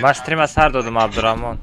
Ман стрима сар додам, Абдураҳмон.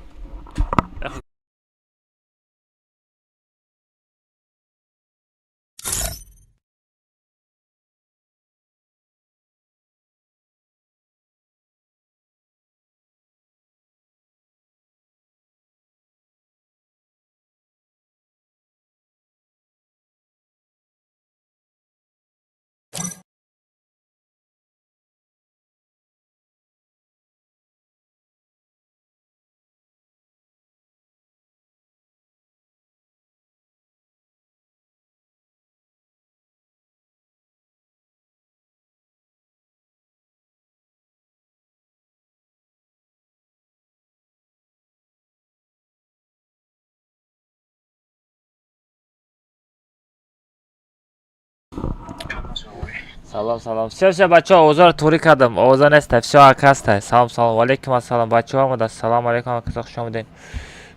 Салом, салом. Всё, всё, бачаҳо, овозаро турӣ кардам. Овоза неста. Всё, акаста. Салом, салом. Валейкум ассалом. Бачаҳо омада. Салом алейкум, акаса, хуш омадед.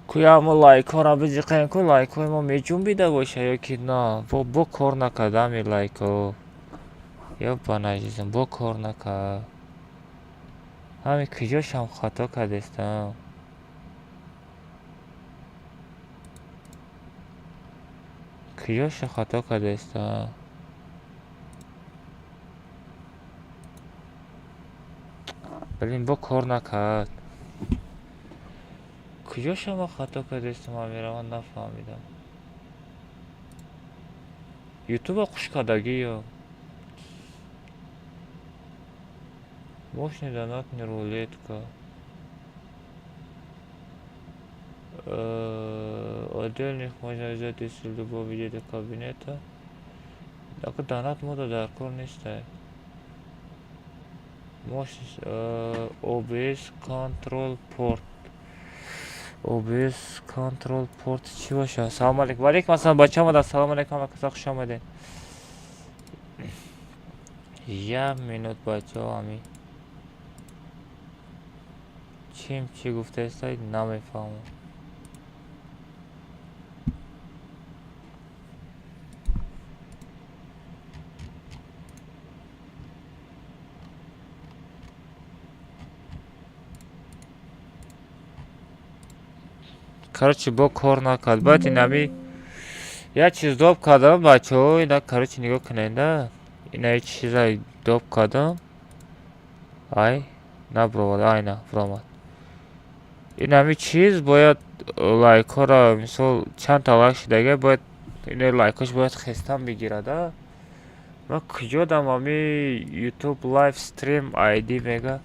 Куя мо лайкҳоро биҷиқем, ку лайкҳои мо меҷунбида боша ё ки на? Бо кор накард ами лайкҳо. Ёбана азизам, бо кор накард. Ҳами куҷошам хато кардестам? Куҷоша хато кардестам? Блин, бо кор накард. Куҷоша ма хато кардестам, амира, ман нафаҳмидам. Ютуба хуш кардагӣ ё? Мощный донатный рулетка. Отдельных можно взять из любого вида кабинета. Ака, донат мода дар кор нестай. Мощность OBS Control Port. OBS Control Port чӣ боша? Салом алейкум. Ва алейкум ассалом, бача омада. Салом алейкум, акаса, хуш омадед. Як минут, бачаҳо, ами чим чӣ гуфтаестай, намефаҳмам. Короче, бо кор накард. Бояд инами як чиз доб кардам, бачаҳо, ина, короче, нигоҳ кунед, да. Ина як чиза доб кардам. Ай, набуровад, айна буромад. Инами чиз бояд лайкҳоро, мисол, чандта лайк шудага, бояд ина лайкҳош бояд хестан бигирад, а? Ман куҷо дам ами YouTube live stream ID мега.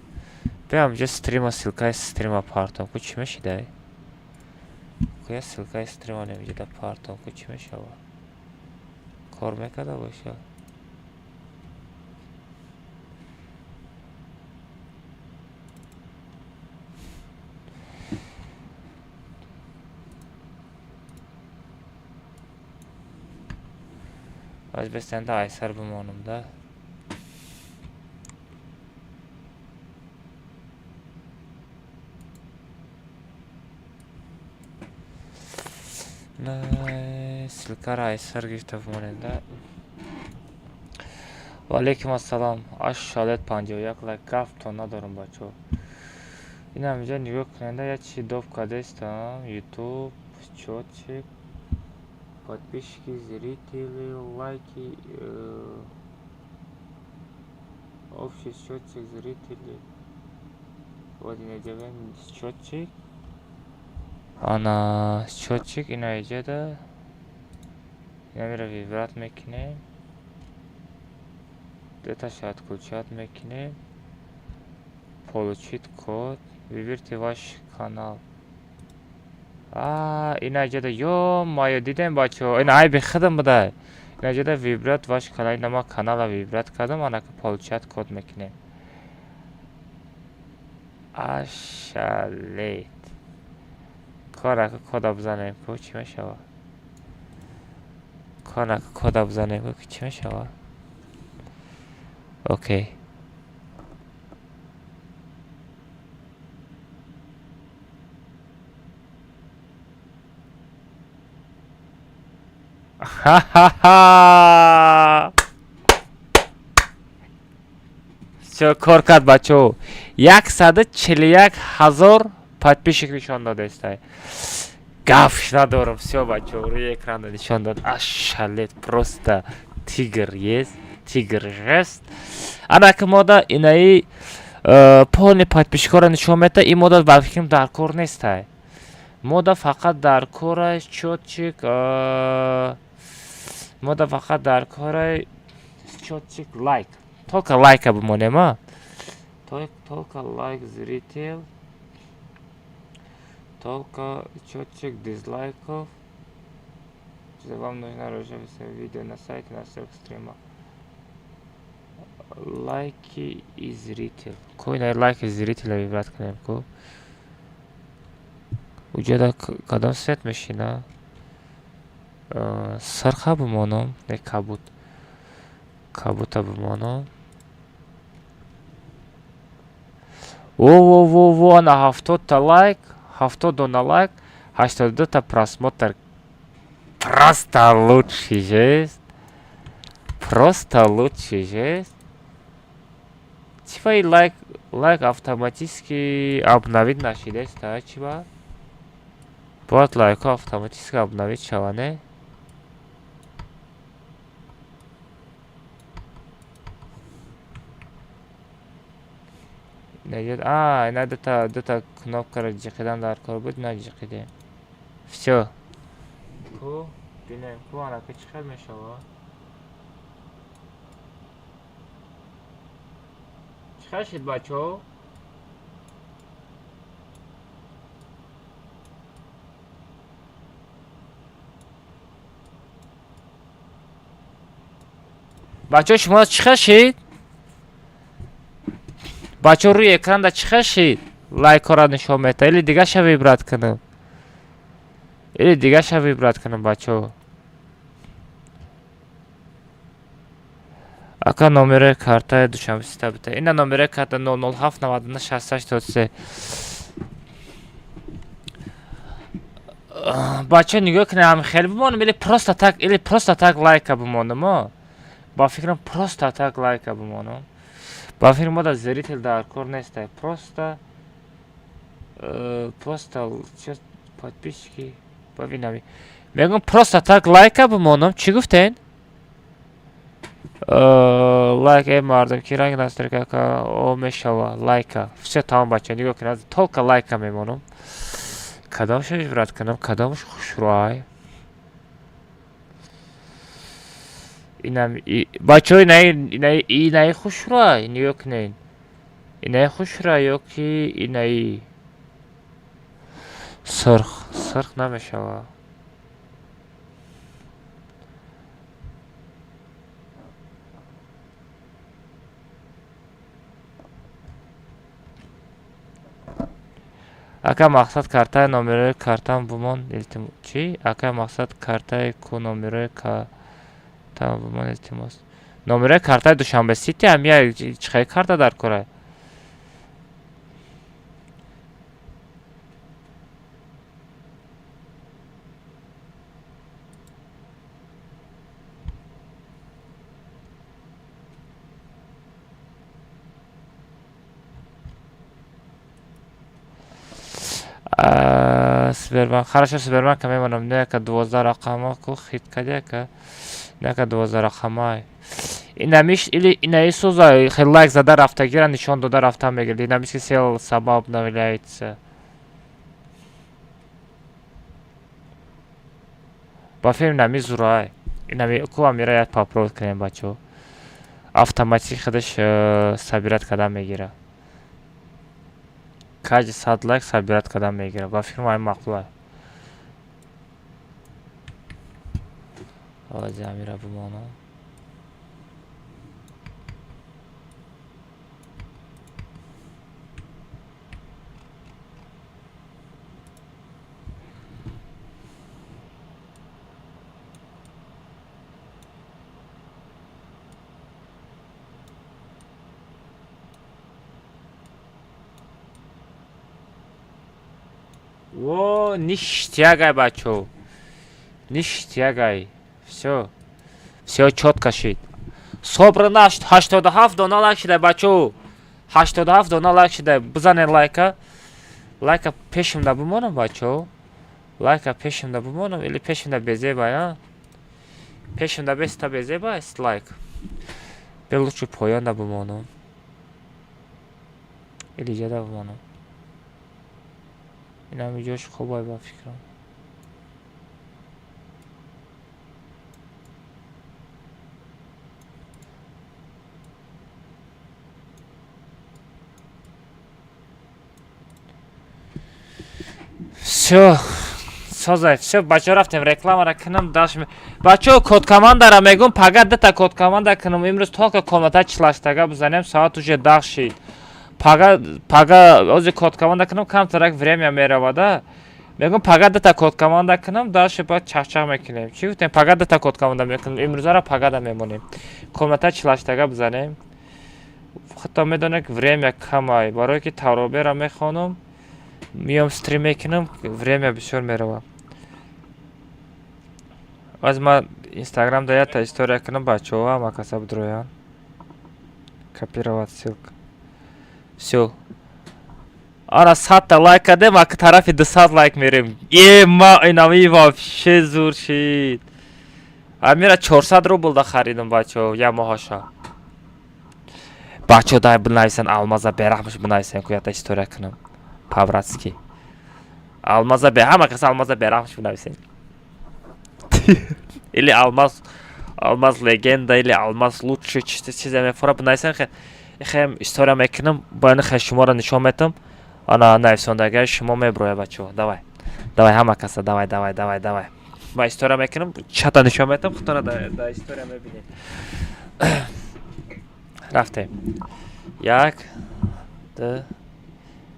Биям ҷа стрима, ссылкаи стрима партом ку, чӣ мешидай? Куя ссылкаи стрима немиҷа партом ку, чӣ мешава? Кор мекарда боша? Аз бестанда айсар бимонам, да. Ссылкаро айсар гирифта бимонем, да. Ва алейкум ассалом. Аш шалет 51 лайк гафтон надорам, бачаҳо. Инам инҷа нигоҳ кунед, як чизи доб кардастам. YouTube, счётчик, подписчики, зрители, лайки, общий счётчик зрители. Вот ина счётчик. Ана счётчик ина иҷода. Ина выбрать мекунем. Даташа отключать мекунем. Получить код. Выберите ваш канал. А, ина иҷода, ё-моё, дидем, бачаҳо. Ина айби худам буда. Ина иҷода выбрать ваш канал. Ина ма канала выбрать кардам, анака получать код мекунем. Ашалет. Корака кода бизанем, ку чӣ мешава? Корака кода бизанем, ку чӣ мешава? Окей. Ха-ха-ха! Всё, кор кард, бачаҳо. 141 000 подписчик нишон додестай. Гафш надорам. Всё, бачаҳо, рӯи экранда нишон дод. Ошалеть просто, тигр есть, тигр жест. Анаки мода инаи полный подписчикҳоро нишон медиҳад. Ин мода ба фикрам дар кор нестай. Мода фақат дар корай счётчик, мода фақат дар корай счётчик лайк. Только лайка бимонем, а? Только лайк, зритель. Только счетчик дизлайков. Вам нужно видео на сайте, на всех стримах. Лайки и зритель. Ко ина лайки зрителя выбрать кунем, ко? Уҷода кадом свет мешина? Сарха бимонам, не, кабуд. Кабута бимонам. Во, во, во, во, ана 70-та лайк, 70 дона лайк, 82-та просмотр. Просто лучший жест. Просто лучший жест. Чиба и лайк, лайк автоматически обновить нашидеста, чиба? Бояд лайкҳо автоматически обновить шава, не? А, ина дута кнопкаро ҷиқидан дар кор буд, на ҷиқидем. Всё. Ку, бинем, ку анака чӣ хел мешава? Чӣ хел шид, бачаҳо? Бачаҳо, шумо чӣ хел шид? Бачаҳо, рӯи экранда чӣ хел шид? Лайкҳоро нишон медиҳад или дигаша выбрать кунам? Или дигаша выбрать кунам, бачаҳо? Ака, номерои картаи Душанбе Сита бита. Ина номерои карта 007 99 68 83. Бачаҳо, нигоҳ кунед, ҳам хеле бимонам или просто так, или просто так лайка бимонам, о? Ба фикрам, просто так лайка бимонам. Ба фикри мо да зритель дар кор нестай. Просто подписчики бибинами. Мегӯм, просто так лайка бимонам. Чӣ гуфтен? Лайк, э, мардум, ки ранг настройка о мешава лайка. Всё, тамом, бача, нигоҳ кунед, только лайка мемонам. Кадомашо выбрать кунам? Кадомаш хушрӯай? Инам бачаҳо, инаи хушрӯай, нигоҳ кунед. Инаи хушрӯай ё ки инаи сурх? Сурх намешава. Ака, мақсад картаи номерои картам бумон, илтимос. Чӣ? Ака, мақсад картаи ку номерои картам бумон, илтимос. Номерои картаи Душанбе Сити ҳам я чӣ хел карта дар кора? Сбербанк. Хорошо, Сбербанка мемонам. Не, яка 12 рақама ку хит кади, яка. Яка 12 рақамай. Инамиш или инаи суза хел лайк зада рафтагира нишон дода рафта мегирд. Динамический сел сама обновляется. Ба филм нами зурай. Инами ку амира як попробовать кунем, бачаҳо. Автоматик худаш собирать кардан мегира. Каждый 100 лайк собирать кардан мегира. Ба фикрам, ай маъқул. Ҳози амира бимонам. Во, ништяк ай, бачо. Ништяк ай. Всё. Всё чётко шид. Собрано 87 дона лайк шида, бачо. 87 дона лайк шуда. Бизанед лайка. Лайка пешимда бимонам, бачаҳо. Лайка пешимда бимонам или пешимда безеба, а? Пешимда беста безеба аст лайк. Бе лучше поёнда бимонам. Или ҷада бимонам. Инам ҷош хубай ба фикрам. Всё, созай, всё, бачаҳо, рафтем рекламара кунам, даш. Бачаҳо, код командара мегум, пага дута код команда кунам. Имрӯз только комната чилаштага бизанем, соат уже 10 шид. Пага, пага ози код команда кунам, камтарак время меравада. Мегум, пага дута код команда кунам, дальше баъд чахчах мекунем. Чӣ гуфтем? Пага дута код команда мекунем. Имрӯзара пагада мемонем. Комната чилаштага бизанем. Худтон медонед, время камай. Барое ки тавробера мехонам, миём стрим мекунам, время бисёр мерава. Аз ман Инстаграм да якта история кунам, бачаҳо, ҳама каса бидроянд. Копировать ссылка. Всё. Ана 100-та лайк кардем, ака тарафи 200 лайк мерем. Е, ма инами вообще зур шид. Амира 400 рубл да харидам, бачаҳо, як моҳаша. Бачаҳо, дай бинависен алмаза бераҳмаш, бинависен ку якта история кунам. По-братски. Алмаза бе ҳама каса алмаза бераҳмаш бинависен. Или алмаз, алмаз легенда, или алмаз лучший, чизе мефора бинависен. Хем история мекунам, бояд хе шуморо нишон метам. Ана нависондагиҳои шумо меброяд, бачаҳо. Давай. Давай ҳама каса, давай, давай, давай, давай. Ман история мекунам, чата нишон метам, худтона да история мебинед. Рафтем. Як, ду,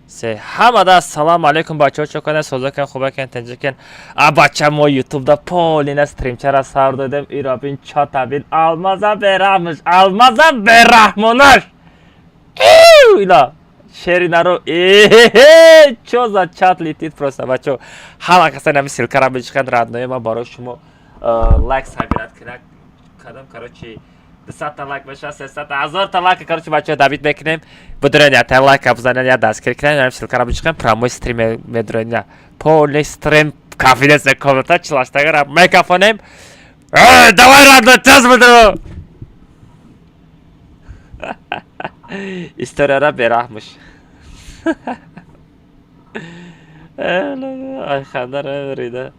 се. Ҳамада ассалому алайкум, бачаҳо, чо кардем, соза кен, хуба кен, тинҷи кен. А бача, мо ютубда полина стримчара сар додем. Иро бин, чата бин, алмаза бераҳмаш, алмаза бераҳмонаш. Ила шеринаро, чо за чат летит просто, бачаҳо. Ҳама каса нами ссылкара бичиқанд, родное, ман барои шумо лайк собирать кардам, короче, 200-та лайк беша, 300-та, 1000-та лайк, короче, бачаҳо, давид мекунем. Бидурен, ята лайка бизанен, я дастгирӣ кунем, ям ссылкара бичиқем, прямой стрим медурен, я полный стрим конфиденция комната чилаштагара мекафонем. Давай, родной, тез бидуро. Историяра бераҳмуш. Ай, ханда рида.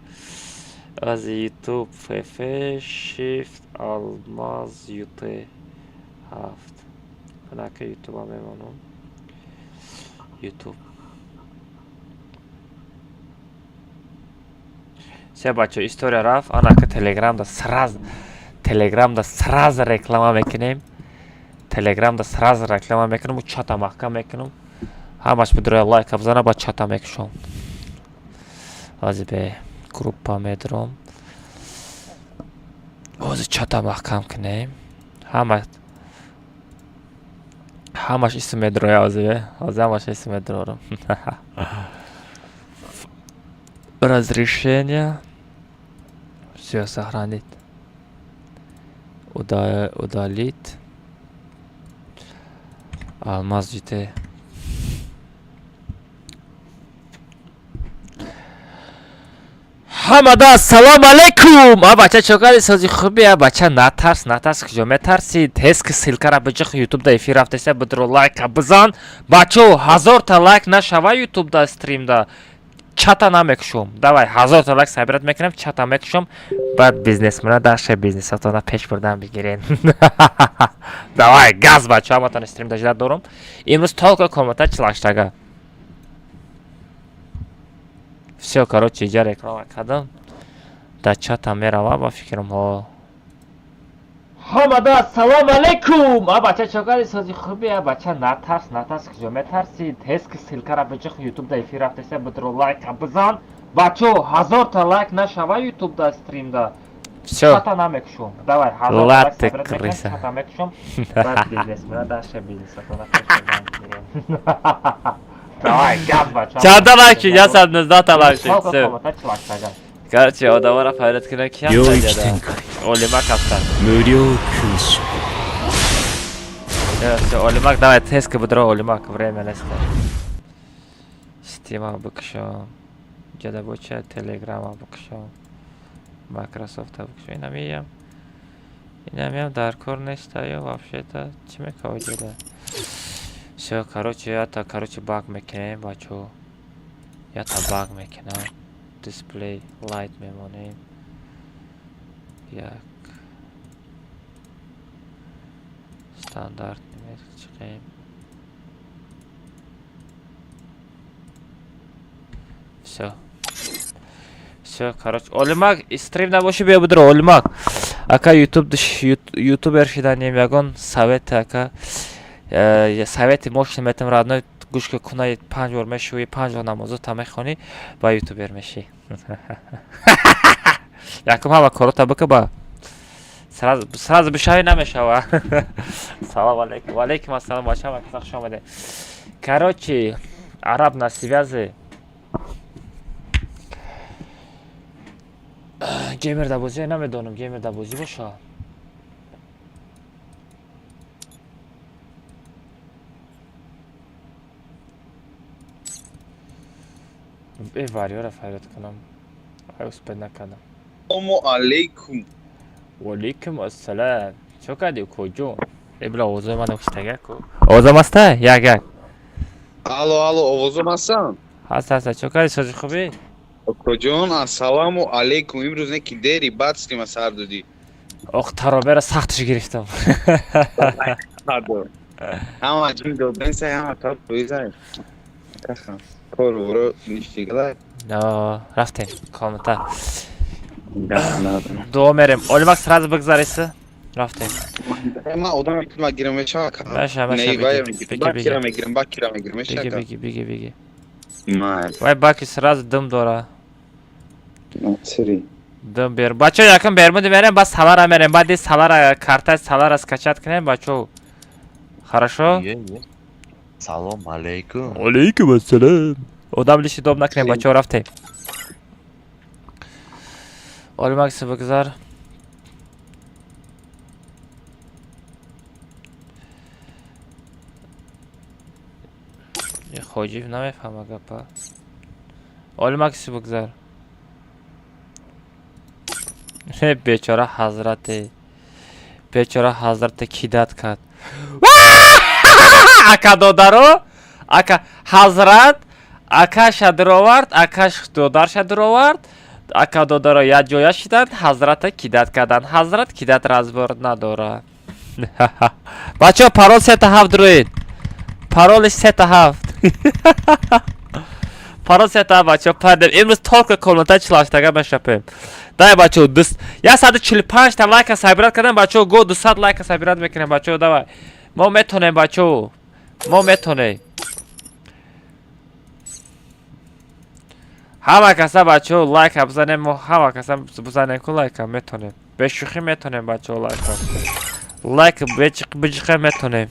Аз YouTube FF Shift Алмаз UT ҳафт. Анака YouTube мемонам. YouTube. Се, бачо, история рафт, анака Телеграмда сразу, Телеграмда сразу реклама мекунем. Телеграмда сразу реклама мекунам, чата маҳкам мекунам. Ҳамаш бидроя лайка бизана, ба чата мекушом. Ҳози бе группа медуром. Ҳози чата маҳкам кунем. Ҳама ҳамаш исм медуроя ҳози бе. Ҳози ҳамаш исм медурорам. Разрешение. Всё, сохранить. Удалить. Алмаз ЖТ. Ҳамада ассалому алайкум! А бача, чо кардӣ, сози хуби? А бача, натарс, натарс, куҷо метарсӣ? Тез ки ссылкара биҷиқ, ютубда эфир рафтеса, бидро лайка бизан. Бачо, 1000-та лайк нашава ютубда стримда, чата намекушом. Давай, 1000-та лайк собирать мекунем, чата мекушом, баъд бизнесмена даша бизнесатона пеш бурдан бигирен. Давай, газ, бачо, ҳаматон стримда жида дорум. Имрӯз только комната чилаштага. Всё, короче, иҷа реклама кардам. Дар чата мерава, ба фикрам, ҳо. Ҳамада ассалому алайкум! А бача, чо кардӣ, сози хуби? А бача, натарс, натарс, куҷо метарсӣ? Тез ки ссылкара биҷиқ, ютубда эфир рафтеса, бидро лайка бизан. Бачо, 1000-та лайк нашава ютубда стримда, Всё. чата намекушом. Давай, 1000-та лайк Латте собирать мекунем, крыса. чата мекушом, баъд бизнесмена даша бизнесатона пеш бурдан бигирем. Давай, газ, бача. Чанда лайк шид? 119 лайк шид. Только Всё. комната чилаштага. Короче, одаморо файрат кунам, ки 領域展開。 олима кафтан. 無料空襲。Всё, всё, Олимак, давай тест будро, Олимак, время нест. Стима бикушом. Ҷада боча Телеграма бикушом. Майкрософта бикушом. Инамиям. Инамиям дар кор нест, ё вообще-то чӣ мекава ҷада? Всё, короче, ята, короче, баг мекунем, бачо. Ята баг мекунам. Дисплей light мемонем. Як. Стандарт мечиқем. Всё. Всё, короче, Олимак, стрим набоши, биё будро, Олимак. Ака, YouTube ютубер шиданем, ягон совет, ака. Совети мощный метам, родной, гӯш ки кунаи, панҷ бор мешӯӣ, панҷ бор намозота мехонӣ, ба ютубер мешӣ. Якум ҳама корота бика, ба сразу сразу бишавӣ намешава. Салом алейкум. Ва алейкум ассалом, бача, ҳама каса хуш омадед. Короче, араб на связи. Геймер да бозӣ намедонам, геймер да бозӣ боша. Э, варёра фарёд кунам. Ай, успеть накардам. Салому алейкум. Валейкум ассалам. Чо кардӣ, куҷо? Э, била, овозои ман куштага ку. Овозам аста? Як як. Алло, алло, овозум ҳастам? Ҳаст, ҳаст. Чо кардӣ, сози хубӣ? Куҷон, ассалому алейкум. Имрӯз не ки дери бад стрима сар додӣ. Ох, таробера сахтш гирифтам. Ҳама ҷин доден сай, ҳама тап боизай. Кор воро ништигала. Рафтем комната. Дуо мерем. Олимак, сразу бигзариси. Рафтем. Ман одам ма гирам мешава. Меша, меша, биги, биги, Бакира мегирам, бакира мегирам, биги, мешава. Биги, биги, биги. Май. Вай баки сразу дым дора. Сири. Дым бер. Бачо, якум бермуди мерем, баъд салара мерем. Баъди салара картаи салара скачать кунем, бачо. Хорошо? Салом алейкум. Алейкум ассалам. Одам лиши доб накунем, бачо, рафтем. Олимакс, бигзар. Хоҷиб намефаҳма гапа. Олимакс, бигзар. Бечора ҳазрате. Бечора ҳазрате кидать кард. Ака додаро, ака ҳазрат акаша дуровард, акаш додарша дуровард. Ака додаро якҷоя шиданд, ҳазрата кидать карданд. Ҳазрат кидать разбор надорад. Бачаҳо, парол сета ҳафт дуроед. Пароли сета ҳафт. Парол сета ҳафт, бачаҳо, пардем. Имрӯз только комната чилаштага мешапем. Давай, бачаҳо, 145 та лайка собирать кардем, бачаҳо, го 200 лайка собирать мекунем, бачаҳо, давай. Мо метонем, бачаҳо. Мо метонем. Ҳама каса, бачаҳо, лайка бизанем, мо ҳама каса бизанем ку лайка, метонем. Бешӯхӣ метонем, бачаҳо, лайка. Лайк биҷиқем, метонем.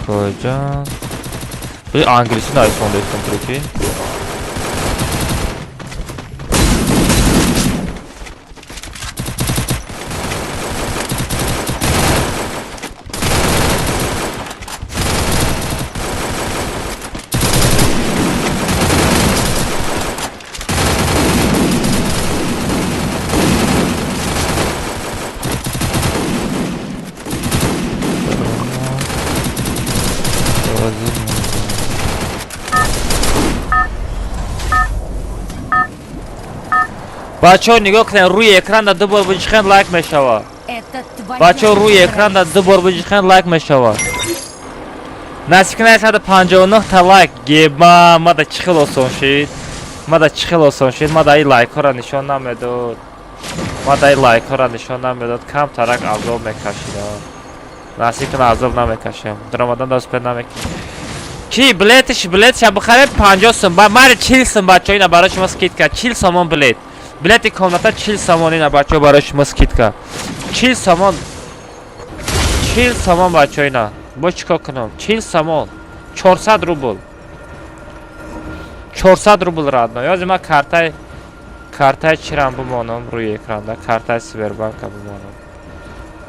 Куҷо? Англисӣ нависондестам, прикинь. Бачаҳо, нигоҳ кунед, рӯи экранда ду бор биҷиқен, лайк мешавад. Бачаҳо, рӯи экранда ду бор биҷиқен, лайк мешавад. Насиб кунед, 159 та лайк. Геба, мада чӣ хел осон шид, мада чӣ хел осон шид, мада ин лайкҳоро нишон намедод, мада ин лайкҳоро нишон намедод, камтарак азоб мекашидам. Насиб кунад, азоб намекашем. Даромадан да успеть намекунем. Ки билетиш, билетша бихарем, 50 сум, мари 40 сум, бачаҳо, ина барои шумо скидка, 40 сомон билет. Билети комната 40 сомон, ина, бачаҳо, барои шумо скидка. 40 сомон. 40 сомон, бачаҳо, ина. Бо чӣ кор кунам? 40 сомон. 400 рубл. 400 рубл, родной. Ёзи ман картаи Картаи чирам бимонам рӯи экранда, картаи Сбербанка бимонам.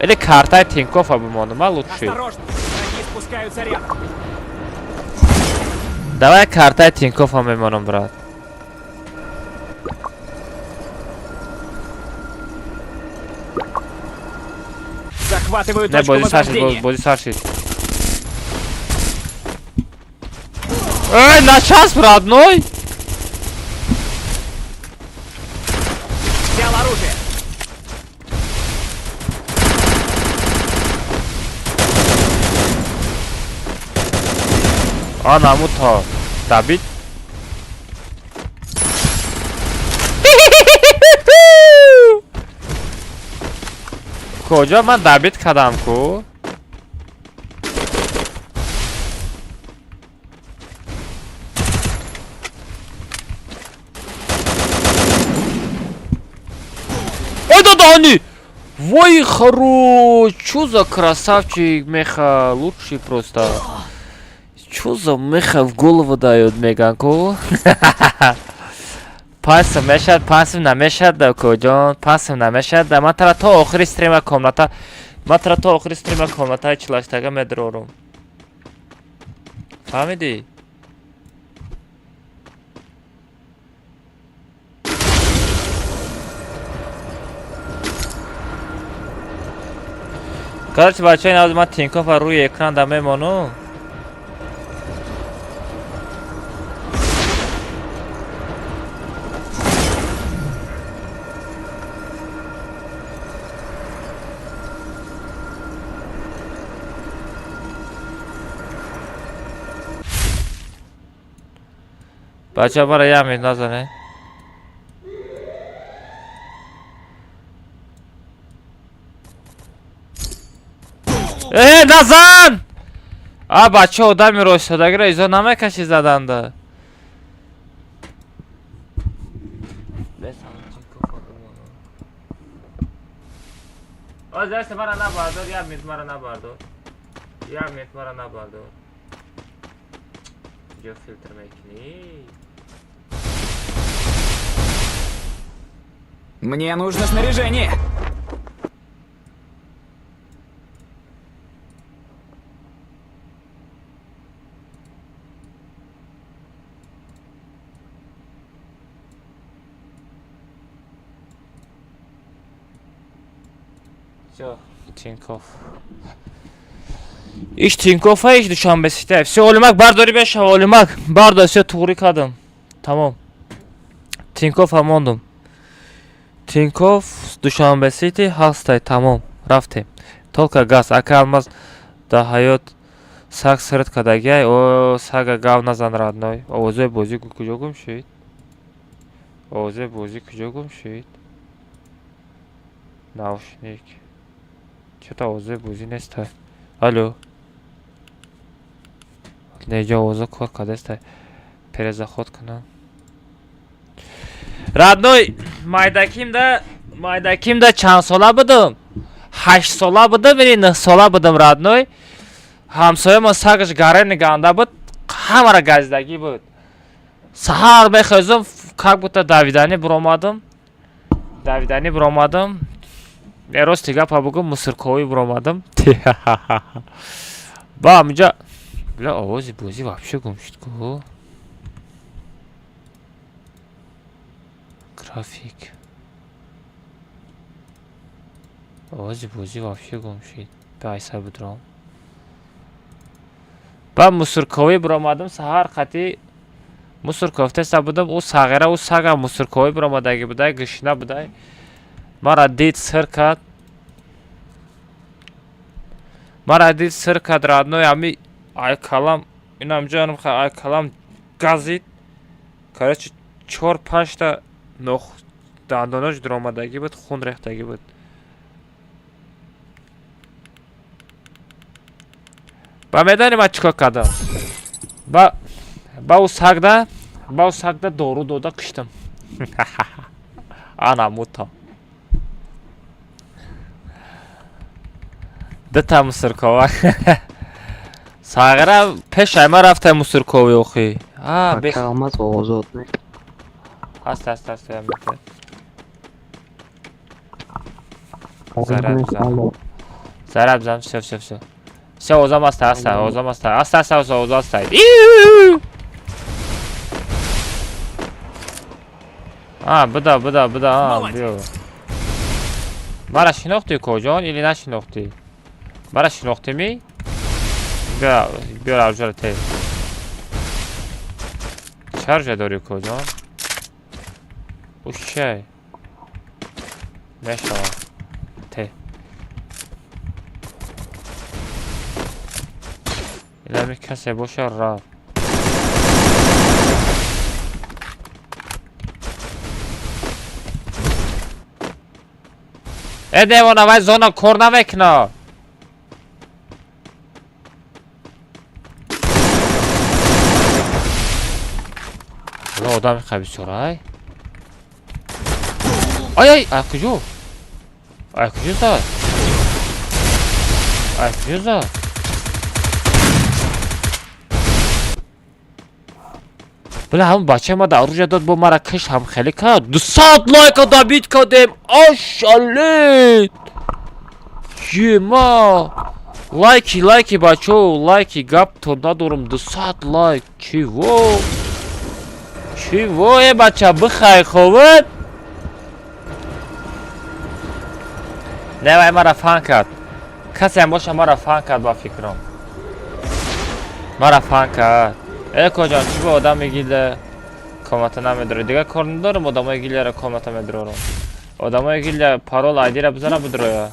Или картаи Тинькоффа бимонам, а лучше. Осторожно! Враги спускаются рядом. Давай картаи Тинькоффа мемонам, брат. Захватываю Не, точку бозӣ сар шид, возрождения. бозӣ сар шид. Эй, начасп, родной! Взял оружие. А, намуто. Добить? Куҷо ман добить кардам ку? Ой, да да они! Вой, хорош! Чё за красавчик, меха, лучший просто. Чё за меха в голову даёт, меган ку? Пасм мешад, пасм намешад, куҷон, пасм намешад. Ман тара то охири стрима комната, ман тара то охири стрима комнатаи чилаштага медрорум. Фаҳмидӣ? Короче, бачаҳо, ин ман Тинькоффа рӯи экран да мемонум. Бачаҳо, бара як минут назанед. Э, назан! А, бача, одами ростодагиро изо намекаши заданда. Оз, мара набардор, як минут мара набардор. Як минут мара набардор. Ҷо филтр мекунӣ? Мне нужно снаряжение. Всё, Тинькофф. Иш Тинькоффа, иш Душанбе Сити. Всё, олимак бардорӣ бешава, олимак. Бардор, всё, туғрӣ кардам. Тамом. Тинькоффа мондум. Тинькофф, Душанбе Сити ҳастай, тамом. Рафтем. Только газ, ака Алмаз да ҳаёт саг сирт кардагиай, о сага гав назан, родной. Овозои бозӣ куҷо гум шуд? Овозои бозӣ куҷо гум шуд? Наушник. Чё-то овозои бозӣ нестай. Алло. Неҷо овозо кор кардастай. Перезаход кунам. Родной, майдакимда чанд сола будам? 8 сола будам или 9 сола будам, родной. Ҳамсоямон сагаш гарени ганда буд, ҳамара газидагӣ буд. Саҳар мехезум, как будто давиданӣ буромадам. Давиданӣ буромадам. Э, рости гапа бугум, мусорковӣ буромадам. Ба ҳаминҷа бля, овози бозӣ вообще гум шуд ку. График. Овози бозӣ вообще гум шуд. Ба айса будром. Ба мусорковӣ буромадам, саҳар қатӣ мусор кофтеста будам, ӯ сағира, ӯ сага мусорковӣ буромадагӣ будай, гушна будай. Мара дид, сир кард. Мара дид, сир кард, родной, ами ай калам, инам ҷонам, ай калам газид. Короче, чор панҷта нох дандонош дуромадагӣ буд, хун рехтагӣ буд. Ба медонӣ ман чӣ кор кардам? Ба ӯ сагда дору дода киштам. Ана муто. Дута мусоркова. Сағира пешай ма рафтай мусорковӣ охи. А, бех Ака Алмаз озод не? Ҳаст, ҳаст, ҳаст, я мета. Заряд бизан. Заряд бизан, всё, всё, всё. Всё, озам аста, аста, озам аста. Аста, аста, аста, озам аста. Иу! А, буда, буда, буда, а, Молодец. биё. Мара шинохтӣ, коҷон, или нашинохтӣ? Мара шинохтимӣ? Биё, биё оружие ро те. Чӣ оружие дорӣ, коҷон? Ӯ чиай? Мешавад. Те. Илами касе боша рафт. Э, девона, вай зона кор намекуна. Ҳоло одами ха бисёрай. Ай, ай, ай куҷо? Ай куҷо зад? Ай куҷо зад? Бля, ҳамн бачаи ма да оружие дод, бо мара киш ҳам хеле кард. 200 лайка добить кардем. Ошалит! Ема! Лайки, лайки, бачо, лайки, гап то надорам, 200 лайк. Чего? Чего, э, бача, бихай ховат? Не, вай мара фан кард. Касе ҳам боша мара фан кард ба фикрам. Мара фан кард. Э, коҷон, чӣ ба одами гилда комната намедорӣ? Дигар кор надорам, одамои гилдяро комната медорам. Одамои гилдя парол айдира бизана бидроя.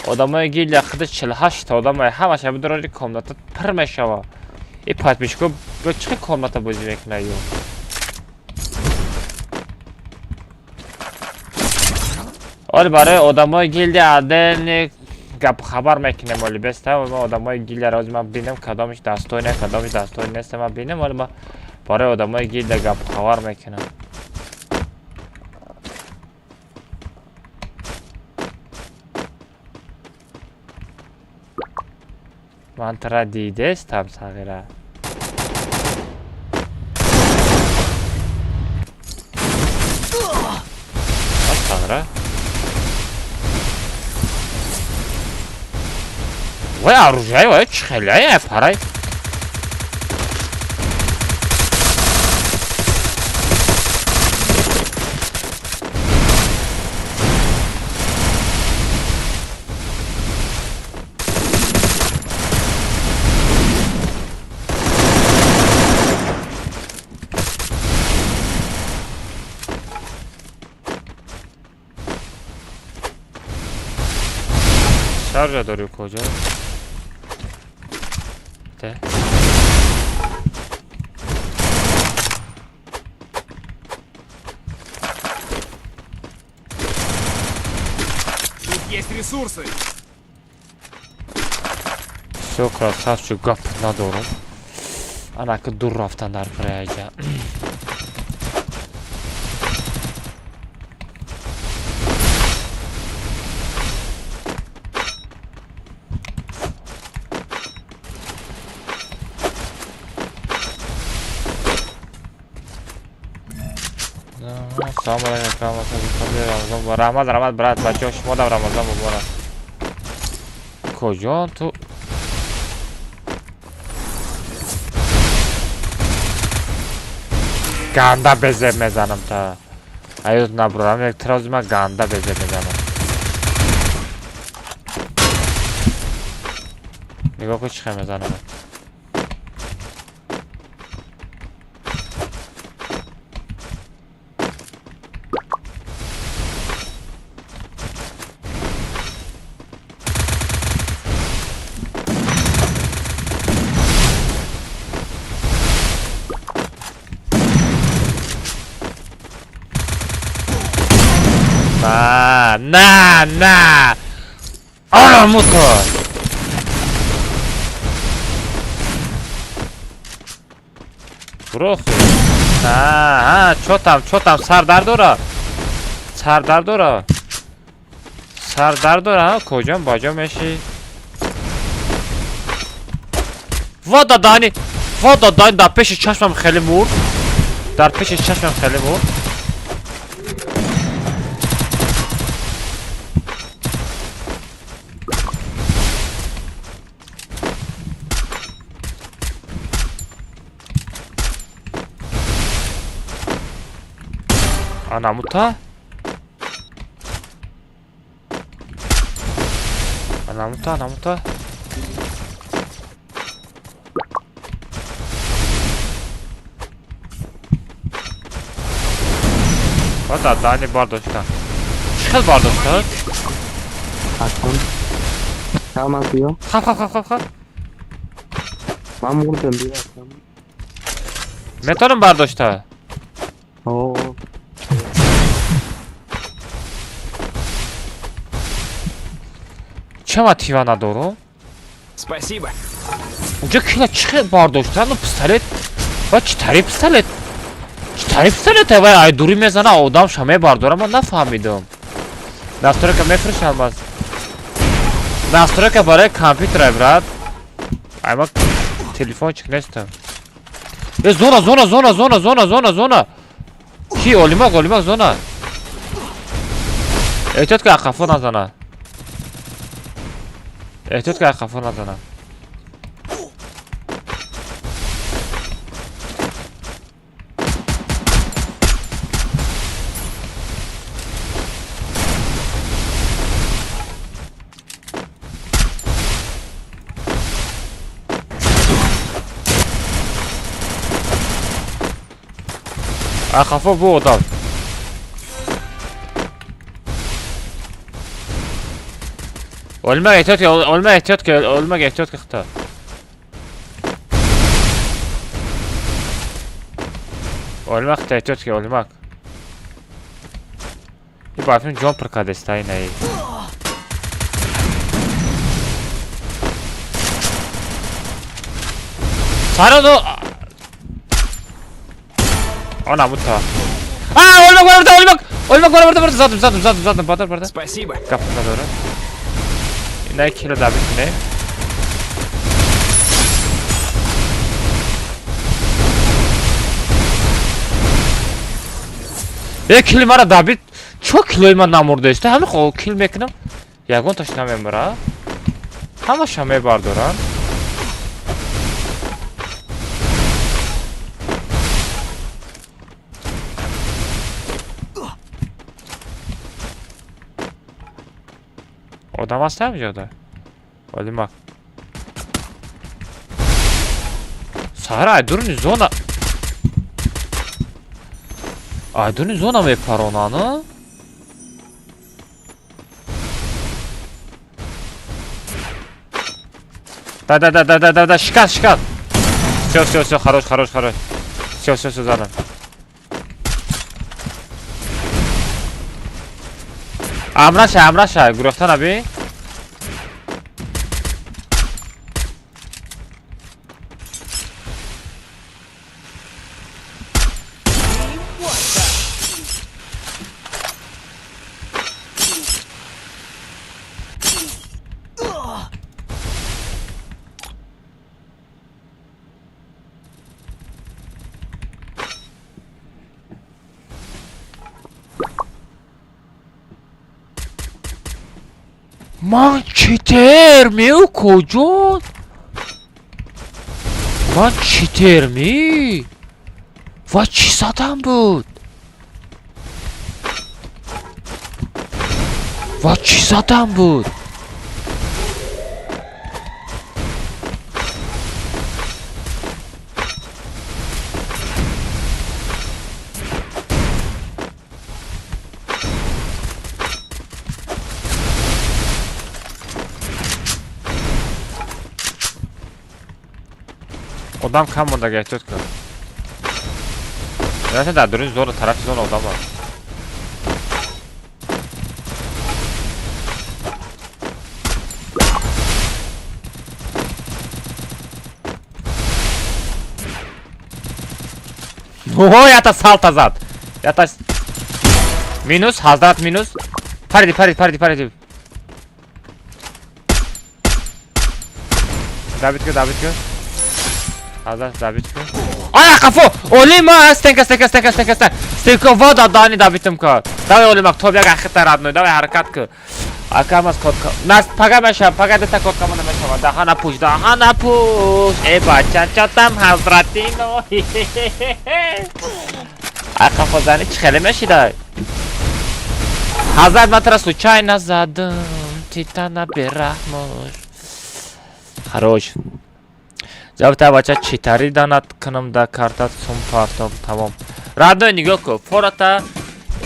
Одамои гилдя худи 48 та одамай ҳамаша бидорори комната пир мешава. И подписчико бо чӣ комната бозӣ мекуна ё? Оли барои одамои гилдия отдельный гап хабар мекунем оли беста ма одамои гилдияро ози ман бинам кадомиш достойне, кадомиш достой нест ман бинам оли ма барои одамои гилдия гап хабар мекунам. Ман тра дидестам сағира. Сағира. Вай оружие, вай чӣ хеле парай. Шаржа дорӣ куҷо? Те. Тут есть ресурсы. Всё, красавчик, гап надорам. Анаки дур рафтан дар кораяҷа. Салом алейкум, Рамазон. Раҳмат, раҳмат, брат, бачаҳо, шумо дам Рамазон муборак. Куҷон ту? Ганда безеб мезанам та. Аюд набурам, як трози ма ганда безеб мезанам. Нигоҳ кун чӣ хел мезанам. На, на, на! Ана мусор! Брохи. А, чо там, чо там, сардар дора? Сардар дора? Сардар дора, куҷо баҷо меши? Ва дадани, ва дадани, дар пеши чашмам хеле мурд. Дар пеши чашмам хеле мурд. Анамута? Анамута, анамута. Бада дани бардошта. Чӣ хел бардошта? Аттам. Тамам биё. Хап, хап, хап, хап, хап. Ман мурдам, биё. Метавонам бардошта? О. Чама тива надорум? Спасибо. Унҷа кила чӣ хел бардошта? Ну пистолет. Ва чӣ тари пистолет? Чӣ тари пистолет? Вай ай дурӣ мезана, одам ша мебардора, ман нафаҳмидам. Настройка мефурӯшам бас. Настройка барои компютер, брат. Ай ма телефончик нестам. Э, зона, зона, зона, зона, зона, зона, зона. Ки олимак, олимак, зона. Эҳтиёт ки ақафо назана. Эҳтиёт ки ақафо назана. Ақафо бу одам. Олимак, эҳтиёт ки, олимак, эҳтиёт ки, олимак, эҳтиёт ки, хита. Олимак, хита, эҳтиёт ки, олимак. И бафим ҷон пир кардеста инаи. Сарону Она мута. А, олимак барда, олимак! Олимак барда, барда, задум, задум, задум, задум, бадар, барда. Спасибо. Гап надора. Инаи кило добить кунем. Э, кили мара добить. Чо килои ман намурдаиста? Ҳами хо кил мекунам. Ягонташ намемура. Ҳамаша мебардорам. Одам ҳаст ҳамҷода? Олимак. Саҳра айдуруни зона. Айдуруни зона мепаронану? Да, да, да, да, да, да, да, шикаст, шикаст. Всё, всё, всё, хорош, хорош, хорош. Всё, всё, всё, задам. Амраша, амраша, гурехта наби? Ман читер ми, куҷо? Ман читер ми? Ва чӣ задам буд? Ва чӣ задам буд? Одам кам монда, эҳтиёт кун. Яъне дар дуруни зона, тарафи зона одам аст. Ой, ята салта зад. Ята минус, ҳазрат минус. Париди, париди, париди, париди. Добить ку, добить ку. Ҳазрат добить ку. Ай, қафо! Олима, стенка, стенка, стенка, стенка, стенка. Стенка вода дани добитим ку. Давай, Олимак, топ як ахита родной, давай ҳаракат ку. Акамас код нас пага мешава, пага дета код камона мешава. Дахана пуш, дахана пуш. Э, бача, чотам ҳазратино. Ай, қафо зани чӣ хеле мешидай? Ҳазрат, ман тара случайно задам, титана бераҳмош. Хорош. Ҷавта бача читари данат кунам да картат сум партом тамом. Родной, нигоҳ кун. Фората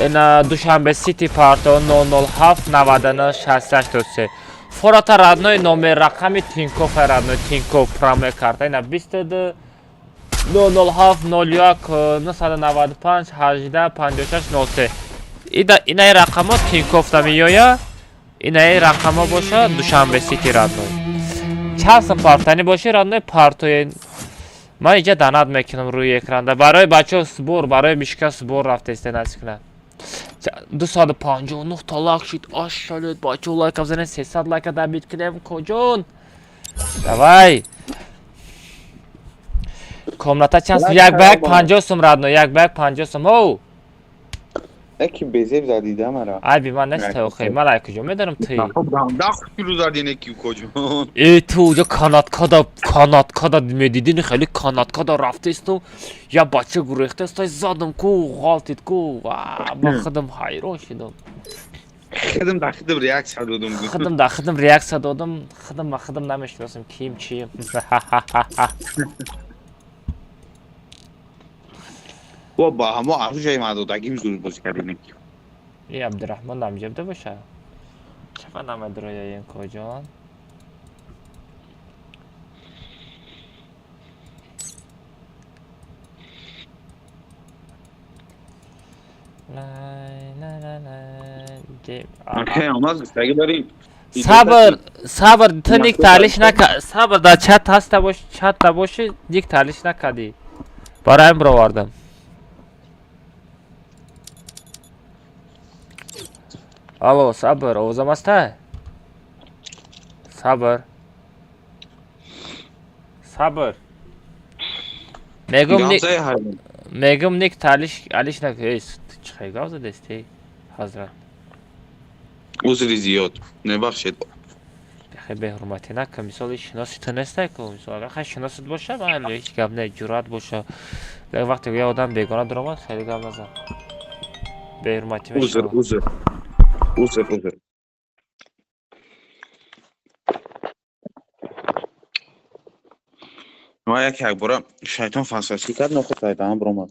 на Душанбе Сити парто 007 99 68 3. Фората, родной, номер рақами Тинкоф, родной, Тинкоф прямой карта ина 22 007 01 995 18 56 03. Ида инаи рақамо Тинкоф меоя, инаи рақамо боша Душанбе Сити, родной. Чанд сум партани боши, родной, партои ман иҷа данат мекунам рӯи экранда барои бачаҳо сбор, барои мишка сбор рафтаиста насиб кунад. 259 та лайк шид, ашалет, бачаҳо, лайка бизанед, 300 лайка добить кунем. Коҷон, давай, комната чанд сум? Як ба як 50 сум, родной, як ба як 50 сум, ҳоу. Яки безеб задида мара. Айби ман нест, охи, ман ай куҷо медонам туи? Дахтиру задине ки коҷон. Э, ту уҷо канаткада медидини, хеле канаткада рафтесту, я бача гурехтеста, задам ку, ғалтид ку, ман худам ҳайрон шидам. Хидм да хидм реаксия додум. Худам да худам реаксия додам, худам ба худам намешиносам, ким чием. Бо ба ҳамо аружаи ма додагим зур бозӣ кардем. И Абдураҳмон намҷабда боша? Чафа намадрояем, коҷон? Лай, ла, ла, ла, Окей, алмаз гуфтагӣ дорем. Сабр, сабр, ту ник таълиш нака. Сабр, дар чат ҳаста бош, чатта боши, ник таълиш накардӣ. Бароям бировардам. Алло, Сабр, овозам ҳаста? Сабр. Сабр. Мегум ник мегум ник таълиш алиш нак. Эй, чӣ хел гап задести? Ҳазрат. Узри зиёд. Мебахшед. Хе, беҳурматӣ накун, мисол шиноси ту нестай ку, мисол агар хай шиносат боша, майли, ҳеҷ гап не, ҷуръат боша. Як вақте як одам бегона дуромад, хеле гап назан. Беҳурматӣ Узр, мешавад. узр. Узр, узр. Ма як як бора шайтон фансасӣ кард, нохуд шайтонам биромад.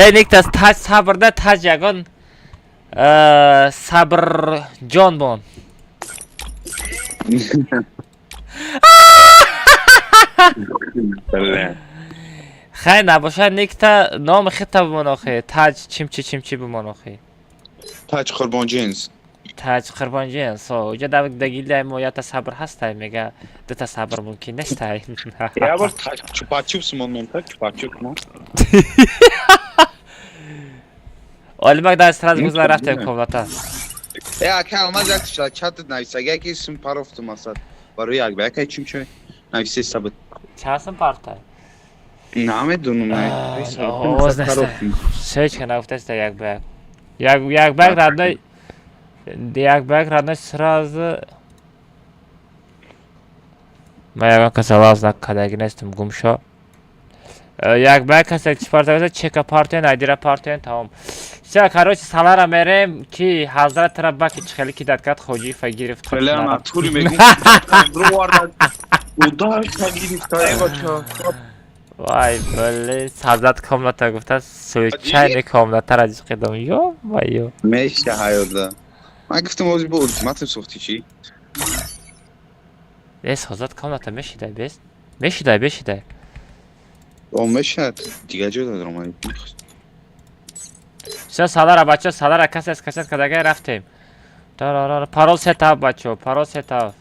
Э, никтас таҷ сабр да таҷ ягон сабрҷон бон. Хай, набошад, никта номи хита бимон охи. Таҷ чимчи чимчи бимон охи. Таҷ Қурбон ҷинс. Таҷ Қурбон ҷинс. Уҷа дагилаи мо ята сабр ҳастай, мега дута сабр мумкин нестай. Я бор таҷ чупачуп сумон мон, таҷ чупачуп мо. Олимак дар сразу гузар рафтем комната. Э, ака алмаз як чатат нависаг, яки сум парофту масад. Барои як ба якай чимчой нависе сабт. Чанд сум партай? Намедонам. Овоз нест. Сеч ка нагуфтаста як ба як. Як як ба як, родной, як ба як, родной, сразу. Ман ягон каса лавз накардаги нестам, гум шо. Як ба як каса чӣ партоя, чека партоен, айдира партоен, тамом. Всё, короче, салара мерем, ки ҳазрат тара баки чӣ хеле кидат кард, Хоҷиева гирифт. Бля, натуре мегум. Броварда. Удар гирифта, бача. Вай, блин, ҳазрат комната гуфта, случайно комнатара ҷиқидам. Ё-моё. Меша ҳаёда. Ман гуфтам ози бо ультиматум сохти чӣ? Бес, ҳазрат комната мешидай, бес? Мешидай, мешидай. О, мешад. Дигар ҷо дадам ман. Всё, салара, бачо, салара касе скачать кардагай, рафтем. Тарарара, парол сетап, бачо, парол сетап.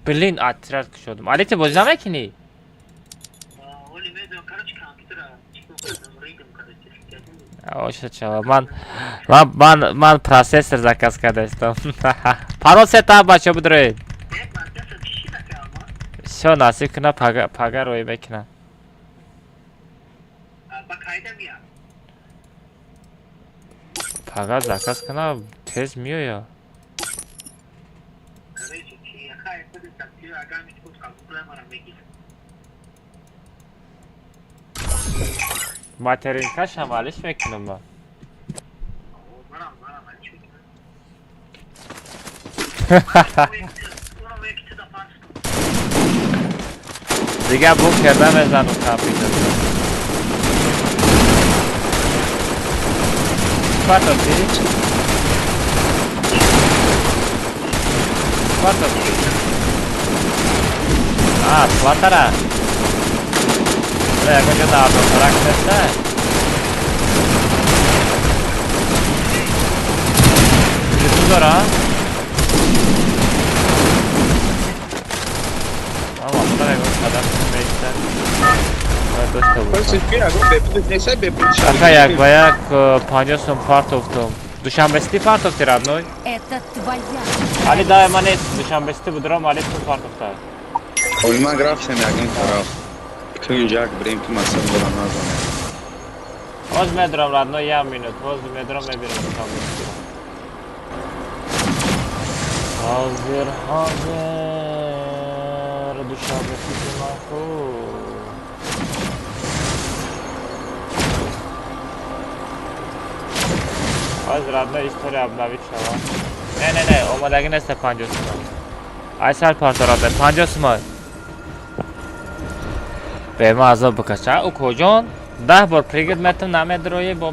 Блин, отряд кушодам. Али, ти бозӣ намекунӣ? Оли медонам, короче, компютера чикор кардам, ридам, короче. Оша чава. Ман процессор заказ кардаистам. Парол сетап, бачо, бидроед. Э, процессор чӣ шида калма? Всё, насиб куна, пага пага рӯй мекунам. Ба кайда мия? Пага заказ кунам, тез меояд. Короче, чи яхай худи таксиро агар митхуд қабул мара мегирам. Материнкашам алиш мекунам ман. Марам чӣ мекунам? Уро мекити да панҷ. Дигар бук карда мезанам компютер. Партофтӣ? Партофтӣ? А, платара. Ягон ҷо ардонтарак неста? Ютуб дора? Ман вақта ягон қадам меиста. Бояд дошта бошам. Ака, як ба як 50 сум партофтум. Душанбе Сити партофти, родной? Это твоя. Али, давай, ман нест. Душанбе Сити будурам, Али сум партофта. Оли, ман рафтам ягон тараф. Кунҷак бирем, ки масал дорам назанам. Ҳоз медурам, родной, як минут. Ҳоз медурам, мебинам Душанбе Сити. Ҳозир, ҳозир Душанбе Сити ман хуб. Ҳозир, родной, история обновить шава. Не, не, не, омодагӣ неста 50 сума. Айсал парто, родной, 50 сума. Бе ма азоб бикаша, укоҷон. 10 бор прыгать метам, намедрои, бо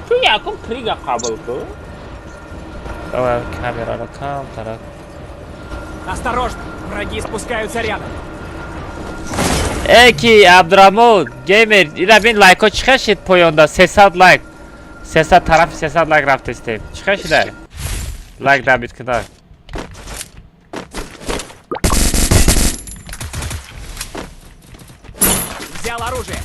ту якум прыга қабул ку. Давай камераро кам тарак. Осторожно! Враги спускаются рядом. Э, ки Абдураҳмон геймер, ира бин, лайкҳо чӣ хел шид поёнда? 300 лайк. 300 тарафи 300 лайк рафтестем. Чӣ хел шида? Лайк дабит кунак. Взял оружие.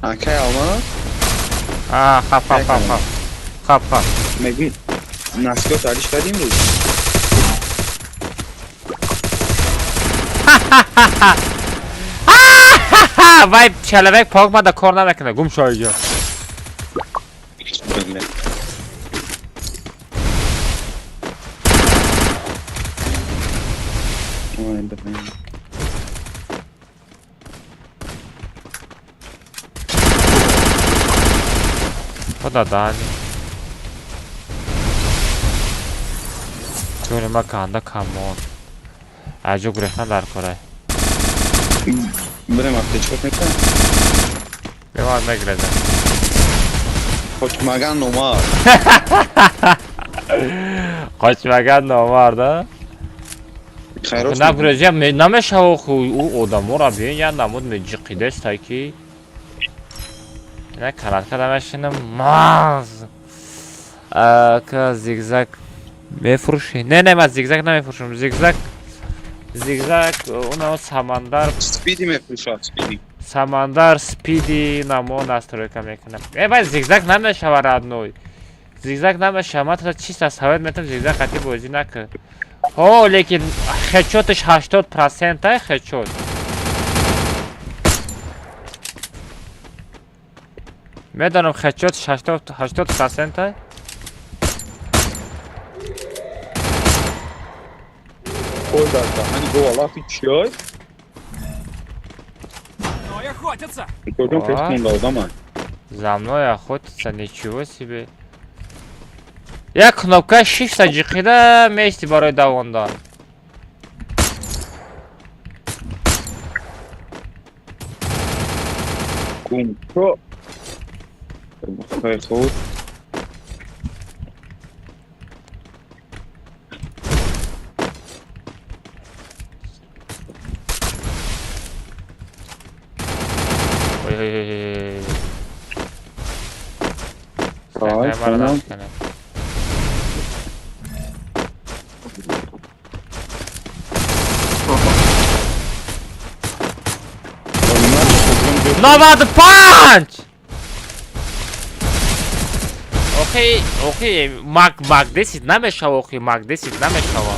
Акай Алмаз, А, хап, хап, хап, хап. Хап, хап. мегӯ наскиёт алиш кардим рӯз. Ха, вай человек пок мада кор намекунад. Гум шо иҷо. Бля. Ой, блин. Худо дани. Ҷони ма канда камон. Аҷо гурехтан дар корай. Бирем, аптечка мекунам. Бемар мегиреза. Қочмаган номард. Қочмаган номард, а? Хайрост. Нагурезия намешава ху ӯ одаморо бин, я намуд меҷиқидестай ки. На каратка дамешинам маз. Ка зигзаг мефурӯшӣ? Не, не, ман зигзаг намефурӯшам. Зигзаг, зигзаг, уна самандар. Спиди мефурӯшад, спиди. Самандар спиди намо настройка мекунам. Э, вай зигзаг намешава, родной. Зигзаг намешава. Ман тра чиста совет метам, зигзаг қатӣ бозӣ накун. Ҳо, лекин хедшоташ 80% ай хедшот. Медонам хедшоташ 80% ай. Ой, да, они голова, ты чё? Мной охотятся! За мной охотятся, ничего себе. Я кнопка shift ҷиқида мести барои давондан. Кумко. Ой-ой-ой. 95! Охи, охи, маг 10 намешава, охи, маг 10 намешава.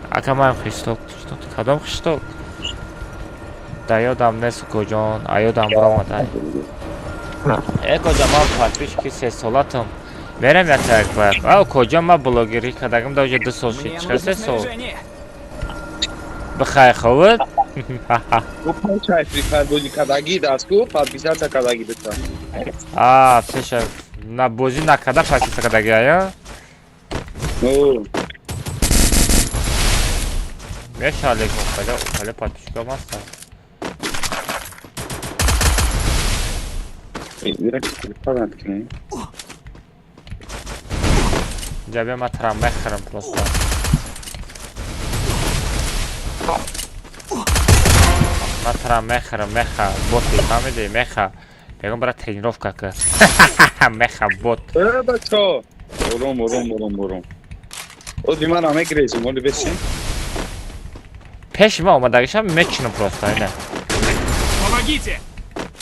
Ака ман хишток, кадом хишток? Да ёдам нест, куҷон, а ёдам баромада. Э, куҷо ман подписчики 3 солатам. Мерам як так ба. А куҷо ман блогерӣ кардагам да уже 2 сол шид. Чӣ 3 сол? Бихай ховд. Гуфтам Free бозӣ кардагӣ дастгоҳ подписаться кардагӣ бита. А, пеша на бозӣ накарда подписаться кардагӣ ая? О. Меша алейкум, халя, халя подписчикам ҳастам. Ҷабе ман трамвай мехарам просто. Ман трамвай мехарам, меха, боти, фаҳмидӣ, меха. Мегӯям бара тренировка кар. Меха бот. Э, бачо. Ором, ором, ором, ором. Ози ман мегрезим, оли бесин. Пеши ман омадагишам мечинам просто, ина. Помогите!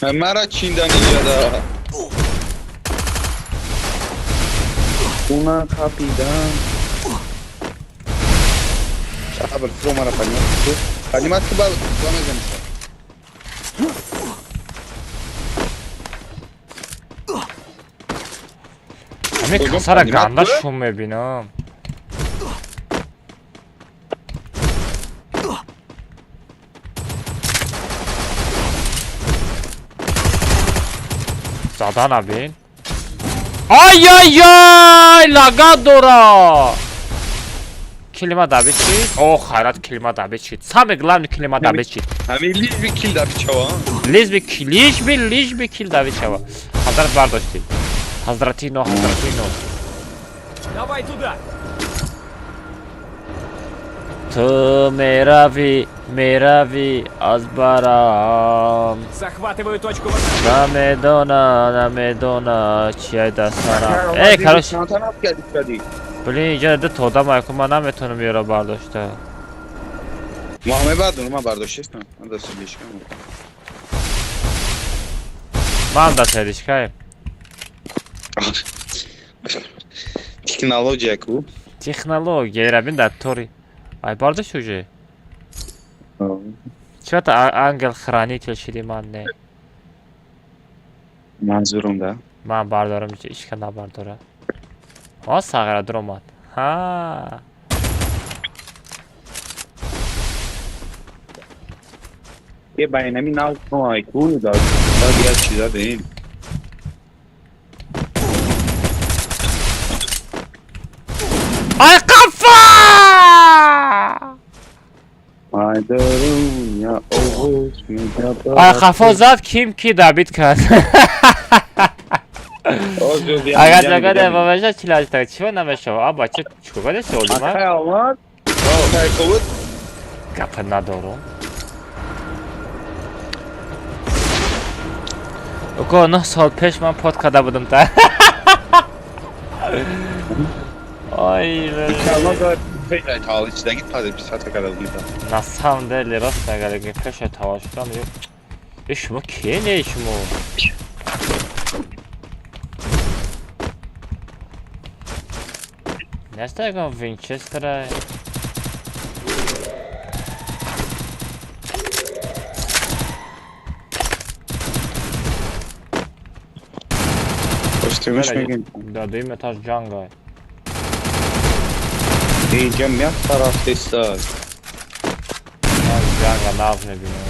Мара чиндан иҷода. Уна капидан. Сабр, фро мара понимать. Понимать ки ба мезанӣ. Ҳамин касара ганда шум мебинам. Зада набин. Ай-ай-ай, лагат дора. Килима добить чид? О, хайрат, килима добить чид. Самое главное, килима добить чид. Ҳамин лишь бы кил добить чава. Лишь бы, лишь бы, лишь бы кил добить чава. Ҳазрат бардошти. Ҳазратино, ҳазратино. Давай туда. Ту мерави, мерави аз барам. Захватываю точку. Намедона, намедона, чия дастарам. Эй, короче. Блин, иҷа ду то одам айку ман наметонам ёро бардошта. Ма мебардонам, ман бардоштестам. Ман да сердечкам. Ман да сердечкаем. Технология ку? Технология, рабин да тори. Ай бардошт уже? Чё-то ангел-хранитель шиди ман не. Манзурум да. Ман бардорам, ҳеч ка набардора. О, сағира дуромад. Ҳа. Е ба инами нав ай ку да. Да як чиза деем. Ай қафа! Ай дарун я овоз мегардад. Ай қафо зад ким ки добить кард. Агар агар бабаша чилаш так чиво намешава? А бача чикор кардеси олима? Акай омад. Акай ковуд. Гапа надорум. Око 9 сол пеш ман под карда будам та. Ай На самом деле рост агар пеша таваллуд шудам ё шумо кие не шумо? Неста ягон Винчестера. Пуштимиш мегем. Да, дуюм этаж ҷангай. Инҷа мях тарафтеста. Ҷанга нағз мебинам.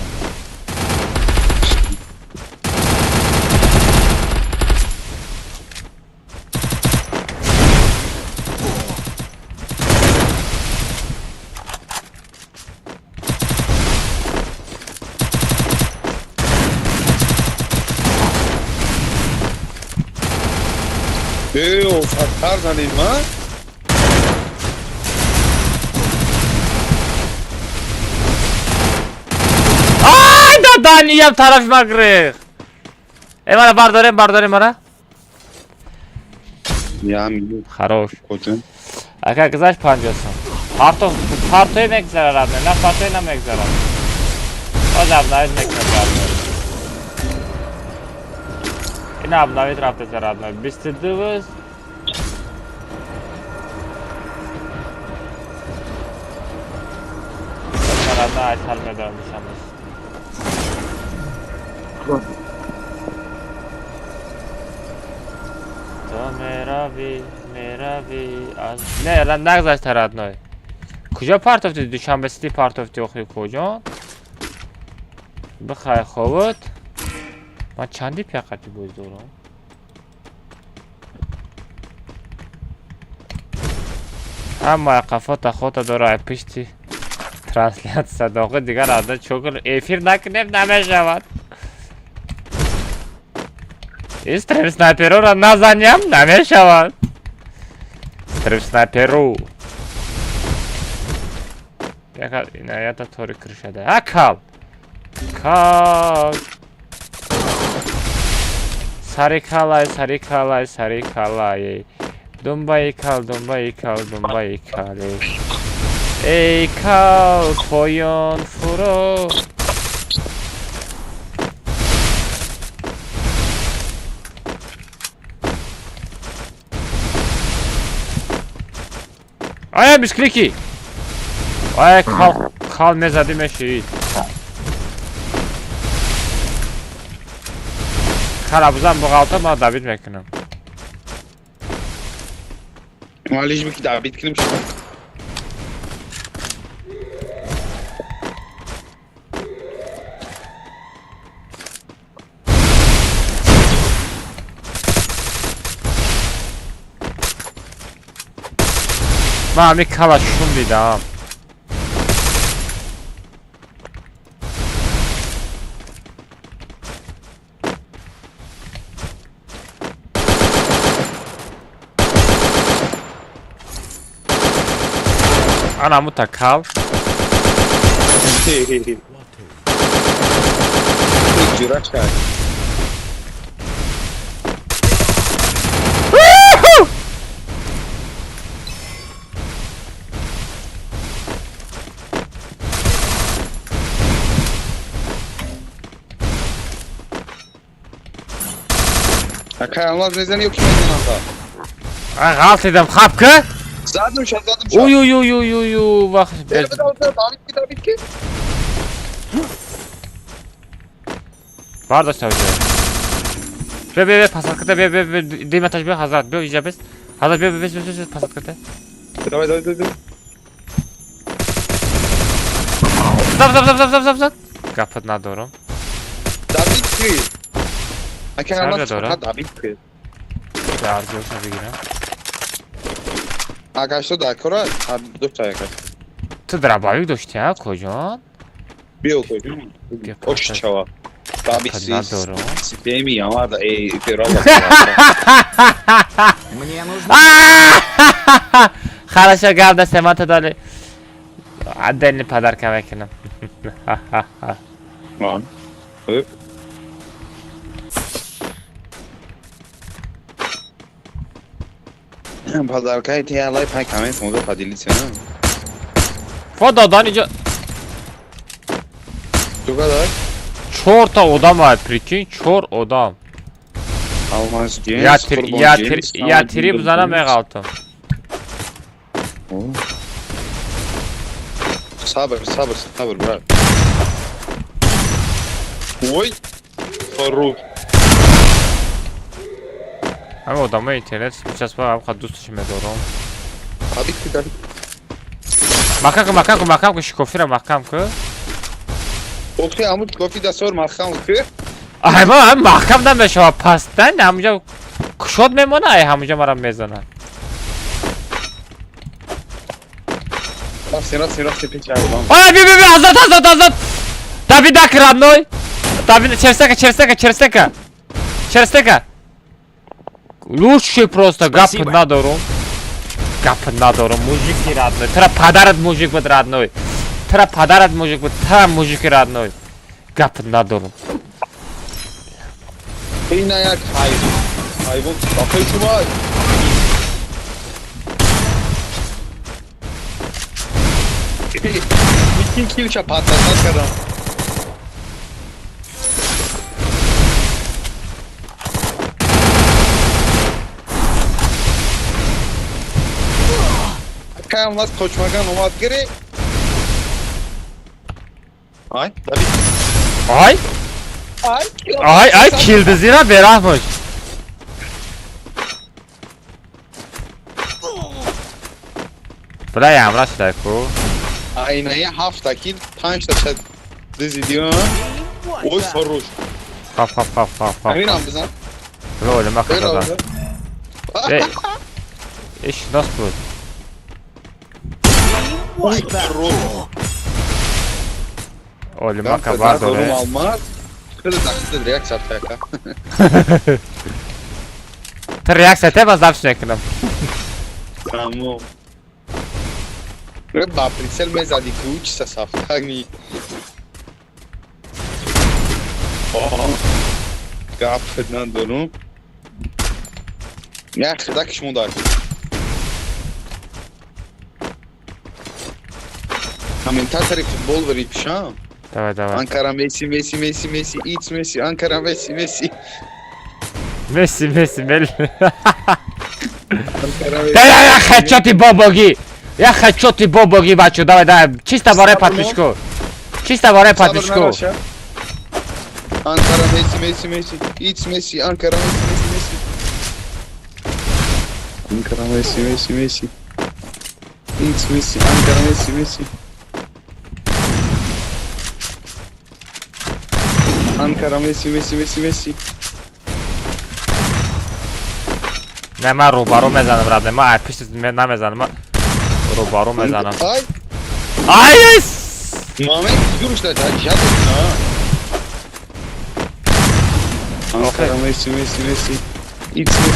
Ё, хатар занем, а? Ай, даданиям тарафи ма гирехт. Э, мара бардорем, бардорем мара. Я милю. Хорош. Куҷо? Ака гузашт 50 сом. Парто, партои мегзара радне, на партои намегзара. Боз обновить мекунад радне. Ина обновить рафтеса радне. 22 радне айсал медорам душанбе. То мерави, мерави аз не, нагзашта родной. Куҷо партофти? Душанбе сити партофти охири куҷо? Бихай ховуд. Ман чанди пиақати боз дорам? Ҳама қафота хота дора ай пишти трансляция дохи дигар ада чокр эфир накунем намешавад. Стрим снайперура назаням намешавад. Стрим снайперу. Яка инаята тори крышада. А кал. Кал. Сари калай, сари калай, сари калай. Думбаи кал, думбаи кал, думбаи кал. Эй кал, поён фуро. Ая бисклики. Ая кал, кал мезади мешид. Калабузам буғалта ма давид мекунам. Ма лиш бики давид кунем шумо. Ман ҳами кала шум дидам. Ана мута кал. Ҷура шад. Акай алмаз мезани ё ки мезанам та? Ай ғалтидам хаб ки? Задам шад, задам шад. Уй уй уй уй уй уй вақт. Давид ки, Давид ки. Бардошта уже. Бе бе бе посадката бе бе бе дим этаж бе ҳазрат бе иҷа бес. Ҳазрат бе бе бес бес бес посадката. Давай, давай, давай. Зап зап зап зап зап зап зап. Гапат надорам. Давид ки. Акай Сар алмаз дора? фақат Давид ки. Арзуша бигирам. Акашто дар кора дошта яка. Ту дробовик дошти, а куҷон? Биё куҷон. Ош чава. Давид Гапат надорам. Системи ямада эй ферала. Мне нужно... Хорошо, гап даст ман та дали. Отдельный подарка мекунам. Ан. Подаркаи ти алай пай камен фонзо поделиться, на? Фо додан иҷо Ту кадар? чорта одам ай, прикинь, чор одам. Алмаз Джеймс, Я три, Қурбон я Джеймс, три, я три Самадин бизанам Джеймс. меғалтам. Сабр, сабр, сабр, брат. Ой, хорош. Ҳама одамои интернет мечаспа, ҳамқа дӯсташ медорам. Абик дар. Маҳкам кун, маҳкам кун, маҳкам кун, шикофира маҳкам кун. Охи, амуд кофи дастор маҳкам кун. Ай, ма ҳам маҳкам намешава, пастан ҳамунҷа кушод мемона, ай ҳамунҷа мара мезанад. Рафтем, рафтем, рафтем печи ҳайвон. Ай, би би би, азад, азад, азад. Давидак родной. Давид, через стека, через стека, через стека. Через стека. Лучший просто гап Спасибо. Надорум. Гап надорум, мужики родной. Тра падарат мужик буд родной. Тра падарат мужик буд, тра мужики родной. Гап надорум. Ина як ҳайвон. Ҳайвон, бақои шумо. Микин килча патасат кардам. Каям нас точмаган омад гири. Ай, Давид. Ай, Ай, ай, ай, килдизира бераҳм бош. Бля, ямра шудай ку. Айнаи ҳафта кил, панҷта шад дизидиё. Ой, хорош. Хап, хап, хап, хап, хап. Ҳаминам бизан. Бля, олима Бера, кардам. бизан. Эй, шинос буд. Ой, хорош. Олима кабар Дорум доре. алмаз. Хеле дақиқа реаксия така. Ту реаксия те ба запись мекунам. Тамом. Ба прицел мезади ку чиса сафтагни. Гап надорум. Я хидак шмудар. Комментатори футбол вари пишам. Давай, давай. Анкара Месси, Месси, Месси, Месси, It's Месси, Анкара Месси, Месси. Месси, Месси, мел. Анкара Месси. Да, я хедшоти бобоги. Я хедшоти бобоги, бачо. Давай, давай. Чисто барои подписчико. Чисто барои подписчико. Анкара Месси, Месси, Месси, It's Месси, Анкара Месси, Месси, Месси. Анкара Месси, Месси, Месси. It's Месси, Анкара Месси, Месси. Анкара Месси, Месси, Месси, Месси. Не, ман рӯбарӯ мезанам, родной. Ман ай пишти намезанам. Ман рӯбарӯ мезанам. Ай, Ай! маме, зурш да жад. Анкара Месси, Месси, Месси. It's Месси.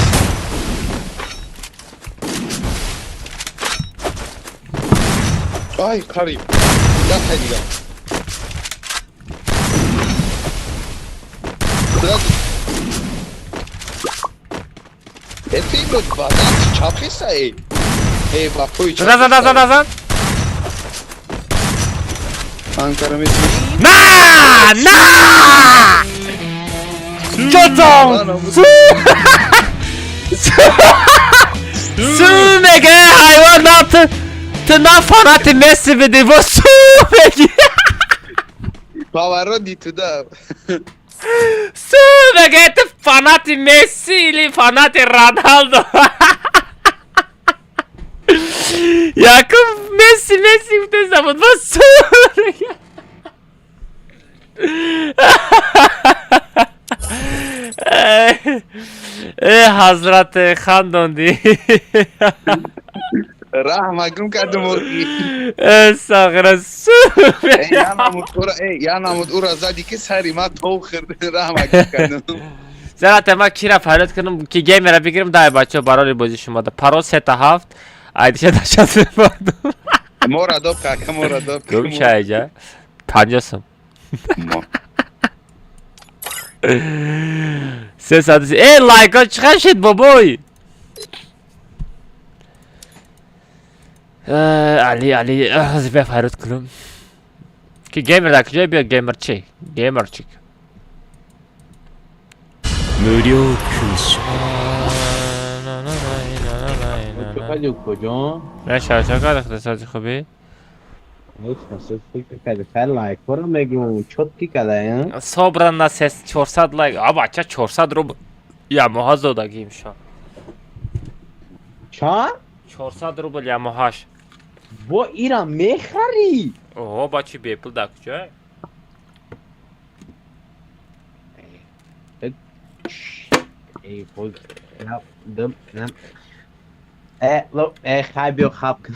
Ай, қариб. Я хайдигам. Брат. Это имрӯз бадан чапхиса эй. Эй, ба пой чап. Назан, назан, назан. Анкара Месси. На! На! Чотон! Су! Су мега ҳайвон на ту ту на фанати Месси бидӣ бо су меги. Поворот не туда. Су мега ту фанати Месси или фанати Роналдо? Якум Месси Месси гуфте забуд бо су мега. Э ҳазрате хандондӣ. Раҳма гум кардум. Э сағира су. Эй, я намуд ура, эй, я намуд ура зади ки сари ма тов хӯрд. Раҳма гум кардум. Зарате ма кира фарёд кунам ки геймера бигирам дай бачо барори бози шумо да парол сета ҳафт айдиша дашат мебардум. Мора доб кака, мора доб. Гум шайҷа 50 сум. Мо. 330. Э лайко чӣ шид бобой? Али али ҳозир фарёд кунам. Ки геймер дар куҷое биёд геймерчи? Геймерчик. 無料空襲。Чо куҷо? Не шавча кард иқтисоди хубӣ? Собрано 400 лайк. А бача 400 рубл. Я моҳа зодагим шо. Чанд? 400 рубл я моҳаш. Бо ира мехарӣ? Оҳо, бачи бепул дар куҷо? Эй, хой. Дым, дым. Э, хай биё хаб кун.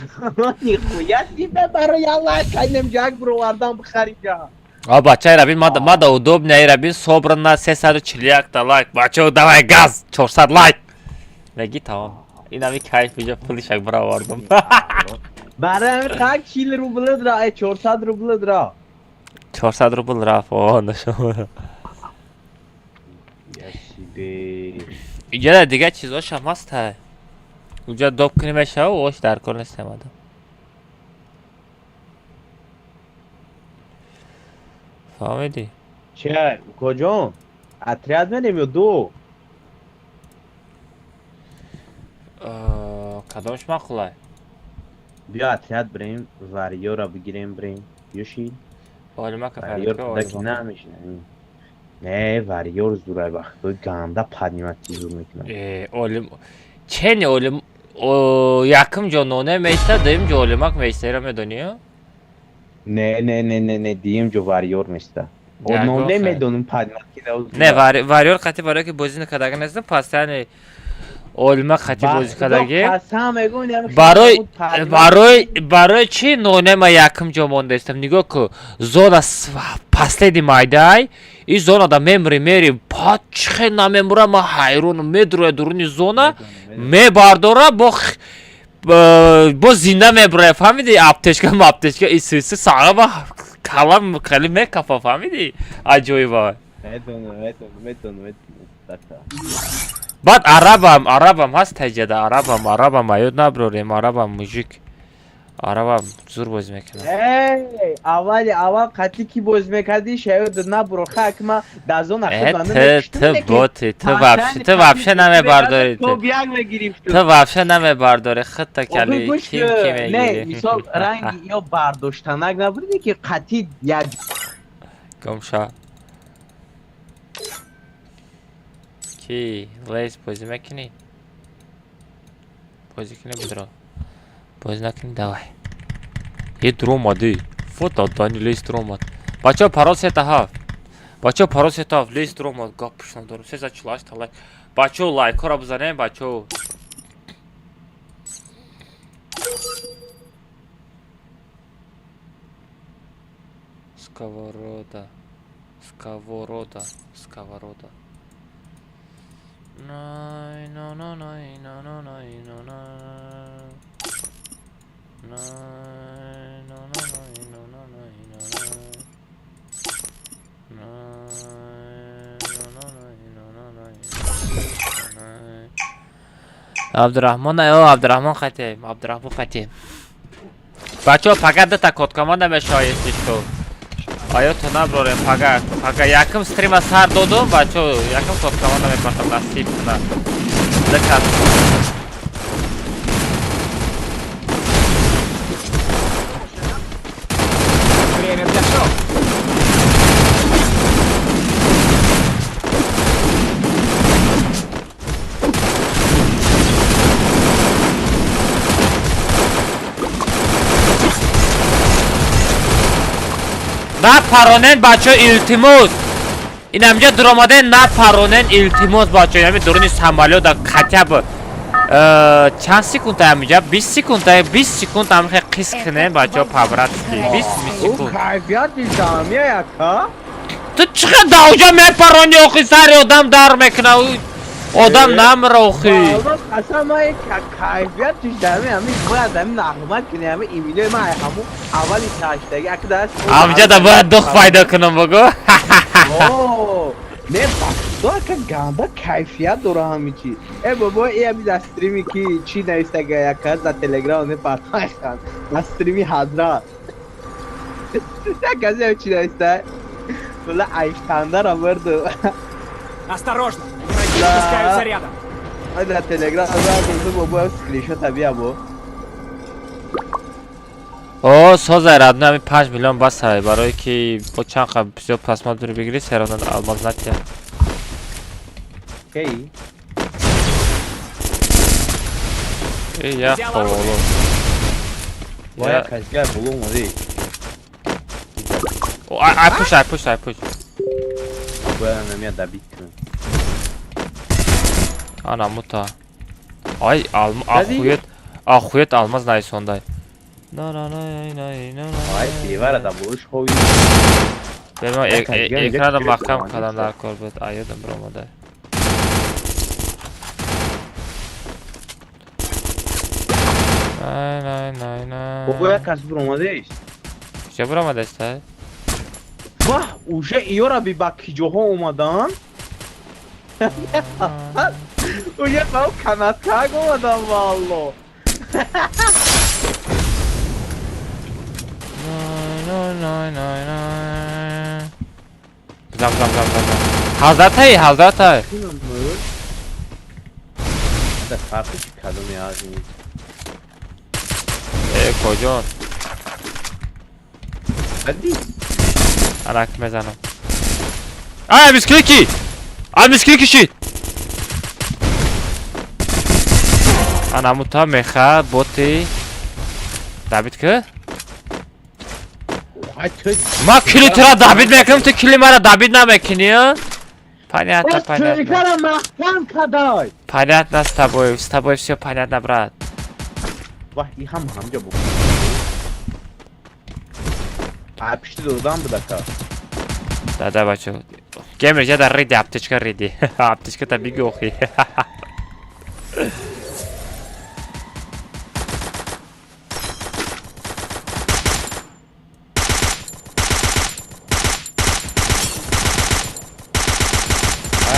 Нихуя себе барои Аллах кайнем ҷак бировардан бихари ҷа. А бача ира бин мада удобно ира бин собрано 341 та лайк. Бача давай газ 400 лайк. Меги тамом. Инами кайф иҷа пулишак баровардам. Барои ҳамин 40 рубл дра, 400 рубл дра. 400 рубл рафт. О, нашо. Иҷа дигар чизошам ҳаст ҳай. Уҷа доб кунӣ мешава, ош дар кор нест омада. Фаҳмидӣ? Че, куҷо? Отряд мерем ё ду? Кадомш маъқулай? Биё отряд бирем, варьёра бигирем бирем. Ёши? Олима Варьёр кафарка даки намешина. Не, варьёр зурай вақтҳои ганда поднимати зур мекунад. Э, олим чени олим якум ҷо ноне меиста, дуюм ҷо олимак меиста, ира медонӣ? Не, не, не, не, не, дуюм ҷо варьёр места. Ноне медонум поднимати. Не, варьёр қати барое ки бозӣ накардага нестам, пас яъне олима қати бозӣ кардаги. Барои барои барои чӣ нонема якум ҷо мондаистам? Нигоҳ ку, зона последний майдай, и зона да мемри мери, па чихе намемура, ма ҳайронам, медуроя дуруни зона, мебардора, бо зинда мебуроя, фаҳмиди? Аптечка аптечка исиси сараба калам хеле мекафа, фаҳмиди? Аҷоиба. Медонам, медонам, медонам, медонам. Баъд арабам, арабам ҳаст таҷада, арабам, арабам аёд наброрем, арабам мужик. Арабам зур бозӣ мекунад. Эй, аввали аввал қатъи ки бозӣ мекардӣ, шаёд набуро, хак ма дар зона Э, ту боти, ту вообще, ту вообще намебардорӣ. Ту як мегирифт. Ту вообще намебардорӣ, худта кали ким ки Не, мегирӣ. мисол ранги ё бардоштанак набудӣ ки қатъи як Гумша. Ки лейс бозӣ мекунӣ? Бозӣ кунӣ бидро. Бозӣ накунӣ давай. Е дуромадӣ. Фото дани лейс дуромад. Бачаҳо парол сета ҳафт. Бачаҳо парол сета ҳафт лейс дуромад. Гап пушна дорам. 348 та лайк. Бачаҳо лайкҳоро бизанем, бачаҳо. Сковорода. Сковорода. Сковорода. Най, на, на, най, на, на, най, на, на. Най, на, на, най, на, на, най, на, на. Най, на, на, най, на, на, най, на, най. Абдурахмон, о, Абдурахмон хатем, Абдурахмон хатем. Бачаҳо пага дута код команда мешава, если что. Аёто наброрем пага, пага якум стрима сар додум, бачаҳо, якум код команда мепартам насиб куна. Дакат. Время для шоу. Напаронен бачаҳо, илтимос. Ин ҳамҷа дуромаден напаронен, илтимос бачаҳо. Ҳами дуруни самолёта хотя бы чанд секунда ҳамиҷа 20 секунда, 20 секунд ҳамихе қис кунем бачаҳо, по-братски 20 секунд. Кайфияти ҷамъия яка? Ту чӣ хел давҷа мепарони охи, сари одам дар мекуна, одам намра охи. Қасам ман кайфиятиш дами ҳамин бояд ҳамин нағма кунӣ, ҳамин имилои ман ҳамун аввали таштаги ака даст. Ҳамҷада бояд дух пайдо кунам бугу. Не, бахудо ака ганда кайфият дора ҳами чи. Э бобо, э ҳами дар стрими ки чӣ навистага яка за телеграм не партайхан. Дар стрими ҳазрат. Яка зе чӣ нависта? Була айштандара бурду. Осторожно! Враги спускаются рядом. Ай дар Телеграм зад бобо, скриншот бия бо. О, созай, родной, ами 5 миллион басай, барое ки бо чанд қа бисёр просмотр бигирӣ, всё равно алмаз натия. Кей? Э, я Взял ховоло. Вая кашгар боло омади. О, ай пуш, ай пуш, ай пуш. Бояд намия добить кунам. Ана мута. Ай, алм Зади? охуеть, охуеть, алмаз найсондай. На на на на на на. Ай, севара да болуш хови. Бема Як кашгар инҷа экрана чӣ маҳкам киред кардам, дар кор буд. Ай, ёдам биромада. Най най най най. Бобо, як кас биромадеш? Куҷо биромадаста? Ваҳ, уже иёра би ба киҷоҳо омадан? Уже ба канаткак омадан, валло. Най най най най. Бизан, бизан, бизан, бизан. Ҳазратай, ҳазратай. Да фарқи чи кадоме аз ин? Э, коҷон? Ади. Анак мезанам. Ай, мисклики! Ай, мисклики шид! Ана мута меха боти. Добить ки? Ай, ту. Ма кили тура добить мекунам, ту кили мара добить намекунӣ, а? Понятно, понятно. Чӯрикара маҳкам кадай. Понятно с тобой, с тобой все понятно, брат. Ваҳ, и ҳам ҳамҷа бу. А пишти додан будака. Да, да, бачо. Гемер, я да риди, аптечка риди. Аптечка та биги охи.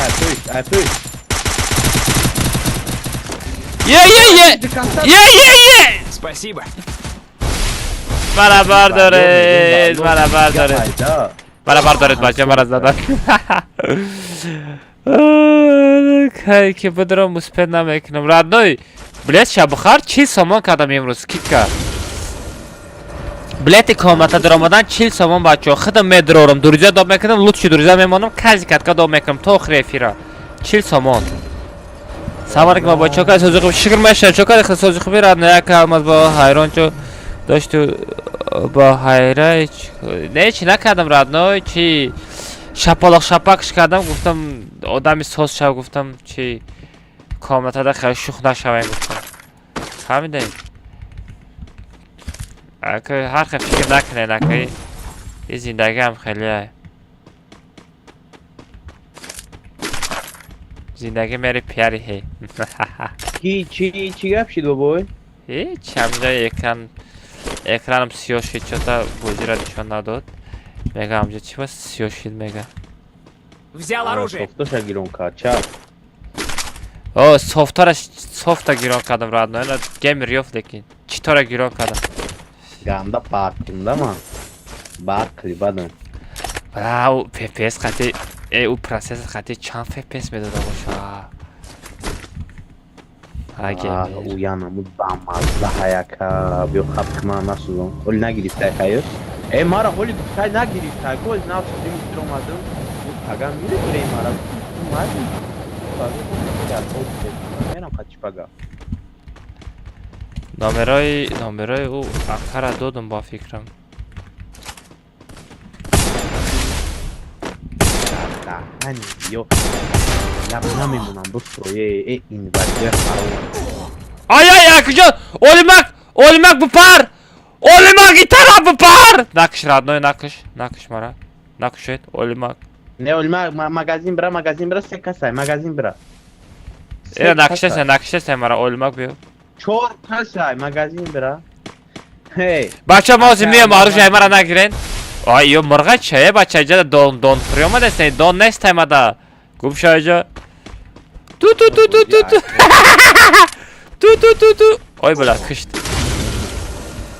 Ай, пӯш, ай, пӯш. Е, е, е! Е, е, е! Спасибо. Мара бардоред, мара бардоред. Мара бардоред, бача, мара задан. Кай ки бидурам, успеть намекунам. Родной, блядь, шабхар 40 сомон кардам имрӯз, скидка. Билети комната даромадан 40 сомон, бачаҳо. Худам медурорам, друзья доб мекунам, лучший друзья мемонам, каждый катка доб мекунам то охири эфира. 40 сомон. Салом алейкум, бо чокар сози хуб, шукр меша, чокар сози хуби, родной, як алмаз бо ҳайрон чо дошту бо ҳайра не чи накардам, родной, чи шапалоқ шапакш кардам, гуфтам одами соз шав, гуфтам чи комнатада хеле шух нашавем, гуфтам. Фаҳмидаед? Ака, ҳар хел фикр накунед, ака, и зиндагиам хеле зиндагӣ мери пиари ҳе. Ки чи чи гап шид, бобой? Ҳеч, ҳамҷа экран, экраном сиёҳ шид, чота бозиро нишон надод. Мега ҳамҷа чи ба сиёҳ шид, мега. Взял оружие. Софтоша гирон кард, ча? О, софтара, софта гирон кардам, родной, ина геймер ёфт, лекин читора гирон кардам. Ганда пакунда ман. Бақли бадан. Бра, у FPS қати, э, у процессор қати чанд FPS медода боша? А, геймер. У янаму бамазза ҳаяка. Биё хаб кма насузон. Ҳоли нагирифтай хайр. Э, мара ҳоли гуфтай нагирифтай. Гол нав шудим омадам. Пага мире мара. Мади. Мерам қачи пага. Номерои ӯ акара додум, ба фикрам. Даҳани ё лаб намемонам бифрое, э, инвазия харом. Ай, ай, акаҷон, Олимак, Олимак, бипар! Олимак, итара бипар! Накш, родной, накш, накш мара. Накшед, Олимак. Не, олма магазин бира, магазин бира, се касай, магазин бира. Э, накшеса, накшеса мара, Олимак биё. Чор касай, магазин бира. Ҳей. Бача, ма ҳозир меям, оружие мара нагирен. Ай, ё мурға чае, бача, иҷа дон дон хӯри омадастен, дон нест аймада. Гум шо иҷа. Ту ту ту ту ту ту. Ту ту ту ту. Ой, бля, кишт.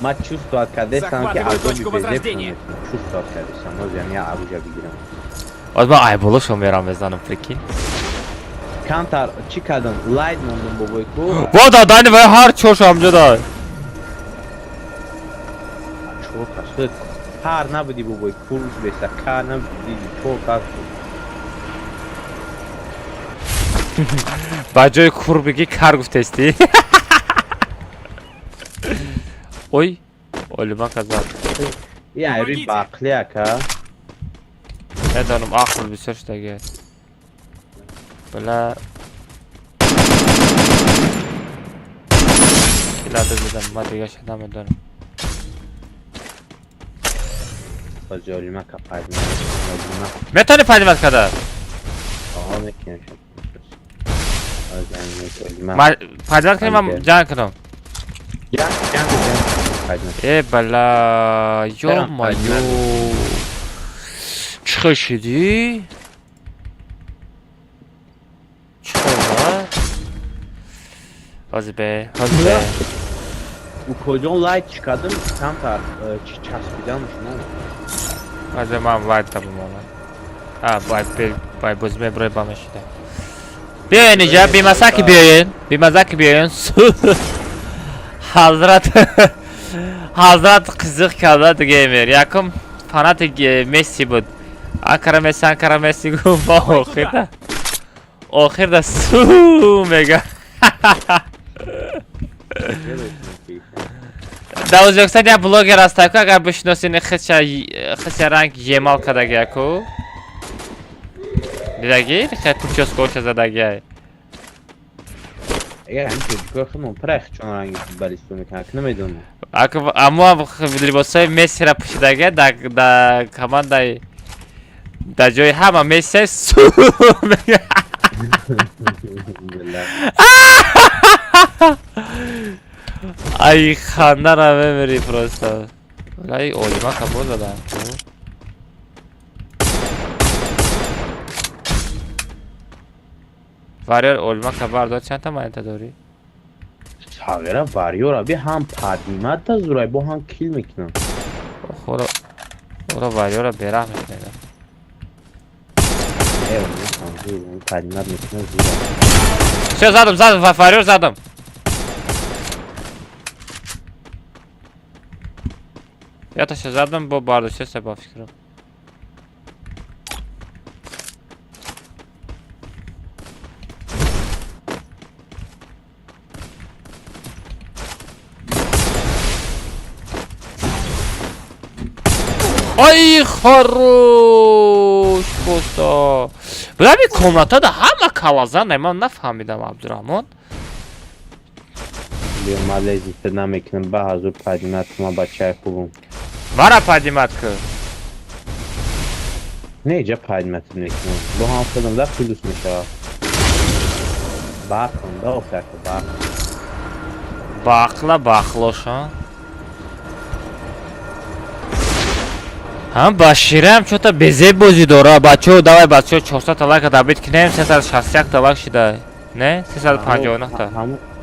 Ма чувствовать кардестам ки Захватываю азоби точку безеб возрождения. чувствовать кардестам. Ҳозир я оружие бигирам. Оз ма айболошо мерам мезанам, прикинь. Камтар чӣ кардам? Лайт мондам бобои ку. Во да дани вай ҳар чорш ҳамҷо дай. Чор кас. Кар набуди бобои курс беса, кар набуди, чор кас. Ба ҷои кур бигӣ кар гуфтестӣ. Ой, олима казад. Я айри бақли ака. Медонам, ақл бисёр шудаги. Била килада задам, ман дигаша намедонам. Бази олима ка падима. Метавонӣ падимат када? Ага, мекунам. Падимат кунӣ ман ҷанг кунам. Ҷанг, ҷанг, ҷанг. Э бала, ё-моё. Чӣ хел шудӣ? Чӣ хел ба? Ҳозир бе, ҳозир бе. Укоҷон лайт чӣ кардам, камтар чӣ часпидам шумо. Ҳозир ман лайт табумонам. А, бай бай бозӣ меброи ба мешида. Биёен инҷа, бемаза ки биёен, бемаза ки биёен. Ҳазрат Ҳазрат қизиқ карда геймер. Якум фанати Месси буд. Анкара Месси, Анкара Месси гуфт ба охирда. Охирда су мега. Дар Ӯзбекистон як блогер аст, ку агар бишносин хича хича ранг емал кардаги яку. Дидаги? Хе прическаоша задаги. Агар ҳамин тоҷикои худмон пирай хичон ранги футболисту мекунад, намедонам. Аку аммо либосҳои Мессиро пӯшидаги дар командаи дар ҷои ҳама Месси су мега. Ай хандара мемири просто. Ай олима кабо задам. Вариор олима кабар дод чанд та монета дорӣ? Савера вариора би ҳам падимат да зурай бо ҳам кил мекунам. Хора ора вариора бераҳм мекунад. Э, падимат мекунам зурай. Всё, задам, задам, вариор задам. Я то задам, бо бардошта ба фикрам. Ай хорош просто. Бля, комната да ҳама калазан, ман нафаҳмидам Абдурахмон. Биё ман лезита намекунам, ба ҳазур падимат ман бачаи хубам. Мара падимат ку. Не, иҷа падимат мекунам. Бо ҳам худам да плюс мешавад. Бақлам да офака бақл. Бақла бақлоша. Ҳам Баширам чё-то безеб бозӣ дора. Бачаҳо, давай бачаҳо 400 та лайка добит кунем, 361 та лайк шида. Не? 359 та.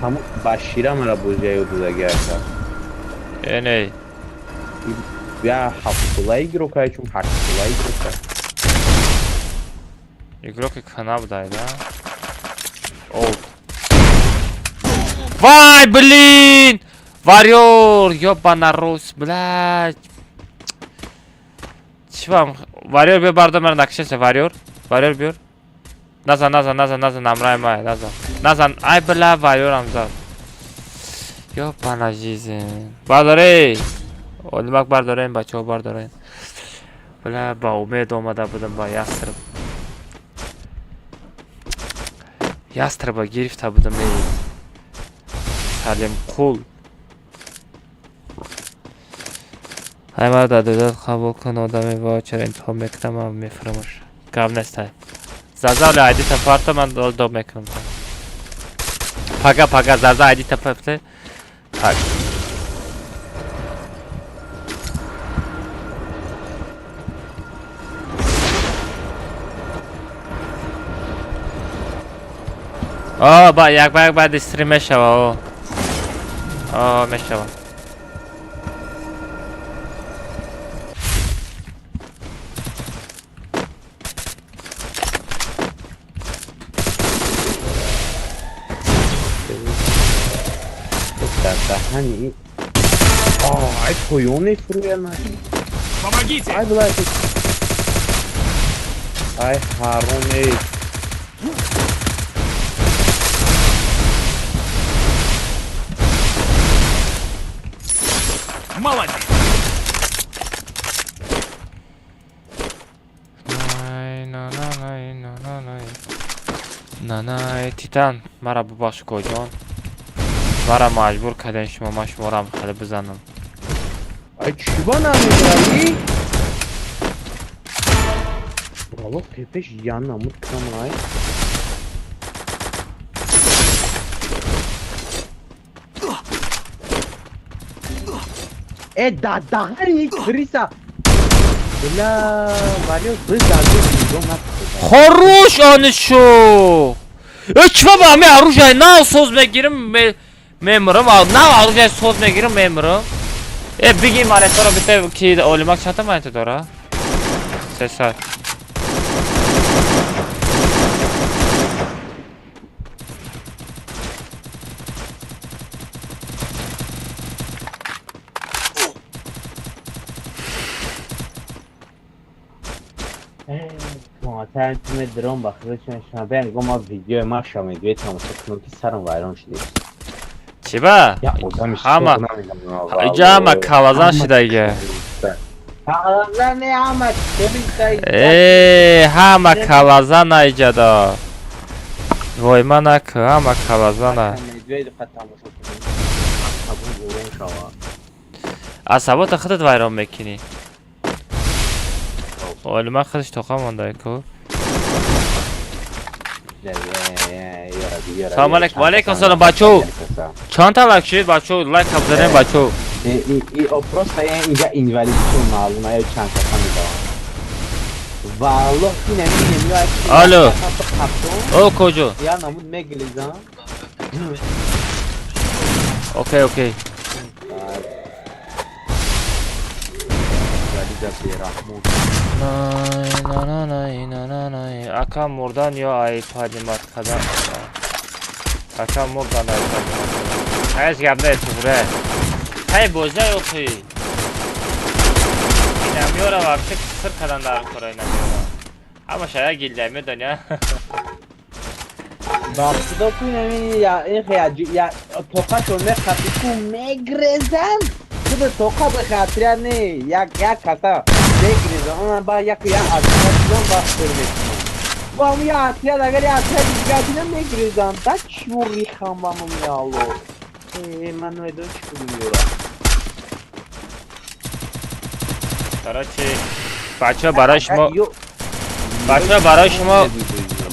Ҳамун Башира мара бозия ёд додаги ака. Э не. Я ҳафтсола игрок ай чун ҳаштсола игрок ай. Игроки кана будай, да? Олд. Вай, блин! Варьор, ёбана рус, блядь. Чӣ вам? Варьор биё бардор мара накшеса, варьор. Варьор биёр. Назан, назан, назан, назан, амрай май, назан. Назан, ай бля, варьорам зад. Ёбана жизнь. Бардорей. Олимак бардорем, бачаҳо бардорем. Бля, ба умед омада будам ба ястреб. Ястреба гирифта будам, эй. Салимқул. Ай мара дар додат қабул кун одаме ва чаро интихоб мекунам ман мефаромӯш. Гап нестай. Заза оли айдита парта ман доб мекунам. Пага пага заза айдита парта. Так. О, ба як ба як баъди стрим мешава, о. О, мешава. даҳани ин. Ай, поён мефурӯяд. Помогите! Ай, блядь. Ай, ҳаром, эй. Молодец! Най, на, на, най, на, на, най. На, най, Титан, мара бубахш, коҷон. Мара маҷбур кардем шумо, ман шуморо хеле бизанам. Ай, чӣ ба намебарӣ? Валло, тепеш ян намуд кам, ай. Э, да даҳани криса. Бля, валё бизаду нигоҳ накун. Хорош, анишо! Э, чӣ ба ҳамин оружие нав соз мегирим, мемирам, нав оружие соз мегирим, мемирам. Э, биги монетаро бите, ки олимак чандта монета дора? 300. Мотар тиме дрон ба худо чун шума бен гом ма видеои ма шума медуе тамошо кунам, ки сарам вайрон шуда. Чӣ ба? Я одами Ҳама иҷа ҳама калазан шидагия. Калазан не, ҳама Э, ҳама калазана иҷада. Вой, ма наку, ҳама калазана. Медуе тамошо кунам. Асабон вайрон шава. Асабота худат вайрон мекунӣ. Олимак худаш тоқа монда ку. Салом алейкум, ва алейкум салом, бачо. Чанд та лайк шид, бачо? Лайк бизанем, бачо. И просто инҷа инвалид чун маълум ё чанд каса медавам. Валлоҳ, ин ами Алло. О, коҷо? Я намуд мегилизам. Окей, окей. Инвалида бераҳмон. Най, на, на, най, на, на, най. Ака, мурдан ё ай поднимать кардан? Ака, мурдан ай поднимать кардан. Ҳеҷ гап не, туғре. Ҳай, боза охи. Инамёра вообще сир кардан дар кора инамёра. Ҳамаша як гилда медони, а? Ба худо, ку инами я ин я тоқашо мехапи, ку мегрезам. Худ тоқа ба хатиря не, як як каса мегрезам. Он ба як я отряд ба худ мекунам. Ба ҳам я отряд, агар я отряд дигар бинам, мегрезам. Да чӣ рихам ба ман, я Алло. Э, ман намедонам чӣ кунам ёра. Короче, бачаҳо, барои шумо, бачаҳо,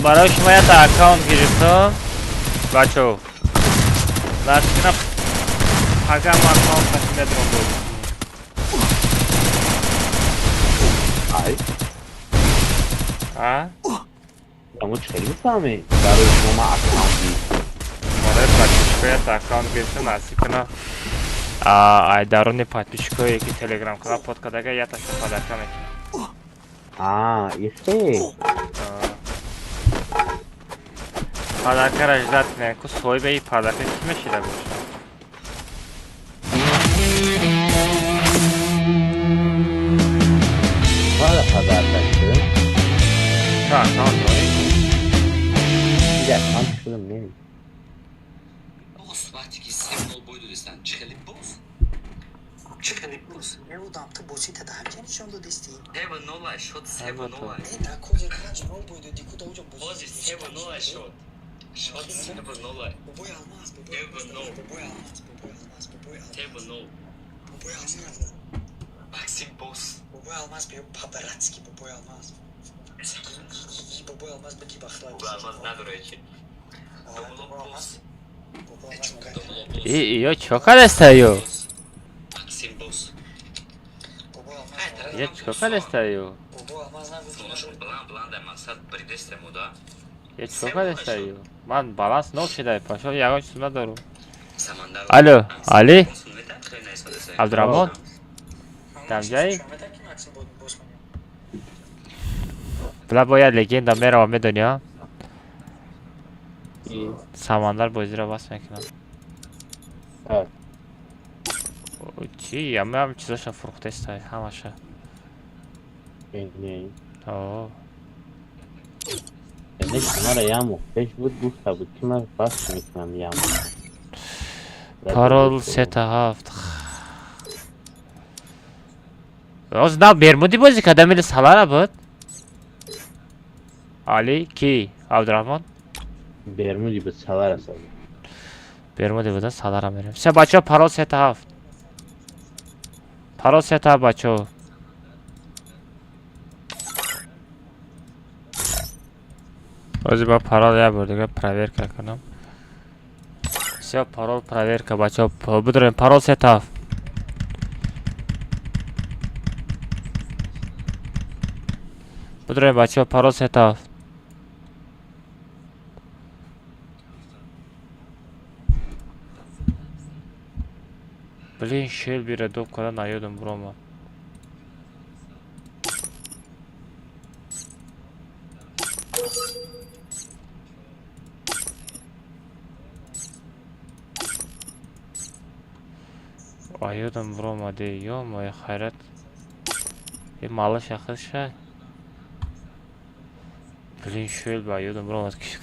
барои шумо якта аккаунт гирифтам. Бачаҳо. Насиб пагам аккаунт каши медром бозӣ. Ай, А? Амо чӣ хеле мефаҳмӣ? Барои шумо ман аккаунт гирифтам. Барои подписчикҳо якта аккаунт гирифтам, насиб кунам. Ай даруни подписчикҳое ки телеграм канал под кардага, якташо подарка мекунам. А, ихе. Подаркара ждать кунем, ку соҳиби ин подарка кӣ мешида бошад? Вала подарка шуд. Ту аккаунт дорӣ? Ида аккаунт шудам не. Боз вақте ки 3-0 бой додистанд, чӣ хеле боз? Чӣ хеле боз? Меудам, ту бозита да ҳамча нишон додисти. 3-0 шуд, 3-0. Э, на козе 5-0 бой доди, ку да уҷа бози. Бози 3-0 шуд. Шуд 3-0. Бобои алмаз, бобои алмаз, бобои алмаз, бобои алмаз, бобои алмаз. 3-0. Бобои алмаз. Максим бос. Бобои алмаз, биё по-братски, бобои алмаз. Бобои алмаз, бики бахла. Бобои алмаз надорад чи. Бобои алмаз. Бобои алмаз. И ё чико кардеста ё? Максим бос. Бобои алмаз. Ё чико кардеста ё? Бобои алмаз нагуфт. Баланд баланд мақсад бридестему да. Ё чико кардеста ё? Ман баланс нол шида, пашо ягон чиз надорам. Самандар. Алло, Али? Абдураҳмон? Дамҷаи? Бла бояд легенда мерава, медони, а? Самандар бозиро бас мекунам. Так. Чи, ям чизаша фурӯхтестай, ҳамаша. Не. О. Не, мара яму. Пеш буд гуфта буд ки ман бас мекунам яму. Парол 3 7. Оз на Бермуди бозӣ кардам или Салара буд? Али ки? Абдурахмон? Бермуди буд, Салара сад. Бермуди буда, Салара мерем. Все, бачаҳо, парол 3 7. Парол 3 7, бачаҳо. Ҳозир ба парол як бор дига проверка кунам. Все, парол проверка, бачаҳо, бидорем, парол 3 7. Бидорем, бачаҳо, парол 3 7. Блин, Шелбира доб када наёдам буромад. Аёдам буромаде, ё-моё, хайрат. Е малаша хиша. Блин, Шелби аёдам буромад ки.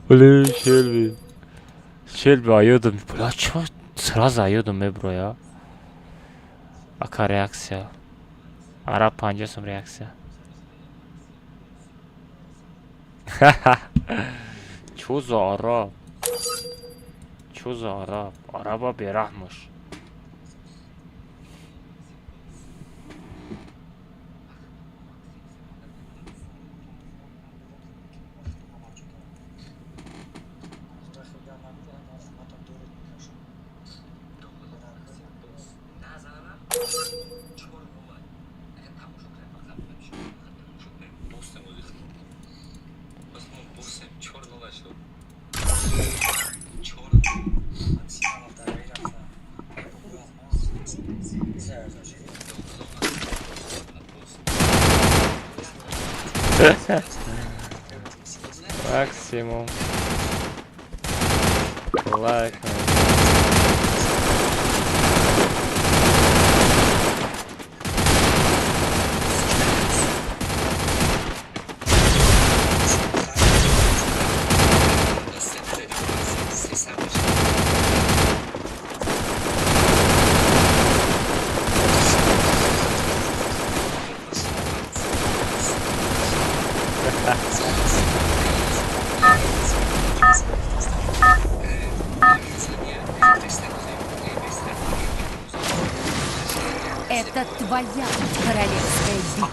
Блин, Шелби. Шелби аёдам. Бля, чё сразу аёдам меброя? Ака реакция. Араб 50 сум реакция. Чё за араб? Чё за араб? Араба бераҳмуш. Максимум. Лайк. Это твоя королевская битва.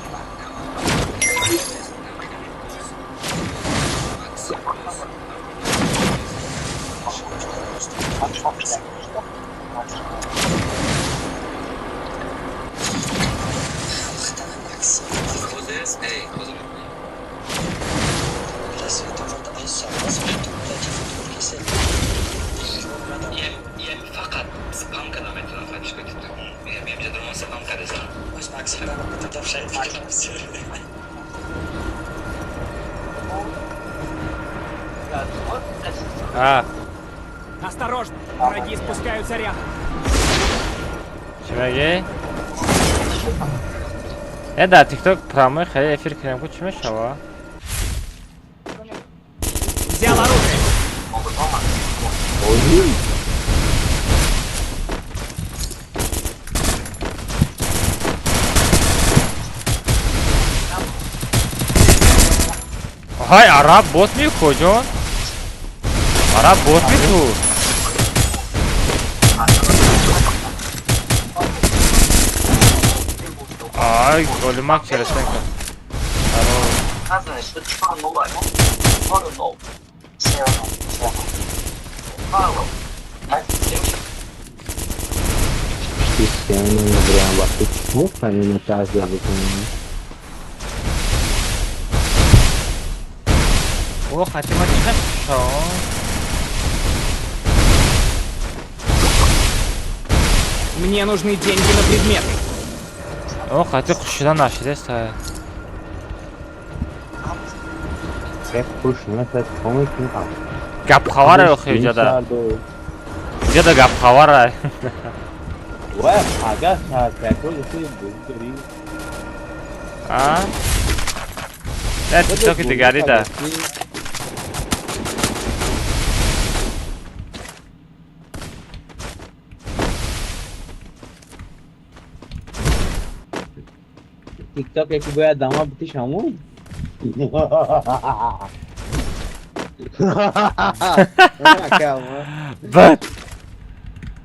А, Осторожно! Враги спускаются рядом. чӣ мегӣ? Э, дар тикток прямой хеле эфир кунем ку чӣ мешава? Взял оружие. Ҳай, араб бот меку, ҷон? Араб бот меку? Ай, голимак чересенка. Здорово. О, хатима чӣ шо? Мне нужны деньги на предметы. О, хати хушида нашидест. Як хуш насад комик мекунам. Гап хабар охи ҷада. Пага да гап хабара. Вай, пага сар худ бозӣ. А? Не, тиктоки дигари да. Тикток яки бояд дама битиш ҳамун. Бад.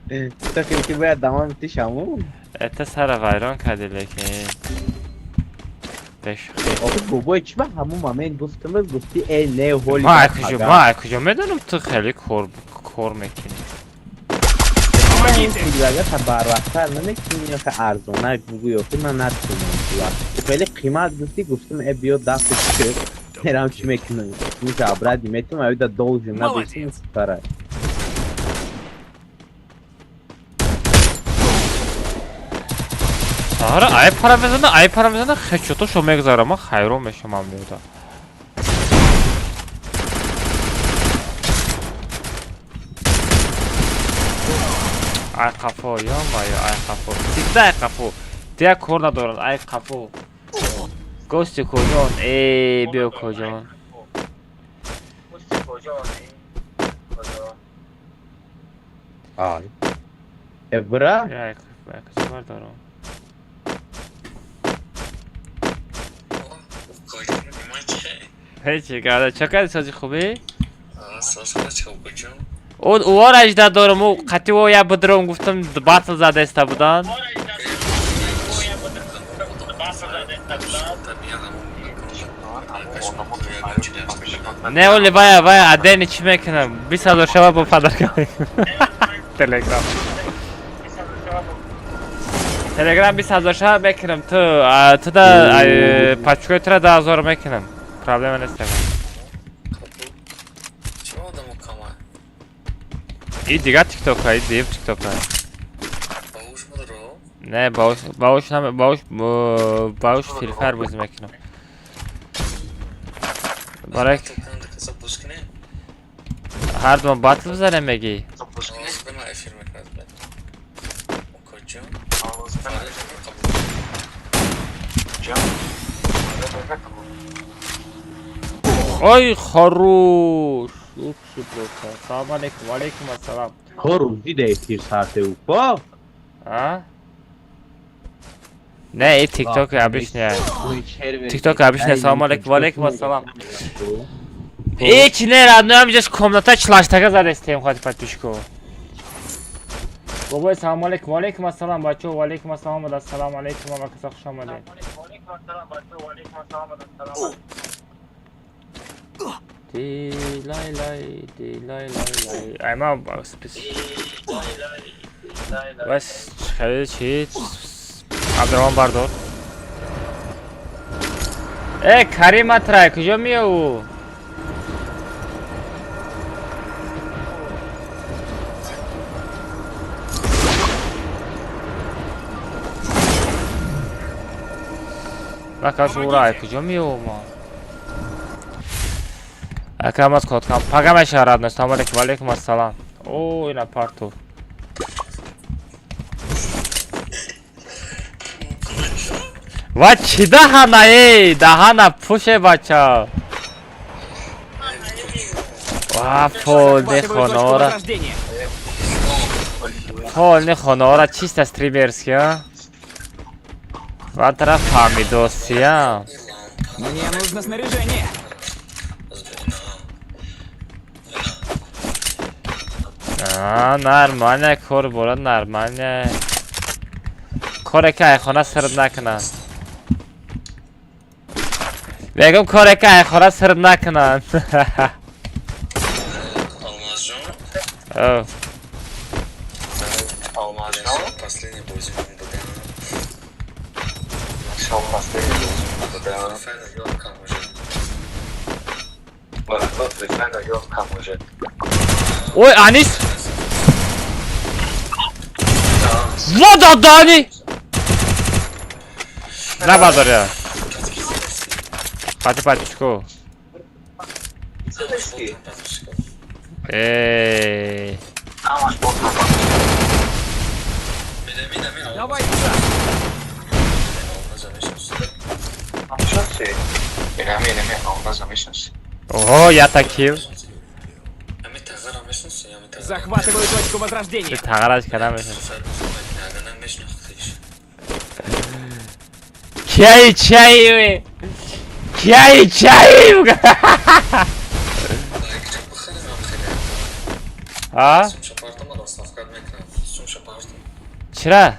Тикток яки бояд дама битиш ҳамун. Это сара вайрон карди лекин. Бешухӣ. Охи бобой чӣ ба ҳамун момент гуфтам, гуфти э не ҳоли. Ма куҷо, ма куҷо медонам ту хеле кор кор мекунӣ. Помогите! Предлагата барвақттар намекунӣ ё арзонак бугӯ ё ки ман натунам хеле қимат гуфтӣ гуфтам э биё дафти чӣ мерам чӣ мекунам миса обратно метум авида должен Молодец. Пора. Саҳара ай пара мезана, ай пара мезана, хечото шо мегзара, ман хайрон мешавам меода. Ай қафо, ё-моё, ай қафо. Всегда ай қафо. Дигар кор надоранд, ай қафо. Гости куҷон? Э, биё куҷон? Ай. Э бра? Ай куҷо бардорам? Ҳечи гада, чо кардӣ сози хубӣ? Ӯ ажда дорам, ӯ қатъи ӯ я бидром гуфтам батл задаиста будан. Не, оли вая, вая, адени чӣ мекунам? 20 000 шава бо подарка. Телеграм. Телеграм 20 000 шава мекунам. Ту, ту да пачкои тура 10 000 мекунам. Проблема нест. И дигар тиктока, и дигар тиктока. Не, бауш, бауш наме, бауш, бауш Фри Файр бозӣ мекунам. Барак. Ҳар дума батл бизанем мегӣ? Ой, хорош. Упси просто. Салом алейкум, алейкум ассалам. Рӯзи да эфир сарте упо? А? Не, и тикток обычный. Тикток обычный. Салом алейкум, алейкум ассалам. Ҳеч не, родной, ҳамиҷаш комната члаштага задестем хати подписчико. Бобой, салом алейкум, алейкум ассалам, бачо, алейкум ассалам, ассалому алейкум, ва каса хуш омадед. Ди лай лай, ди лай лай лай. Ай ма спис. Бас хеле чи Абдурахмон бардор. Э, Карим Атрай, куҷо меёву? Бакаш урай, куҷо меёву ма? Ака маз код кам. Пага меша родной. Салом алейкум, алейкум ассалам. О, ина парту. Ва чӣ даҳана эй, даҳана пуше бача. Ва полни Захватываю точку хонора. возрождения. Полни хонора чисто стримерский, а? Ва тараф фаҳмидосия. Мне нужно снаряжение. А, нормально, кор бора нормально. Коре ки айхона сирд накунанд. Мегум коре ки айхона сирд накунанд. О, Ой, Анис! Вода дани! Набадоря. Пати патичку. Эй. Давай сюда. Оҳо, ята кил. Захватываю точку возрождения. Тағараш кардам. Чай, чай. Чай, чай. А? Чира?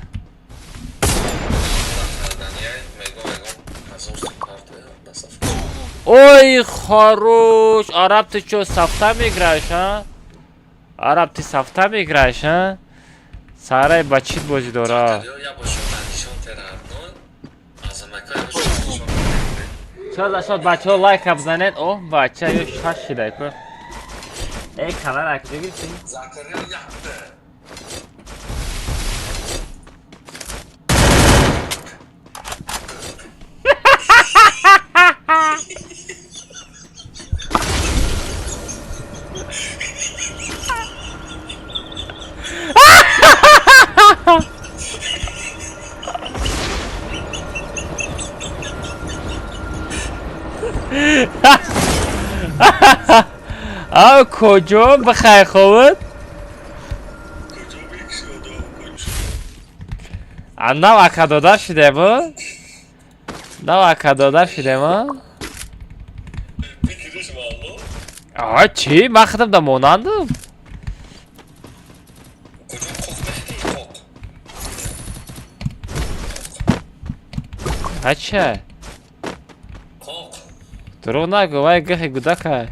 Ой, хорош. Араб, ты чё, с автами играешь, а? Араб, ты с автами играешь, а? Сарай бачит бозӣ дора. Чо зашод бачаҳо лайка бизанед. О, бача ё шаш шидай ку. Эй, канал акҷо гирифтӣ? А куҷо бихай хобад? Нав акадодар шудем, нав акадодар шудем. А чӣ? Ман худам да монандам. Ача. Дурӯғ нагӯ, вай гахи гудака.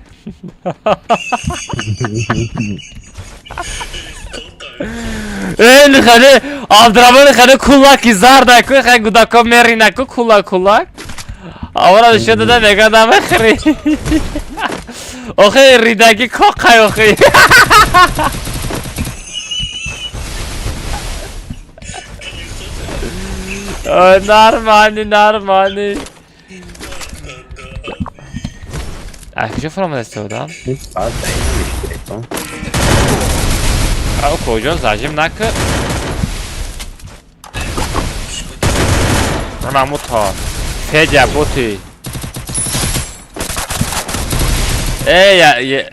Эй, нихане, Абдураҳмон нихане кулаки зарда ку, хай гудако мерина ку кулак кулак. Аввала нишон дода мега намехӯри. Охи ридаги коқай охи. Нормальный, нормальный. А куҷо фуромада истодам? А куҷо зажим накӣ? Намуто. Федя боти. Эй, я.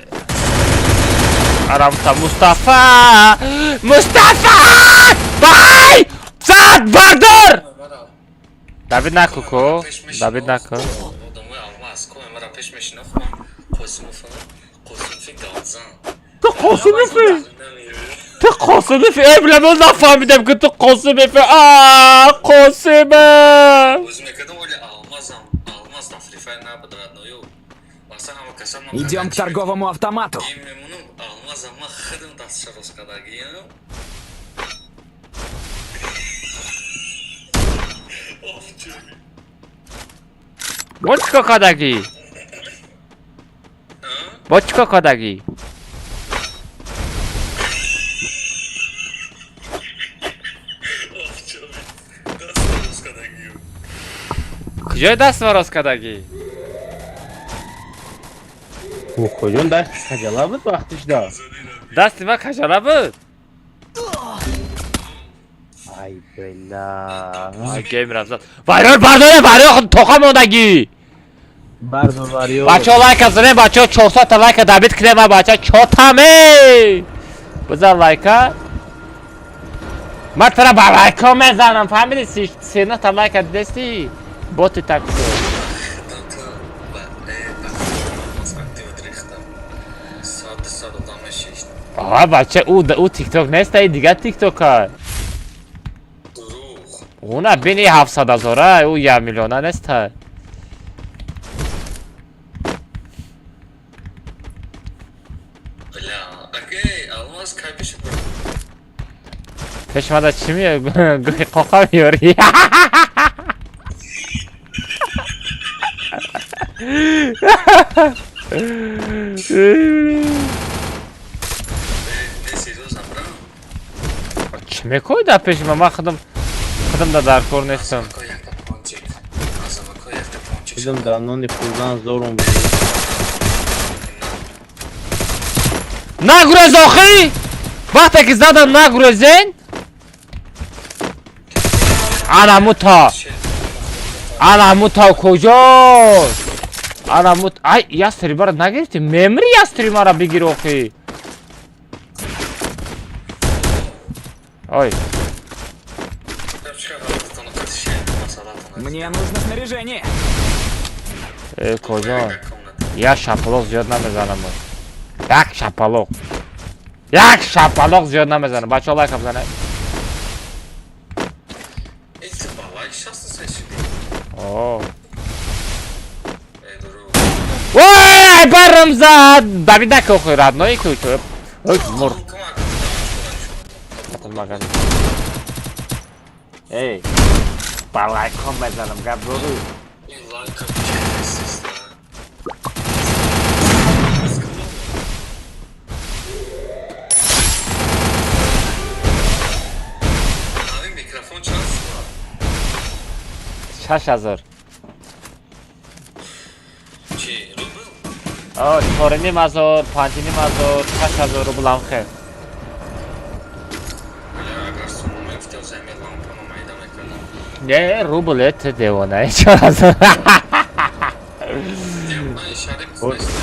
Арамта Мустафа! Мустафа! Бай! Зад бардор! Давид наку ко? Давид наку. Ту Қосимифи? Ту Қосимифи? Эй, бля, ман нафаҳмидам ки ту Қосимифи. А, Қосиме! Идем к торговому автомату. Бо чӣ кор кардагӣ? Бо чӣ кор кардагӣ? Куҷои даст ва рост кардагӣ? Куҷон даст кажала буд вақтиш да? Дасти ман кажала буд? Ай бля. Гейм рафзад. Варёр бардоре, варёр тоқа мондагӣ. Бардор варёр. Бачаҳо лайка занем, бачаҳо 400 та лайка дабит кунем, ма бача чотаме. Бизан лайка. Ман тура ба лайка мезанам, фаҳмидӣ? 39 та лайка дидести? Боти так шуд. А бача, ӯ тикток нест, ай дигар тиктока. Уна бини 700 ҳазора, ӯ 1 миллиона нест. Пеш мада чӣ меёр? Гӯхи қоқа меёрӣ. Чӣ мекунӣ дар пеши ман? Ман худам да дар кор нестам. Худам дар нони хӯрдан зорум. Нагурез охӣ! Вақте ки задам, нагурезен. Анамута. Анамута куҷост? Анамут. Ай, ястребара нагирифтӣ? Мемри, ястреби мара бигир охи. Ой. Мне нужно снаряжение. Э, куҷо? Як шапалоқ зиёд намезанам. Як шапалоқ. Як шапалоқ зиёд намезанам. Бачаҳо, лайка бизанед. О. Ой, барам зад! Давид накохи, родной ку. Ой, мурд. Эй, ба лайком мезанам, гап дорӣ? 6000. 4500, 5500, 6000 рубл ам хел. Не, рубл это девона, 4000.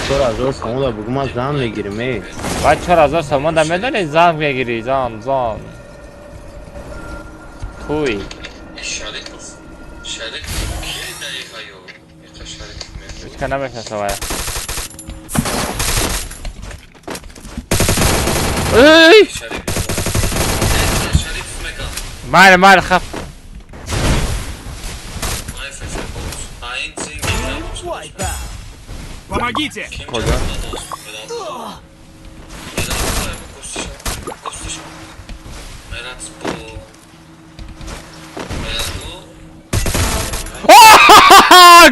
4000 сомон бугу ман зан мегирим, эй. Баъд 4000 сомон да медонӣ, зан мегирӣ, зан, зан. Туй. Ҳеҷ намешнасам ая. Эй! Майли, майли, хаф. Помогите! Куҷо?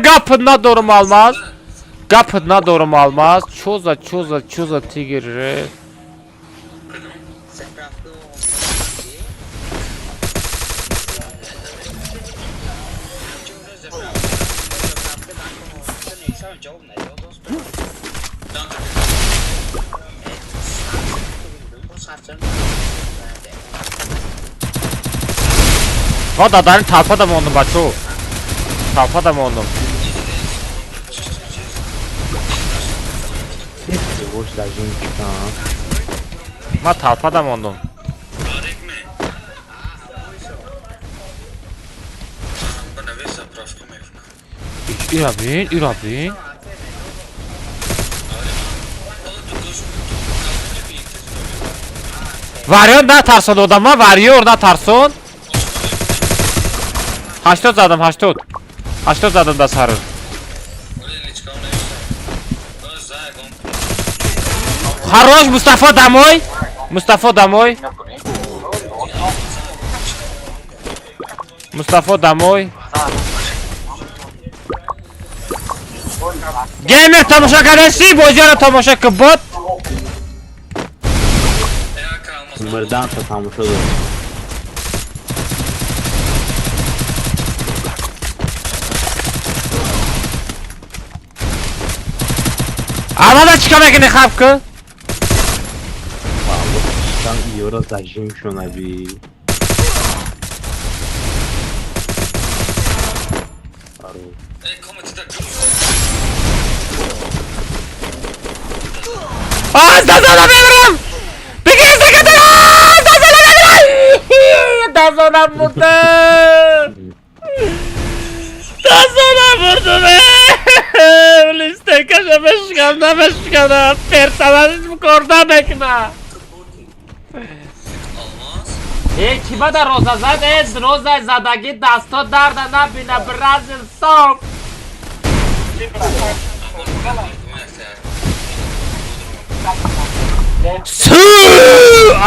Гап надорам, алмаз. Гап надорам, алмаз. Чё за, чё за, чё за тигр? Ре? Ва дадарин талпа да мондум, бачо. Талпа да мондум. Бош дажин чикан. Ман талпа да мондум. Ира бин, ира бин. Вариор натарсон одама, вариор натарсон. 80 задам, 80. 80 задам да сарыр. Хорош, Мустафа домой. Мустафа домой. Мустафа домой. Геймер тамоша кардаси, бозиро тамоша ки бот. Мурдан та тамошо дорам. Аввала чӣ кор мекунӣ, хаб ку? Ёро зажим шунави. Аз дазона мемирам! Бигир закатара! Аз дазона мемирам! Дазона мурдам! Дазона мурдам! Листекаша мешкам, намешканам, персонажизм кор намекуна! Э, ки бада роза зад? Э, роза задагӣ дасто дарда набина, бразил сом! Су!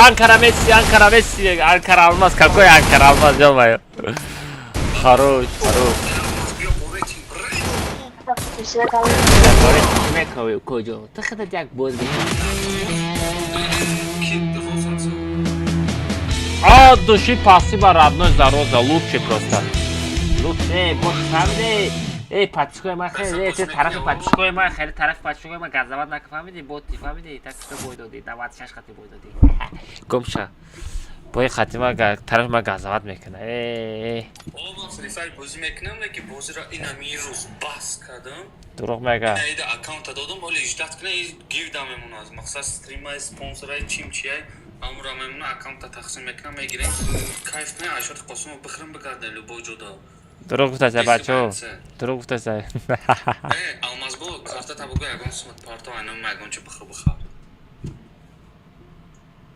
Анкара Месси, Анкара Месси, Анкара Алмаз, какой Анкара Алмаз, ё-моё. Хорош, хорош. Куҷо? Ту худат як боз От души спасибо, родной, за роза, лучше просто. Лучше, бош фаҳмиде. Эй, подписчикои ман хеле, эй, тарафи подписчикои ман хеле, тарафи подписчикои ман газават нака, фаҳмидӣ? Боти, фаҳмидӣ? Так что бой додӣ, 96 хати бой додӣ. Гумша. Бои хати ман тарафи ман газават мекунад. Эй, О, ман Free Fire бозӣ мекунам, лекин бозиро ин ҳамин рӯз бас кардам. Дурӯғ мега. Ина ида аккаунта додам, ҳоли ждать кунам, и гивда мемонад. Мақсад стримай, спонсорай, чим чиай, ҳамура мемона, аккаунта тақсим мекунам, мегирем. Кайф кунем, Айшоти Қосимов бихӯрем, бигардем любой ҷода. Дурӯғ гуфтаса, бачаҳо. Дурӯғ гуфтаса. Э, Алмазбо, карта табуга ягон сумат парто, айном ягон чи бихӯр бихӯр.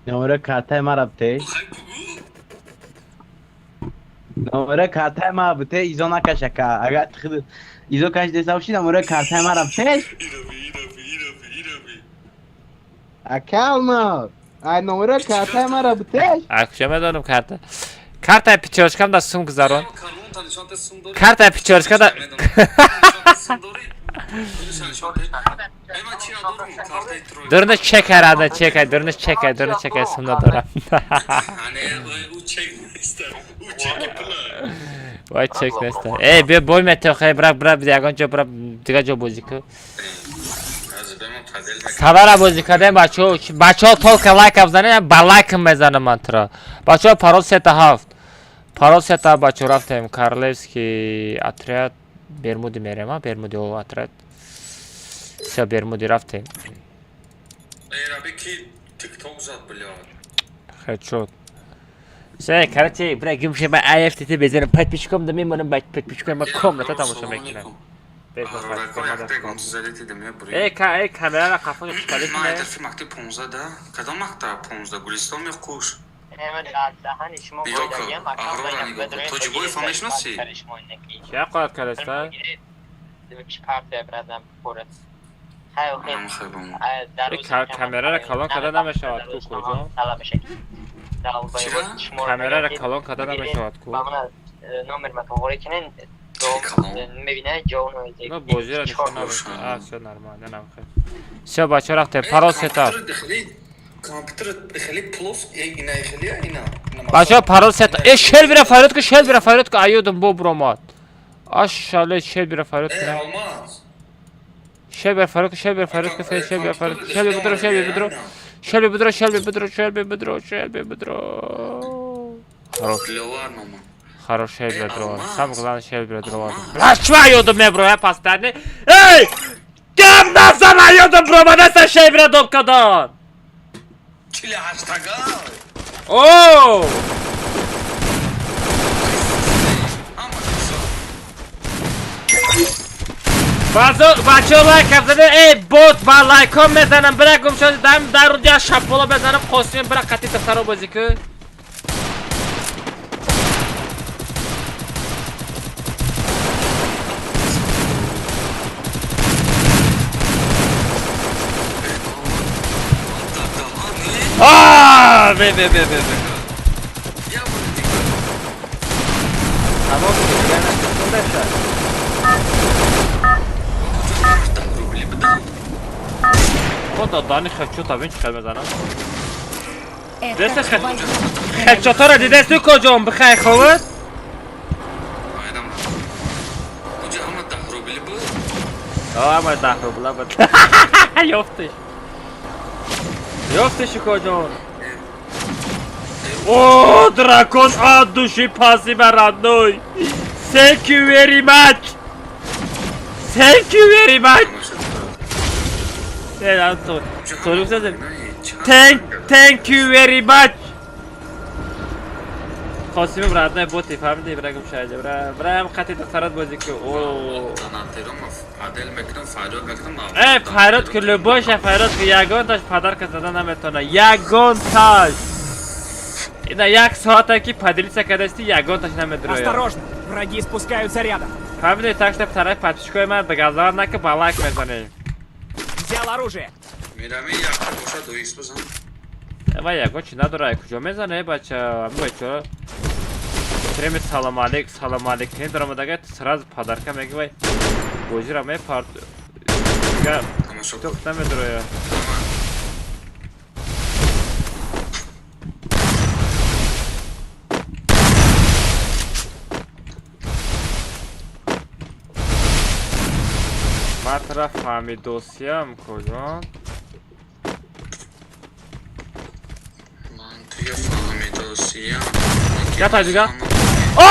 Номера картаи мара бите. Номера картаи мара бите, изо накашака. Агар худ изо кашида бошӣ, номера картаи мара бите. Ака Алмаз, ай номера картаи мара бите. А куҷа медонам карта? Картаи пичорчкам да сум гузарон. Картаи пичорчка да Дурна чекай, рада чекай, дурна чекай, дурна чекай, сум надорам. Вай чек неста. Эй, биё бой метео, хай бра бра ягон ҷо бра дигар ҷо бозӣ ку. Савара бозӣ кардем бачаҳо. Бачаҳо толка лайка бизанед, ба лайкам мезанам ман туро. Бачаҳо парол 3-7. Парол 3-7 бачаҳо рафтем Карлевский отряд Бермуди мерем, а Бермуди о отряд. Всё Бермуди рафтем. Эй, раби ки TikTok зад, блядь. Хедшот. Всё, короче, бра гимше ма AFTT безанам подписчиком да мемонам, подписчиком ма комната тамошо мекунам. Эй, эй, камерара қафо чикалӣ Ман кунем? айтарфи мактаби 15 да? Кадом мактаб 15? Гулистон ё Қуш? Нигоҳ кун, Аҳрора нигоҳ кун. Тоҷибоев ҳам мешиносӣ? Чия қояд кардеста? Камерара калон карда намешавад ку куҷо? Камерара калон карда намешавад ку? Ну, бозиро нишон намешавад. А, всё нормально, намхел. Всё, бачаҳо рафтем. Парол сетап. Компютер хеле плюс, ина хеле ина. Бачаҳо парол сетап. Э, шел бира фарёд ку, шел бира фарёд ку, аюдум бо буромад. Ашале шел бира фарёд ку. Шел бира фарёд ку, шел бира фарёд ку, шел бира фарёд ку. Шел бидро, шел бидро. Шел бидро, шел бидро, шел бидро, шел бидро. Хорош. Хорош шел бидро. Сам главное шел бидро. Бля, аюдум мебро, постоянно. Эй! Кам назан аюдум бромадаса шел бира доб кадан. О! Бачаҳо лайк бизанед, эй бот ба лайкҳо мезанам, бира гумшод дам дар рӯди шаполо мезанам, Қосим бира қати духтаро бозӣ ку. Аа, бе бе бе бе. Тамом дигар накунда. Худо дани хедшот бин чӣ мезанам. Десташ хедшотро дидест ту куҷом бихай ховад? Ама 10 рубла буд. Ёфтиш. Ёфтиш куҷон. О, дракон от души, спасибо, родной. Thank you very much. Thank you very much. Thank you very much. Қосимов родной боти фаҳмидӣ брагум шайда бра брам қати духтарат бозӣ ку. О. Э, фарёд ку любойша фарёд ку ягонташ подарка зада наметавона. Ягонташ. Ина як соата ки поделиться кардасти ягонташ намедрояд. Осторожно, враги спускаются рядом. Фаҳмидӣ так что тарафи подписчикои ман газават нака ба лайк мезанем. Взял оружие. Мирами якта боша дуис бизан. Ва ягон чи надора, куҷо мезане бача? Ами бача. Треми салом алейк, салом алейк. Не даромадага сразу подарка меги вай. Бозира мепард. Дига ток намедроя. Ман тара фаҳмидосиям, куҷон. Ман туя фаҳмидосиям. Я дига.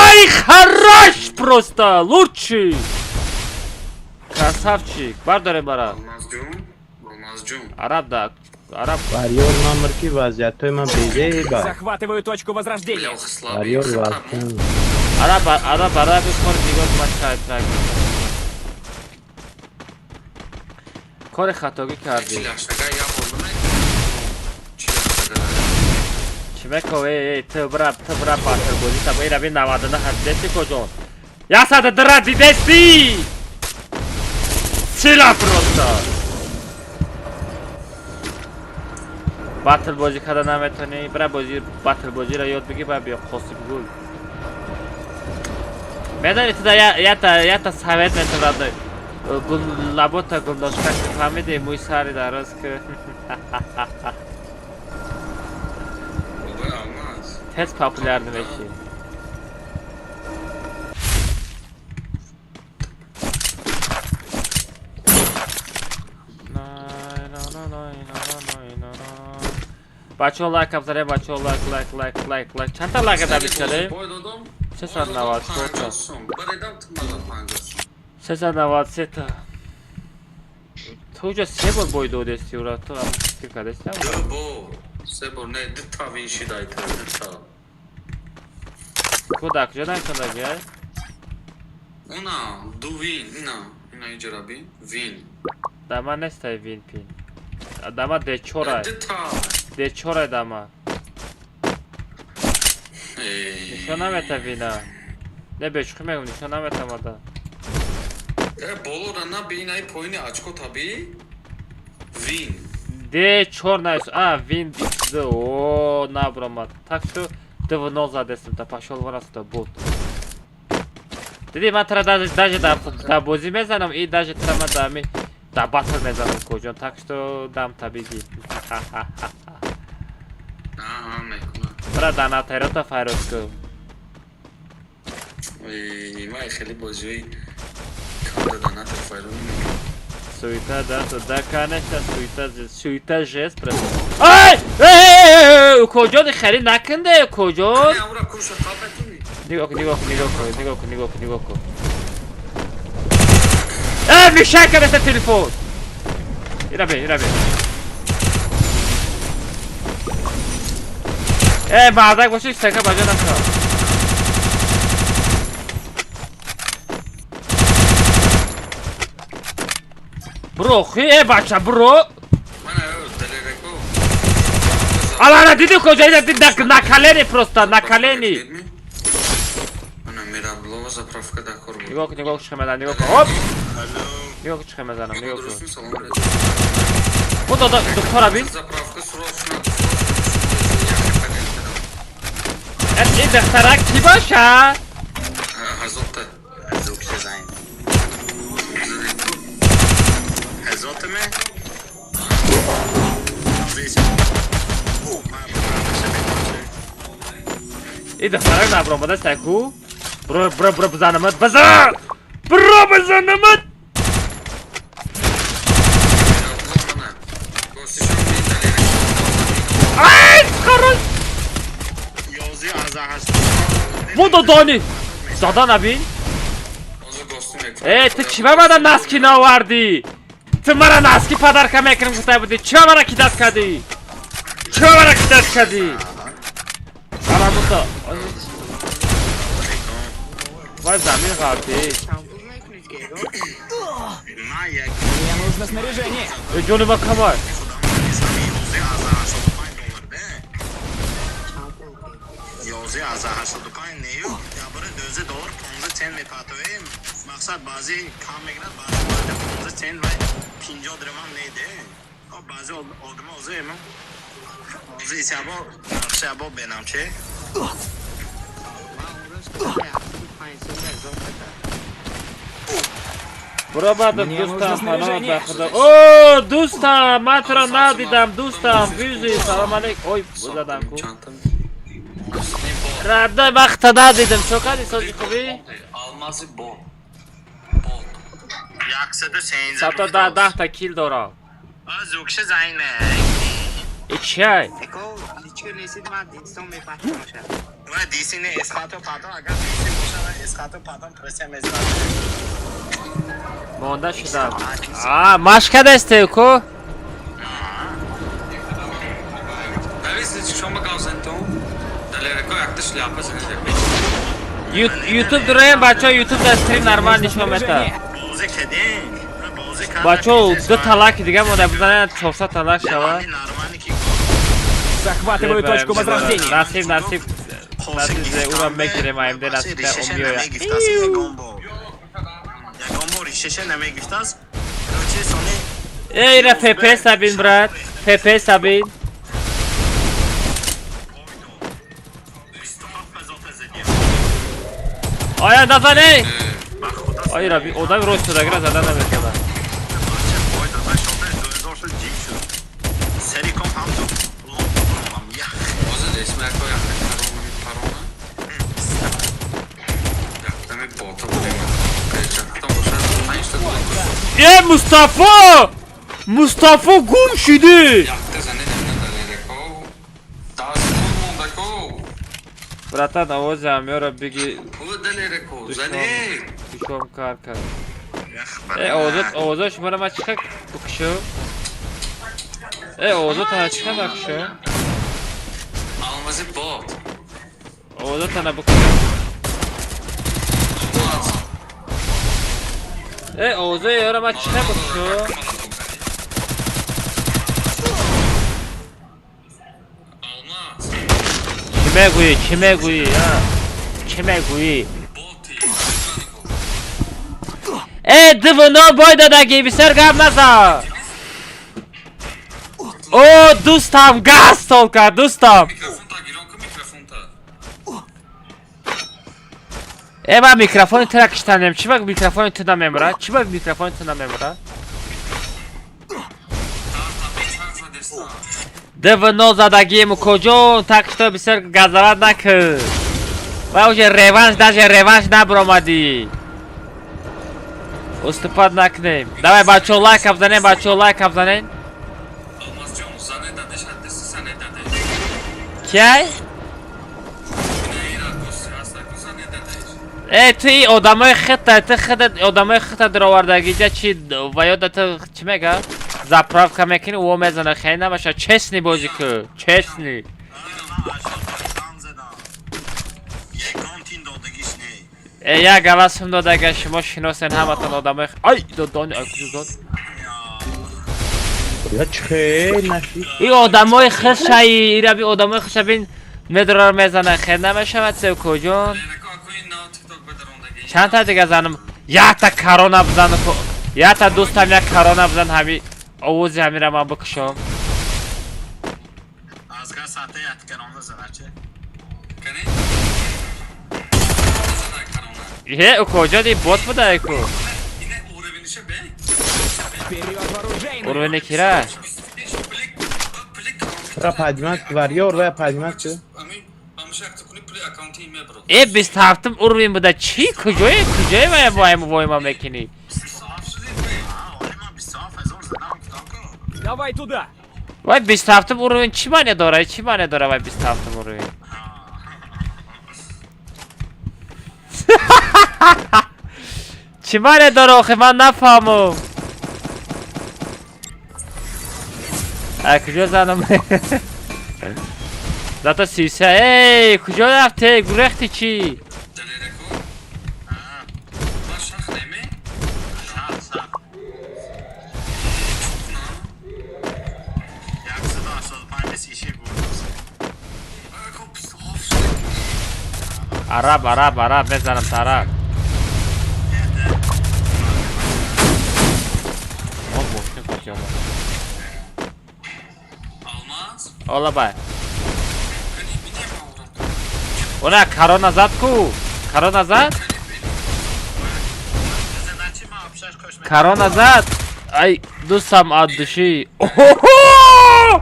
Ай, хорош просто, лучший. Красавчик. Бардорем бара. Алмазҷун, Алмазҷун. Араб да, араб. Варьёр номер ки вазъиятҳои ман безеба. Захватываю точку возрождения. Бля, слабый. Варьёр вазъият. Араб, араб, араб, кор нигоҳ ман чай трак. Кори хатогӣ кардӣ. Чилаштага я бор чилаштага. Чӣ меков, эй, эй, ту бира, ту бира батлбозӣ та эй раби 99 ҳастеси куҷон? 102-ра дидести! Сила просто! Батлбозӣ карда наметонӣ, бира бозӣ батлбозиро ёд бигир, ба биё Қосим гул. Медонӣ ту да ята совет метавонад гул лабота гулдошка фаҳмиди мӯи сари дароз ки Бобои Алмаз. Тез популярный мешӣ. Бачаҳо лайк абзарем, бачаҳо лайк, лайк, лайк, лайк, лайк. Чандта лайк добить кардем? Бой додам. 394 та. Сум. Баредам ту мада 50 сум. 393 та. Ту ҷо се бор бой додести ура, ту ам фикр кардести? Ду бор. Се бор не, ду та вин шидай та, ду та. Ку да куҷо нависондаги, ай? Уна, ду вин, ина, ина иҷора би, вин. Да ман нестай вин пин. Дама Д4 ай. Ду та. Д4 ай дама. Эй. Нишон намета вина. Не бешухӣ мегум, нишон намета мада. Э, болора на би, ина и поини очко таби. Вин. Д4 навис. А, вин X2. О, набромад. Так что 2-0 задестим, та пошел вон отсюда, бот. Диди, ман тара даже да бозӣ мезанам и даже тара ман да ми да батл мезанам куҷон. Так что дам та биги. Аҳа, мекунам. Бара да натайрота файрод ку. Эй, май хеле бозиҳои кам дада натар файрод намекунам. Суета, да, то да, конечно, суета, суета жест просто. Ай! Эй, куҷон хеле накунде, куҷон? Не, аура куша қабатуни. Нигоҳ кун, нигоҳ кун, нигоҳ кун, нигоҳ кун, нигоҳ кун, нигоҳ кун. Э, мишака деста телефон. Ира бе, ира бе. Э, мардак боши, сака баҷа нашав. Бро, хи, э, бача, бро. Мана далереко. Алана, диди куҷо, ида диди на колени просто, на колени. Мана Мираблова заправка да кор буд. Нигоҳ кун, нигоҳ кун, чӣ мезанам, нигоҳ кун. Оп! Нигоҳ кун, чӣ мезанам, нигоҳ кун. Дурустми, салом алейкум. Худо да, духтара бин. Заправка срочно. Э, ин духтара кӣ боша? Ҳазота. Ҳазотаме? Ин духтарак набромада сайку. Бро, бро, бро, бизанамад, бизан! Бро, бизанамад! Ай, хорош! Будо дони! Зада набин? Э, ту чӣ ба мада носки наовардӣ? Ту мара носки подарка мекунем гуфта будӣ. Чӣ ба мара кидать кардӣ? Чӣ ба мара кидать кардӣ? Ара бута. Вай замин ғалтӣ. Мне нужно снаряжение. Э, ҷони ма камар. Ёзе аз 85 нею ябара 12 доллар 15 цент мепатоем. Мақсад баъзе кам мегирад, баъзе 15 цент ва 50 дирам неде. Баъзе одама озе озе исабо нақшабо бенам че. Бро бадам Мне нужно дӯстам, паноҳ снаряжение. ба худо. О, дӯстам, ман туро надидам, дӯстам. Бюзи, салом алейк. Ой, задам ку. Радой вақта надидам. Чо кардӣ, сози хубӣ? Алмази бот. Бот. 113. Сато 10 10 та кил дорам. Зукша зайне. И чай? Эко, личка несид, ма дистон мепахтамоша. Ва диси не эсхато пато, агар диси боша ва эсхато патон пресия мезад. Монда шудам. А, машка дасте ку? Ютуб дураем, бачо, Ютуб да стрим нормал нишон мета. Бозӣ кедин. Бозӣ карда. Бачо, ду талаки дига монда бизанед, 400 талак шава. Нормально ки. Захватываю точку возрождения. Насиб, насиб. Насиб, ура мегирем, АМД насиб омиоя. Ягон бор решеше намегифтааст. Короче, сони Эй, ира ФП сабин, брат. ФП сабин. Оя, назан, эй! Ай, раби, одами рост шудагира зада наметавонад. Сериком ҳамту ях. Э, Мустафо! Мустафо гум шуди! Братан, овози ҳамёро биги. Душом кар кард. Э, овозот, овозо шуморо ман чӣ хел бикушам? Э, овозотана чӣ хел накушам? Овозотана бикушам. Э, овозои ёро ман чӣ хел бикушам? Чӣ мегӯӣ? Чӣ мегӯӣ? А? Чӣ мегӯӣ? Э, дивно бой додагӣ, бисёр гап назан. О, дӯстам газ стол кард, дӯстам. Э, ман микрофони тура киштанем. Чӣ ба микрофони ту намемурад? Чӣ ба микрофони ту намемурад? Дв нол задагием, куҷо? Так что бисёр газават накун. Ва уже реванш, даже реванш набуромадӣ. Уступать накунем. Давай, бачо, лайк бзанем, бачо, лайк бзанем. Кай? Э, ту и одамои хита, ту хита, одамои хита даровардагӣ, ҷа чи ва ёда ту чӣ мега? Заправка мекунӣ, о мезана, хеле набаша, честный бозӣ кун, честный. Ягон тин додагиш не. Э, як галасум додага, шумо шиносен ҳаматон одамои. Ай, додони, ай, куҷо дод? Я чхе наши. И одамои хишаи, ираби одамои хиша бин медрор мезана, хел намешавад севкоҷон. Чанд та дига занам? Якта корона бизан, якта дӯстам як корона бизан, ҳами овози ҳамира ман бикушам. Азга сате яткарона заначе. Е, укоҷон, и бот буда ку. Вперед в оружейную! Уровни кира? Ра поднимать варьёр, ва поднимать. Э, 27-м уровень буда. Чӣ? Куҷое? Куҷое ва вайм войма мекунӣ? Оли ман 27 000 задам, гуфтам ку. Давай туда! Вай 27-м уровень чӣ маъне дора? Чӣ маъне дора вай 27-м уровень? Чӣ маъне дора охи ман нафаҳмам. А куҷо занам? Зато 33. Эй, куҷо рафте? Гурехти чӣ? 185 бурдост. Араб, араб, араб мезанам тараб. О, мошин коча. Ола бай. Она корона зад ку? Корона зад? Заначи ман обшаш кош. Корона зад? Ай, дӯстам от души. Охо!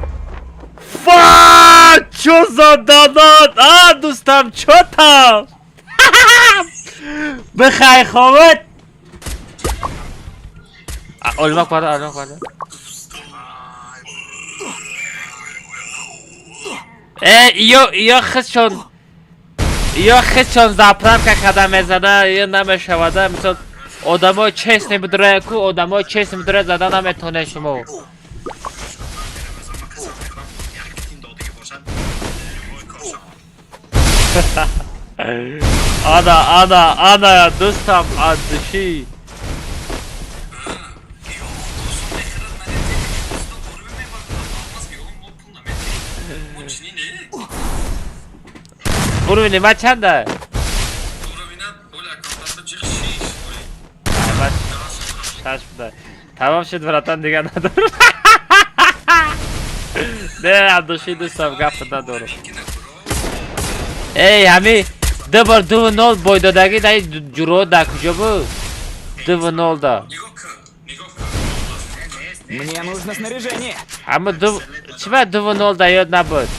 Фа! Чё за донат? А, дӯстам, чё там? Бихай ховат. Олмак бардор, олмак бардор. Э, ё хисшон. Ё хисшон заправка када мезада, ё намешавада. Мисол одамои честный бидура ку, одамои честный бидура зада наметоне шумо. Ана, ана, ана, дӯстам, аз души. Уровень ма чанда? Шаш буда. Тамом шуд, братан, дига надорам. Не, аз души, дӯстам, гап надорам. Эй, ҳами ду бор 2-0 бойдодагӣ дар ҷуро дар куҷо буд? 2-0 да. Мне нужно снаряжение. Ҳама ду чиба 2-0 да ёд набуд?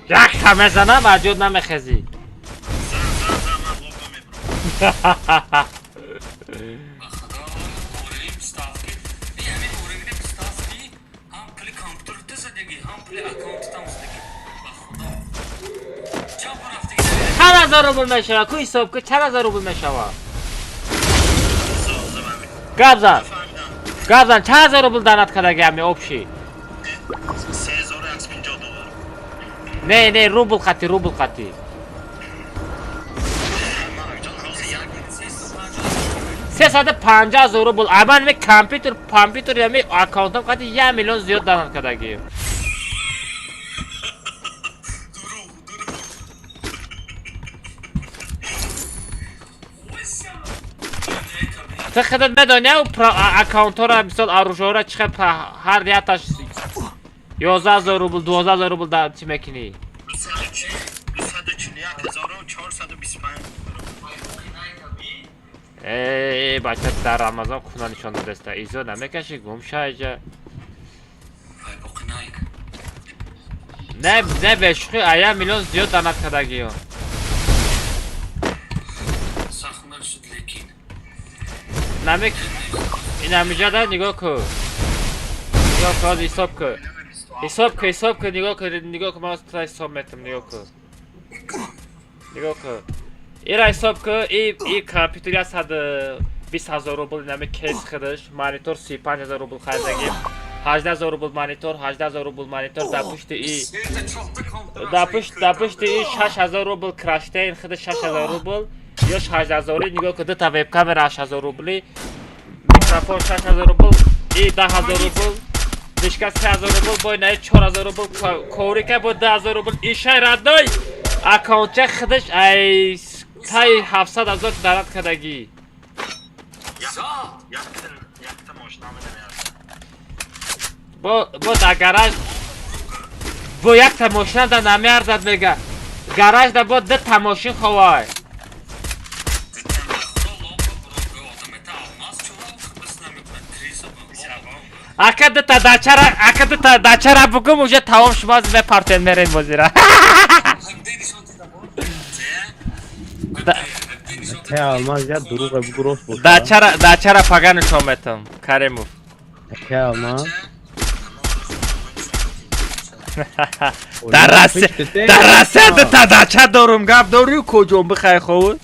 Якта мезанам, аз ёд намехезӣ. Чанд ҳазор рубл мешавад? Ку ҳисоб ку, чанд ҳазор рубл мешавад? Гап зан. Гап зан, чанд ҳазор рубл донат кардаги ҳами общий? Не, не, рубл қати, рубл қати. 350 000 рубл. Аман ми компьютер ями аккаунтам қати 1 миллион зиёд донат кардаги. Ту худат медонӣ аккаунтҳоро, мисол оружиеро чӣ хел ҳар якташ 11 000 рубл, 12 000 рубл да чӣ мекунӣ? Э, бача, дар Рамазон хуна нишон додаста. Изо намекашӣ, гум ша иҷа. Не, не, бешӯхӣ, а 1 миллион зиёд донат кардагиё. Намек ин ҳамиҷа да нигоҳ кун. Нигоҳ кун, ҳозир ҳисоб кун. Ҳисоб кун, ҳисоб кун, нигоҳ кун, нигоҳ кун, ман ҳозир ҳисоб метам, нигоҳ кун. Нигоҳ кун. Ира ҳисоб кун, и компютер 120 000 рубл, инами кейс худаш, монитор 35 000 рубл харидагим. 18 000 рубл монитор, 18 000 рубл монитор, дар пушти и 6000 рубл кронштейн худаш 6000 рубл, ё 8000 нигоҳ кун, дута веб-камера 8000 рубли, микрофон 6000 рубл, и 10 000 рубл, мышка 3000 рубл, бо инаи 4000 рубл, коврика бо 2000 рубл, ишай родной аккаунтча худаш ай таи 700 000 донат кардагӣ. Якта мошина медам. Бо дар гараж бо якта мошина да намеарзад, мега. Гараж да бо дута мошин ховай. Ака, дута дачара, ака, дута дачара бугум, уже тамом, шумо мепартен, мерем бозира. Те алмаз я дурӯғе бугу, рост боша. Дачара пага нишон метам, Каримов. Те алмаз. Дар Россия дута дача дорум, гап дорӣ, куҷо бихай ховуд?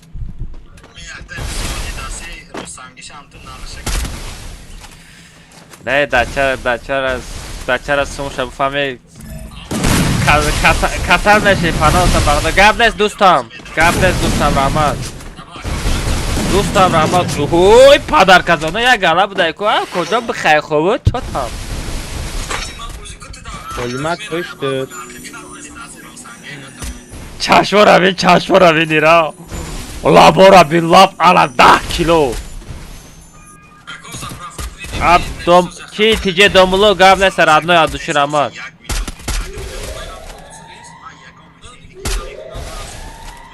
Не, дачара сумша бифаҳми, касал меши, паноса бағда. Гап нест, дӯстам, гап нест, дӯстам, раҳмат, дӯстам, раҳмат. Ҳой, падарказона як гала будай ку, куҷо бихай ховуд, чотам. Олимак пушт. Чашмора бин, чашмора бин, ира лабора бин, лаб ала 10 кило. Абдом ки тиҷе домуло, гап нест, родной, от души раҳмат.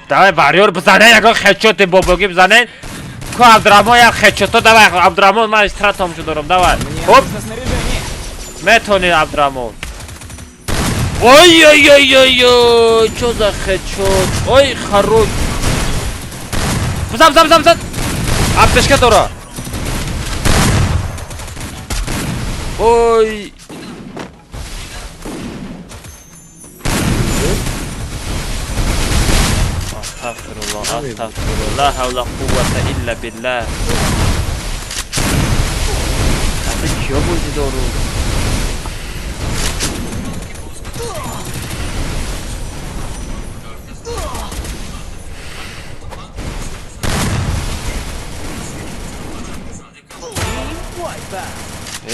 Давай, варьёр бизанен, ягон хедшоти бобогӣ бизанен. Ку Абдурахмон як хечото давай Абдурахмон ман истратом шуд дорам давай. Хоп. Метони Абдурахмон. Ой ой ой ой ой, чё за хечот? Ой, хорош. Бизан бизан бизан бизан. Аптечка дора. Ой. Астағфируллоҳ, астағфируллоҳ. Ла ҳавла қуввата илла биллаҳ. Асли киё бозӣ дору?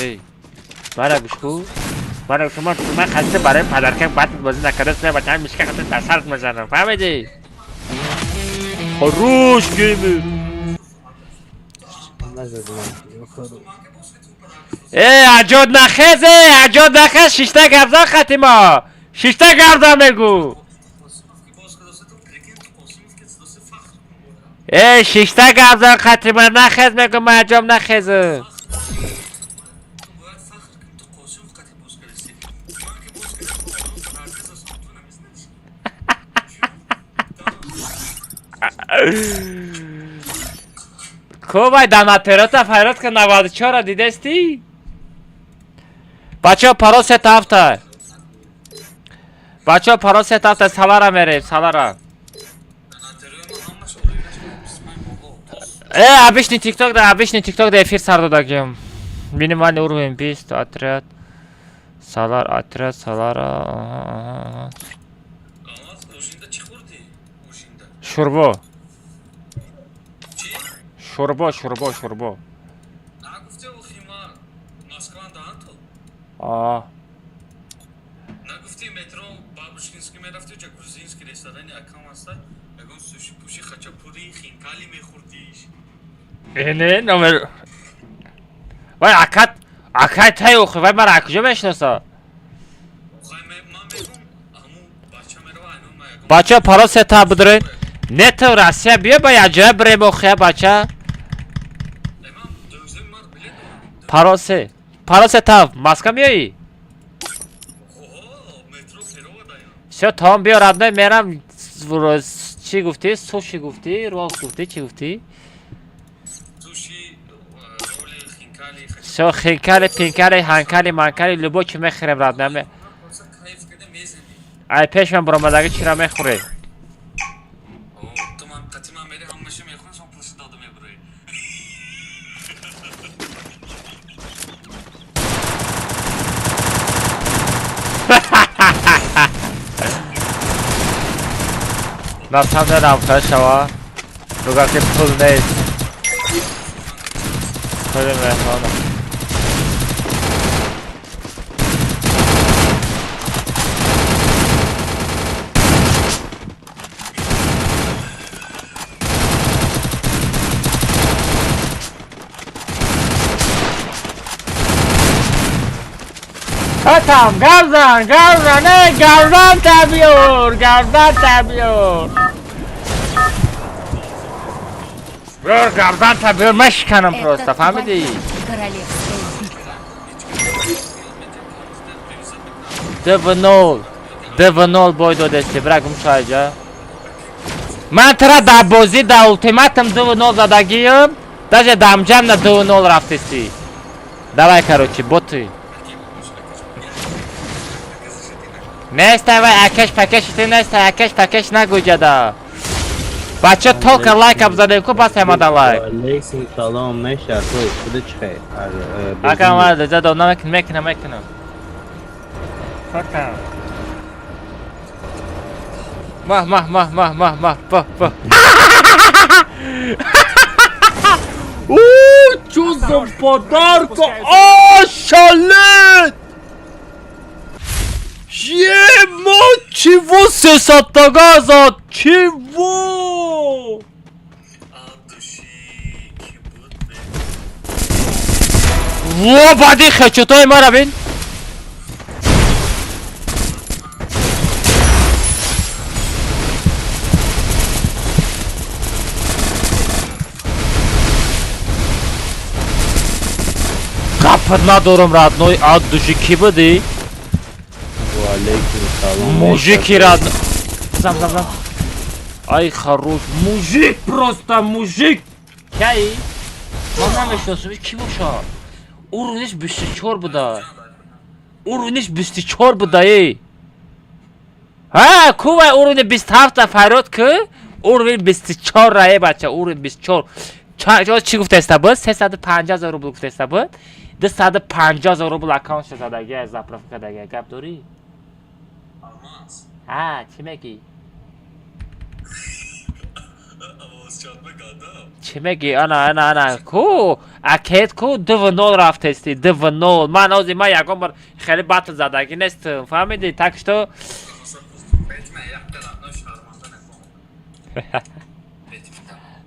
Эй, мара гӯш ку. Мара гӯш ку, ман хаста барои падаркам бад бозӣ накарда, сина бачаам мишка хаста дар сарат мезанам. Фаҳмидӣ? Хорош геймер. Э, аҷод нахез, э, аҷод нахез, шишта гап зан хати мо. Шишта гап зан мегӯ. Э, шишта гап зан хати ма нахез мегӯ, ман аҷоб нахезам. Ко вай данатерота файрод ка 94-ра дидести? Бачаҳо паро се тафта. Бачаҳо паро се тафта салара мерем, салара. Э, обычный тикток да, обычный тикток да эфир сар додагим. Минимальный уровень 20, отряд. Салар, отряд, салара. Ага, ага. Шурбо. Шурбо, шурбо, шурбо. Нагуфти охи ма Москва даан ту? А. Нагуфти метро Бабушкинский мерафти, ҷа грузинский ресторани акам аста, ягон суши пуши хачапури хинкали мехӯрдиш. Э, не, номер. Вай акат, акай тай охи, вай мара куҷо мешиноса? Бача паро се та бидуред. Не ту Россия биё ба як ҷоя бирем охия бача. Паро се. Паро се та Москва меоӣ? Всё, тамом биё родной мерам. Чӣ гуфтӣ? Суши гуфтӣ? Рол гуфтӣ? Чӣ гуфтӣ? Всё, хинкали, пинкали, ҳанкали, манкали, любой чӣ мехӯрем родной. Ай пеш ман баромадагӣ чиро мехӯрем? На самом деле рафта шава. Нуга ки пул нест. Пули меҳмона. Хатам, гавзан, гавзан, эй, гавзан табиёр, гавзан табиёр. Бир гавзан табиёр, мешканам просто, фаҳмидӣ? 2-0, 2-0 бой додести, бира гум шайҷа. Ман тра дар бозӣ дар ултиматум 2-0 задагием, даже дамҷам на 2-0 рафтести. Давай, короче, боты. Нестай вай акеш пакеш ти нестай акеш пакеш нагӯ ҷада. Бача только лайк бзадем ку бас ҳамада лайк. Алейкум салом меша ту худ чӣ? Ака ма задо намекунам мекунам мекунам. Факам. Мах мах мах мах мах мах па па. О, чё за подарка? О, шалет! Ема, чего се сатагаза? Чего? Во, бади хечотой мара бин. Гапат надорам, родной, от души. Кӣ будӣ? Ва алейкум салом. Мужики, родной. Зам, зам, зам. Ай, хорош мужик, просто мужик. Кай, ман намешиносам, кӣ бошад? Уровень ш 24 буда, уровень ш 24 буда. Эй, ҳа, ку вай уровень и 27-та фарёд ки уровень 24 рае, бача, уровень 24. Чӣ гуфтаиста буд? 350 000 рубл гуфтаиста буд. 250 000 рубл аккаунт задаги, заправка кадаги. Гап дорӣ? Ҳа, чӣ мегӣ? Чӣ мегӣ? Ана, ана, ана, ку акет, ку дв нол рафтести, дв нол. Ман ҳозир, ман ягон бор хеле батл задагӣ нестам, фаҳмидӣ? Так что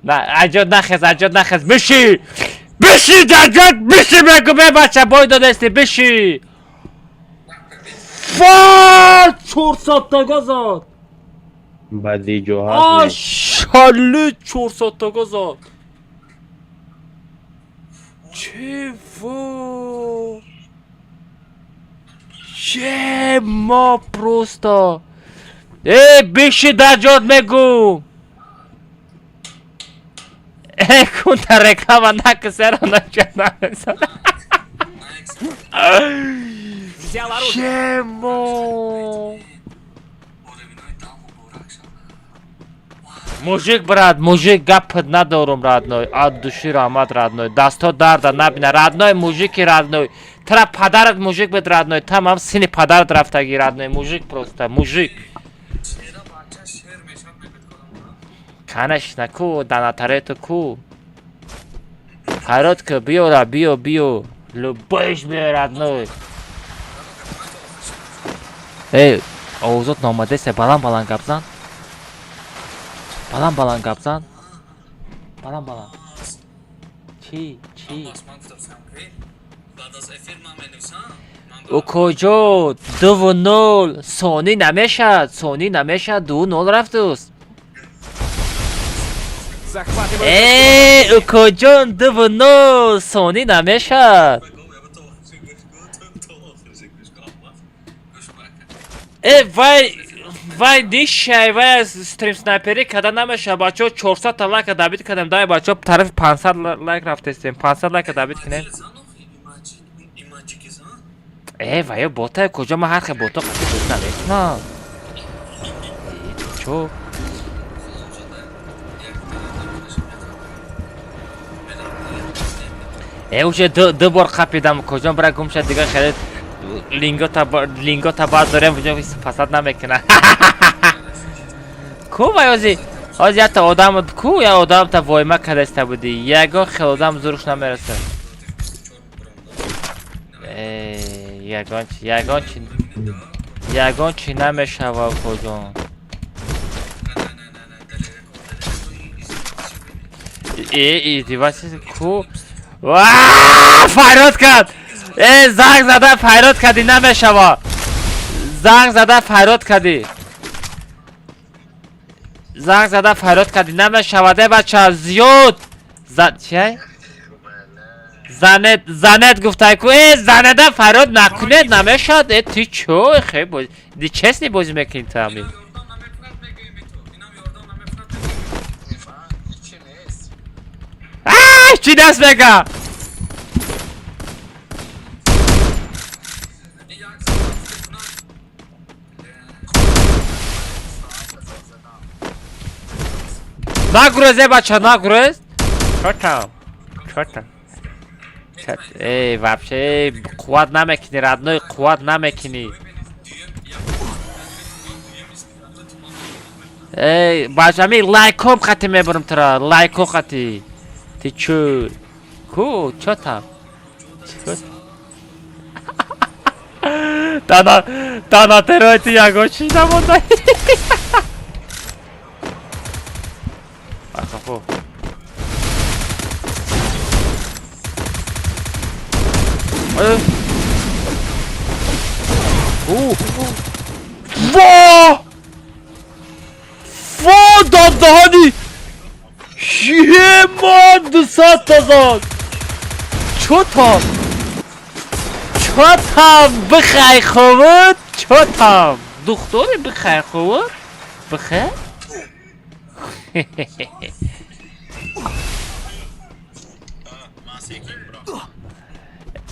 на, аҷод нахез, аҷод нахез, биши, биши, даҷод биши, мегу, бача, бой додести, биши. Фа, 400 тага зад. Баъди ҷоҳат. Шалли, 400 тага зад. Чего? Ема, просто. Э, биши, даҷод, мегу. Э, кунта реклама наки, сера нача. Взял оружие. Емо. Мужик, брат, мужик, гапат надорум, родной. От души раҳмат, родной. Дасто дарда набина, родной, мужики, родной. Тра падарат мужик бед, родной. Тамам сини падарат рафтаги, родной. Мужик просто, мужик. Конечно, ку, данатарету ку. Фарёд ки, биёра, биё, биё. Любоиш биё, родной. Эй, овозот номадесе, баланд баланд гап зан. Баланд баланд гап зан. Баланд баланд. Чӣ, чӣ? Укоҷо, 2-0, сонӣ намешад, сонӣ намешад, 2-0 рафтуст. Захватываю. Э, укоҷон, 2-0, сонӣ намешад. Э, вай, вай нишай, вай аз стрим снайперӣ када намешад, бачаҳо, 400 та лайка добить кардем, дай, бачаҳо, тарафи 500 лайк рафтестем, 500 лайка добить кунем. Э, ваё бота куҷо, ман ҳар хел бото қати буд намекунам. Чо? Э, уже ду бор қапидам, куҷо бира гум шад, дига хеле лингота баъд дорем, буҷо фасад намекуна. Ку вай ози, ози якта одам ку, я одамта войма кадаста будӣ, ягон хел одам зуруш намерасад. Э, ягон чи, ягон чи, ягон чи намешава, куҷон. Э, издеваться ку? Ва, фарёд кард. Э, занг зада фарёд кардӣ, намешава. Занг зада фарёд кардӣ. Занг зада фарёд кардӣ, намешавад, э, бача, зиёд. За чӣ? Занет, занет гуфтай ку, э, занеда фарёд накунед, намешавад. Э, ты чё? Хе, боз, ди честный бозӣ мекунӣ ту ҳамин. А, чӣ даст мега? Нагурез, э, бача, нагурез. Чотам. Чотам. Эй, вообще, қувват намекунӣ, родной, қувват намекунӣ. Эй, бача, ми лайком қати мебурам тура, лайко қати. Ты чё? Ку, чё там? Чё? Тана, тана терои ти ягон чиз намонда. Ахафо. Ой. О! Во! Во, дадаҳани! Ема, 200 зад! Чё там? Чо там бихай ховуд? Чо там? Духтори бихай ховуд? Бихай?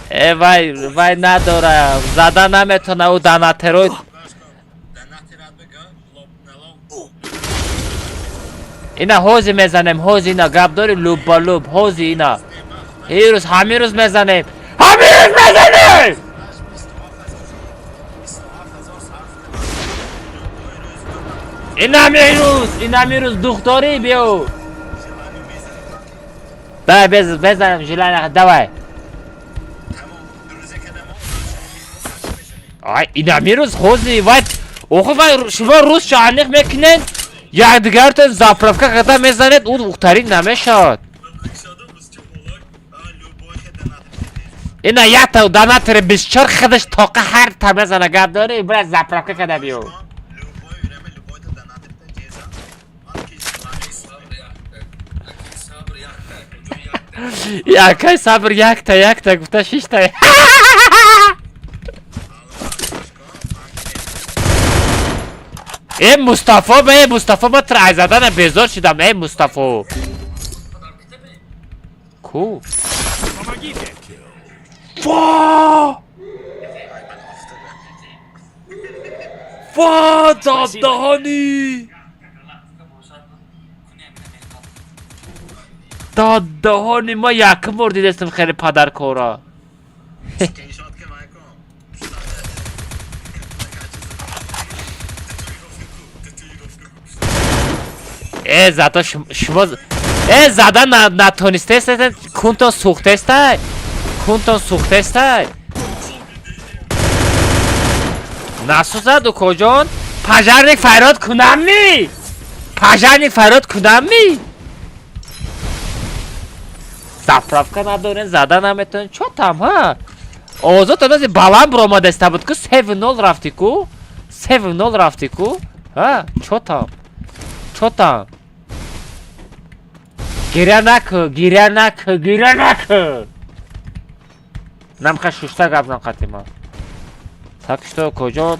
Э вай, вай надора. Зада наметона ӯ донатероид. Ина ҳози мезанем, ҳози ина гап дори луб ба луб, ҳози ина. Ирӯз ҳамин рӯз мезанем. Ҳамин рӯз мезанем! Ина ҳамин рӯз, ина ҳамин рӯз духтори биё. Давай безанем желание, давай. Ай, ина ҳамин рӯз ҳози вай охи вай шумо рӯз шаҳниқ мекунед, якдигарто заправка карда мезанед, ӯ ухтарин намешавад. Ина якта донатори 24 худаш тоқа ҳар та мезана гап дори, бира заправка карда биё. Якай сабр якта якта гуфта шишта. Э Мустафо, э Мустафо, ма трай задана безор шидам, э Мустафо. Ку? Помогите! Ва! Ва, дадаҳани! Дадаҳани ма якум бор дидастам хеле падаркора. Э зато шумо э зада натонистестед, кунтон сӯхтестай. Кунтон сӯхтестай. Насӯзад укоҷон? Пожарник фарёд кунамми? Пожарник фарёд кунамми? Заправка надорен, зада наметонен. Чо там, ҳа? Овозотон ази баланд баромадаста буд ку 7-0 рафтӣ ку? 7-0 рафтӣ ку? Ҳа? Чо там? Чо там? Гиря наку, гиря наку, гиря наку. Намха шушта гап зан қатима. Так что куҷо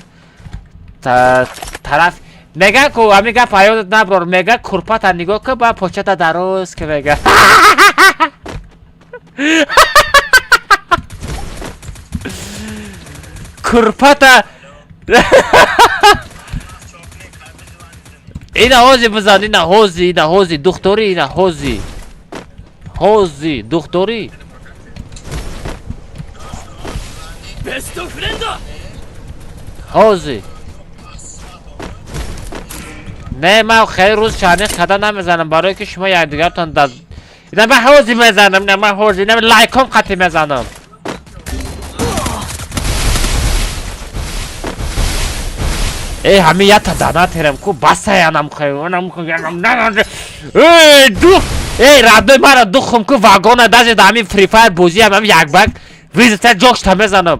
тараф мега ку ҳамин гап ҳаётат наброр, мега курпата нигоҳ кун, ба почата дароз ки мега. Курпата ина ҳози бизан, ина ҳози, ина ҳози, духтори, ина ҳози. Ҳози, духтори. Ҳози. Не, ман хеле рӯз шаҳниқ карда намезанам, барое ки шумо якдигартон дар ина ман ҳози мезанам, ина ман ҳози, ина лайком қатӣ мезанам. Э, ҳамин якта донатерам ку басаянам хай, онам хай, на, э, дух, э, радной мара духум ку вагона даже да ҳамин Free Fire бозиам ҳам як бак визита ҷошта мезанам.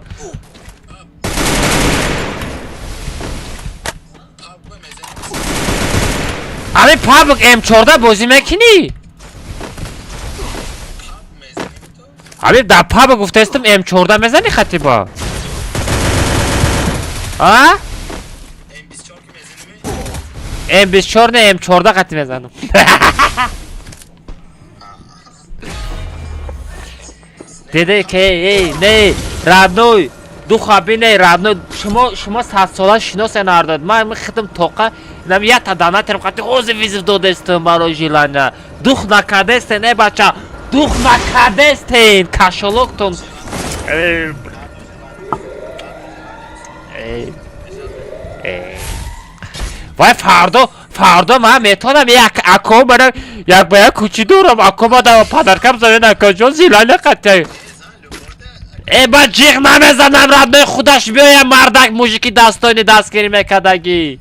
Ҳамин PUBG M14 бозӣ мекунӣ? Ҳамин дар PUBG гуфтаистам M14 мезанӣ хатиба? А? M24 не M14 қатӣ мезанам. Деде ке, эй, не, родной, духа бине, родной, шумо садсола шиносе нардод. Ман хидм тоқа, инам якта донатерам қати ҳози визив додестам барои желания. Дух накардестен, э бача, дух накардестен, кашолоктон. Э, э, э. Вай фардо ман метавонам як ако барам, як ба як кӯчи дорам, ако ма падаркам занед, акаҷон зилали қатъи. Э, ман ҷиғ намезанам, родной худаш биёя мардак мужики дастони дастгирӣ мекардагӣ.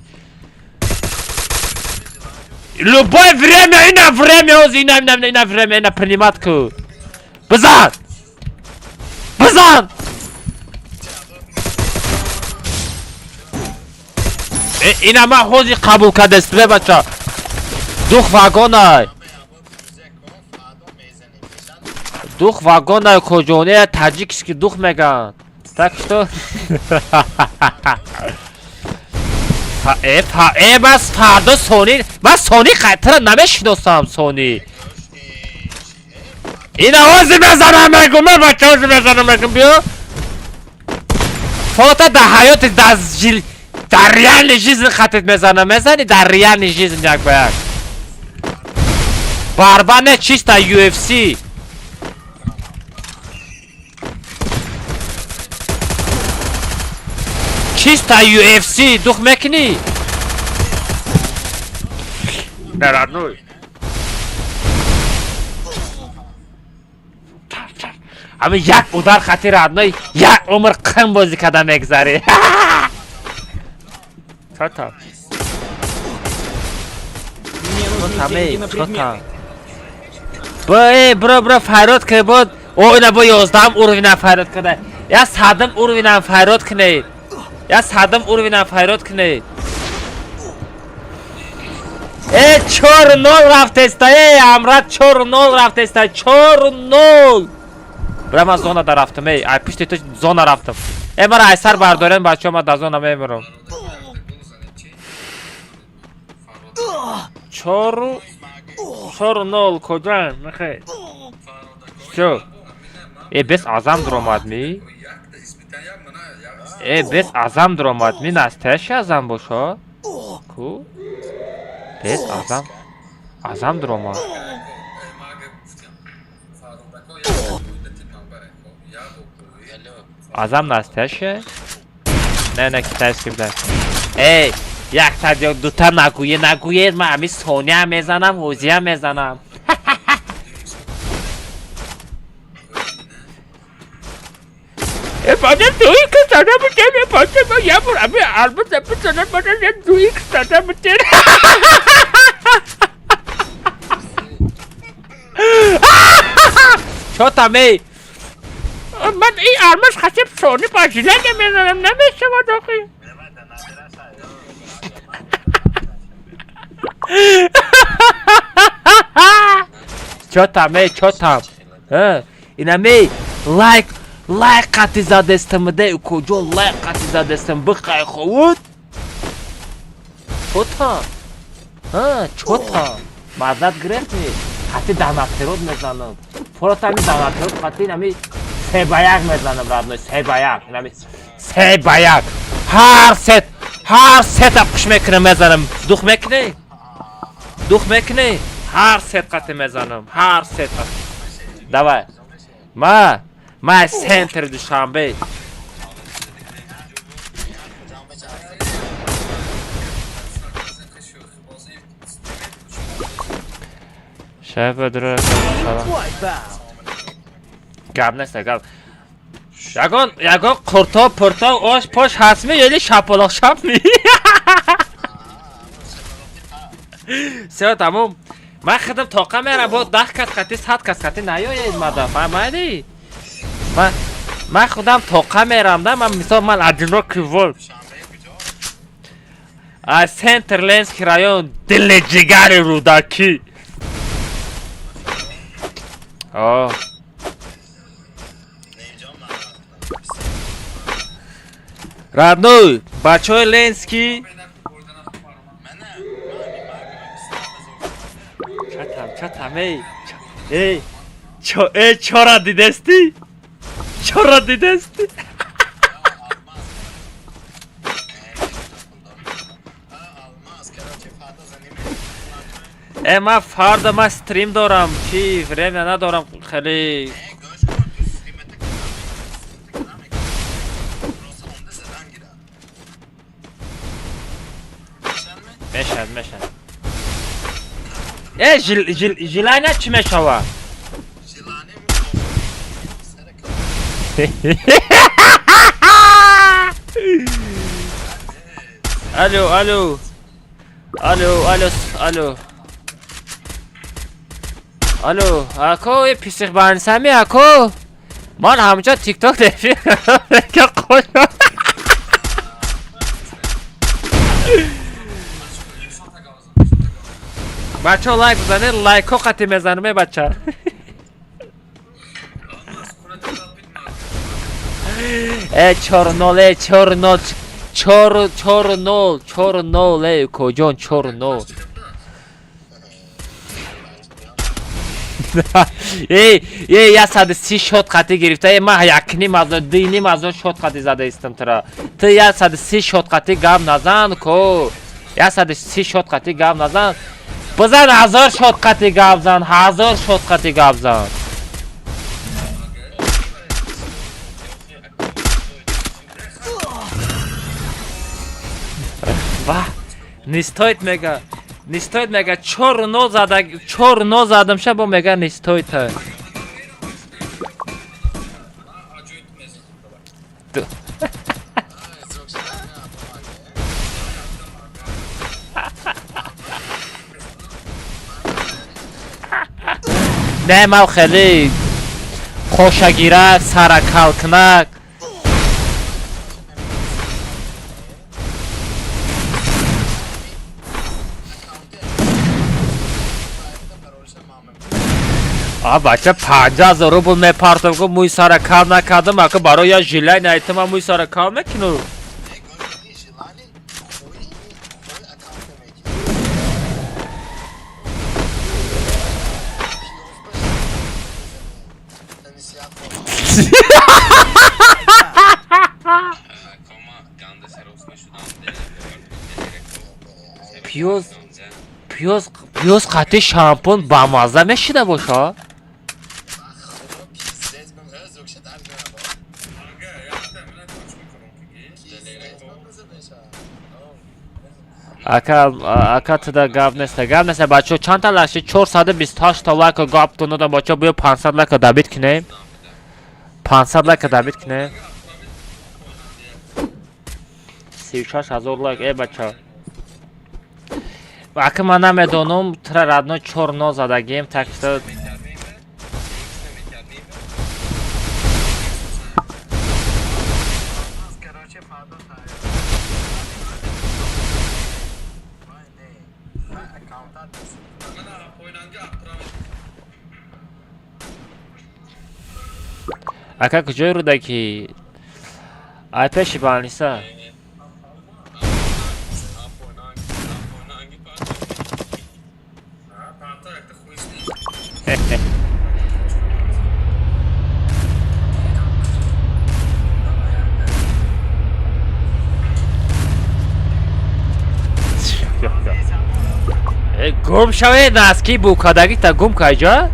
Любое время, ина время, ҳози ина, ина, ина время, ина принимать ку. Бизан! Бизан! Ина ман ҳози қабул кардастам, э бача. Дух вагонай. Дух вагонай куҷоне таҷикский дух меган. Так что бас фардо Сони, ман Сони тра намешиносам. Сони ин овози мезанам, мегум, ман бачаози мезанам, мегум, биё фото дар ҳаёти, дар жил, дар реальный жизнь хатит мезанам, мезани дар реальный жизнь як ба як борьба, не чисто UFC. Чисто UFC дух мекунӣ? Не, родной. Ҳамин як удар хати, родной, як умр қин бозӣ карда мегзарӣ. Чота? Мне нужны деньги на предметы. Бо э бро, бро, фарёд ки бод. О, ина бо 11-ам уровень фарёд када. Я 100-м уровень фарёд кунед. Я 100-м уровень фарёд кунед. Э, 4-0 рафтеста, э, амрат, 4-0 рафтеста, 4-0. Бра, ман зона да рафтам, эй, ай пушти ту зона рафтам. Э, мара ай сар бардорен, бачаҳо, ман дар зона мемирам. 4-4-0 куҷоем? Михай. Всё. Э, бес азам дуромад ми? Э, бес азам дуромад ми, настоящий азам бошо? Ку? Бес азам. Азам дуромад. Азам настоящий? Не, не, китайский буда. Эй, якта ё дута нагӯе, нагӯе, ман ҳамин сония мезанам, ҳозия мезанам. Э, бада ду икс зада будем, э, бада ма я бур, ами албатта бизанам, бада я ду икс зада будем. Чо там, эй? Ман ин алмаз хатиб сони ба жиледа мезанам, намешавад охи. Чо там, эй, чо там? Инами лайк, лайк қати задестам, де куҷо лайк қати задестам, бихай ховуд. Чо там? Чо там? Мазат гирефти? Қати данатерот мезанам. Форат ами данатерот қати инами 3 ба 1 мезанам, родной, 3 ба 1, инами 3 ба 1. Ҳар сет, ҳар сета қуш мекунам, мезанам. Дух мекунӣ? Дух мекунӣ? Ҳар сет қати мезанам, ҳар сет қати. Давай. Ма центр Душанбе. Шаф дура. Wipeout. Гап нест, гап. Ягон ягон қурто пурто ош пош ҳастми ё шапалоқ шапми? Всё, тамом. Ман худам тоқа мерам, бо 10 кас қати, 100 кас қати наёед мада, фаҳмидӣ? Ман худам тоқа мерам, да, ман мисол ман одинокий волк. Аз центр Ленский район, дили ҷигари Рӯдакӣ. О. Родной, бачаҳои Ленский. Чатам, чатам, эй. Эй, чо, эй, чора дидестӣ? Чора дидестӣ? Э, ман фарда ман стрим дорам, чи время надорам хеле. Мешавад, мешавад. Э, жил, жил, желание чӣ мешавад? Алло, алло. Алло, алло, алло. Алло, ако, э, писих бансами, ако. Ман ҳамҷо тикток дефи. Қош. Бачаҳо, лайк бизанед, лайкҳо қати мезанем, э, бача. 4-0, 4-0, 4 4-0, 4-0, коҷон 4-0. Эй, эй, 130 шот қати гирифта. Эй, ман якним аз диним аз шот қати зада истам тра. Ту 130 шот қати гап назан ко. 130 шот қати гап назан. Бизан 1000 шот қати гап зан, 1000 шот қати гап зан. Вах, не стоит мега. Не стоит мега 4-0 зада, 4-0 задам ша бо мега не стоит. Не ман хеле хошагирак, саракалкунак. А бача 50,000 рубл мепартам, ку мӯи сара кал накардам, ака барои я жилай наитам, ман мӯи сара кал мекунам. Пиёз пиёз пиёз қати шампун бамаза мешида боша? Ака, ака туда гап неста, гап неста бачо, чанд та лайк шид? 428 та лайк гап тунада бачо, биё 500 лайка добит кунем. 500 лайка добит кунем. 36,000 лайк, э бачо. Ака ман намедонам, тра родной 4-0 задагим, так что ака куҷои Рӯдакӣ? Ай пеши больница. Гум шавед, носки букадагита гум кайҷа?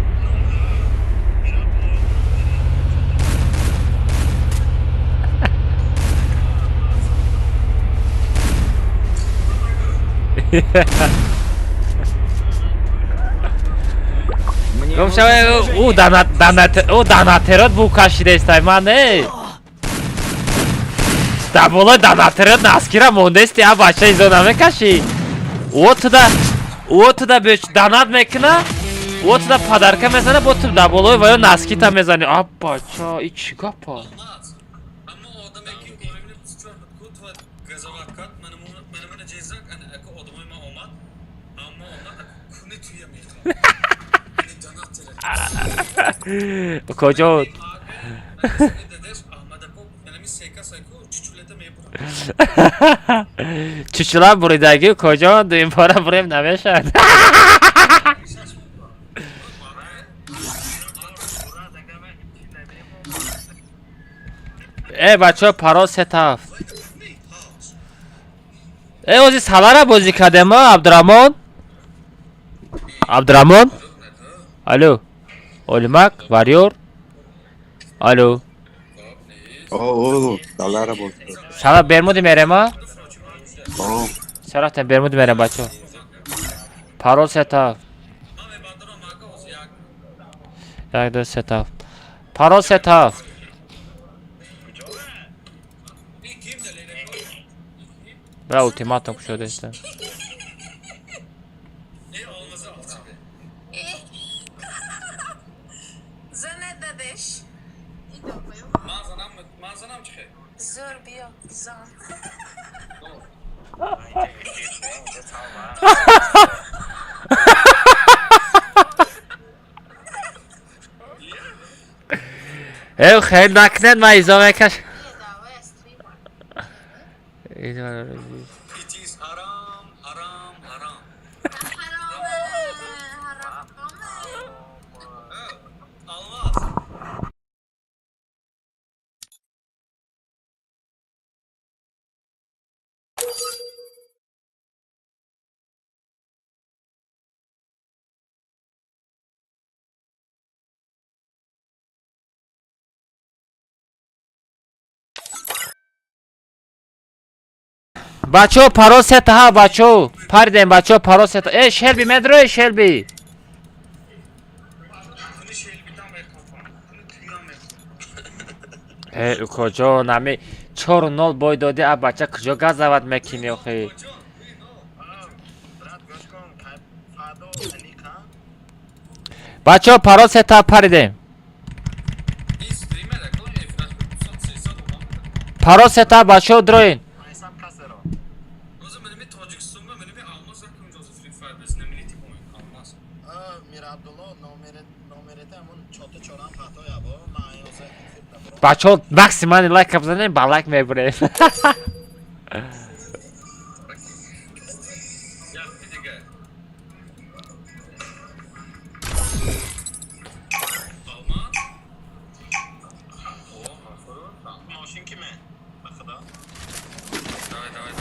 Гум шавед, ӯ донатерот бу кашидестай, ман не. Дар болои донатерот носкира мондести, а бача изо намекашӣ. О туда о туда беч донат мекуна, о туда подарка мезана, бо ту дар болои ваё носкита мезани. А бача, и чӣ гапа? Куҷо? Чучула буридаги куҷо? Дуюм пора бурем намешавад. Э бачаҳо, парол 3-7. Э ози салара бозӣ кардем, а Абдураҳмон? Абдураҳмон? Алло. Олимак, варёр. Алло. О, салара бозӣ. Сала Бермуди мерем, а? Чаро рафтем Бермуди мерем, бачаҳо? Парол 3-7. 1 2 3 7. Парол 3-7. Бра ултиматум кушодаиста. Э хел накунед, ман изо мекаш. Бачо парол сета ҳа, бачо паридем, бачо парол сета. Э, Шелби медрои, Шелби. Э, укоҷон, ами 4-0 бой додӣ, а бача куҷо газават мекунӣ охи? Бачо парол сета паридем. Парол сета, бачо дроин. Бачо максимальный лайк бизанем, ба лайк мебурем.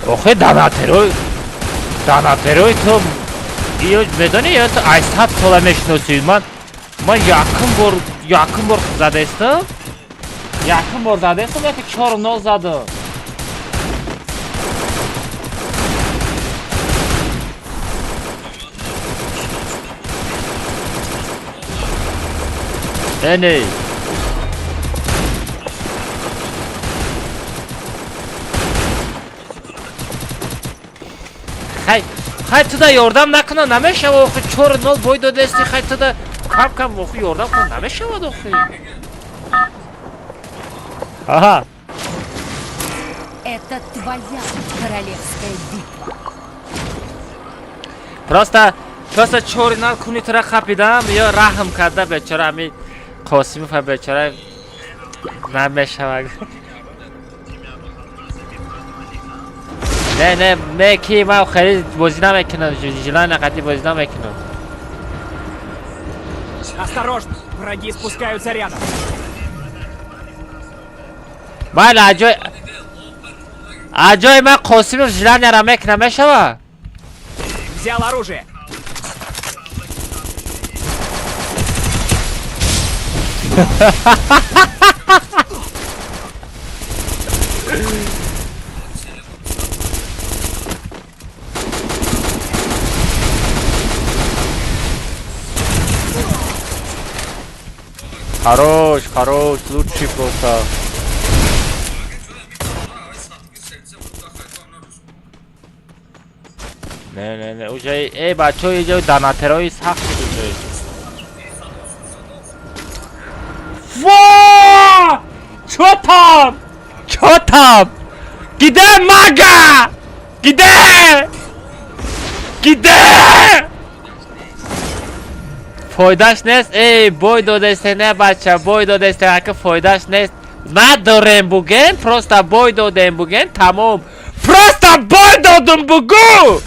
Охе донатерой, донатерой ту ё медонӣ, ё ту ай 100 сола мешиносӣ. Ман якум бор задаистам. Якум бор задаистам, яки 4-0 задам. Не. Хай, хай туда ёрдам накуна намешава охи, 4-0 бой додести, хай туда кам кам охи ёрдам куна намешавад охи. Ага. Это твоя королевская битва. Просто 4-0 куни тура хапидам, ё раҳм карда бечора ами Қосимов бечора намешавад. Не, не, не, ки ман хеле бозӣ намекунам, жилан қати бозӣ намекунам. Осторожно, враги спускаются рядом. Майли, аҷои ман Қосимов жиланияро мекунам, мешава? Взял оружие. Хорош, хорош, лучший просто. Не, не, не, уже, эй, бачо, иҷо донатерои сахт шуд уже. Во! Чё там? Чё там? Где мага? Где? Где? Фойдаш нест? Эй, бой додесте, не, бача, бой додесте, ака фойдаш нест. Надорем буген, просто бой додем буген, тамом. Просто бой додем бугу!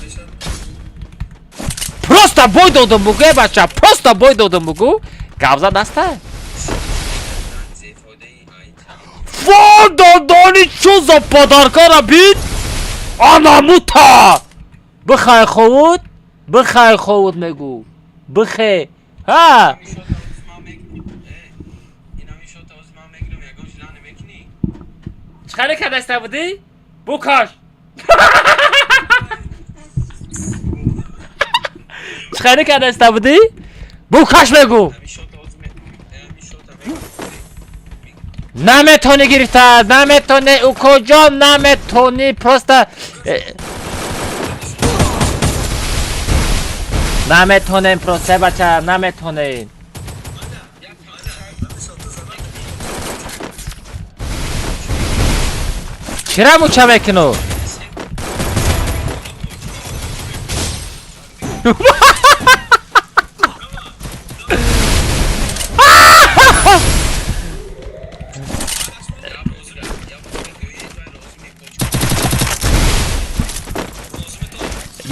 Просто бой додем бугу, эй, бача, просто бой додем бугу. Гавза даста. Во, додони, чё за подарка бит? Анамута! Бихай ховуд, бихай ховуд мегу. Бихай. Ҳа! Чӣ хеле кардаиста будӣ? Букаш! Чӣ хеле кардаиста будӣ? Букаш мегу! Наметонӣ гирифта, наметонӣ, укоҷон, наметонӣ, просто наметонем, просто бача, наметонем. Чира муча мекуну?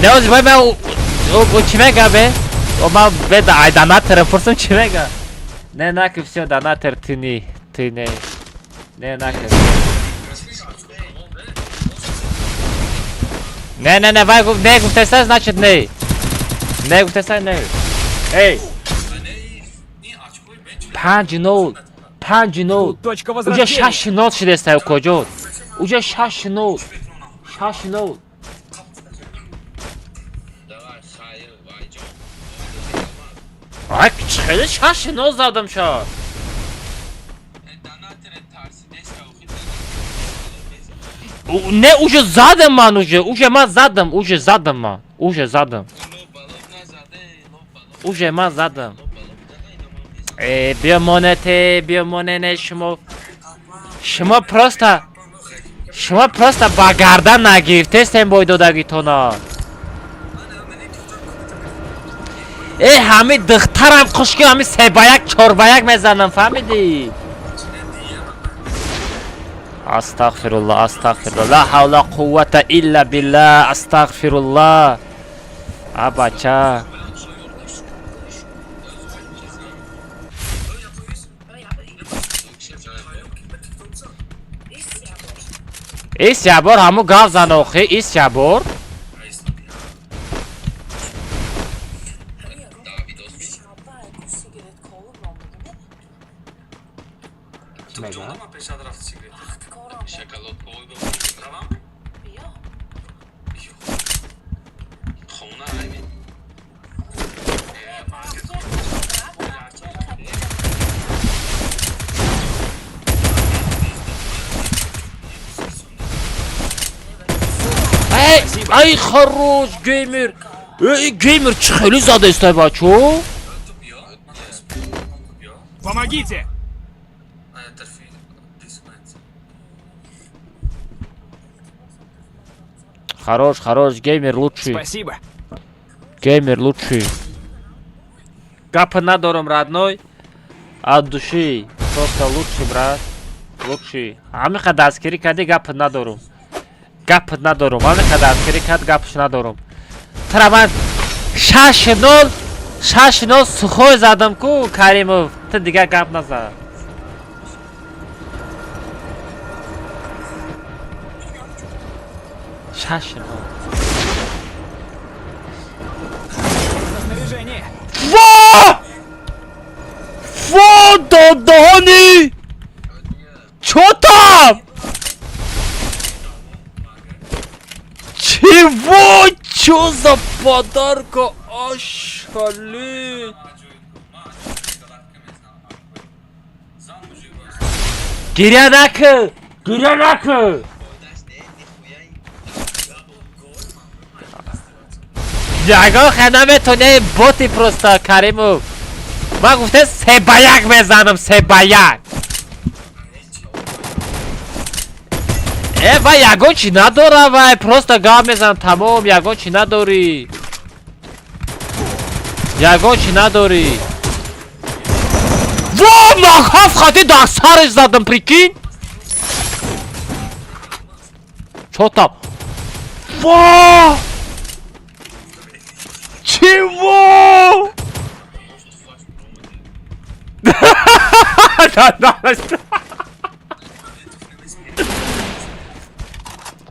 Не ози вай ма о чӣ мега бе? О ма бе ай донатора пурсам чӣ мега? Не наки всё донатор ты не, ты не. Не наки. Не не не вай не гуфтеса значит не. Не гуфтеса не. Эй. 5-0 5-0. Точка Уже возрождения. 6-0 шидеста куҷо? Уже 6-0. 6-0. Ай хеле 6-0 задам ша. Не уже задам ман уже, уже ман задам, уже задам ман, уже задам. Уже ман задам. Э, биё монете, биё монене шумо. Шумо просто шумо просто ба гардан нагирифтестем бой додагитона. Э, ҳами духтарам хушки ҳами се ба як чор ба як мезанам, фаҳмидӣ? Астағфируллоҳ, астағфируллоҳ. Ла ҳавла қуввата илла биллаҳ, астағфируллоҳ. А бача. Ис ябор ҳаму гав зан охи, ис ябор. Эй, ай хорош геймер. Эй, геймер чӣ хеле задестай бачо? Помогите! Хорош, хорош, геймер лучший. Спасибо. Геймер лучший. Гапа надорам, родной. От души. Просто лучший, брат. Лучший. Ҳамиқа дастгирӣ кардӣ, гапа надорам. Гап надорам. Ҳамиқа дастгирӣ кард, гапш надорам. Тара ман 6-0 6-0 сухой задам ку, Каримов. Ту дигар гап назад. 6-0. За снаряжение. Во! Во, додони! Чё там? Чего? Чё за подарка? Ошалеть! Гиря накы! Гиря накы! Ягон хе наметоне боти просто Каримов. Ман гуфтем 3-1 мезанам, 3-1. Э, вай ягон чӣ надора, вай просто гап мезанам, тамом, ягон чӣ надорӣ. Ягон чӣ надорӣ. Во, ман ҳафт хати дар сараш задам, прикинь. Чё там? Во! Чего?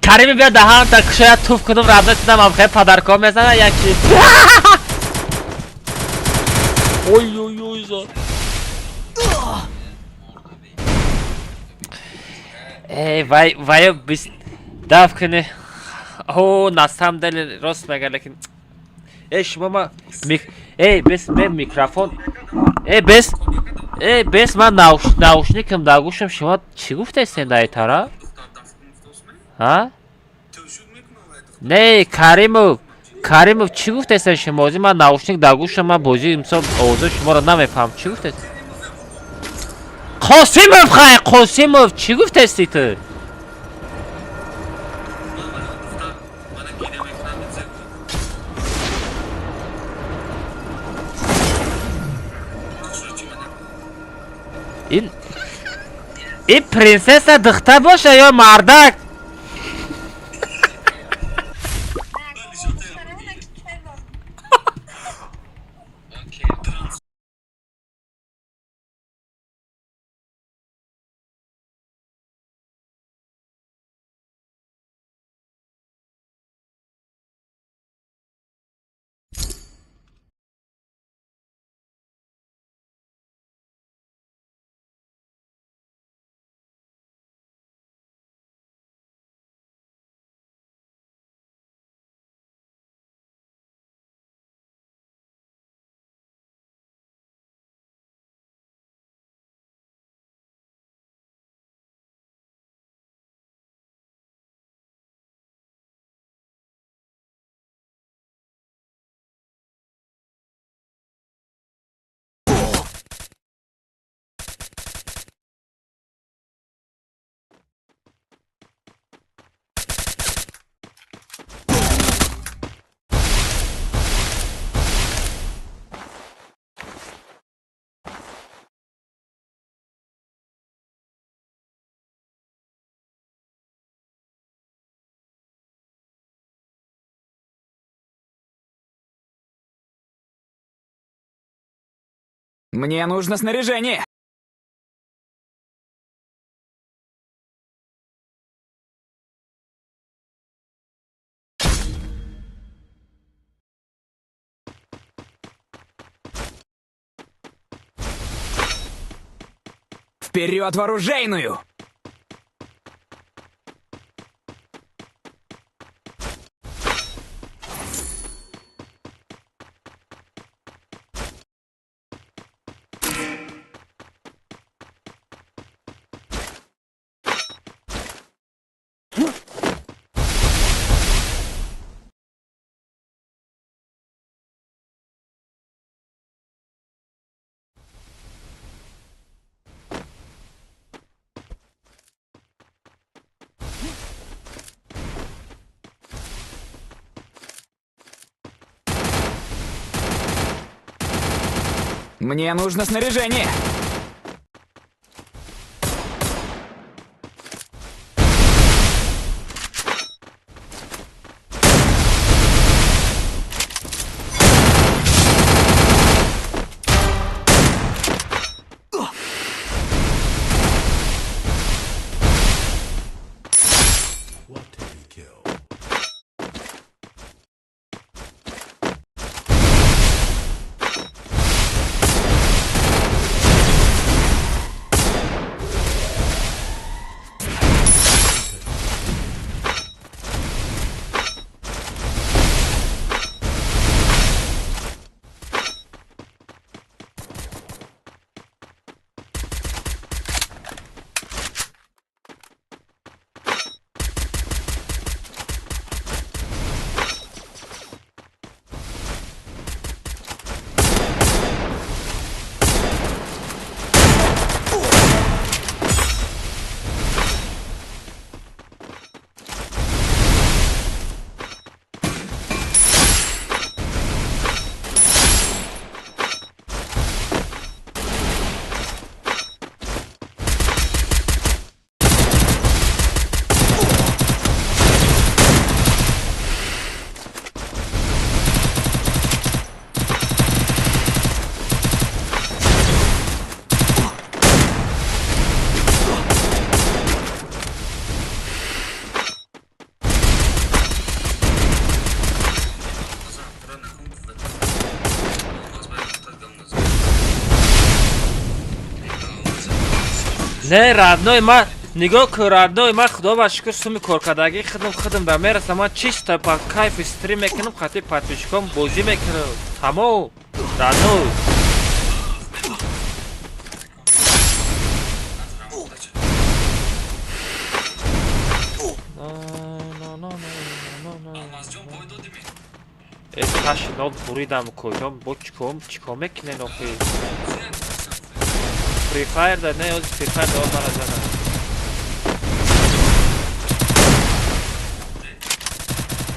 Карими биё даҳанам та кушоя туф кунам, рабна тидам амхе падарко мезана яки. Ой ой ой зад. Эй, вай вай бис даф куни. О, на самом деле рост мега, лекин Эй, шумо ма мик Эй, бес ме микрофон. Эй, бес. Эй, бес ман наушникам дар гӯшам, шумо чӣ гуфтаистен дар итара? Ҳа? Не, Каримов, Каримов чӣ гуфтаистен шумо? Ҳозир ман наушник дар гӯшам, ман бозӣ мисол овозои шуморо намефаҳмам. Чӣ гуфтаист? Қосимов хай, Қосимов чӣ гуфтаисти ту? Ин принсесса духтар боша ё мардак? Мне нужно снаряжение. Вперед в оружейную! Мне нужно снаряжение. Не, родной, ма нигоҳ кун, родной, ма худо ба шукр, суми коркардагии худам да мерасам. Ман чисто ба кайфи стрим мекунам, хати подписчиком бозӣ мекунам, тамом, родной. Э, 8-0 буридам, куҷом бо чикор мекунен охи? Free Fire да не, ози Free Fire да мара зана.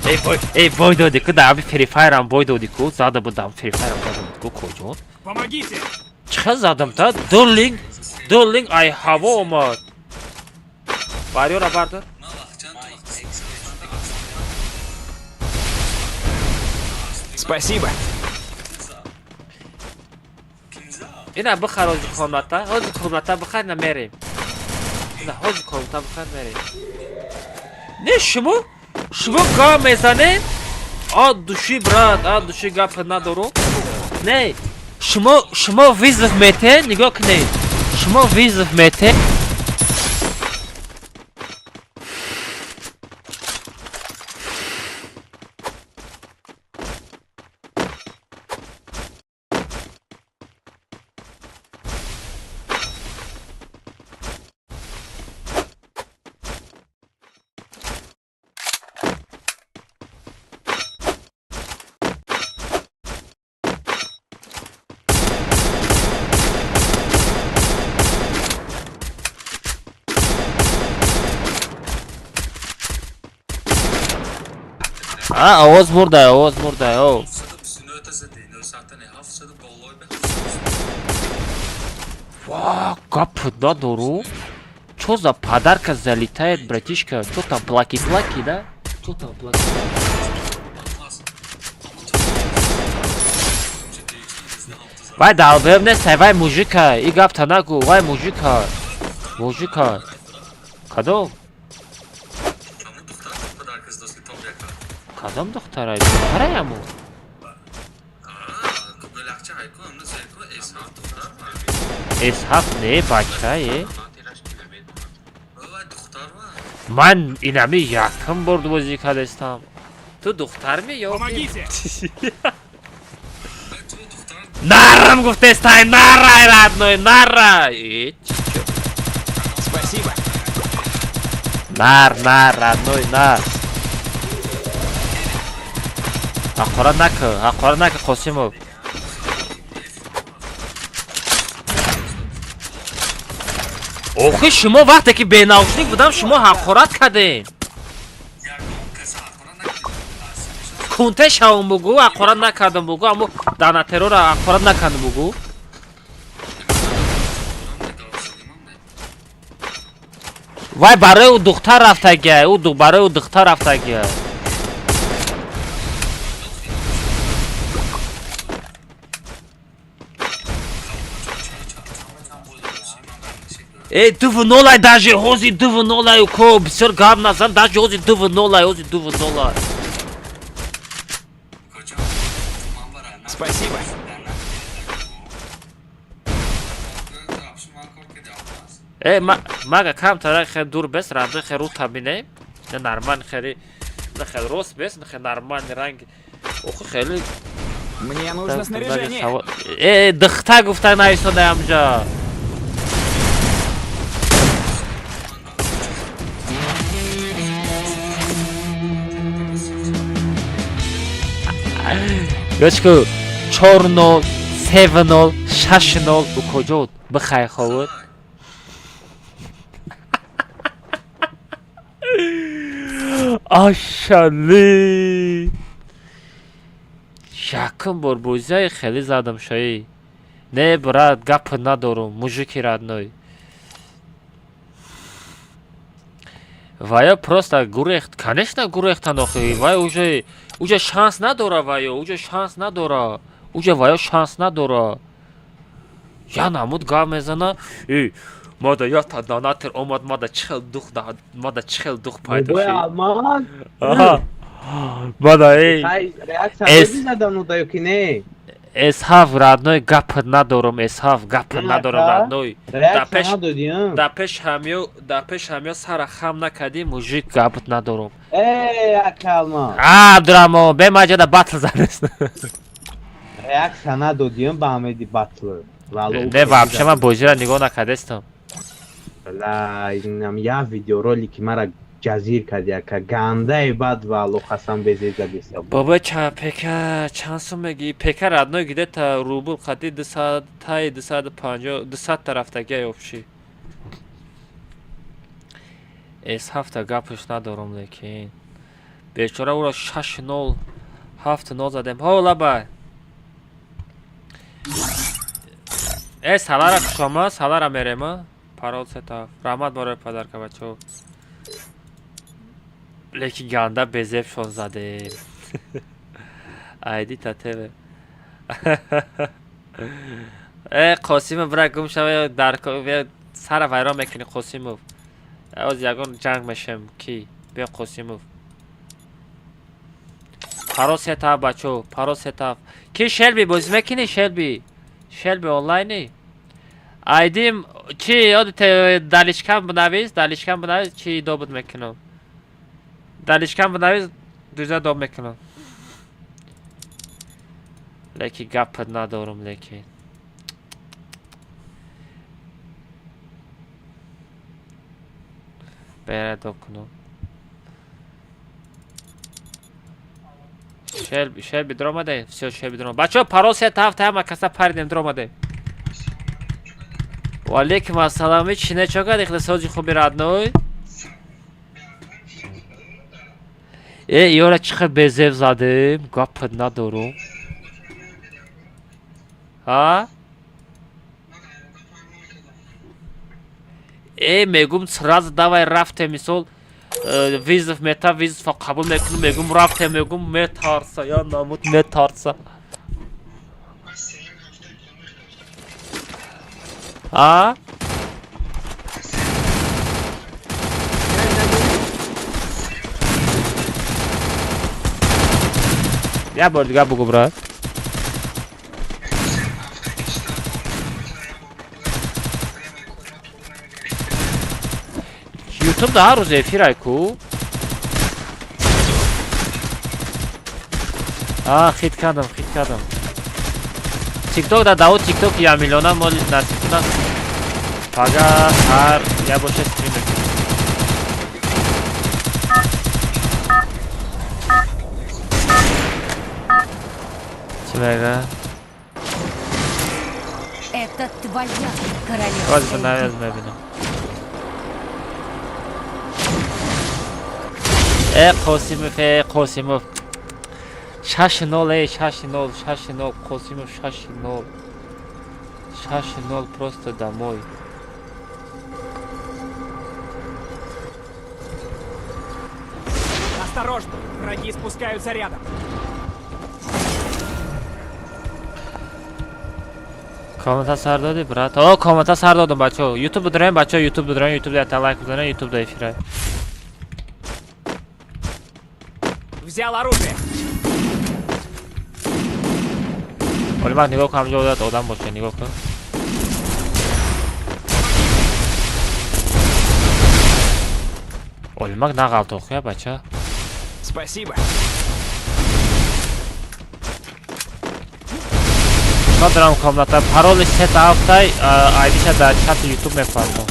Эй, бой, эй, бой доди ку, да Free Fire ам бой доди ку, зада будам Free Fire ам зада буд ку, куҷо? Помогите! Чӣ задам та? Дулинг, дулинг ай ҳаво омад. Барёра бардор. Спасибо. Ина бихар ҳози комната, ҳози комната бихар, ина мерем. Ина ҳози комната бихар, мерем. Не, шумо гап мезанед? От души, брат, от души гап надору. Не, шумо вызов метен, нигоҳ кунед. Шумо вызов метен. А, овоз мурдай, овоз мурдай, о. Ва, гап надору. Чё за подарка залетает, братишка? Чё там, плаки-плаки, да? Чё там, плаки-плаки? Вай долбоёб нестай, вай мужика. И гапта нагӯ, вай мужика. Мужика. Кадом? Кадом духтарай? Духтарай аму? С7 не, бача, е. Ман инами якум бор бозӣ кардастам. Ту духтар ми ё? Помогите! Нарам гуфтестай, нарай, родной, нарай. Э, чӣ? Спасибо. Нар, нар, родной, нар. Ҳақорат накун, ҳақорат накун, Қосимов. Охи шумо вақте ки бе наушник будам, шумо ҳақорат кардем. Кунте шавам бугӯ, ҳақорат накардам бугӯ, аммо данатерора ҳақорат накардам бугӯ. Вай барои ӯ духтар рафтагия, ӯ барои ӯ духтар рафтагия. Э, 2-0 даже ҳози 2-0 уко, бисёр гап назан, даже ҳози 2-0, ҳози 2-0. Спасибо. Э, мага камтара хел дур бес, радой хел рӯ табинем. Не нормал хели, не хел рост бес, не хел нормальный ранг. Охи хеле. Мне нужно снаряжение. Э, духта гуфта наисода амҷа. Гӯш 4-0, 7-0, 6-0 укоҷо бихай ховуд. Ашали. Якум бор бозиҳои хеле задам шои. Не, брат, гап надорум, мужики родной. Вая просто гурехт, конечно гурехтан охи, вай уже шанс надора ваё, уже шанс надора. Уже ваё шанс надора. Я намуд гап мезана. Э, мада я та донатор омад, мада чихел дух, мада чихел дух пайдо шид. Аҳа. Мада эй. С7 родной гап надорум, С7 гап надорум родной. Да пеш ҳамё сара хам накардӣ, мужик гап надорум. Э, акалма. А, Абдураҳмон, бе маҷода батл задест. Реаксия надодиам ба ҳамеди батл. Не, вообще ман бозиро нигоҳ накардестам. Ла, инам я видеоролики мара ҷазир кард яка гандаи бад вало қасам безеза бисоб. Баба ча пека чанд сум меги? Пека родной где-то рубл қади 200 таи 250 200 тарафтагия ёбши. С7 гапш надорум лекин. Бечора ӯро 6-0 7-0 задем. Ҳо лабай. Э, салара кушома, салара мерема. Парол сета. Раҳмат барои подарка бачаҳо. Лекин ганда безебшон задем. Айди татеве. Э, Қосимов бира гум шава, дар сара вайрон мекунӣ Қосимов. Оз ягон ҷанг мешем ки биё Қосимов. Парол сета бачаҳо, парол сета. Ки Шелби бозӣ мекунӣ Шелби? Шелби онлайни? Айдим чи ёд далишкам бинавис, далишкам бинавис чи добуд мекунам. Далишкам бинавис дуза доб мекунам. Лекин гап надорум лекин. Бера доб кунам. Шелби, Шелби дромаде? Всё, Шелби дромаде. Бачаҳо парол се тафта ҳама каса паридем дромаде. Ва алейкум ассалом. Чи не чо кардӣ сози хуби родной? Э, ёра чӣ хел безеб задем? Гап надорум. Ҳа? Э, мегум сразу давай рафте мисол визов мета визов қабул мекунам, мегум рафте, мегум метарса, я намуд метарса. А? Я бор дига бугу, брат. Ютуб да ҳар рӯз эфирай ку? А, хит кардам, хит кардам. Тикток да даво тикток я миллиона мол насиб кунам. Пага ҳар я боша стрим мекунам. Чӣ мега? Это твоя Боз королевская навяз битва. мебинам. Э, Қосимов, э, Қосимов. 6-0, э, 6-0, 6-0, Қосимов 6-0. 6-0 просто домой. Осторожно, враги спускаются рядом. Коммента сар додӣ, брат? О, коммента сар додам, бачаҳо. Ютуб бидроем, бачаҳо, Ютуб бидроем, Ютуб да лайк бизанем, Ютуб да эфира. Взял оружие. Оли ман нигоҳ кун, ҳамҷо одат одам боша, нигоҳ кун. Олимак нағалтохия, бача. Спасибо. Чикор дорам комната? Пароли сета ҳафтай, айдиша дар чати Ютуб мефармом.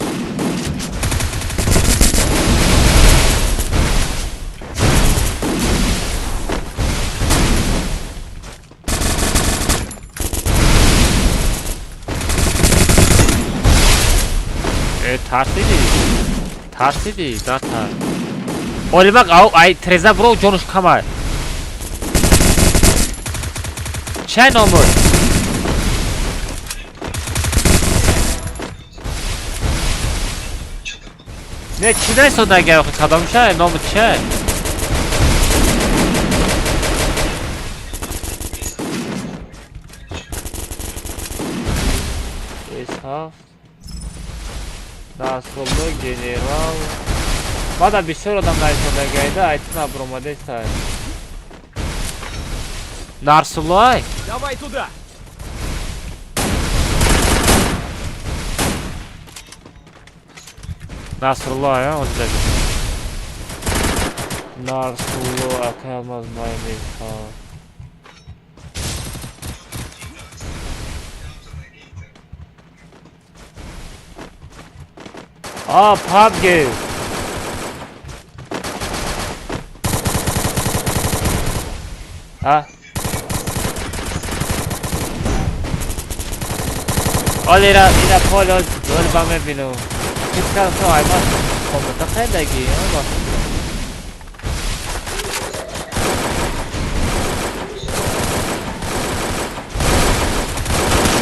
Э, тарсидӣ? Тарсидӣ? Натарс. Олимак, ау, ай, треза бро, ҷонуш камай. Чай номуд? Не, чӣ наисода охи кадомша? Номуд чай? С7 Насрулло генерал. Баъда бисёр одам наисодагайда, айти набуромадестай. Нарсуллоай? Давай туда. Насрулло, а, озда. Нарсулло, акай алмаз маймеса. А, PUBG. А? Оли ира ира поло дол ба мебинам. Фикр кардам то аймаз комната хелдаги, а?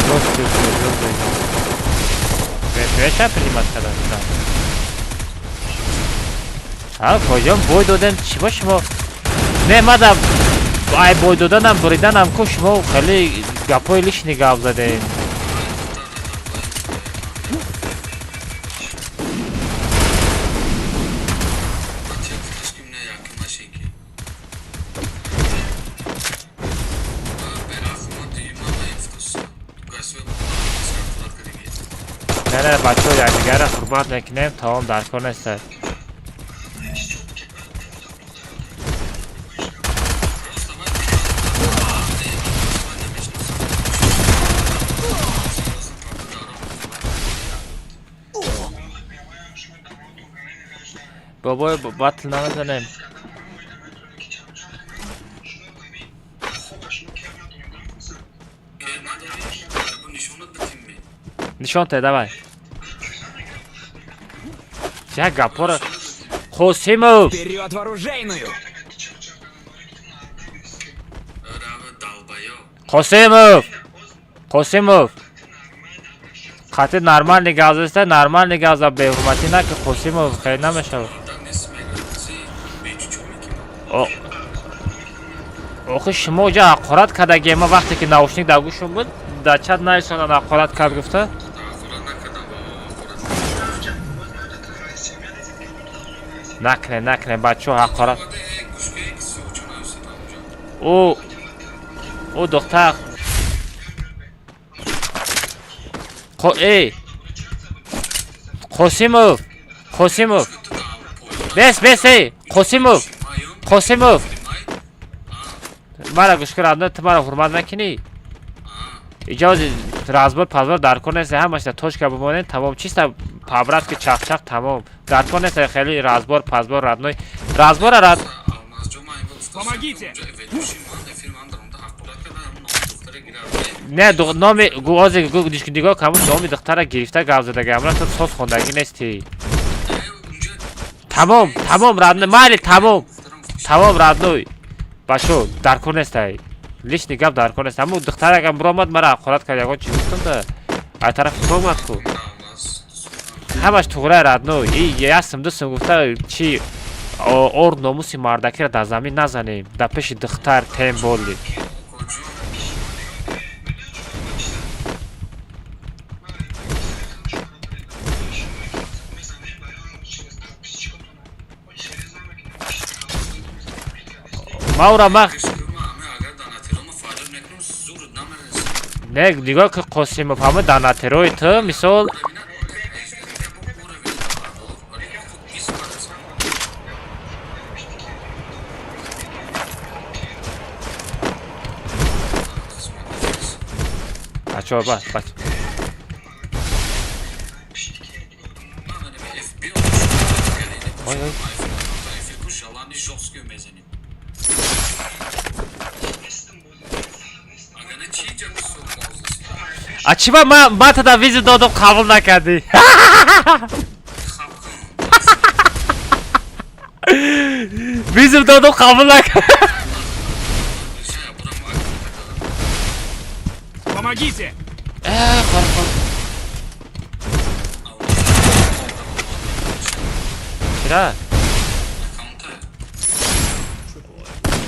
Просто Пеша принимать кардам. А, куҷо бой додем? Чӣ ба шумо? Не, мада ай бой доданам, буриданам ку шумо хеле гапҳои лишний гап задем. Не, не, бачаҳо, якдигарро ҳурмат мекунем, тамом, дар кор нестад. Бобои батл намезанем. Нишон те, давай. Як гапҳоро Қосимов! Вперед в оружейную! Қосимов! Қосимов! Қатъи нормальный гап заста, нормальный гап за, беҳурматӣ наки, Қосимов, хел намешавад. Охи шумо ҷа ҳақорат кардагем, ма вақте ки наушник дар гӯшум буд, дар чат нависондан ҳақорат кард гуфта. Накне, накне, бачаҳо ҳақорат. Ӯ духтар эй Қосимов, Қосимов, бес, бес, эй Қосимов, Қосимов, мара гӯш кун, родной, ту мара ҳурмат накунӣ. Иҷози разбор пазбор дар кор нест, ҳамаша точка бимонед, тамом, чиста по-братски чақ-чақ, тамом. Дар кор нест хеле разбор пазбор, родной, разбора рад. Помогите! Не, номи ози нигоҳ кам, номи духтара гирифта гап задага, амра ту соз хондагӣ нестӣ. Тамом, тамом, родной, майли, тамом. Тамом, родной. Башо, дар кор нестай. Лишний гап дар кор нест. Ҳамун духтара агар биромад, мара ҳақорат кард, ягон чиз гуфтам да. Ай тарафи ту омад ку. Ҳамаш туғрай, родной. И ясм дусм гуфта чи ор номуси мардакиро дар замин назанем. Дар пеши духтар тем боли. Маура мах не, нигоҳ ки Қосимов ҳама дар натерои ту мисол. Бачаҳо, бас, бач. Ой, ой. А чиба ма тада визу додам, қабул накардӣ? Визу додам, қабул накардӣ. Помогите! Чира?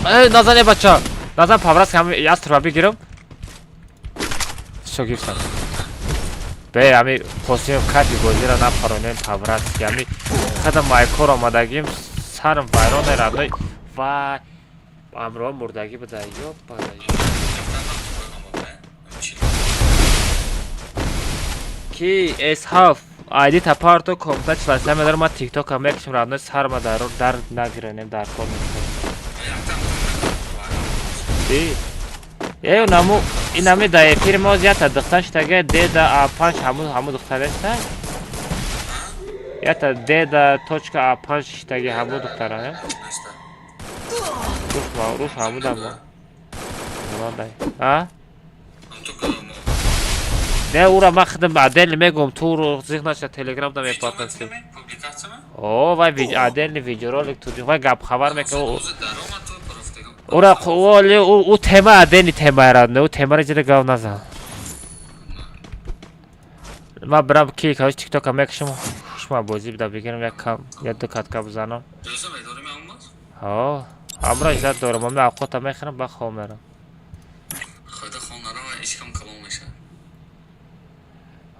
Э, назан, э, бача. Назан, по-братски ҳами яструба бигирам. Всё, гирифтам. Бе, ами Қосимов кайфи бозиро напаронем по-братски. Ами хада майкор омадагим, сарам вайрон родной. Вай, амро мурдагӣ буда. Ёпа. Ки S7 ID тапарто комната чиласа медорам, ман TikTok ам мекушам, родной, сарма дар нагиранем, дар кор нест. Э, наму инами да эфир мо ята духтар шитага д да а5, ҳамун духтар неста? Ята д да точка а5 шитаги ҳамун духтара, э? Рух ма, рух ҳамун ма. Мондай. А? Не, ура ман худам отдельно мегӯм, ту ру зиқ наша, Телеграм да мепартасӣ. О, вай отдельный видеоролик ту вай гап хабар мекунам. Ура оли ӯ тема отдельный тема родной, ӯ темаро ҷида гап назан. Ман бирам ки кавиш тиктока мекушам, хушма бозӣ буда бигирам, як кам, як ду катка бизанам. Ҳо, ҳамро иззат дорам, ман авқота мехӯрам, ба хоб мерам.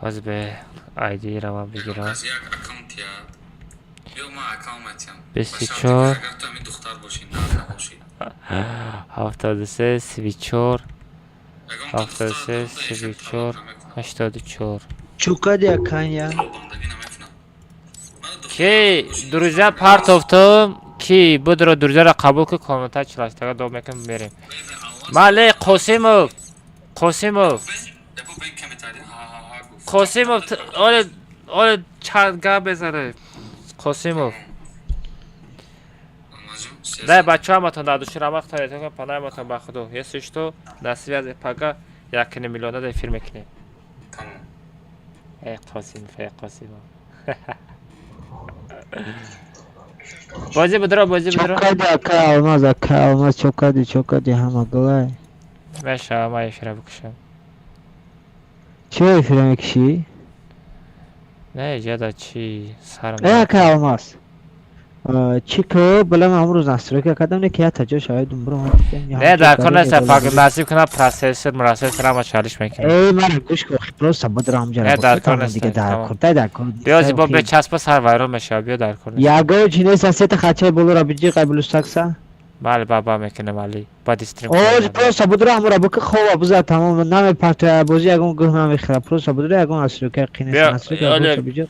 Ҳозир бе ID равам бигирам. 24 73 34 73 34 84. Чукади акanya. Ки друзья партофтум, ки будро друзьяро қабул ки комната чилаштага доб мекунем, мерем. Мале Қосимов, Қосимов. Қосимов, оле оле чанд гап мезанем. Қосимов. Да, бачаҳо, ҳаматон дар души рамақ таётон, панаҳаматон ба худо. Если что, на связи, пага якини миллиона да эфир мекунем. Эй Қосимов, эй Қосимов. Бозӣ будро, бозӣ будро. Чукади ака алмаз, ака алмаз, чукади, чукади ҳама гулай. Мешава, ман эфира бикушам. Чӣ эфира мекушӣ? Не, ҷада чи сарам. Э, ака алмаз. Чӣ ки балам амрӯз настройка кардам, не ки як таҷо шавад думбро. Не, дар кор нест, пак насиб кунад, процессор мурасессор ҳама чалиш мекунад. Эй, мара гӯш кун, просто будрам ҷара. Не, дар кор нест. Дига дар кор, дай дар кор. Биё, зибо бечаспа, сар вайрон мешавад, биё, дар кор нест. Ягон чи нест, сета хачаи болоро биҷи қайбулустакса. Бале, ба мекунем, али. Баъд стрим. Оз просто будра ҳамура буки, хова буза, тамом, намепартоя бозӣ, ягон гӯҳ намехӯра. Просто будра, ягон настройка қинест, настройка просто биҷи.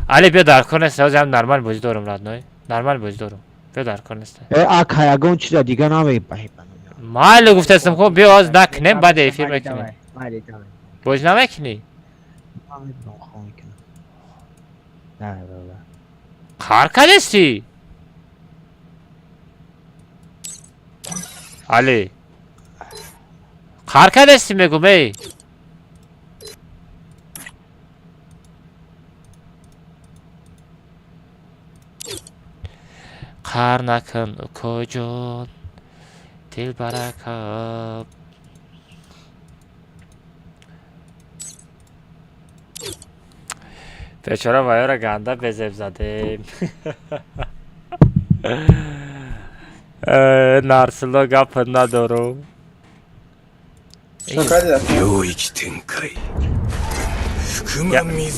Али, биё, дар кор нест, ҳозир ҳам нормал бозӣ дорум, родной. Нормал бозӣ дорум. Биё, дар кор нест. Э, ака, ягон чиза дига намебаҳи. Майли, гуфтастам, хуб, биё, ҳозир накунем, баъд эфир мекунем. Майли, давай. Бозӣ намекунӣ? Қар кардести? Али. Қар кардести, мегум, эй. Қар накун, укоҷон. Дилбарака. Бечора вайора ганда безеб задем. Нарсило, гап надорум.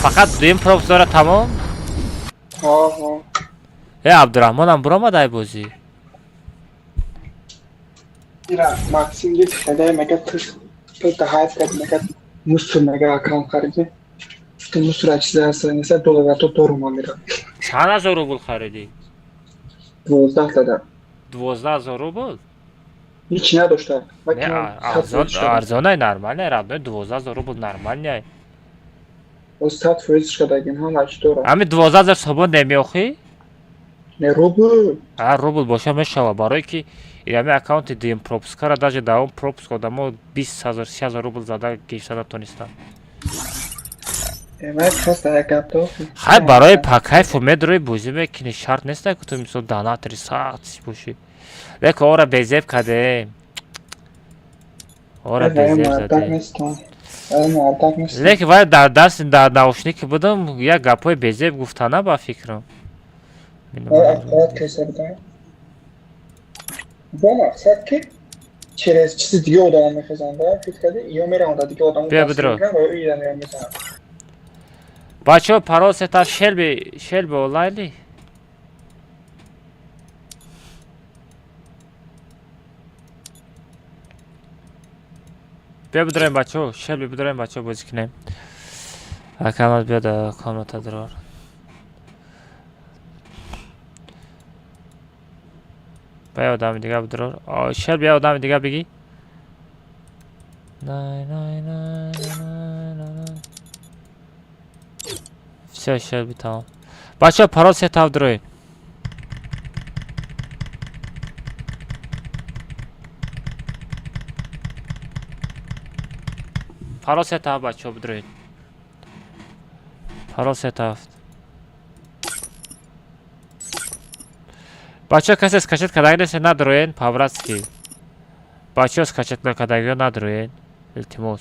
Фақат дуюм пропуск дора, тамом? Э, Абдурахмонам буромад ай бозӣ. Ира Максим гифт хадай, мега ту хайф кард, мега мусор, мега аккаунт хариди. Ту мусор чиза ҳаст, неса доллар то дорума мера. Чанд ҳазор рубл харидӣ? 12 дада. 12 000 рубл? Ҳеч надошта. Не, арзонай, нормальный, родной, 12 000 рубл нормальный. Оз 100% шудагим, ҳама чӣ дорам. Ҳами 12 000 сомон немеохӣ? Не, рубл. А, рубл боша мешава, барое ки инами аккаунти дуюм пропускара, даже дар он пропуск одамо 20 000, 30 000 рубл зада гирифта натонистанд. Хай, барои по кайфу медрои, бозӣ мекунӣ, шарт нест, ки ту мисол донатори сахт бошӣ. Лекин ора безеб кардем. Ора безеб задем. Лекин вай дар даст дар наушники будам, як гапҳои безеб гуфтана, ба фикрам. Бо мақсад ки через чизи дига одамо мехезанда, фикр кардӣ, ё мераванда дига одамо. Биё, бидро. Бачаҳо, парол сетап, Шелби, Шелби онлайни? Биё, бидроем, бачаҳо, Шелби, бидроем, бачаҳо, бозӣ кунем. Акамат, биё, да комната дурор. Ба я одами дига бидрор. Шелби, я одами дига бигӣ. Най, най, най, най, най. Всё, Шелби, тамом. Бачаҳо, парол сетап, дроед. Парол сетап, бачаҳо, бидроед. Парол сетап. Бачаҳо, касе скачать кардаги нест, надроен, по-братски. Бачаҳо, скачать накардагиҳо надроен. Илтимос.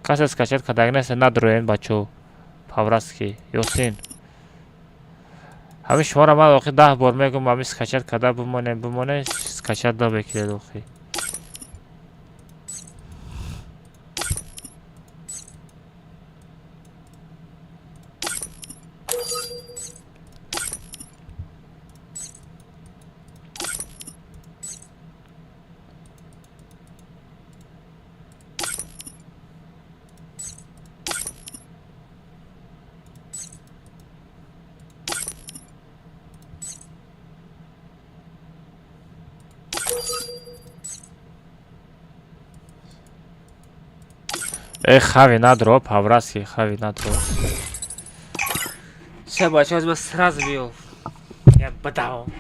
Касе скачать кардаги нест, надроен, бачаҳо. По-братски. Ёсин. Ҳамин шуморо ман охир 10 бор мегӯм, ҳамин скачать карда бимонем, бимонем, скачать намекунед охир. Э, хави надро, по-братски, хави надро. Все, бачаҳо, ман сразу биё. Я бадавам.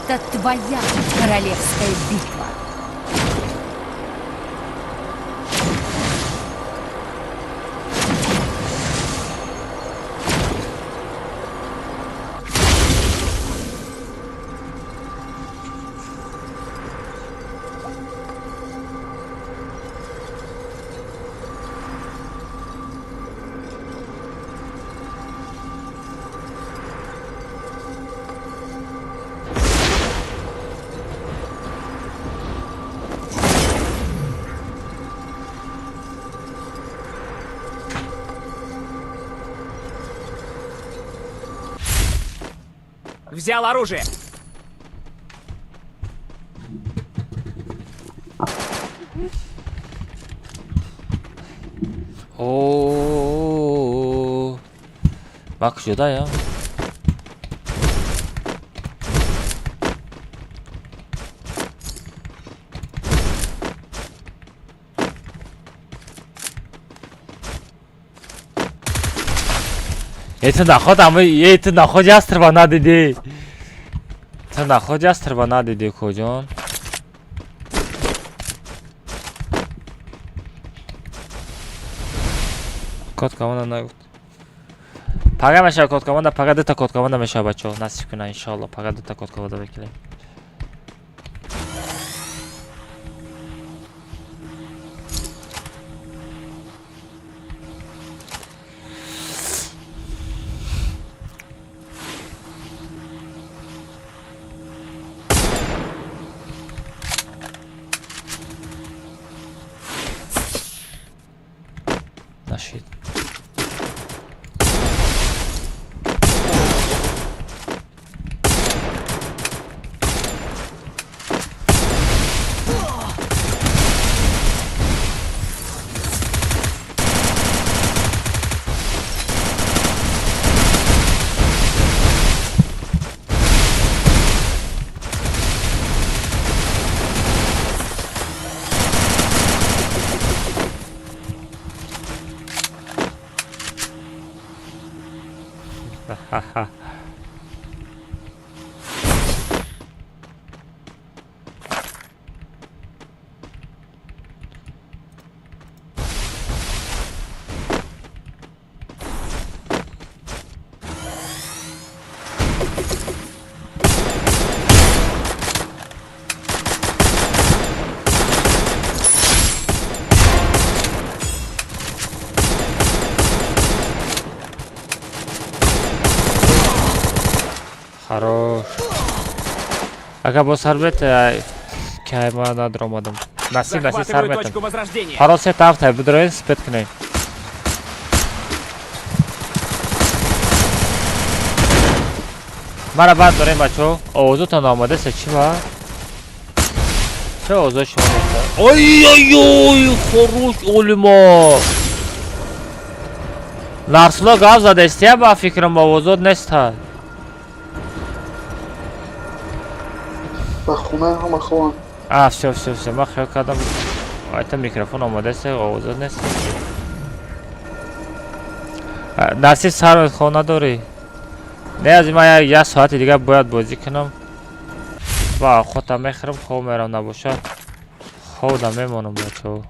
Это твоя королевская битва. Взял оружие. О, мак шудая. Ту наход ама е ту наход ястрба надидӣ. Ту наход ястрба надидӣ, коҷон. Код команда нагуфт. Пага мешава код команда, пага дута код команда мешава, бачаҳо. Насиб кунад, иншоалло, пага дута код команда мекунем. Нашид. Ха-ха. Хорош. Ака бо сарбет кайма надромадам. Насиб насиб сарбетам. Парол се тафта бидроин спет кунем. Мара баъд дорем, бачо. Овозотон омода се чӣ ба? Ча овозо шумо нест? Ой ой ой, хорош олимо. Нарсуло гап задестия ба фикрам овозот нест. Ба хона ҳама хованд. А, всё, всё, всё. Ман хиёл кардам, айта микрофон омода аст, овозот нест. Насиб сар хона дорӣ? Не, аз ман як соати дигар бояд бозӣ кунам. Ва охота мехӯрам, хоб мерам, набошад. Хоб да мемонам, бачаҳо.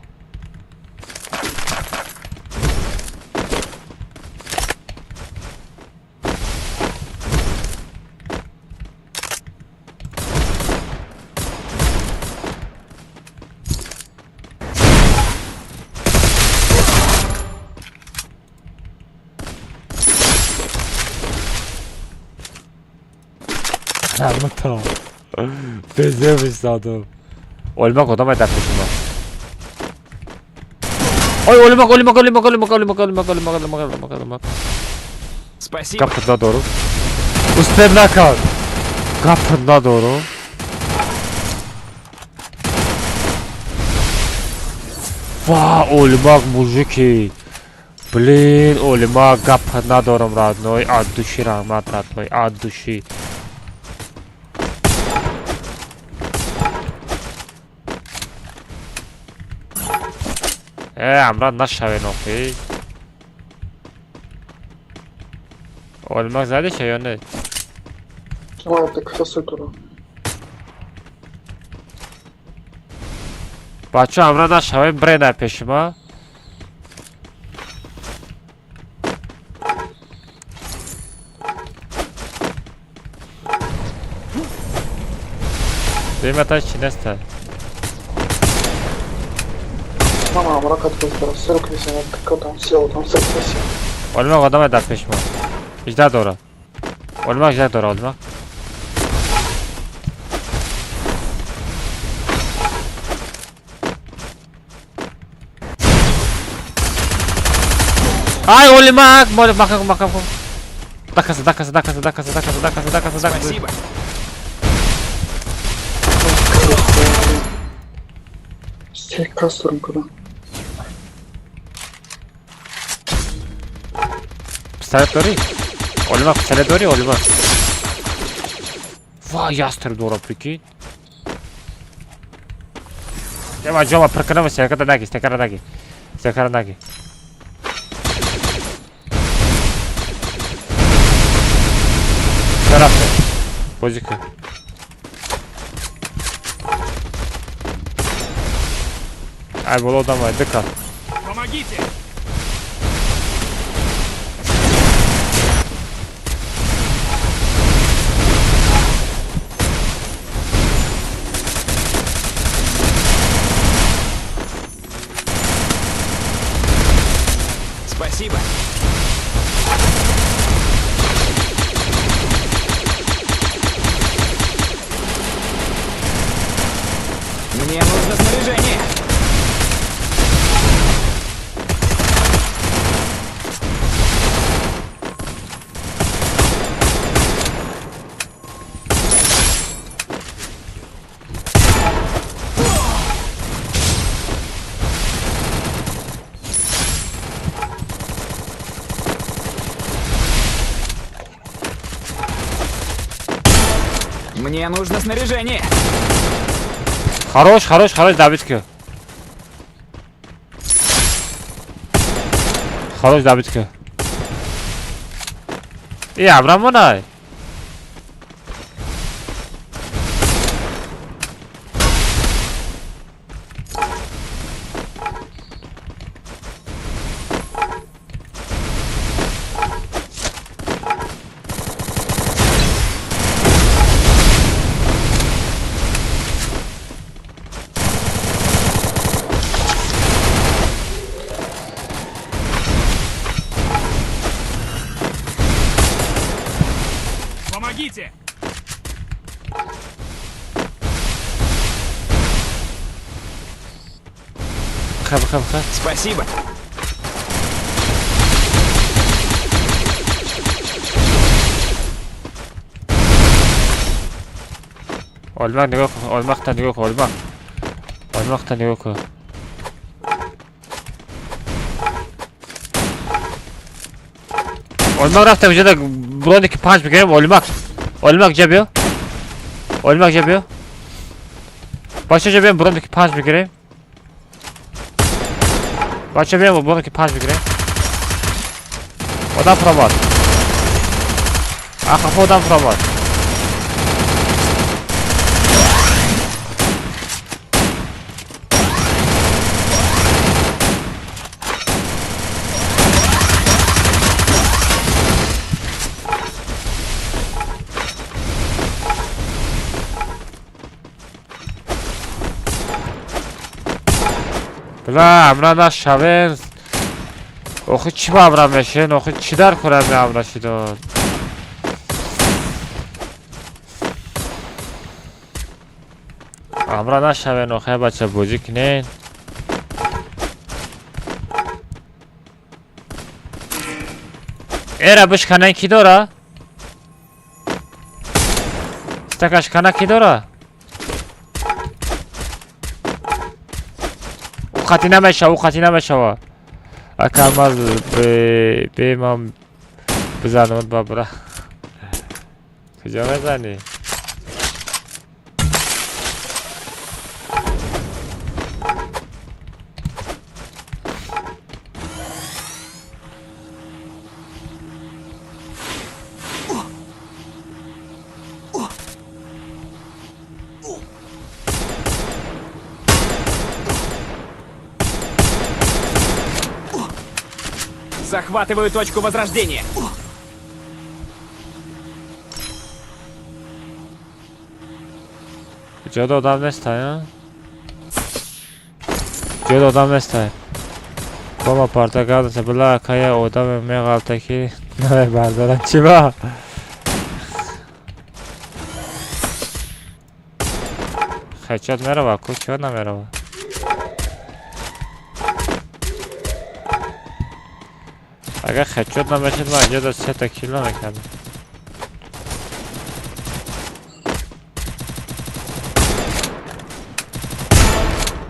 Tamam. Безем истодам. Олимак одам дар пеши мо. Ой, олимак, олимак, олимак, олимак, олимак, олимак, олимак, олимак, олимак, олимак. Спасибо. Гап надорум. Успел накард. Гап надорум. Ва, олимак мужики. Блин, олимак, гап надорум, родной. От души раҳмат, родной, от души. Амрад нашавен охи. Олимак задиша ё не? Ладно, так все дорам. Бачо амра нашавай брена пеши ма. Демата чи неста. Мама, амра кат боздар, 48 там сел, там 47. Олмақ одамай дар пеш мо. 18 дора. Олмақ 18 дора, олмақ. Ай, Олимак, махам, махам. Дакаса, дакаса, дакаса, дакаса, дакаса, дакаса, дакаса, дакаса. Спасибо. Се касторм куда. Пистолет дори? Олимак, пистолет дори, Олимак. Вай, ястреб дора, прикинь. Ема, жома, прикинем, секара наги, секара наги. Секара наги. Рафте. Бозика. Ай, боло давай, дыка. Помогите! Спасибо. Мне нужно снаряжение. Мне нужно снаряжение. Хорош, хорош, хорош, добитка. Хорош, добитка. И Абрамонай. Помогите! Хаб, хаб, хаб. Спасибо. Олмақ нигоҳ кун, Олмақта нигоҳ кун, Олмақ. Олмақта нигоҳ кун. Олмақ рафтем ҷода броники 5 бигирем, Олмақ. Олмақ ҷа биё. Олмақ ҷа биё. Бача ҷа биём броники 5 бигирем. Бача биём броники 5 бигирем. Одам промад. Ахафо одам промад. Бла, амра нашавен. Охи чӣ ба амра мешен? Охи чӣ дар кора ме амра шидон? Амра нашавен, охи бача бозӣ кунен. Эра бишканен ки дора? Стакашкана ки дора? Хати намешава, хати намешава. Ака маз бе ман бизанам бабра. Куҷо мезанӣ? Захватываю точку возрождения. Ҷода одам нестай, а? Ҷода одам нестай. Бома парта гардаса била кая одаме меғалта ки намебардорам. Чӣ ба? Хечот мерава, ку чё намерава? Агар хечот намешид, ман инҷо сета кил намекардам.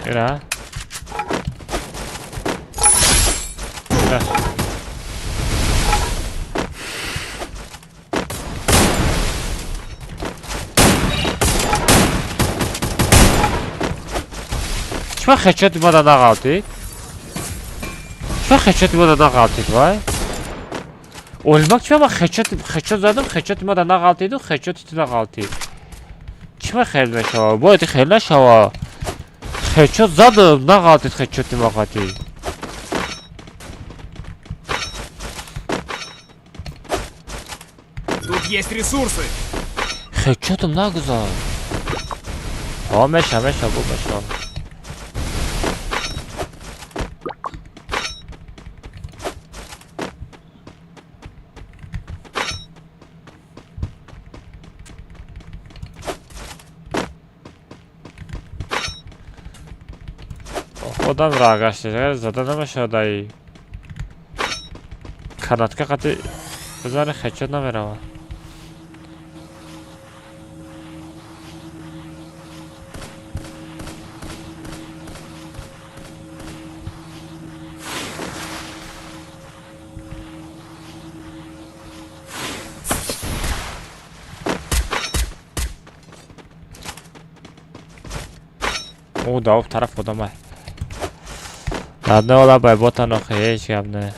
Ира. Ира. Чӣ хечот мада нағалтид? Чӣ хечот мада нағалтид, вай? Олмак чӣ ман хечот задам, хечот мада нағалтиду, хечоти ту нағалтид. Чӣ хел мешава? Бояд хел нашава. Хечот задам, нағалтид хечоти мақати. Тут есть ресурсы. Хечотам нагузар. О, меша, меша, бу меша. Одам рагашта зада намешавад. Канатка қати бизани хечот намеравад. О, да, тараф одамай. Ладно, ола байботан охи, ҳеҷ гап не.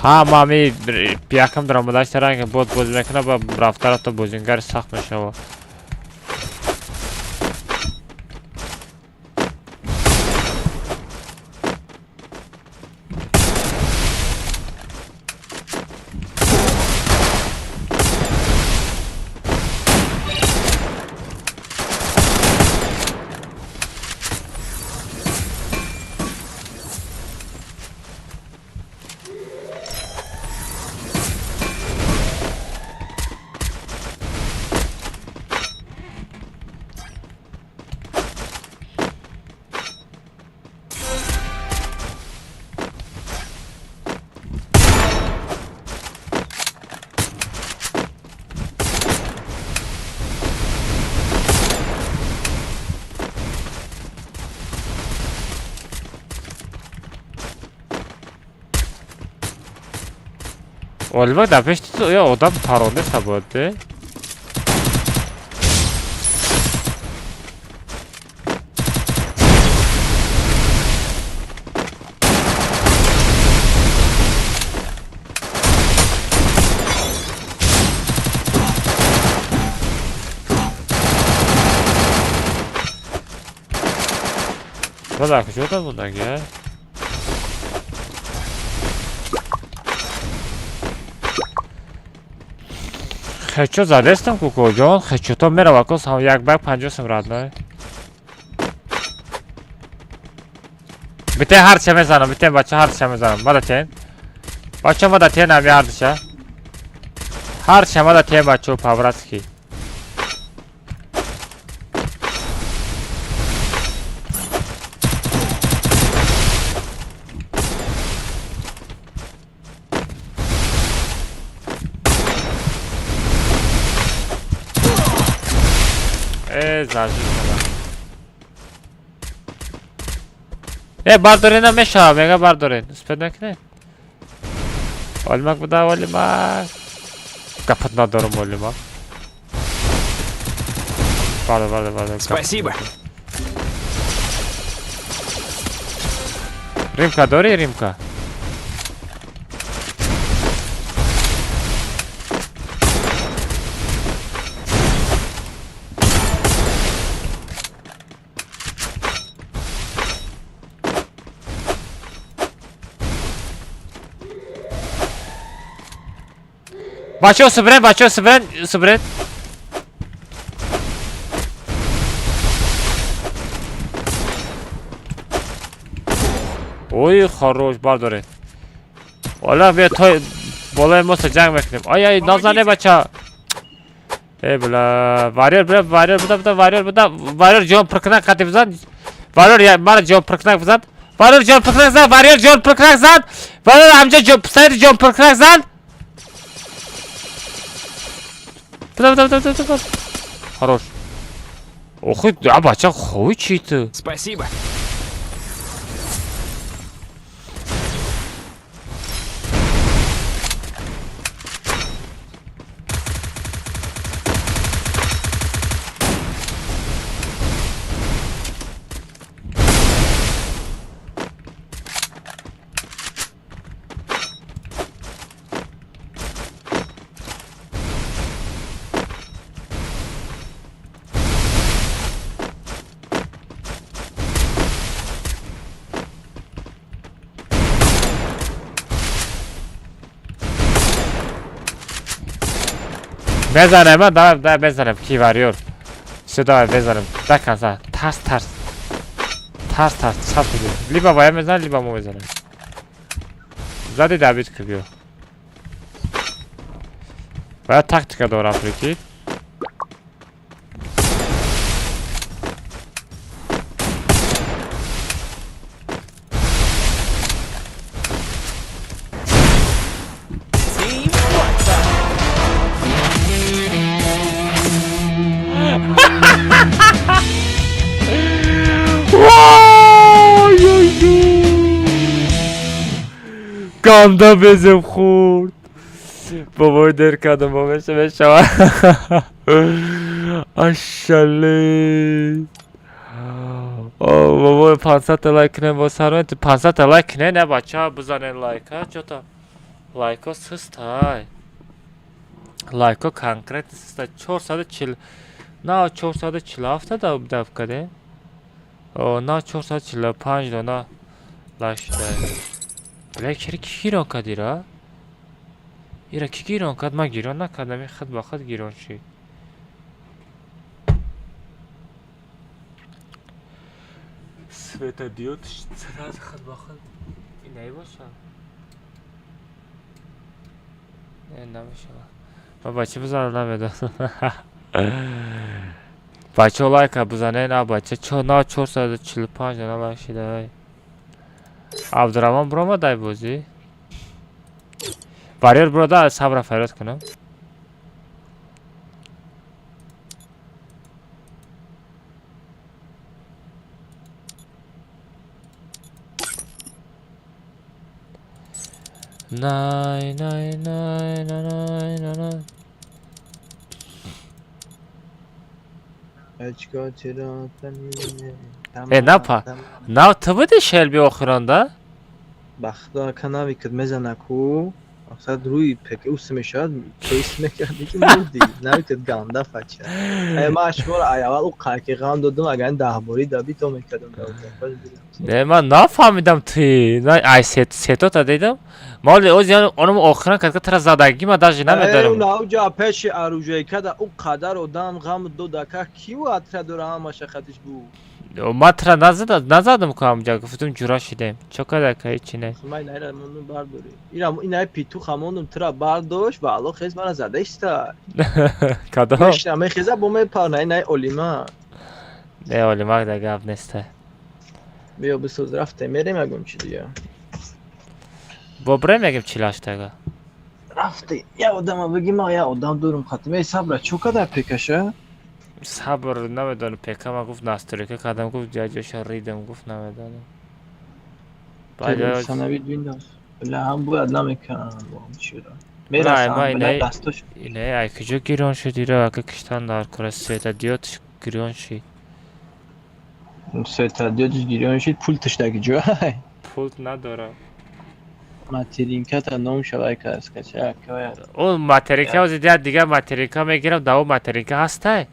Ҳа, ма ми якам даромадаш таранг бот бозӣ мекунад ва рафта рафта бозингари сахт мешавад. Олимак дар пеши ту ё одам паронеста бояд, де? Бада куҷо одам мондаги? Хечо задестам кукоҷон, хечото мерава кос ҳам як ба 50 сум радной. Бите ҳарча мезанам, бите бача ҳарча мезанам. Мада тен. Бача мада тен ами ҳарча. Ҳарча мада тен бачо по-братски. Э, бардорин мешава, мега бардорин. Успед накунед. Олимак буда, олимак. Гапат надорам, олимак. Бале, бале, бале. Спасибо. Римка дори, Римка? Бачаҳо субрен, бачаҳо субрен, субрен. Ой, хорош, бардоред. Ола бия той болои моста ҷанг мекунем. Ай ай, назане бача. Эй бла, варьер бля, варьер буда буда, варьер буда, варьер ҷон пиркунак қати бизан. Варьер мара ҷон пиркунак бизан. Варьер ҷон пиркунак зан, варьер ҷон пиркунак зан. Варьер ҳамҷа ҷон писари ҷон пиркунак зан. Буда буда буда буда. Хорош. Охи, а бача хови чи ту? Спасибо. Мезанем, ман давай, давай мезанем, ки варьер. Всё, давай мезанем. До конца. Тарс, тарс. Тарс, тарс, чап биди. Либо вая мезанем, либо мо мезанем. Зади добить ки биё. Вая тактика дорам, прикинь. Team WhatsApp. Ганда безем хӯрд. Бобой дер кардам, бо меша мешава. Ашале. О, бобой 500 та лайк кунем бо сарвен. 500 та лайк кунем, не бача, бизанен лайка, чо-то лайко систай. Лайко конкретно систай. 440 на 447 та даб кардем. О, на 445 дона лайк шуда. Бля, чаро ки гирон кард ира? Ира ки гирон кард? Ман гирон накардам, ин худ ба худ гирон шид. Светодиод сразу худ ба худ. Ин наибоша? Не, намешава. Ма бача бизанам намедонам. Бачаҳо лайка бизанед, а бача чо на 445 дона лайк шида. Абдураҳмон биромад ай бозӣ? Варьер бирода, сабра фарёд кунам. Най най най най най най най. Э, напа. Нав ту буди Шелби охиранда? Бахта канави кад мезана ку мақсад рӯи ПК мешавад, кейс мекарди ки мурди, нави кад ганда фача. Ай ма шуморо ай аввал ӯ қайки ғам додум, агар даҳборӣ даби то мекардам. Не, ман нафаҳмидам ти. На, ай сетота дидам. Ма оли ози онум охиран кад тара задаги ма даже намедонам. Навҷа пеши оружие када ӯ қадар одам ғам дода ка киу атра дора ҳамаша хатиш бу. Ма тра назадам, назадам ку ҳамҷа, гуфтум ҷура шидем. Чо када ка ҳечи не. Ман инайра мондум бардорӣ. Ира инай питух ҳамондум тра бардошт ва алло хез мара задаиста. Кадом? Мешна мехеза бо мепарна инай олима. Не, олимак да гап неста. Биё бисоз рафте мерем ягон чи дига. Бо бре мегим чилаштага. Рафте, я одама бигӣ ма я одам дорум хатиме сабра чо када пекаша? Сабр намедонам, ПК ма гуфт настройка кардам, гуфт ҷаҷоша ридам, гуфт намедонам. Санавид Windows. Бля, ҳам бояд намекунам бо ҳам чиро. Мерасам, бля, дастош. Ине, ай куҷо гирон шуд ира, ака киштан дар кора светодиодш гирон шид. Светодиодш гирон шид, пультш даги ҷой. Пулт надорам. Материнката ном шавай каскача, кая. О, материнка ози дия дигар материнка мегирам, да о материнка ҳастай?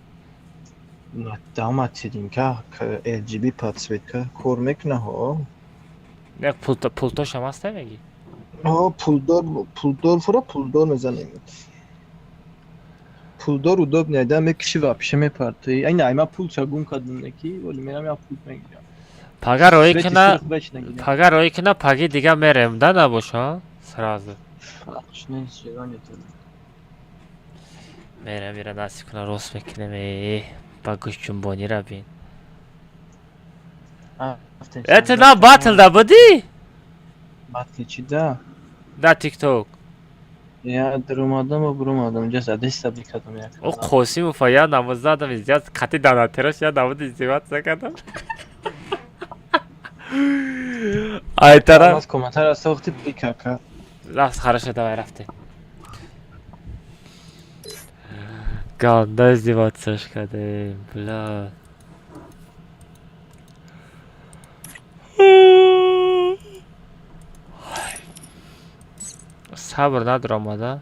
Да материнка RGB подсветка кор мекуна ҳо. Не, пултошам ҳастай меги? Ҳо, пулдор, пулдор фура пулдор мезанем. Пулдор удобнее, да мекиши вообще мепартои. Ай на, ма пул ча гум кардам неки, вале мерам я пул мегирам. Пага рои кина, пага рои кина, паги дига мерем, да набоша? Сразу. Фарқш нест, желание то. Мерем, ира насиб кина рост мекунем, ба гӯшҷунбонӣ ра бин. Это на батл да буди? Батл чи да? Да тикток. Я даромадам ва буромадам, ҷа задеста бикардам як. О Қосимов я намоз задам, издиёт қати данатерош я намоз издеваться кардам. Айтара. Аз комментария сохти бикака. Рафт, хорошо, давай рафте. Ганда издеваться кардем, бля. Сабр надорам ада.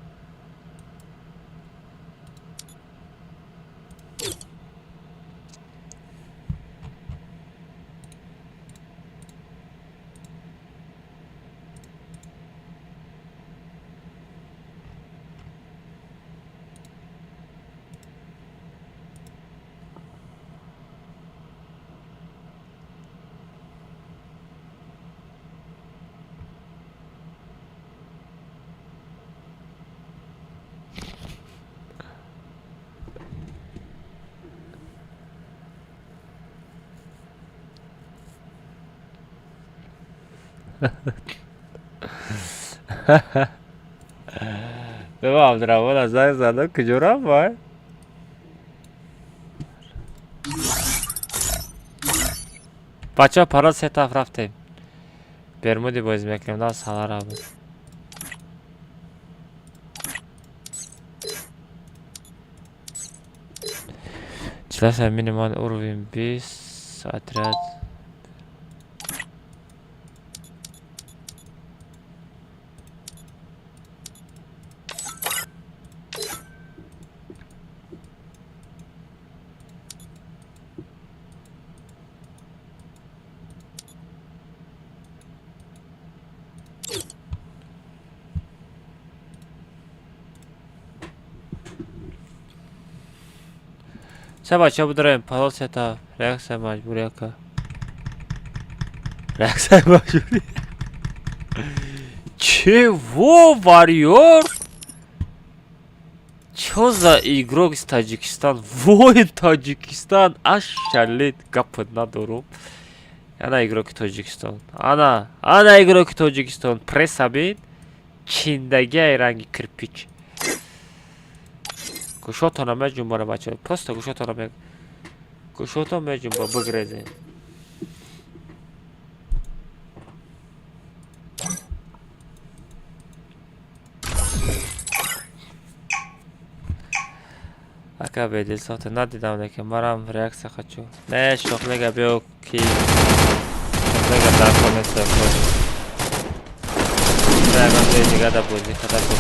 Беба Абдурахмон аз занг задам, куҷо рафт вай? Бачаҳо пароз се таф рафтем. Бермуди бозӣ мекунем, на салара буд. Чиласа минимал уровень 20, отряд. Се бачаҳо бидорем парол сета реаксия маҷбурӣ ака. Реаксия маҷбурӣ. Чего, варьор? Чё за игрок из Таджикистан? Воин Таджикистан! Аш шалит гапат надорум. Ана игроки Тоҷикистон. Ана, ана игроки Тоҷикистон. Пресса бин. Чиндагиай ранги кирпич. Гӯшотона меҷунбона бачаҳо. Просто гӯшотона ме гӯшотон меҷунба бигрезен. Ака бедил сохта надидам, лекин марам реаксия хочу. Не, шохлега биё ки шохлега дар кор нест кош. Ягон ҷои дига да бозӣ када кор.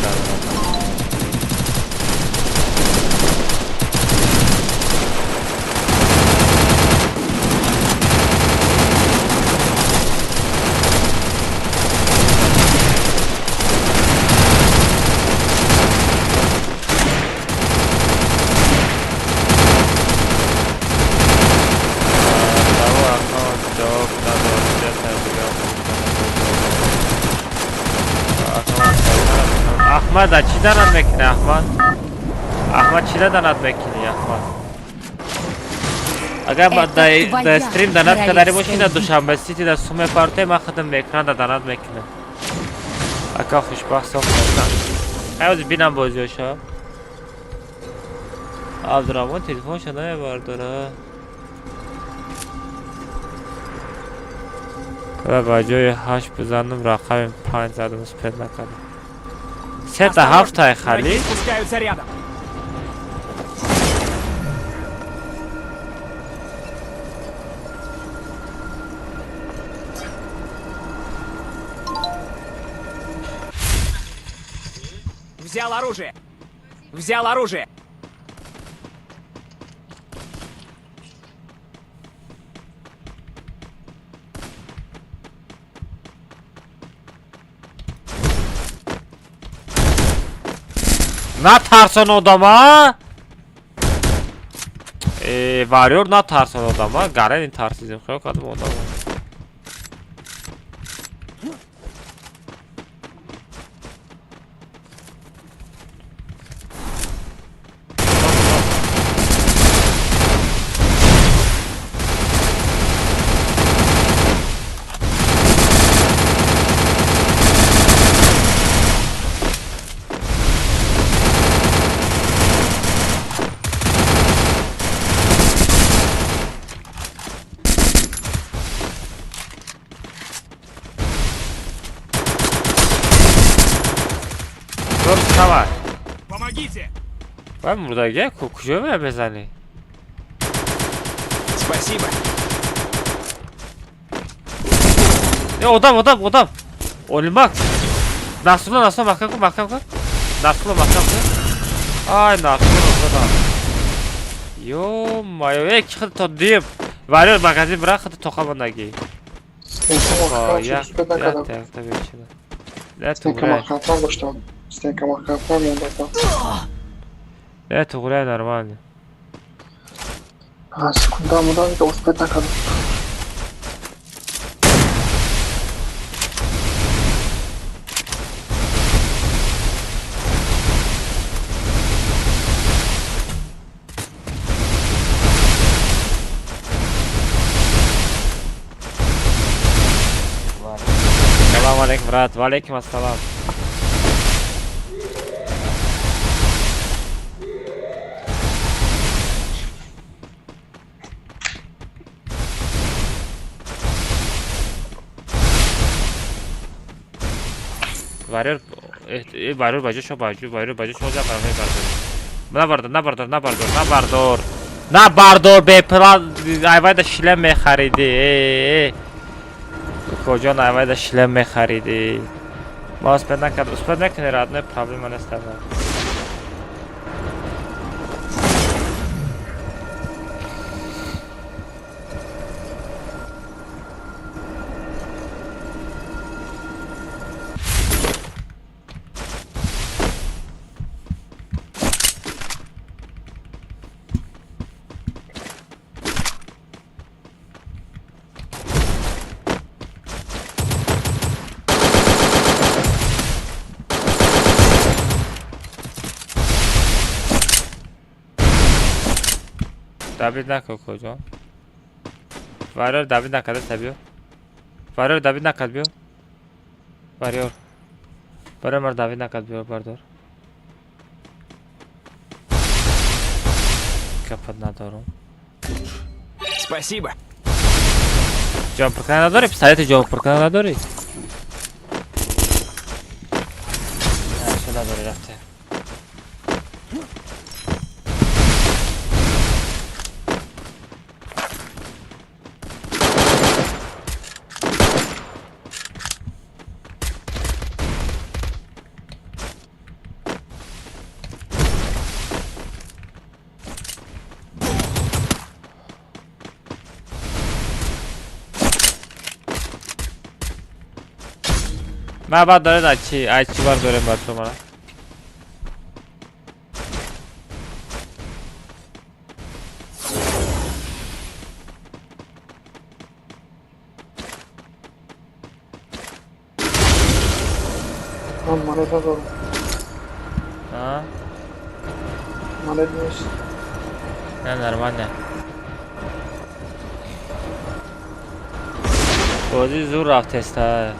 Ахмад, чӣ данад мекунӣ, Ахмад? Ахмад, чӣ данад мекунӣ, Ахмад? Агар дар стрим данад кардари бошӣ, дар Душанбе Сити дар суме парте, ман худам экран да данад мекунам. Ака хушбахт сохтам. Ҳай бинам бозиёша. Абдурахмон телефонша намебардора. Ба ҷои 8 бизанам, рақами 5 задам, успед накардам. Сета ҳафтай хали. Спускаются рядом. Взял оружие. Взял оружие. Натарсон одама. Варёр натарсон одама, гарани тарсидем, хиёл кардам одама. Помогите! Вай мурдаге, куҷо мея мезанӣ? Спасибо. Э, одам, одам, одам! Олимакс! Насрулло, Насрулло, маҳкам кун, маҳкам кун. Насрулло, маҳкам кун. Ай, Насрулло, худо. Ё-моё, э, ки худ то дим. Варёр магазин бира, худ тоқа мондагӣ. Стенка маҳкамтар мондатам. Не, туғрай нормально. Секунда мудам успеть накардам. Салам алейкум, брат. Ва алейкум ассалам. Варёр, варёр баҷо шо баҷо, варёр баҷо шо ҷа барои бардор. Набардор, набардор, набардор, набардор. Набардор беплан, айвайда шлем мехариди. Э. Куҷо айвайда шлем мехариди? Ма успед накард, успед накунӣ, родной, проблема нест. Давид накун куҷо? Варёр давид накарда биё. Варёр давид накард биё. Варёр. Варёр мар давид накард биё бардор. Капад надорум. Спасибо. Ҷон пуркана надорӣ? Пистолети ҷон пуркана надорӣ? Чӣ надорӣ рафте? На баъд доред ачи, ачи бар дорем бачо мара. Ман монет надорам. А? Монет нест. Не, нормально. Бозӣ зур рафтеста.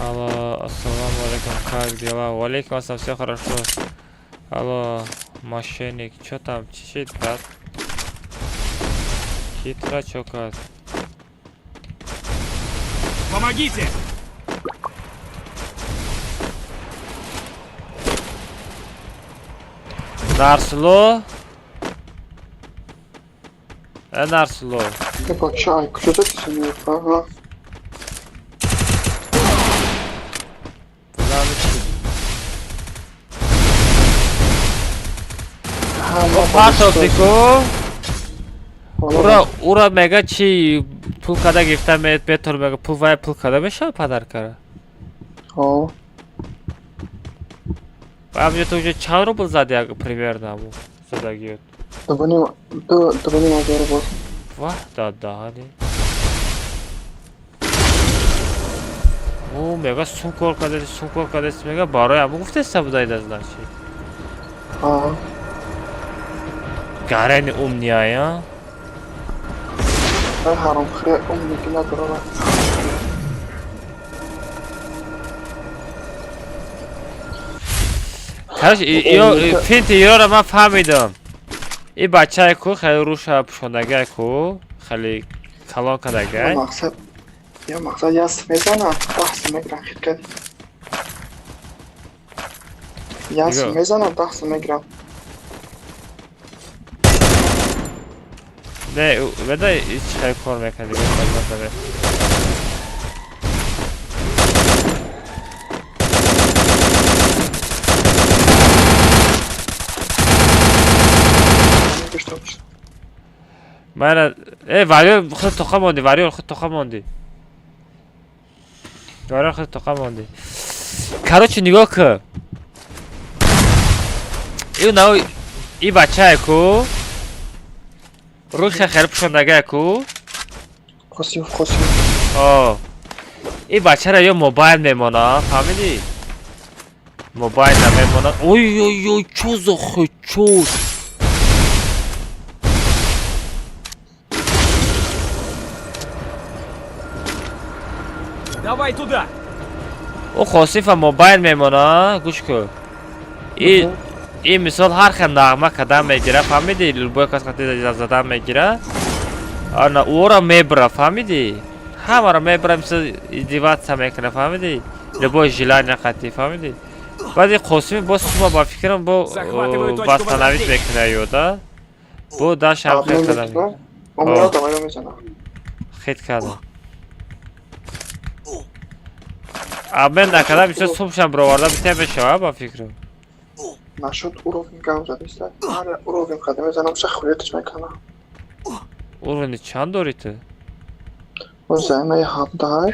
Алло, ассаламу алейкум, как дела? Валейкум ассалам, все хорошо. Алло, мошенник, чё там, чешит, брат? Хитро чё как? Помогите! Дарсло? Нарсуло. Бача, ай, куҷо задӣ сани? Ага. Пасофтику. Ура, ура мега чи пул када гирифта метор мега пул вай пул када мешава падаркара. О. Ва мне то уже чанд рубл зади примерно аму задагиёт. 2,5 ҳазор рубл. Ваҳ, дадаҳани. О, мега сум кор кадаси, сум кор кадаси, мега барои аму гуфтеста будаида значит. А. Гарени умния, я? Ҳаромхӯре умники надорад. Короче, ё финти ёро ман фаҳмидам. И бачае ку хеле руша пӯшондагае ку, хеле калон кардагай. Мақсад, я мақсад яс мезанам, 10 сум мегирам хит кардӣ. Яс мезанам, 10 сум мегирам. Не, веда ҳеч хеле кор мекард, дигар. Мара, вариор худ тоқа монди, вариор худ тоқа монди. Вариор худ тоқа монди. Короче, нигоҳ кун. Ин нав и бачае ку. Рӯша хеле пӯшондагае ку. Қосимов, Қосимов. О. И бачара ё мобайл мемона, фаҳмидӣ? Мобайл намемона. Ой ой ой, чӯ зохи, чӯ. Давай туда. О Қосимфа мобайл мемона, гӯш кун. И мисол ҳар хел нағма кадан мегира, фаҳмидӣ? Любой кас қати задан мегира. Ана ӯро мебра, фаҳмидӣ? Ҳамаро мебра, мисол издеваться мекуна, фаҳмидӣ? Любой желание қати, фаҳмидӣ? Баъди Қосим бо сума ба фикрам бо восстановить мекуна ё, да? Бо дашам хел кадан. Хит кардам. Обмен накардам, мисол сумшам бироварда битя мешава ба фикрам. Нашуд уровень гав задиста. Ҳар уровень қадам мезанам, ша хуяташ мекунам. Уровень чанд дорӣ ту? Займаи 17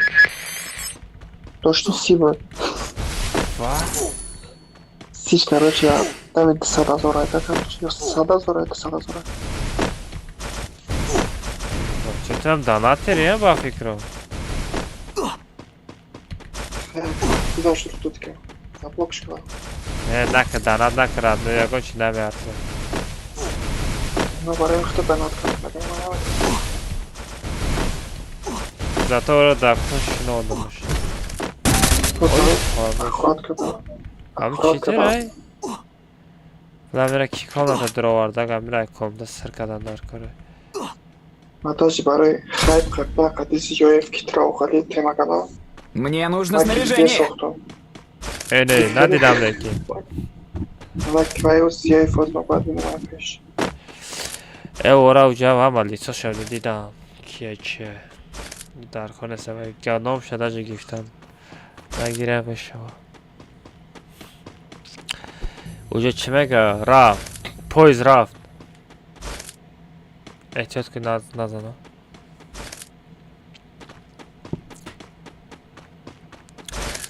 дошти 30 буд. Ва? Сиш, короче, дами 200 000 айда, короче, ё 100 000 айда, 100 000. Чатам донатери, я ба фикрам. Бизор шуд тут ка. Заблок шуд. Не, нака донат накард, ну ягон чи намеарзад. Ну, барои худо донат кард, магар ман намедонам. Зато ӯро дар кун шинондамаш. Аккурат кардам. Ам читерай? Ламира ки комната дуроварда, гамира комната сир кардан дар коре. Ман даже барои хайп карда қади Зиёев китра оқали тема кардам. Мне нужно снаряжение. Не, надидам лекин. Вай Зиёев оз ма бояд бинамам пеш. Ора уҷа ҳама лицошам дидам. Кия чия. Дар кор нест, номша даже гирифтам. Нагирам мешава. Уҷа чӣ мега? Рафт. Поезд рафт. Эҳтиёт кун назана.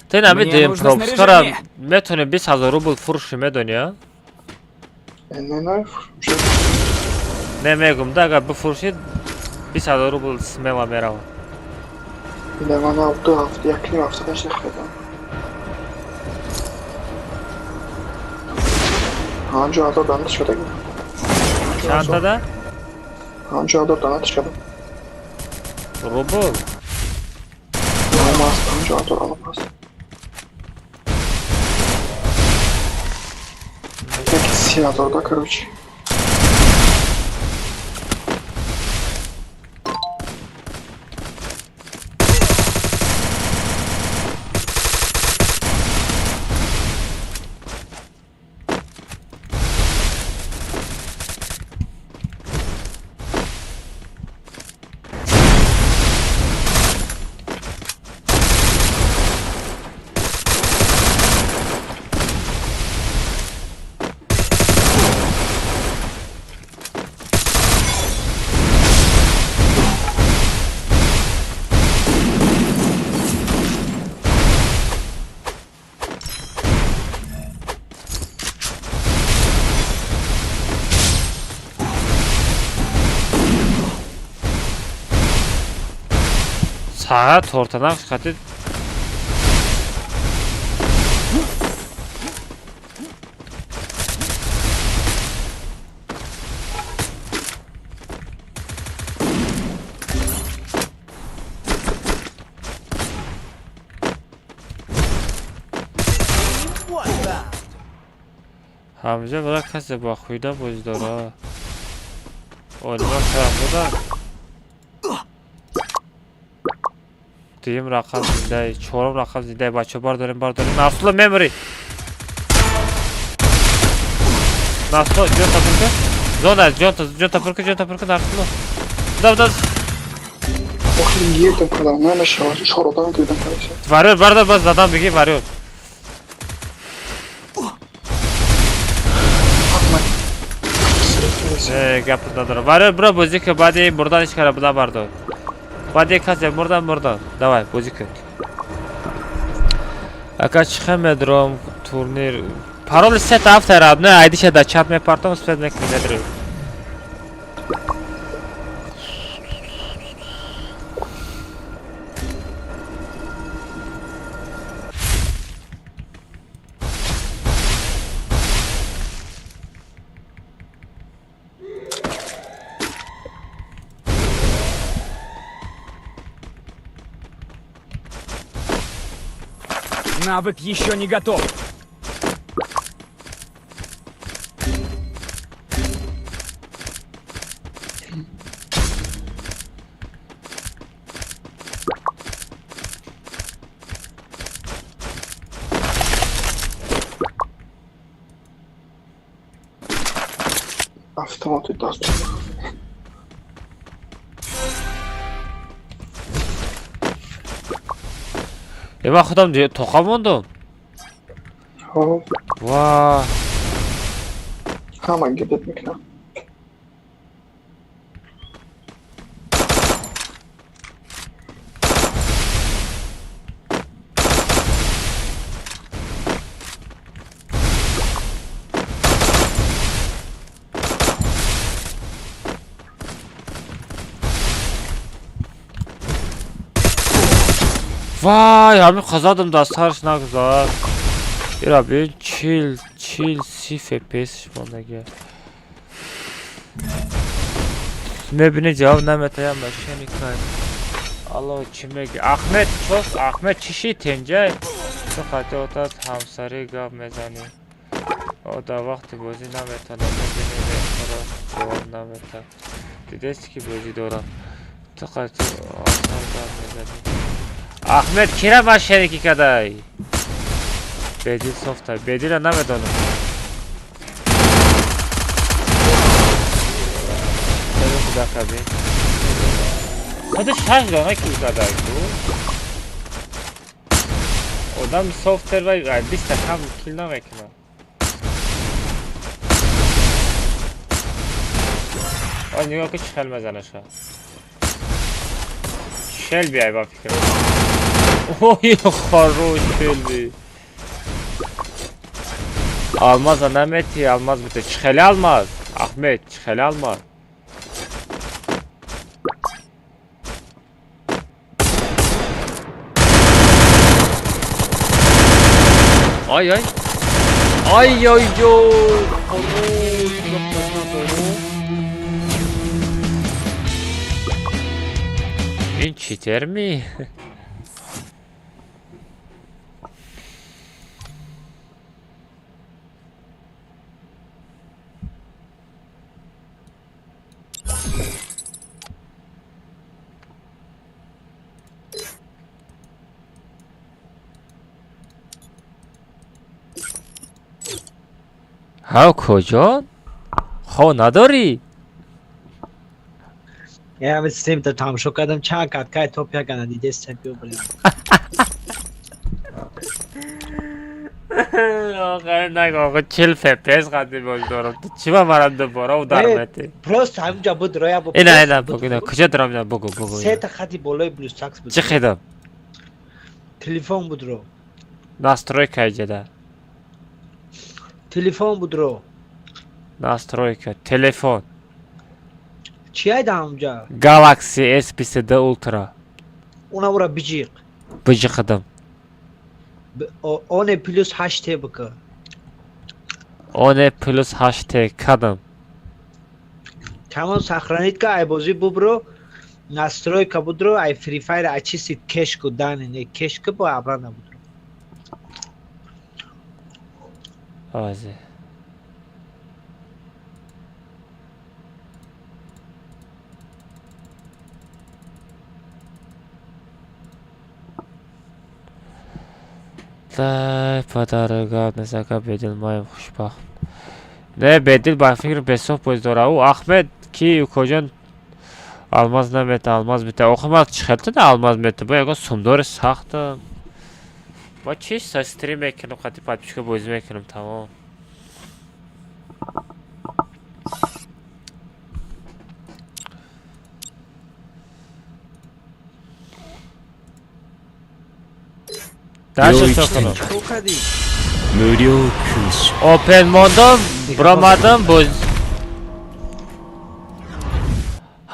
Ты намедонӣ пропускара метавонӣ 20 000 рубл фурӯшӣ, медонӣ, а? Не, не, фурӯшам. Не, мегум, да, агар бифурӯшӣ 20 000 рубл смело меравад. Не, ман 2 ҳафта, 1,5 ҳафта пеш нахаридам. 50 000 дона шуда. Чанд тада? 50 000 дона шуда. Рубл? Алмаз, 50 000 алмаз. Як 30 000 да, короче. Саат тортанақ қати. Ҳамҷа бара касе ба хуйда бозӣ дора. Олима карам буда. Дуюм рақам зиндаи, чорум рақам зиндаи. Бачаҳо, бардорем, бардорем. Нафсуло, мемирӣ. Нафсуло, ҷонта пур кун. Зона, ҷонта, ҷонта пур кун, ҷонта пур кун, Нафсуло. Да, да. Охирин гирдам кардам, намешавад, чор одам гирдам кардам. Варёр, бардор, баз задам бигӣ, варёр. Гап надорам. Варёр, биро бозӣ кун, баъди мурдан ҳеч кара набардор. Баъди касе мурдан, мурдан. Давай, бозӣ кун. Ака, чӣ хел медурам турнир? Пароли сета ҳафта раб, не, айдиша дар чат мепартам, спед мекунӣ, медурӣ. Навык еще не готов. Автоматы даст. Ман худам тоқа мондум. Ва. Ҳама гирдат мекунам. Вай, ҳамин қазадам дар сарш нагузар. Ира бин, 40, 40, 30 фпс мондагия. Мебини, ҷавоб наметаям, машини кай. Алло, чӣ меги? Ахмед, чос, Ахмед, чӣ ши тенҷай? Ту қати отат ҳамсарӣ гап мезанӣ. О, дар вақти бозӣ наметавонам, мебини, беҳтарост ҷавоб намета. Дидест, ки бозӣ дорам. Ту қати отат гап мезанӣ. Ахмед, кира мошенникӣ кадай? Бедил софта. Бедила намедонам. Чаро худа каби? Худи шаш дона кил кадай ку? Одам софтер ва 20 та кам кил намекунад. Ой, нигоҳ ки чӣ хел мезанаша. Шел биай ба фикрам. Ой, хорош, Шелби. Алмаза намети, алмаз бите. Чӣ хеле алмаз? Ахмед, чӣ хеле алмаз? Ай, ай. Ай, ай, ой. Хорош. Ин читер ми? Ҳав, куҷо? Хо надорӣ? Я стрим-то тамошо кардам, чанд каткай топ якана дидес чемпион блин. Охир нагу, охир 40 фпс қадди боз дорам. Ту чӣ ба марам дубора удар метӣ? Просто ҳаминҷа буд роя бу. Ина, ина, бугу, ина, куҷо дорам, ина, бугу, бугу. Сета хати болои блюстакс буд. Чӣ хидам? Телефон буд ро. Настройка иҷада. Телефон буд ро. Настройка, телефон. Чӣ айда ҳамҷа? Galaxy S22 Ultra. Уна ура биҷиқ. Биҷиқадам. Оне плюс 8 бика. Оне плюс 8 кадам. Тамом сохранить ка ай бозӣ бубро настройка будро ай Free Fire очистить кэш ку дани не кэш ку бо обратно будро. Озе. Дай падар гап несака бедил маем хушбахт. Не бедил ба фикр бесоф боз дора. Ӯ Ахмед ки укоҷон алмаз намета, алмаз мета. Охир ман чӣ хел туда алмаз мета? Бо ягон сумдори сахта. Ма чи стрим мекунам, қати подписчика бозӣ мекунам, тамом. Дальше чӣ кунам? Опен мондам, биромадам, боз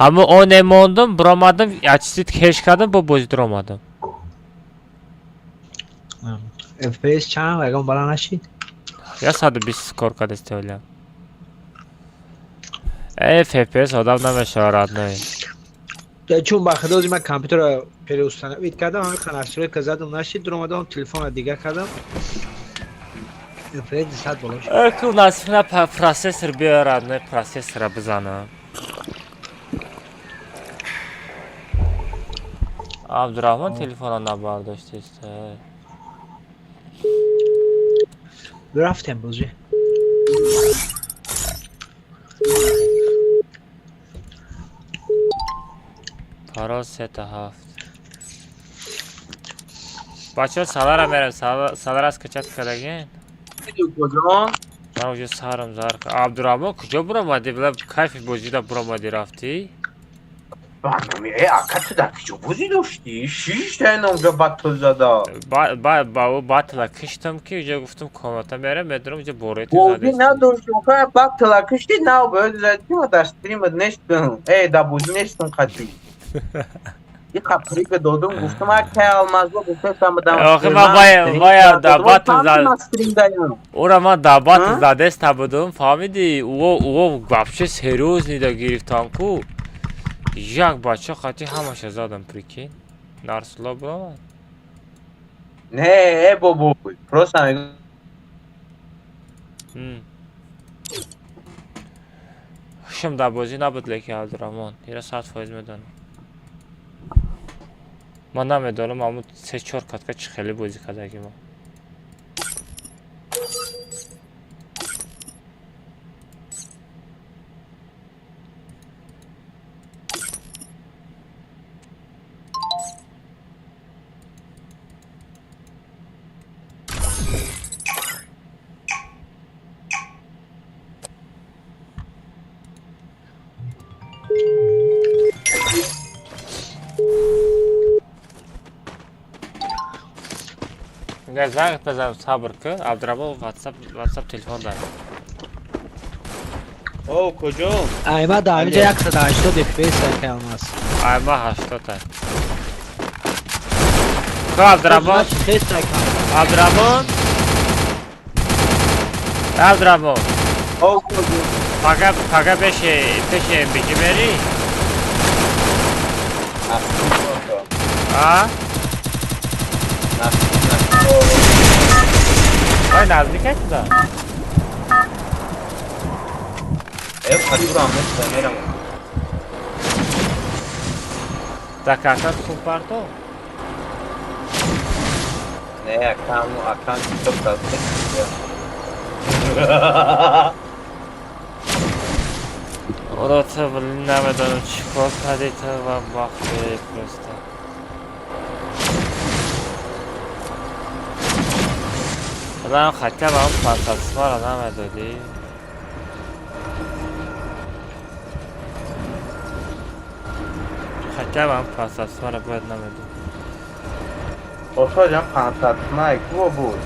ҳамун оне мондам, биромадам, очистить кеш кардам, бо бозӣ дуромадам. FPS чанд ягон бала нашид? 120 кор кардасти ҳолиам. Э, FPS одам намешавад родной. Чун ба худо ман компютерро переустановить кардам, ҳамин настройка задам нашид, дуромадам, телефонро дигар кардам. FPS 100 боло шуд. Э, ку насиб на процессор биёр родной, процессора бизанам. Абдурахмон телефонро набардоштист. Рафтем бозӣ. Парол 3 7. Бачаҳо салара мерем, салара скачать кардагин? Ман уже сарам зар. Абдурахмон куҷо буромадӣ? Била кайфи бозида буромадӣ рафтӣ? Э, ака ту дар куҷо бозӣ доштӣ? Шиш та инонҷо батл зада. Ба ӯ батла киштам ки уҷо гуфтам комната мерем, медонам уҷо борети Бозӣ надошти, ока батла кишти, нав ба ӯ задӣ, ма дар стримат нестам. Э, дар бозӣ нестам қатӣ. Иқа прига додум, гуфтам, ака алмазо гуфтам, дам. Охи ман вая дар батл зад. Ура ман дар батл задеста будум, фаҳмидӣ? Ӯ вообще серьёзный да гирифтам ку. Як бача қати ҳамаша задам, прикинь. Нарсуло буромад. Не, э, бобо, просто Хушам дар бозӣ набуд, лекин Абдурахмон. Ира 100% медонам. Ман намедонам, аммо се-чор катка чӣ хеле бозӣ кардаги ман. Не занг бизанам, сабр кун. Абдурахмон WhatsApp телефон дорад. О, куҷо? Айма дар инҷа 180 FPS ака алмаз. Айма 80 та. Ку Абдурахмон? Абдурахмон? Абдурахмон. О, куҷо? Пага пага пеши пеши МБГ мери? А? Вай наздик аст туда? Э, қадурам нест, мерам. Дар картат хуб парто? Не, акам, акам китоб даст. Уро ту намедонам чӣ кор кардӣ ту ва бахти просто. Худам хотя бы он 500 сомара намедодӣ. Хотя бы он 500 сомара бояд намедод. Ошоҷан 500 сомае ку буд?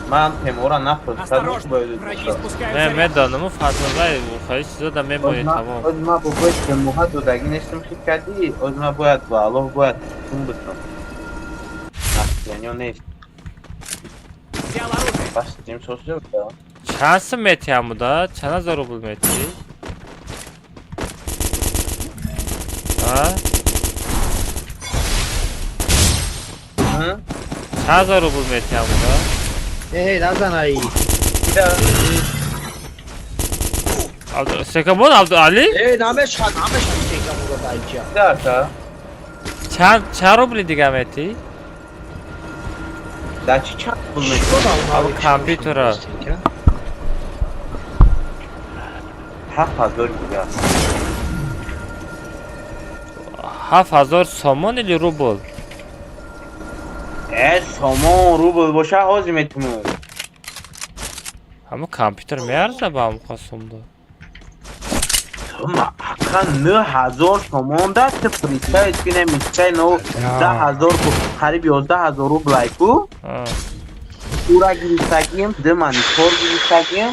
Ман темора нафростад. Не, медонам, фазлай, хоҳи чизо да мемонӣ тамом. Оз ма бо бояд темоҳа додагӣ нестам хит кардӣ, оз ма бояд ба Аллоҳ бояд тун битам. Настроение нест. Бас дим сосиё. Чанд сум мети ҳамуда? Чанд ҳазор рубл мети? А? Чанд ҳазор рубл мети ҳамуда? Эй, назан ай. Секамон Абдуали? Эй, намешад, намешад секамон даиҷа. Да, Чанд рубли дига мети? Да чи чанд пул мети? Абу компютера. 7000 дига. 7000 сомон или рубл? Э, сомон рубл боша ҳозир метуму. Ҳамун компютер меарза ба ҳамун қасумда. Ма ака 9000 сомон да ту представить кунем мисчай но 10000 ку қариб 11000 рубл айку. Ура гирифтагим, ду монитор гирифтагим.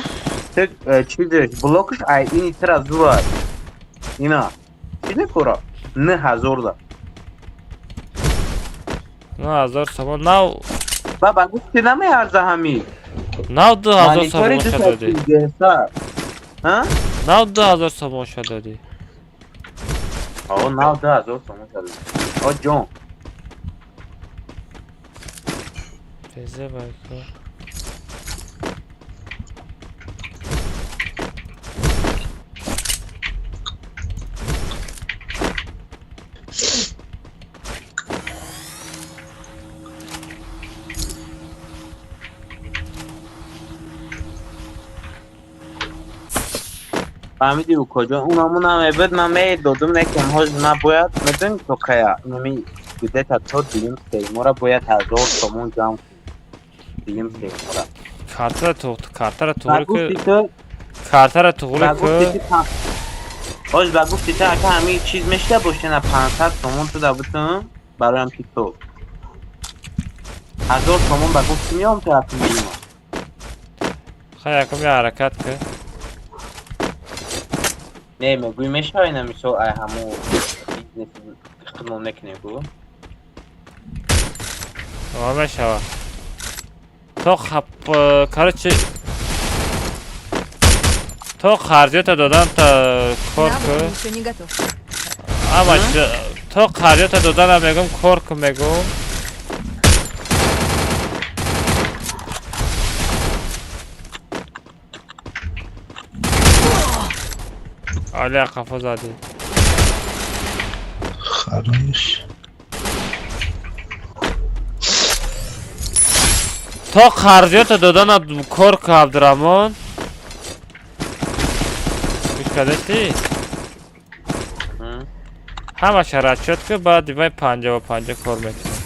Ту чизеш блокш ай ини тра зура. Ина. Чизе кора? 9000 да. 9000 сомон нав. Баба гуфти намеарза ҳами. Нав 2000 сомон шадодӣ. Ҳа? Нав 2000 сомон шадодӣ. О, нав 2000 сомон шадодӣ. О ҷон. Тезе байко. Фаҳмидӣ ӯ куҷо? Унамунам эбед ман медодум, некем ҳозир ман бояд медонӣ то кая нами где-то то дуюм сеюмора бояд 1000 сомон ҷамъ кунем. Дуюм сеюмора. Картара туғ, картара туғри ки картара туғри ки ҳозир ба гуфти ту ака ҳамин чиз мешуда боша на 500 сомон ту да бутум бароям ки то 1000 сомон ба гуфти меом ту якум дуюма. Хай якум я ҳаракат ки. Не, мегӯй мешавад ина мисол ай ҳамо бизнес хидмат мекунем ку? О, мешавад. То хап, короче, то харҷиёта додан та кор ку. Ама то харҷиёта доданам мегӯм кор ку мегӯм. Али қафо задӣ. Хорош. То қарзиёта додана кор ку Абдураҳмон. Гӯш кардастӣ? Ҳамаша расчёт ку, баъд вай 50-50 кор мекунад.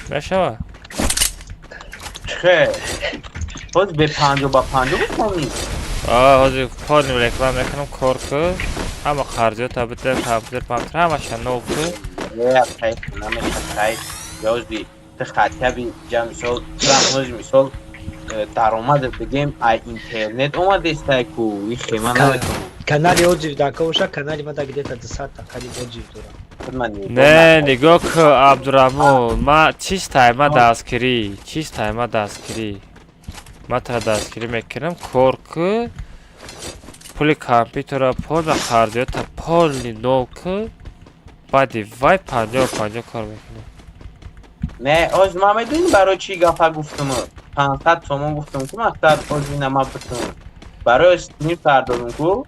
Мешавад? Чхе. Ҳозир бе 50-50 гуфтанӣ? Ҳозир полный реклама мекунам, кор ку. Ҳама қарзиёта бида, компютер, компютер ҳамаша нов ку. Не, кайф намеша, кайф. Ёзди ту хатяби ҷа мисол, трам ҳозир мисол даромад бигем ай интернет омадестай ку, и хема наметонам. Канали отзыв да кауша, канали ма да где-то 200 қариб отзыв дорам. Не, нигоҳ ку Абдураҳмон, ма чист ма дастгирӣ, чист ма дастгирӣ. Ма тра дастгирӣ мекунам, кор ку. Пули компютера, пол ва харҷиёта полни нов ку. Баъди вай 50-50 кор мекунам. Не, оз ман медонӣ барои чӣ гапа гуфтум? 500 сомон гуфтум ку, мақсад оз ина ма бутум. Барои стрим сар додум ку.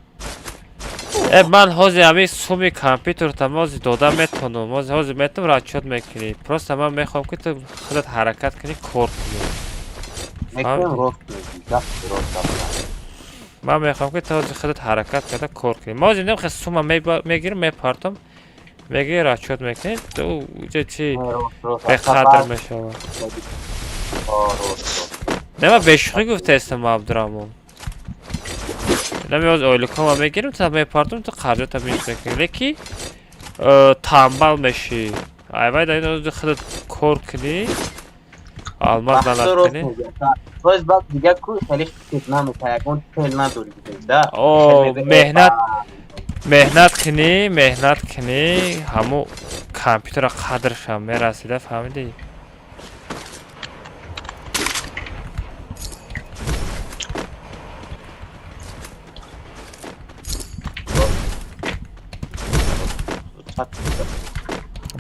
Э, ман ҳозир ҳамин суми компютерта ҳозир дода метавонам. Ҳозир метавонам расчёт мекунӣ. Просто ман мехоҳам ки ту худат ҳаракат кунӣ, кор кунӣ. Мекунам, рост мегӯӣ, гап рост гап. Ман мехоҳам ки ту ҳозир худат ҳаракат карда кор кунӣ. Ман ҳозир намехоҳам сума мегирам, мепартам. Мегирӣ расчёт мекунӣ, ту уҷа чи беқадр мешавад. Не, ман бешӯхӣ гуфтаистам Абдураҳмон. Нами ҳозир ойликҳома мегирам, ту мепартам, ту қарзиёта мис мекунӣ. Леки тамбал мешӣ. Ай вай дар ин ҳозир худат кор кунӣ. Алмаз донат кунӣ. Боз баъд дига ку хеле хит намета, ягон тел надори да. О, меҳнат меҳнат кунӣ, меҳнат кунӣ, ҳаму компютера қадршам мерасида, фаҳмидӣ?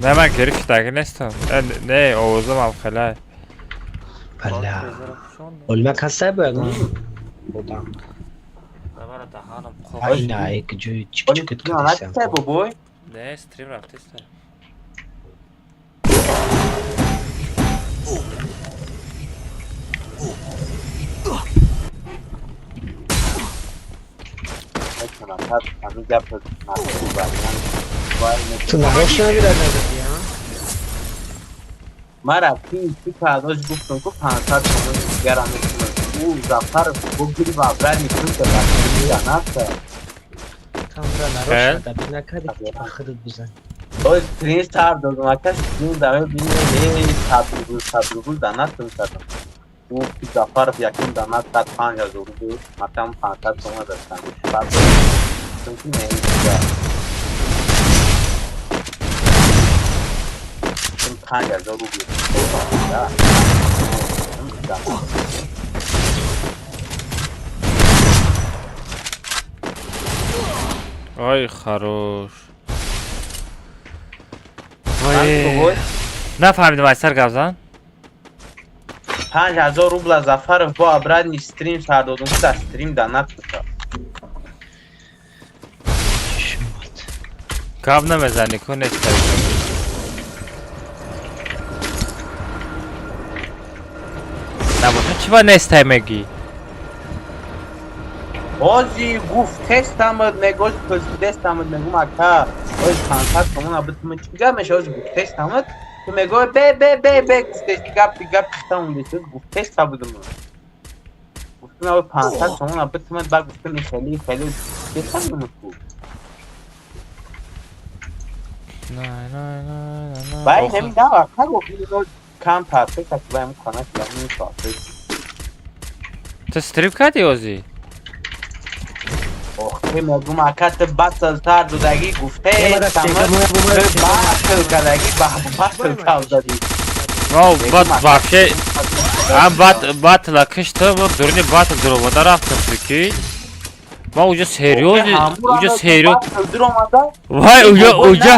Не, ман гирифтагӣ нестам. Не, овозам ҳам хеле. Бля. Олма касай бояд, одам. Ай, на, як ҷои чик-чикит кардисам. Бобой? Не, стрим рафтиста. Ту нарош намирад назадӣ, а? Ман рафтим ки пардош гуфтам ку 500 сомон дигарам мекунам. Ӯ Зафар бо гирифт обратно кунта нафта. Камра нарош надаби накарди ки худат бизан. Боз скрин сар додам, ака скрин даме бинем, эй 100 рубл, 100 рубл донат кардам. Ӯ ки Зафаров якум донат кард 5000 рубл, матам 500 сомон дастам. Баъд гуфтам ки не, 5000 рубл. Ай, хорош. Вой. Нафаҳмидам, ай сар гап зан. 5000 рубла Зафаров бо обратный стрим сар додум, ки дар стрим донат кунад. Гап намезанӣ, ку нест. Набошад, чӣ ба нестай мегӣ? Ози гуфтестамад, мегӯ пурсидестамад, мегӯм ака, ози 500 сомон абитум чӣ гап меша, ози гуфтестамад, ту мегӯй бе бе бе бе гуфтест, гап гап хитам десуд, гуфтеста будум. Гуфтум ози 500 сомон абитум, баъд гуфтум хеле хеле гуфтестам ку. На на на на. Бай намедам, ака гуфт кам перфект аст, баем хона ки перфект. Ту стрим кардӣ ози? Охи мегум ака, ту батл тар додагӣ гуфте, батл кардагӣ, батл кардагӣ. Мо бат вообще ам бат батла киштам, мо дуруни батл дуромада рафтам, прикинь. Ма уже серьёзно, уже серьёз. Вай, уже уже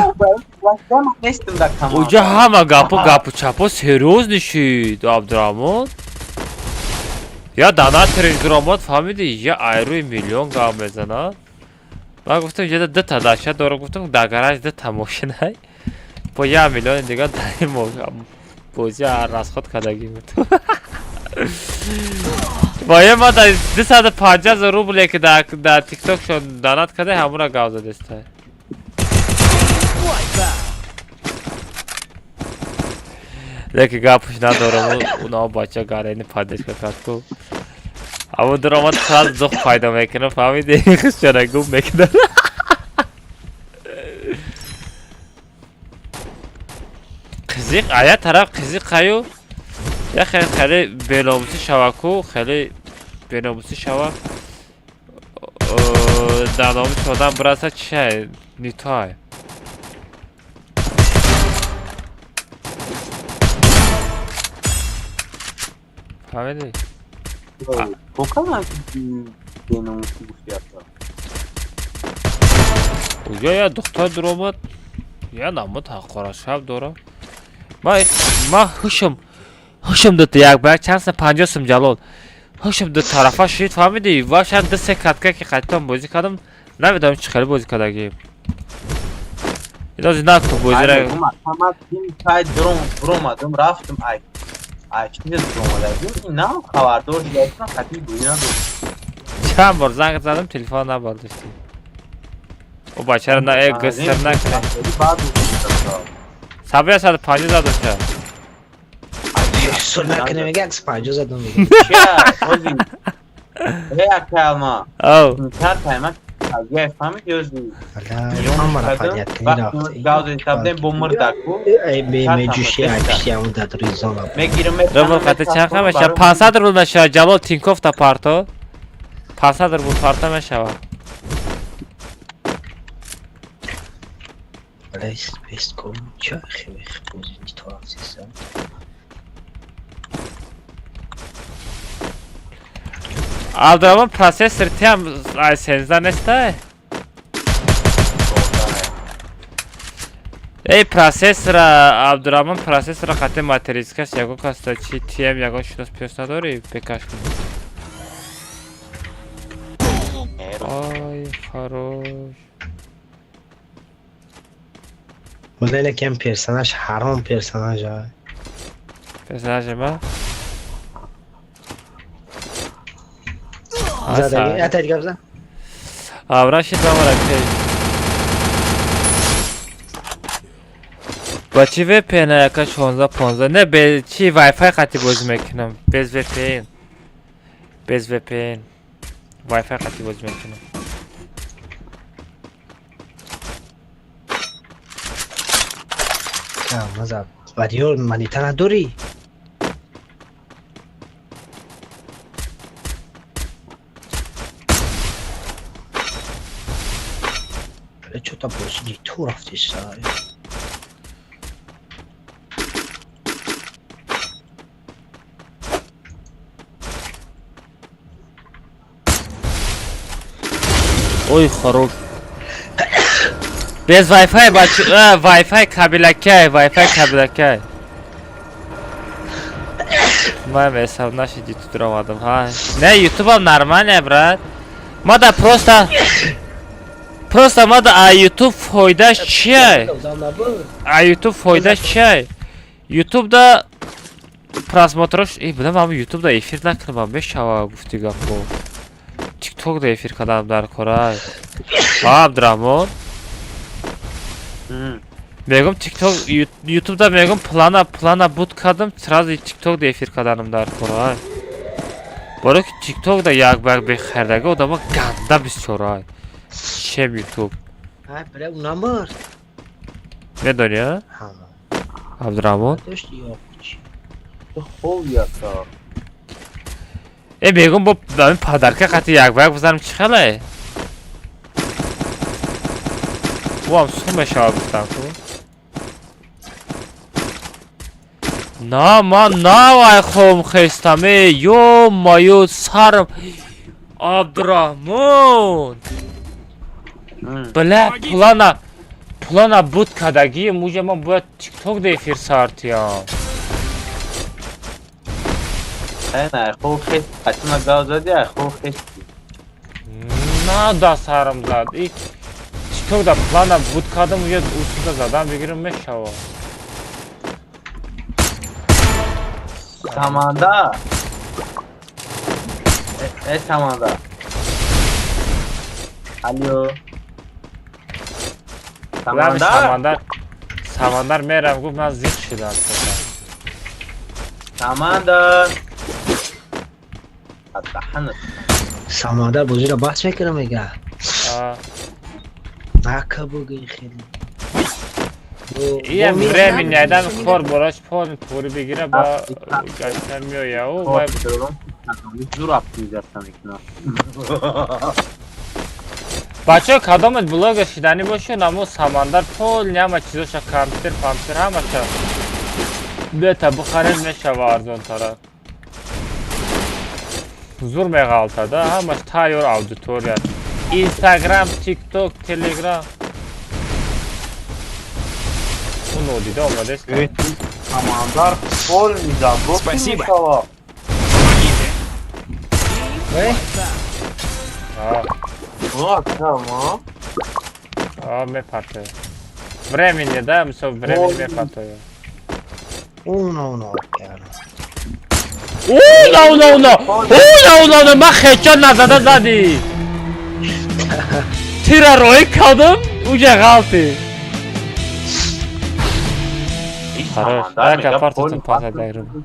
уже ҳама гапу гапу чапо серьёзный шид, Абдураҳмон. Я донаториш дуромад, фаҳмидӣ, я айрӯи миллион гап мезанад. Ман гуфтам ҷеда дута даша дорам, гуфтам дар гараж дута мошинай. Бо я миллиони дигар дар ин бозӣ расход кардагӣ буд. Ва ма дар 250 000 рубле ки дар тиктокшон донат карда, ҳамура гап задестай. Леки гапш надорам, унао бача гарени поддержка кард ку. Аммо дуромад сразу зух пайдо мекунам, фаҳмидӣ? Хушчара гум мекунам. Қизиқ, ая тараф қизиқ аю. Я хеле хеле беномусӣ шава ку, хеле беномусӣ шава. Дар номуси одам бираса чиай? Нитой. Фаҳмидӣ? Уҷо я духтар дуромад, я намуд ҳаққорашаб дорам. Ма ҳушам ҳушам дута як ба як чанд сум 50 сум Ҷалол. Ҳушам ду тарафа шид, фаҳмидӣ? Ва шан ду се катка ки қайтон бозӣ кардам, намедонам чӣ хеле бозӣ кардагӣ. Инози накун бозира. Дуромадам, рафтам ай. Ай чиз дуромадагӣ, на хабардор шудам, хати гӯй надошт. Чанд бор занг задам, телефон набардоштӣ. О бачара на э густар накунед. Сабри 150 задоша. Накунем, мега 150 задам мега. Чия, ози. Э акалма. Ау. Кар тайма Рубл қати чанд қа мешавад? 500 рубл мешавад. Ҷалол Тинков та парто. 500 рубл парта мешавад. Абдураҳмон, процессор тиам ай 13 нестай? Эй, процессора, Абдураҳмон, процессора қати материнскаш ягон каста чи тиам ягон шинос пёс надорӣ? Бекаш кун. Ай, хорош. Модели кем персонаж ҳаром персонаж а. Персонажи ма? Задаги, ата дигар бизан. Абрашид ба мара пеш. Ба чи VPN яка 16 15 не бе чи Wi-Fi қати бозӣ мекунам. Без VPN. Без VPN. Wi-Fi қати бозӣ мекунам. Маза, вариор манита надорӣ? Чё-то бозӣ ту рафтиса. Ой, хорош. Без Wi-Fi бачи, Wi-Fi кабелакай, Wi-Fi кабелакай. Ман ҳисоб нашид YouTube омадам. Ҳа. Не, YouTube ам нормально, брат. Мада просто мада а YouTube фойдаш чия? А YouTube фойдаш чия? YouTube да просмотрош, эй, билам, ам YouTube да эфир накунам, мешава гуфти гапо. TikTok да эфир кардам дар корай. Ҳа, Абдураҳмон. Мегум TikTok, YouTube да мегум плана буд кардам, сразу TikTok да эфир карданам дар корай. Барои ки TikTok да як ба як бехардаги одама ганда бисёрай. Чем YouTube? Ай, бля, унамыр. Медонӣ, а? Абдураҳмон? Э, мегум бо ҳамин падарка қати як ба як бизанам чӣ хеле? Ӯ ҳам сум мешавад гуфтам ку. На, ман навай хом хестам, э, ё маю сарам. Абдураҳмон! Бля, плана буд кардагӣ, муҷа ман бояд TikTok да эфир сартиям. На, да сарам зад. И TikTok да плана буд кардам, уҷа усуда задам бигирам мешава. Саманда. Э, Саманда. Алло. Самандар. Самандар мерам гуфт ман зиқ шудам. Самандар. Самандар бозиро баҳс мекунам мега. Нака бугин хеле. Иам времени айдан кор бораш пон тури бигира ба гаштан меоя ӯ вай зур оптимизатсия мекунам. Бачаҳо, кадомет блогер шиданӣ бошед, намо Самандар пол ҳама чизоша компютер, пампютер ҳамаша бета бихаред мешава арзонтара. Зур меғалтада, ҳамаш тайёр аудитория. Инстаграм, Тикток, Телеграм. Ӯ нодида омадест. Самандар пол мизабро. Спасибо. А, мепартоя. Времени, да, мисол времени мепартоя. Уно, уно, яро. Уно, уно, уно. Уно, уно, уно, ман хечон назада задӣ. Тира роӣ кардам, уҷа ғалтӣ. Хорош, ака партотун пасад рубл.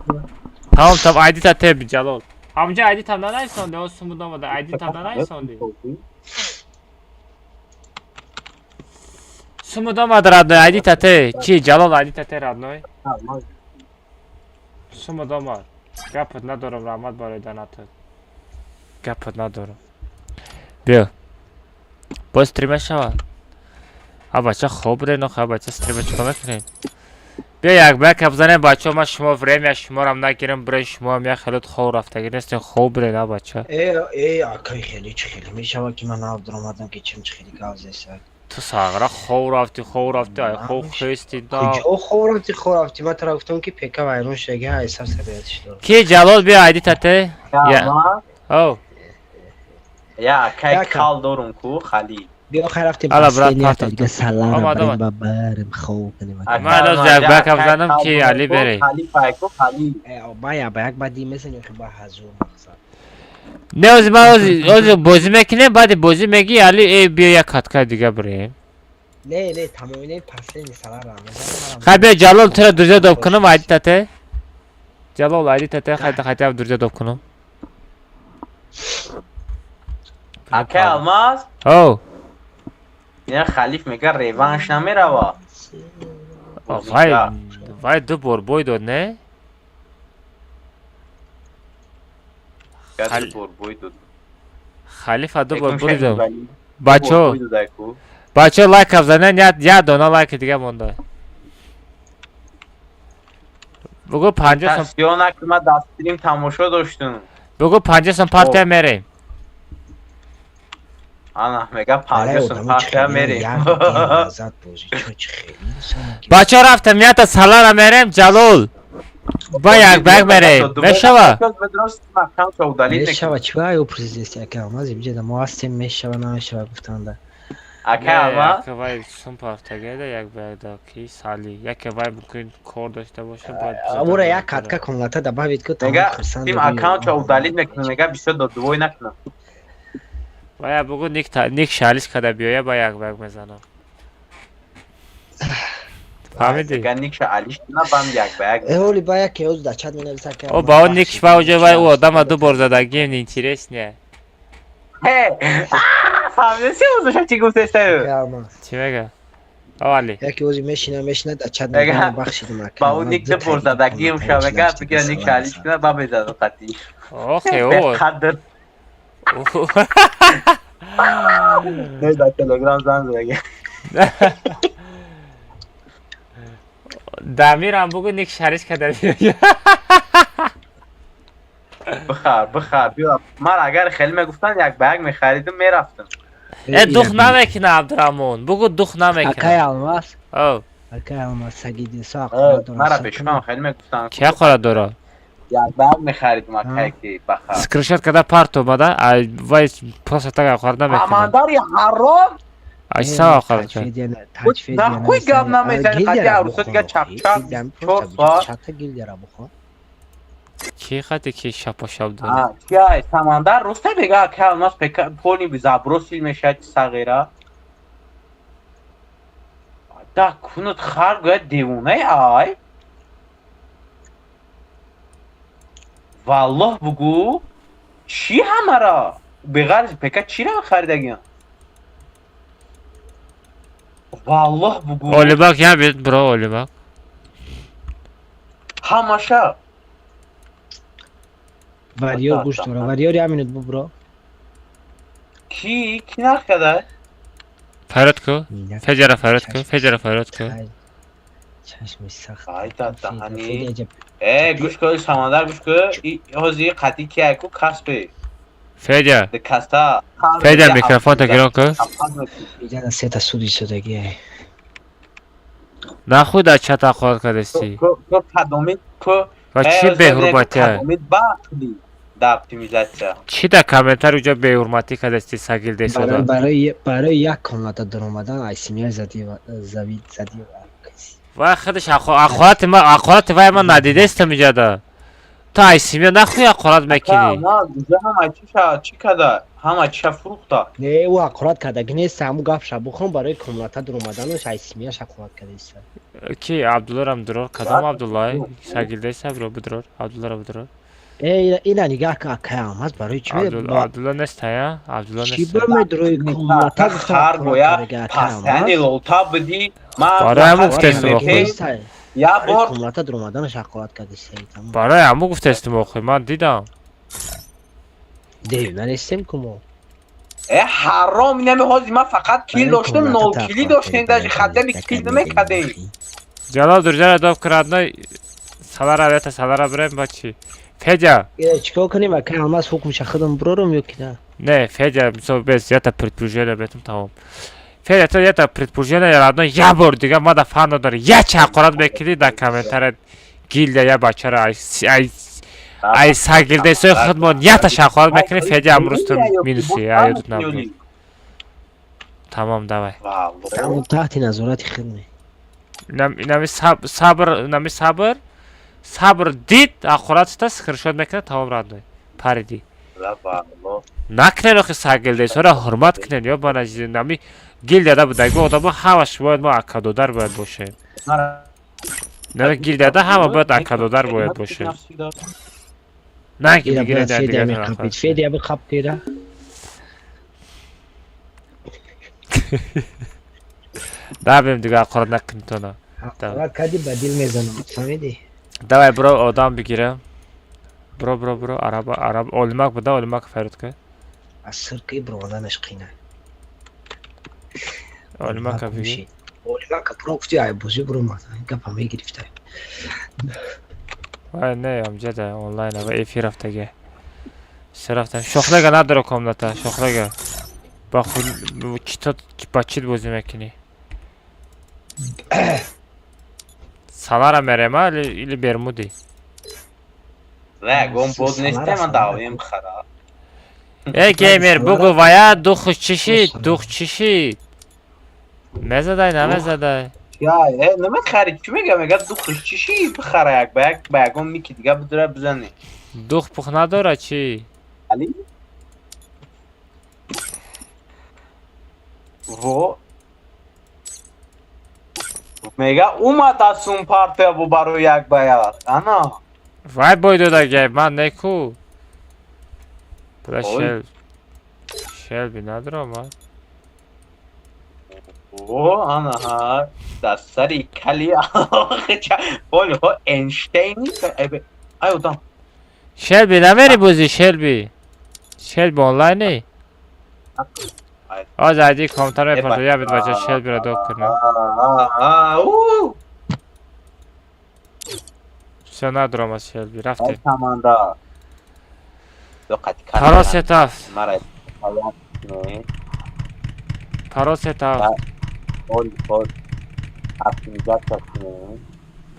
Тамом, там айди та теб Ҷалол. Ҳамҷа айди там нанависонди, о сумуд омада, айди там нанависонди. Сумуд омад, родной, айди тате. Чи, Ҷалол, айди тате, родной. Сумуд омад. Гапат надорам, раҳмат барои донатат. Гапат надорам. Биё. Боз стрима шавад. А бача хоб будед, нохо, бача стрима чикор мекунед? Биё як ба як бизанем, бачаҳо, ман шумо время шуморам нагирам, бирен шумоам як хелот хоб рафтагӣ нестен, хоб будед, а бача. Э, э, акай хеле чӣ хеле мешавад ки ман нав даромадам ки чим чӣ хеле гап зеса. Ту сағра хоб рафтӣ, хоб рафтӣ, ай хоб хести да. Куҷо хоб рафтӣ, хоб рафтӣ? Ман туро гуфтам ки пека вайрон шудаги, ай сар сабиятиш дорам. Ки Ҷалол, биё айди тате. Я. Оу. Я акай кал дорум ку хали. Биё хай рафтем Ала, брат, последний партов. дига салара Омад, барем омад. ба барем хоб кунем. Ман аз як ба як бизанам ки Али бере. Хали пайку хали. Э, ба я ба як баъди мезанем ки ба ҳазур мақсад. Не, ози ман ози бозӣ мекунем, баъди бозӣ мегӣ Али, э, биё як катка дига бирем. Не, не, тамоми не, последний салара мезанем. Хай биё Ҷалол, туро друзья доб кунам, айди тате. Ҷалол, айди тате, хай хай друзья доб кунам. Акай Алмаз. Оу. Ина халиф мега реванш намерава. Вай, вай ду бор бой дод, не? Ду бор бой дод. Халифа ду бор бой дод. Бачо. Бачо лайк бизанен, як дона лайк дига монда. Бугу 50 сом. Тасиёна ки ман дар стрим тамошо доштум. Бугу 50 сом партия мерем. Ана мега 50 сом партия мерем. Бачо рафтам, ята салара мерем, Ҷалол. Ба як ба як мерем. Мешава? Мешава, чӣ вай ӯ президент ака Алмаз иҷода мо ҳастем, мешава, намешава гуфтанда. Ака Алмаз. Яке вай сум партагеда як ба як да ки сали. Яке вай мумкин кор дошта боша, бояд. Ура як катка комната добавить ку Мега тим аккаунтро удалить мекунам, мега бисёр додувой накунам. Вая бугу ник ник шалиш када биёя ба як ба як мезанам. Фаҳмидӣ? Мега никша алиш кунам бам як ба як. Э, оли ба яке оз дар чат менависа ака. О ба он никш ба оҷо вай ӯ одама ду бор задагим интересне. Ҳе! Фаҳмидаси озоша чӣ гуфтеста? Чӣ мега? О Али. Яке ози мешина мешина дар чат мегӯяд бахшидам ака. Ба ӯ ник ду бор задагим ша мега бигира никша алиш кунам ба мезанам қатъи. Охе о. Беқадр. Не дар Телеграм занг задаги. Дамирам бугу ник шариш када биёя. Бихар, бихар, биё. Ман агар хеле мегуфтанд як ба як мехаридам мерафтам. Э дух намекуна Абдураҳмон. Бугу дух намекуна. Акай Алмаз. О. Акай Алмаз сагидин со ақора дора. Мара бешумам хеле мегуфтанд. Ки ақора дора? Як ба як мехаридам акай ки бахар. Скриншот када парт омада, ай вай просто так ақора намекуна. Амандари ҳаром. Ай са ақора. Нахуй гап намезани қати арӯсо дига чақчақ 4 соат. Чата гилдияра бухо. Ки хати ки шапошап дора? Чи ай Самандар роста бега акай Алмаз пека пони забросил мешавад сағира. Да кунут хар гӯяд девонаи ай. Валлоҳ бугу чӣ ҳамара беғарз пека чира харидагиям? Валлоҳ бугу. Олибак я бит бро Олибак. Ҳамаша. Вариёр гӯш дора. Вариёр як минут бубро. Ки ки нарх када? Фарёд ку. Феҷара фарёд ку. Феҷара фарёд ку. Чашми сахт. Ай да даҳани. Э гӯш кун Самандар гӯш кун. Ҳозир қатъи ки ай ку касбе. Федя. Каста. Федя микрофонта гирон ку. Иҷада сета суди шудаги ай. Нахуй дар чат ақорат кардасти. Ку кадоми ку Ва чӣ беҳурматия? Кадоми бахли да оптимизатсия. Чӣ дар комментар уҷо беҳурматӣ кардасти сагилдесода? Барои як комната даромадан ай семья зади завид зади. Вай худаш ақорати ма ақорати вай ман надидестам иҷада. Ту ай семья нахуй ақорат мекунӣ. На, ҳама чиша чӣ када? Ҳама чиша фурӯхта. Не, ӯ ақорат кардаги нест, ҳамун гапша бухон барои комната даромаданаш ай семьяш ақорат кардааст. Ки Абдулларам дурор, кадом Абдуллай? Сагилдеса бро будрор, Абдуллара будрор. Ина нигаҳ ка, акаям ҳаст, барои чӣ? Абдулла нест, ая? Абдулла Чӣ нест. ба медрои комната гуфтам? Хар боя пастани лолта бидӣ. Барои ҳамун гуфтестум охир. Я бор комната дуромаданаш ҳақорат кардистай. Барои ҳамун гуфтестум охир, ман дидам. Девона нестем ку мо. Э, ҳаром, инами ҳозир ман фақат кил доштам, нол кили доштем, даже хатари кил намекардем. Ҷалол дурҷара доб крадной салара вета салара бирем ба чӣ? Федя. Чикор кунем, акай Алмаз, ҳукмша худам бурорам ё ки на? Не, Федя, мисол без ята предположение бетум, тамом. Федя, то ята предположение родной, я бор дига мада фан надори. Я ча ҳақорат мекунӣ дар комментария гилда я бачара ай ай ай сагилдесои худмон ята ҳақорат мекунӣ, Федя, амрӯз ту минуси, ай ёдут набуд. Тамом, давай. Тамом, таҳти назорати хидме. Инами сабр, инами сабр. Сабр дид, ҳақорат шуда скриншот мекунад, тамом, родной. Париди. Накунед охи сагилдесора ҳурмат кунед, ё бана нами гилдияда будаги одамо ҳамаш бояд мо акадодар бояд бошем. Нами гилдияда ҳама бояд акадодар бояд бошем. На ки бигиред дар дигар тараф. Федя биқап кира. Дабем дигар ҳақорат накунед тона. Ҳақорат кардӣ, ба дил мезанам, фаҳмидӣ? Давай, бро, одам бигирам. Бро, бро, бро, араба, араб, олимак буда, олимак фарёд кар. Аз сирки броданаш қина. Олимака бигир. Олимака бро гуфти, ай бозӣ бромад, гапа мегирифта. Вай не, амҷада онлайн ва эфир рафтага. Се рафтам. Шохлага надора комната, шохлага. Ба худ чито ба чит бозӣ мекунӣ? Салара мерема или Бермуди? Не, гом боз нестем, ман давем хара. Э, геймер, бугу вая дух чишид, дух чишид. Мезадай, намезадай. Я, э, намехари, чӣ мега, мега духш чишид, бихара як ба як ба ягон мики дига бидура бизани. Дух пух надора чӣ? Али? Во мега умад аз сум партия бу барои як ба як. Ана. Вай бой додагай, ман неку. Бля, шел. Шелби надора ман. О, ана ҳа, дар сари кали оли ҳо Эйнштейн, ай одам. Шелби намери бозӣ, Шелби. Шелби онлайни? Оз айди компютер мепартояд, я бит бача Шелбиро доб кунам. Всё, надорам аз Шелби, рафтем. Команда. Паро сетаф. Паро сетаф.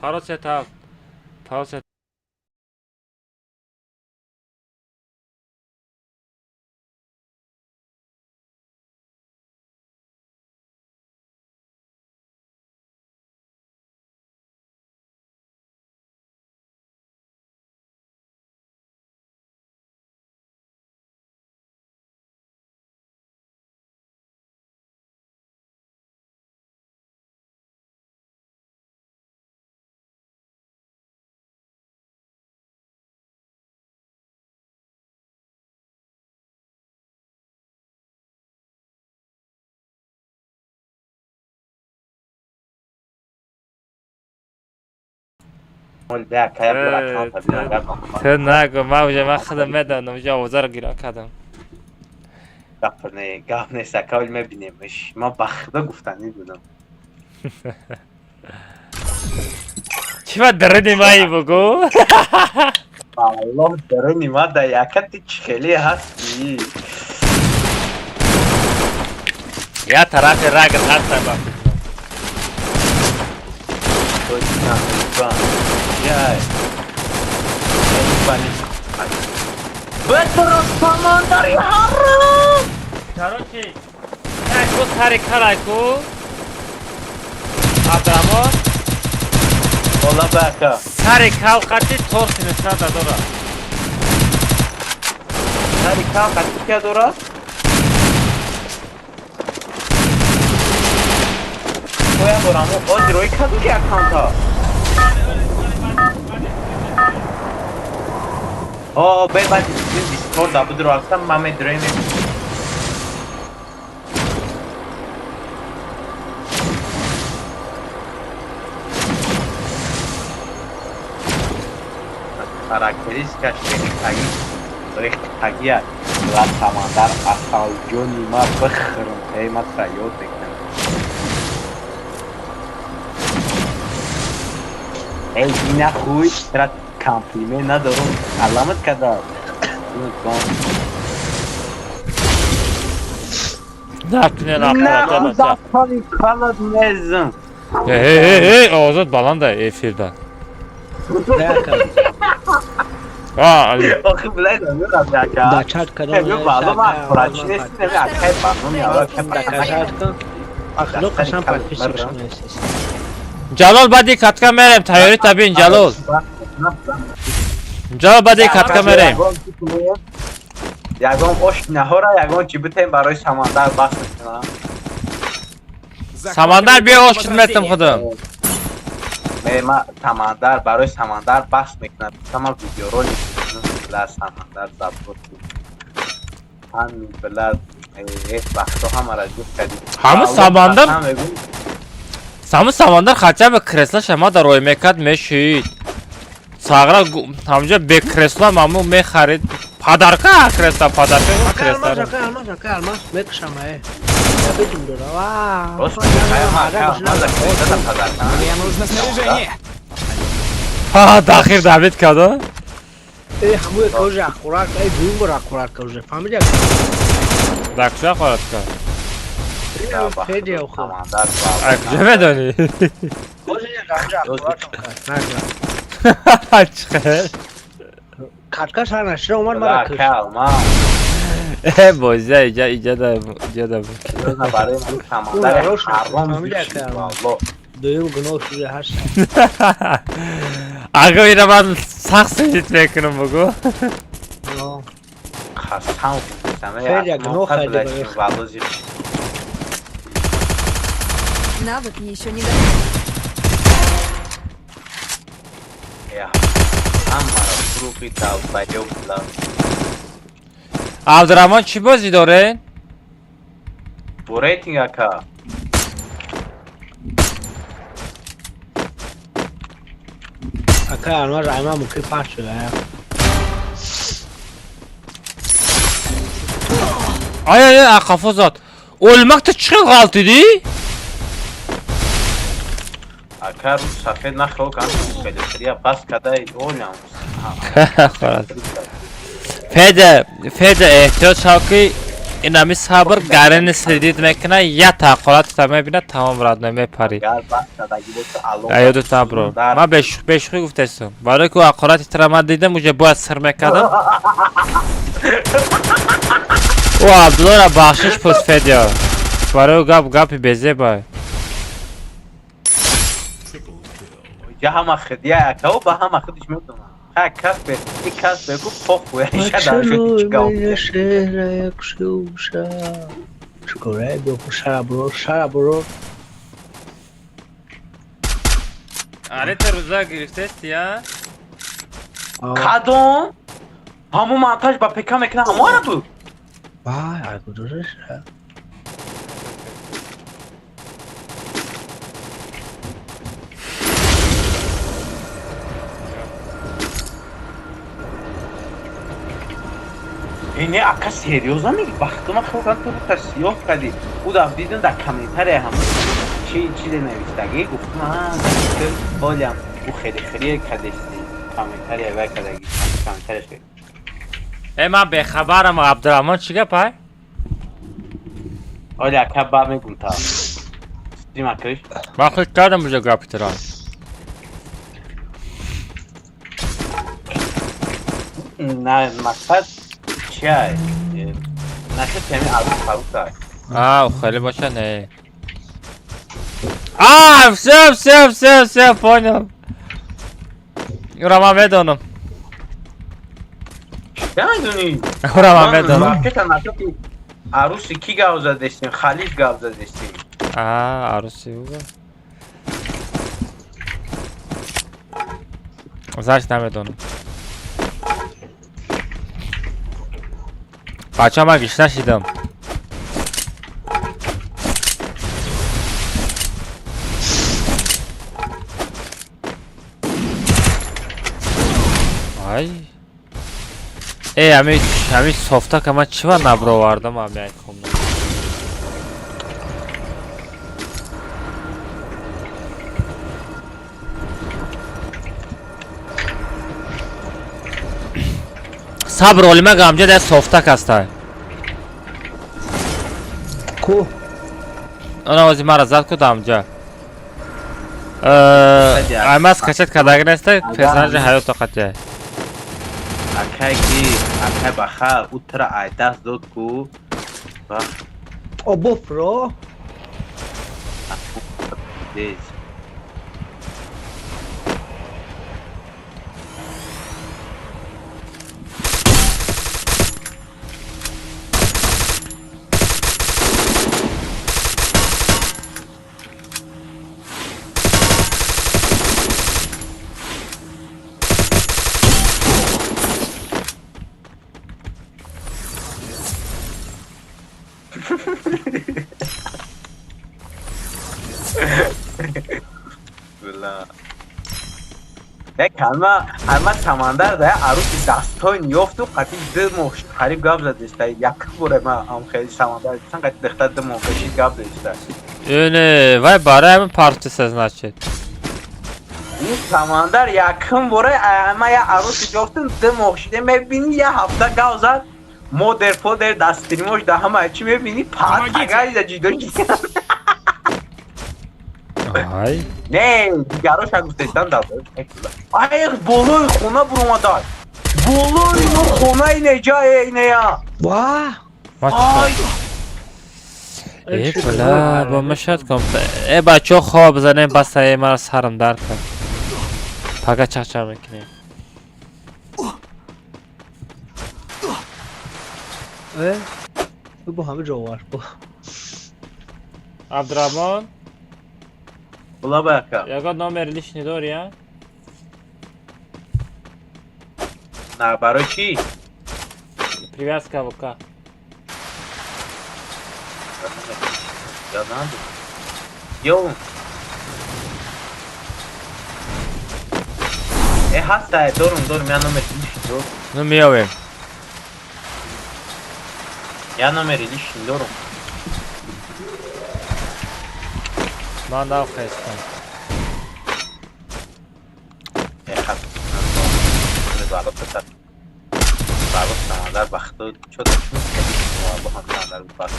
Паро сетаф. Паро сетаф. Ту нагу, ман уже ман худам медонам, уже овозаро гирон кардам. Гап не, гап нест, ака, мебинемш. Ман ба худо гуфтанӣ будам. Чӣ ба даруни маи бугу? Аллоҳ, даруни ма да яка ти чӣ хеле ҳастӣ. Я тарафи рагат ҳастам ба фикрам. Точно, Яй. Бетро самандари ҳаром! Короче, яку сари карайку. Абдураҳмон. Ола бака. Сари кал қати торси нисбат дора. Сари кал қати кия дора? Коя дорам, ози рои каду ки аккаунта. О, бе баъд Дискорд буд рафтам, ман медурем. Характеристикаш рехтагӣ, рехтагия ва Самандар асалҷони ма бихӯрам, эй ма тра ёд мекунам. Эй ина хуй, тра комплимент надорам, аламат када. Накне нақла. Дафтани калад мезм. Эй эй эй, овозат баланда эфирда. Охи блед, Да чат кадом. Ҷалол баъди катка мерем, тайёрӣ табин Ҷалол. Ҷалол баъди катка мерем. Ягон ош наҳора, ягон чӣ битем барои Самандар бас мекунам. Самандар биё ош метам худам. Ма Самандар барои Самандар бас мекунам. Сама видеоролик бла Самандар забот. Ҳамин бла вақто ҳамара ҷуфт кардем. Ҳама Самандар Сама Самандар хотя бы кресло шама дар рой мекард мешид. Сағра ҳамҷа бе кресло маму мехарид. Подарка кресло, подарка кресло. Алмаз мекушам э. Мне нужно снаряжение. Ха, дахир Давид када? Э, ҳамуе ка уже аккурат, эй дуюм бор аккурат ка уже, фаҳмидя? Дар куҷо аккурат ка? Федя охо. Ай куҷо медонӣ? Чӣ хел? Катка сар нашида омад мара кушт. Э, бозия иҷа иҷа да иҷа да. Дуюм гуноҳ шуда ҳаст. Ага ина ман сахт сидит мекунам бугу. Қасам Федя гуноҳ карди. Навык еще не готов. Абдураҳмон чӣ бозӣ доре? Бо рейтинг ака. Ака Анвар Райма мумкин пахш шуда. Ай ай ай қафо зад. O'lmoqda чӣ хел ғалтидӣ? Ака рӯз сафед нахо кан хеле пас кадай олям. Федя, Федя эҳтиёт шав ки ин ҳами сабр гарени следид мекуна, я тақолат та мебина, тамом рад намепарӣ. Ёдат набро. Ман бешӯхӣ гуфтастам. Барои ки ҳақорати тра ман дидам, уже бояд сир мекардам. Ӯ Абдуллоро бахшиш пурс Федя. Барои гап гапи безебай. Я ҳама хидия акао ба ҳама хидиш медонам. Ха кас бе, и кас бе гуфт похуй, иша дар шуд чига. Аре та рӯза гирифтести я? Кадом? Ҳамун монтаж ба ПК мекунад, ҳамоара буд? Вай, ай куҷош? Не, ака серьёзно меги? Бахтума хелкан ту та сиёҳ кардӣ. Ӯ даф дидам дар комментария ҳама чи чизе навиштагӣ, гуфтам а ҳолям ӯ хеле хеле кардести комментария вай кардаги комментарияш. Э, ман бехабарам Абдураҳмон чӣ гап ай? Оли ака ба мегум та. Стрима киш. Ман худ кардам уже гапи тура. На, мақсад чиай? Наша теми арус фаруса. А, хеле боша не. А, все, все, все, все, понял. Ура ман медонам. Чӣ медонӣ? Ура ман медонам. Аруси ки гап задестем? Халиф гап задестем. А, аруси ӯ. Значит намедонам. Бача ман гишна шидам. Ай. Э, ами софтака ман чӣ ва набровардам ами ай комната. Сабр олима гамҷа дар софтак ҳастай. Ку? Она ози мара зад ку дамҷа. Аймаз качат кадаги неста, персонажи ҳаёт тоқатия. Акай ки, акай баха, утра ай даст дод ку. Обофро. Дез. Ҳама самандар да аруси дастои ёфту қати ду моҳ қариб гап задеста. Як боре ма ам хеле самандар сан қати дихта ду моҳ пеши гап задеста. Не, вай барои ҳамин партиса значит. Ин самандар якум боре ама я аруси ёфтум ду моҳ шиде мебини я ҳафта гап зад. Модер подер дастримош да ҳама чӣ мебини пат тагари да ҷидо. Ай. Не, дигароша гуфтестан да. Ай, болои хона буромадай. Болои ну хонаи неҷае инея. Ва. Ай. Э, бла, бо мешад ком. Э, бачо хоб занем бас ай мара сарам дард кард. Пага чақчақ мекунем. Э? Бо ҳама ҷо бо. Абдурahмон. Була бака. Ягон номер лишний дори, а? На, барои чӣ? Привязка ВК. Я надо. Йоу. Э, ҳаста, дорум, дорум, я номер лишний дорум. Ну, меёвем. Я номер лишний дорум. Ман дав хестам. Э, хат. Самандар бахту чо самандар бахту.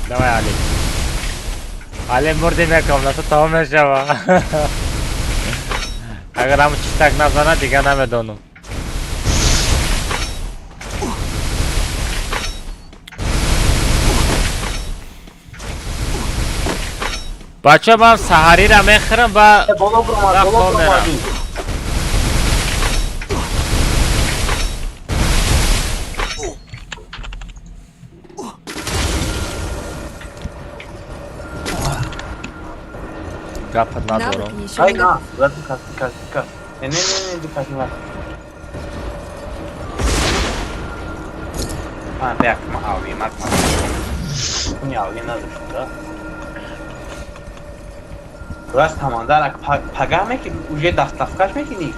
Давай, Али. Али мурдим як комната тамом мешава. Агар ҳам читак назанад дигар намедонам. Бача ман саҳарира мехӯрам ва хоб мерам. Гапат надорам. Ай, на, дукас, дукас, дукас. Не, не, не, дукас, не. А, бяк, ма ави, ма. Не ави надошт, да? Раз самандар пага меки уже доставкаш мекини.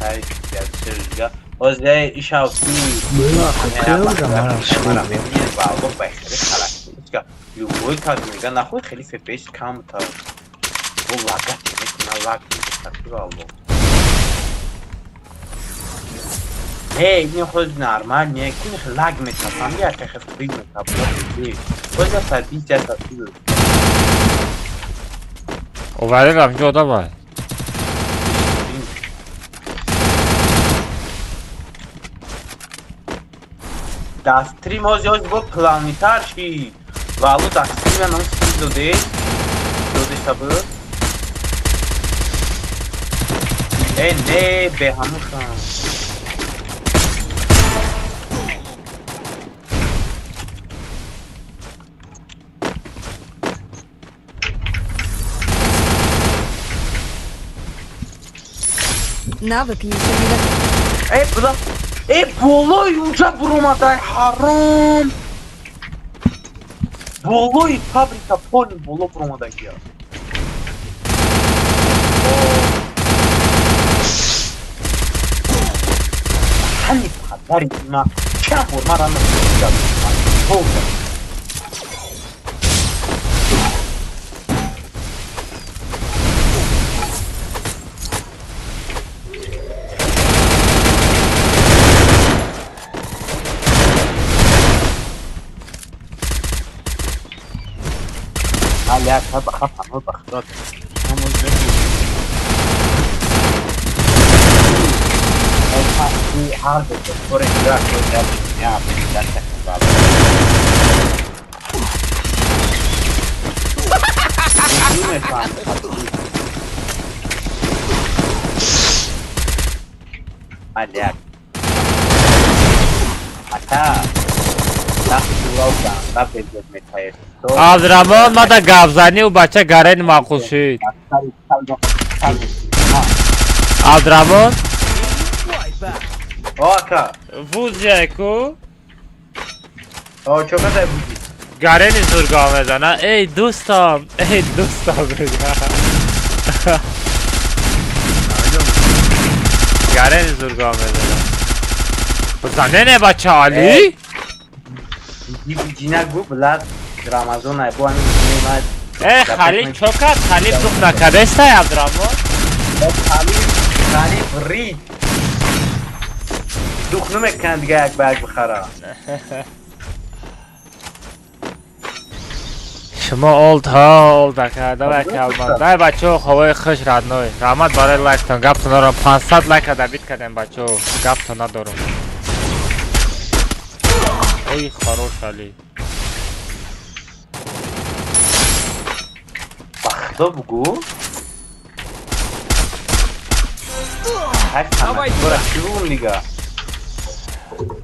Ай, я всё Озе ишав любой кас мега нахуй хеле FPS кам та. Бо лагат мекуна лаг мекуна. Эй, не худ нормал не, кун лаг мекуна, фамилия та хеф мекуна. Озе сабитя та. Оварем ҷо давай. Дастрим оз ёз бо планетар ши. Валу дастрим я нам стрим доде. Доде сабы. Э, не, бе ҳамушам. Навык еще не готов. Э, буда. Э, болои унҷа буромадай ҳаром. Болои фабрика пони боло буромадагия. Ҳани падари ма чанд бор мара намекунад. Абдураҳмон мада гапзанию бача гарен маъқул шид. Абдураҳмон вузяку гарени зурга мезана. Эй дӯстам, эй дӯстам, гарени зурга мезана. Бизанене бача Али. Э, Халиф чо кард? Халиф дух накардестай, Абдураҳмон? Халиф рид. Дух намекунад дига як ба як бихара. Шумо олд ҳа олд ака, давай калман. Дай бачаҳо ҳавои хуш родной. Раҳмат барои лайктон. Гаптон надорам. 500 лайка добит кардем бачаҳо. Гаптон надорам. Ой, хорош Али. Худо бугу.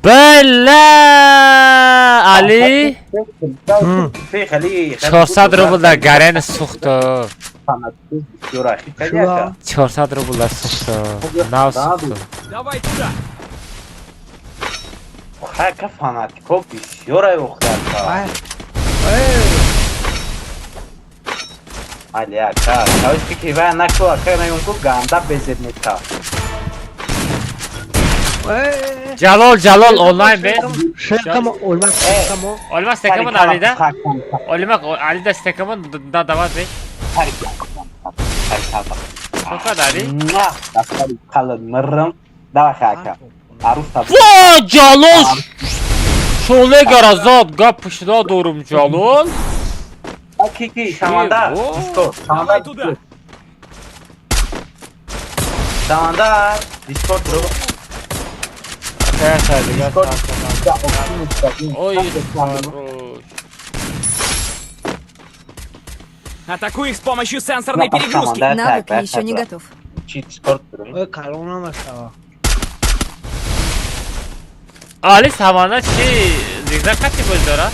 Бала Али 400 рубл дар гарен сӯхто. 400 рубл дар сӯхто. Нав сӯхто. Давай туда. Хака фанатико бисёр ай охтарка. Али ака, тавиш ки ва наку ака мегум ку ганда безеб мета. Ҷалол, Ҷалол онлайн бе. Шекамо, олма стекамо. Олма стекамо Алида. Олма Алида стекамо да дават бе. Чока дари? На, дафтари қалад миррам. Давай ака. Арус та. Во, Ҷалол! Шоле гаразад гап пушида дорум Ҷалол. Ки ки самандар, Дискорд, самандар. Самандар, Дискорд ру. Ой, хорош. Атакуй их с помощью сенсорной перегрузки. Навык еще не готов. Ой, корона нашла. Али самана чи зигзаг кати боз дора?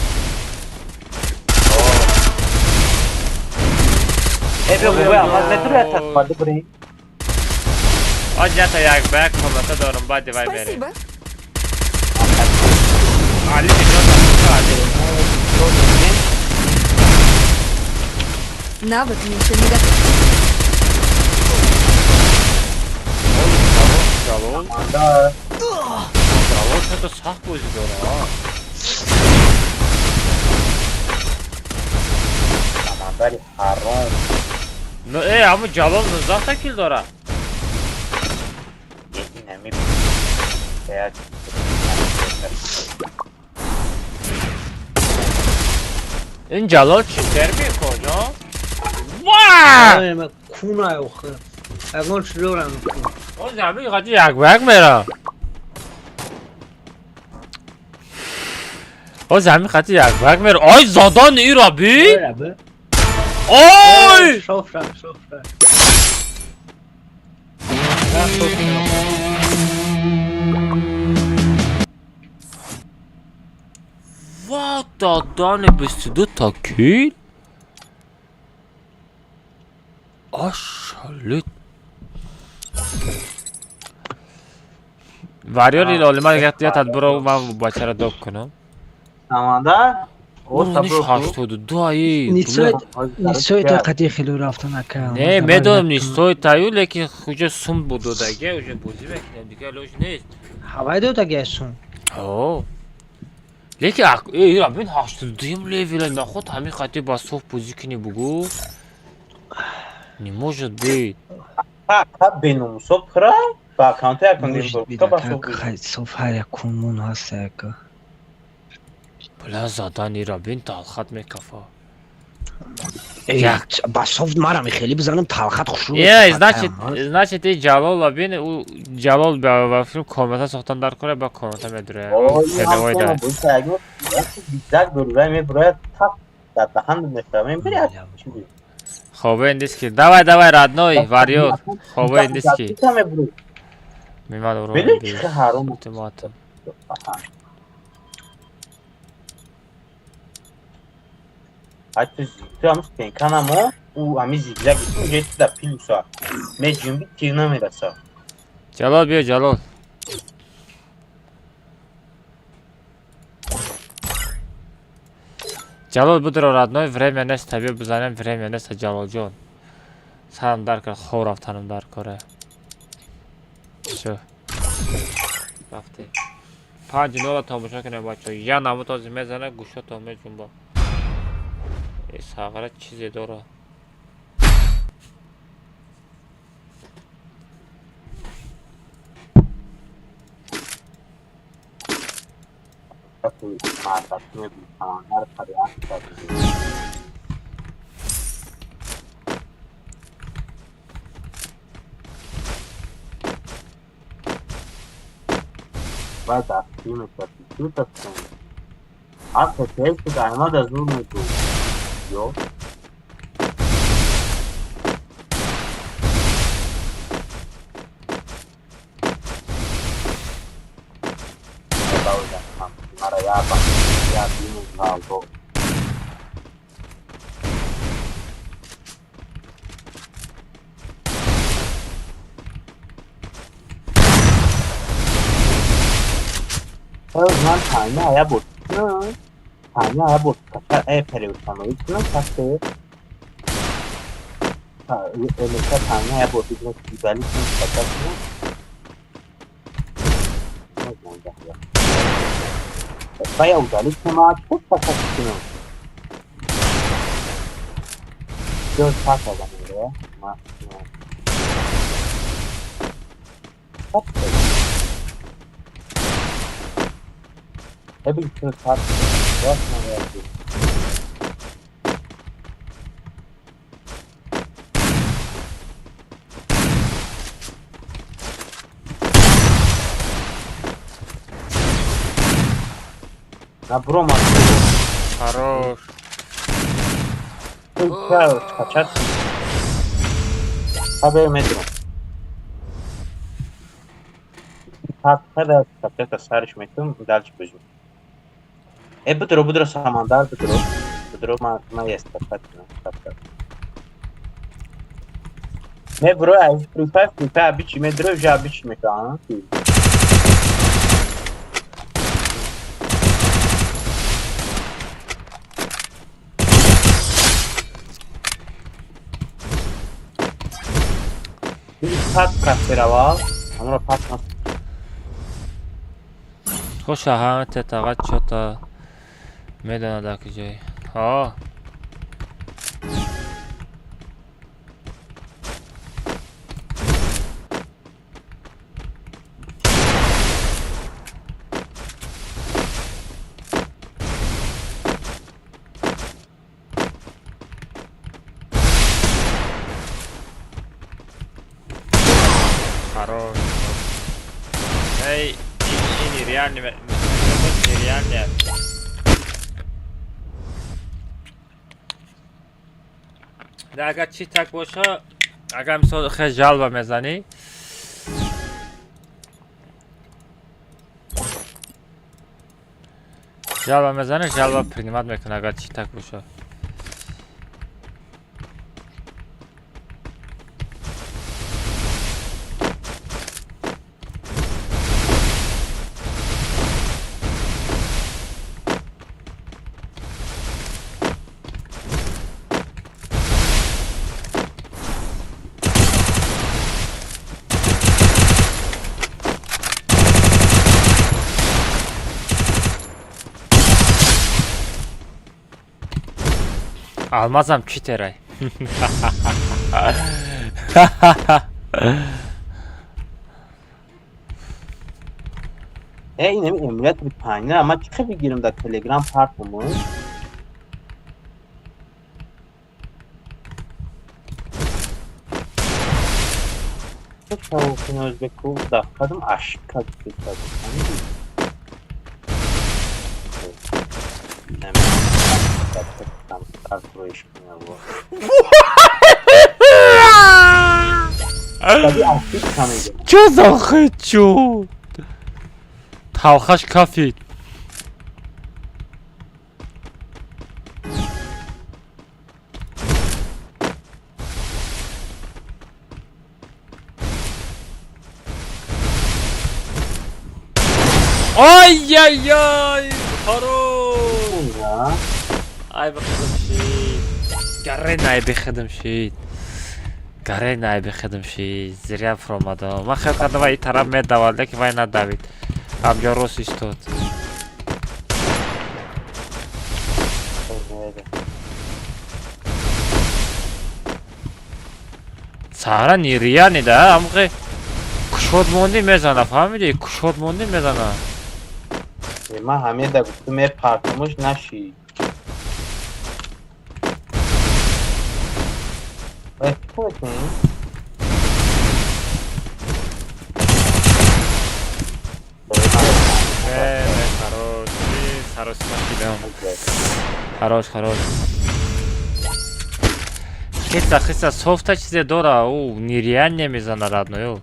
Э, бе губа, ман метро та бад бри. Оҷа та як ба як комната дорам, баъди вай мерем. Спасибо. Али нигоҳ Али. Навык еще не готов. Ҷалол. Ҷалол чато сахт бозӣ дора. Самандари ҳаром. Ну э, ҳамун Ҷалол 19 та кил дора. Инами. Ин Ҷалол чӣ тер мекунад, ҳо? Ва! Кунай охир. Ягон чиз дорам. О, замин қади як ба як мера. О, замин қади як ба як мера. Ой, задан ира би? Ой! Шофра, шофра. Ва, дадани 22 та кил? Ашалит. Варёр олима ятад буро ман бачара доб кунам. Самандар? Уровниш 82 аи. Не стоит қати хелу рафтан ака. Не, медонам не стоит аю, лекин уже сум буд додаге, уже бозӣ мекунем, дигар лоҷ нест. Ҳавай додаге сум. О. Лекин ира бин 82 левела наход ҳамин қати ба соф бозӣ кунӣ бугу. Не может быть. Ка беномусо пра ба аккаунти аккаунти ба соф. Соф ҳар як кунмун ҳаст ака. Бля задан ира бин талхат мекафа. Ба софт марам хеле бизанам талхат хушрӯ. Е, значит и Ҷалол бин у Ҷалол ба филм комната сохтан дар кора ба комната медура. Хелевой да. Зак дура мебурад тап дар даҳан мешавам мебирад. Хобе индиски. Давай, давай, родной, варёр. Хобе индиски. Мимад уро. Били чӣ ҳаром. Ultimatum. Ай ту ту ҳам стенканамо ӯ ҳами зигзаги ту ҷои ту да плюса. Меҷунби тир намераса. Ҷалол биё, Ҷалол. Ҷалол будро родной, время нест, биё бизанем, время нест, Ҷалолҷон. Сарам дар кар, хоб рафтанам дар кора. Всё. Рафтем. 5-0 тамошо кунем бачаҳо. Я намуд ҳозир мезана, гӯшотон меҷунба. Э сағра чизе дора. Баъд дастгирӣ мешавад. Чӣ тастем? Ҳар касе ки аймад аз нур мету. Ё мара я ба я бину галдо. من تنها ая буд. Танҳо ая буд. Э переустановить кунам пас элека танҳо ая буд. Удалить кунам скачать кунам. Ва я удалить кунам, чӣ скачать кунам? Ё пас адам ма. Ebin saat На брома. Хорош. Скачать. Хабер метро. Хабер скачать сариш метум дальше бежим. Э будро будро самандар будро. Будро ма ма есть скачать. Не бро, ай Free Fire Free Fire бичи ме дро жа бичи мека. Пат каферавал, амро пат нас. Хоша ҳама тетағат чота медонад аки ҷой. Ҳо. Хорош. Эй, и нереальный, нереальный. Да, агар чи так боша, агар мисол хеле жалба мезанӣ, жалба мезанӣ, жалба принимать мекунад, агар чи так боша. Алмазам читерай. Э, ин ҳами эмулятори панҷ ман чӣ хел бигирам дар телеграм партуму? Өзбеку дафтадым ашка. Чё за хедшот? Талхаш кафид. Ай-яй-яй! Хорош! Ай бихидим шид. Гаре най бихидим шид. Гаре най бихидим шид. Зря фуромадам. Ман хел кардам вай тараф медавад, лекин вай надавид. Ҳамҷо рост истод. Саҳра нереальный да, ҳамқи кушод монди мезана, фаҳмидӣ? Кушод монди мезана. Ман ҳамеда гуфтум, э партумуш нашид. Хорош, хорош. Хиса, хиса, софта чизе дора, ӯ нереально мезана, родной, ӯ.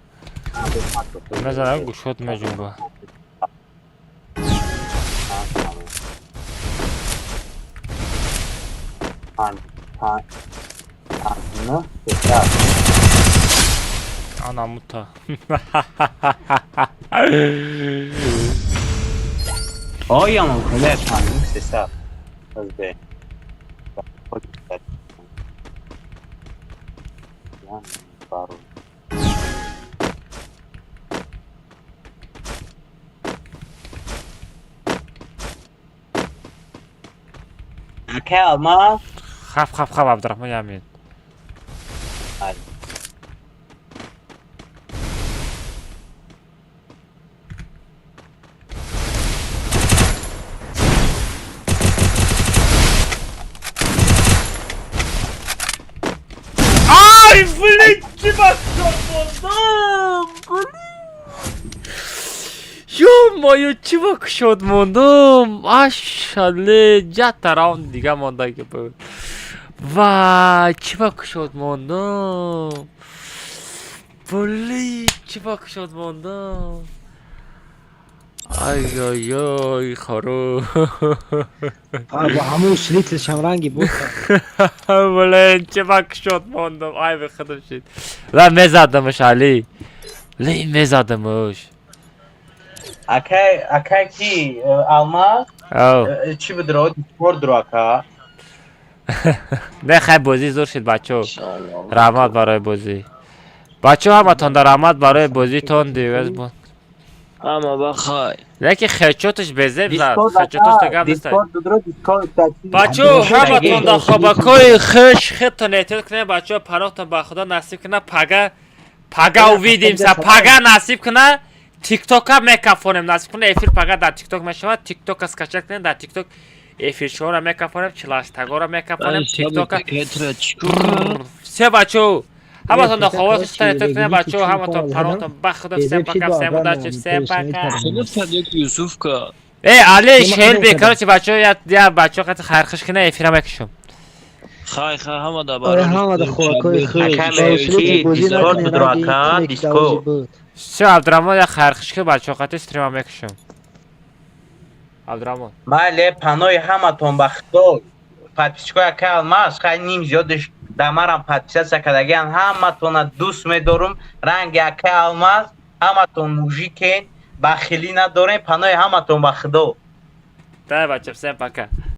Мезана, гушод меҷунба. Ана мута. Оя мумкин панҷ сесад. Özbe. Акай Алмаз. Хап, хап, хап, Абдурахмон Ямин. Ай, блин, чӣ мондам? Блин. Ё-моё, чӣ ба кушод мондам? Ашале, ҷата раунд дига мондаги буд. Вай, чӣ ба кушод мондам? Блин, чӣ ба кушод мондам? Ай-ой-ой, хорош. Ба ҳамун шлитл ранги буд. Блин, чӣ ба кушод мондам? Ай, бихудам шид. Ла мезадамш, Али. Ли мезадамш. Акай, акай ки Алмаз? Ау. Чӣ бидро? Дискорд дро ака. Не, хай бозӣ зур шид, бачо. Раҳмат барои бозӣ. Бачо, ҳаматон да раҳмат барои бозитон диваз бо. Ама бахай. Лекин хедшоташ безеб зад. Хедшоташ та гап нест. Бачо, ҳаматон да хобакои хуш худтон эҳтиёт кунед, бачо, паноҳтон ба Худо насиб кунад, пага пага увидимся, пага насиб кунад. Тиктока мекафонем, насиб кунад эфир пага дар тикток мешавад. Тиктока скачать кунед, дар тикток эфиршоро мекафонем, чилаштагоро мекафонем, тиктока. Все, бачо, ҳаматон да хобакои худтон эҳтиёт кунед, бачо, ҳаматон паноҳтон ба Худо. Всем пока, всем удачи, всем пока. Юсуфка. Э, Али, шелби, короче, бачо, я бачо қати хайрхуш кунед, эфира мекушам. Хай, хай, ҳама да Оре, ҳама да хобакои хуш. Дискорд бидро ака, дискорд. Все, Абдураҳмон, я хайрхуш кунед, бачо, қати стрима мекушам. Абдураҳмон. Бале, панои ҳаматон ба Худо. Подписчикои акай Алмаз, хай ним зиёдаш да марам подписаться кардагиан, ҳаматона дӯст медорум. Ранги акай Алмаз, ҳаматон мужикен, бахилӣ надорем, панои ҳаматон ба Худо. Дай, бача, всем пока.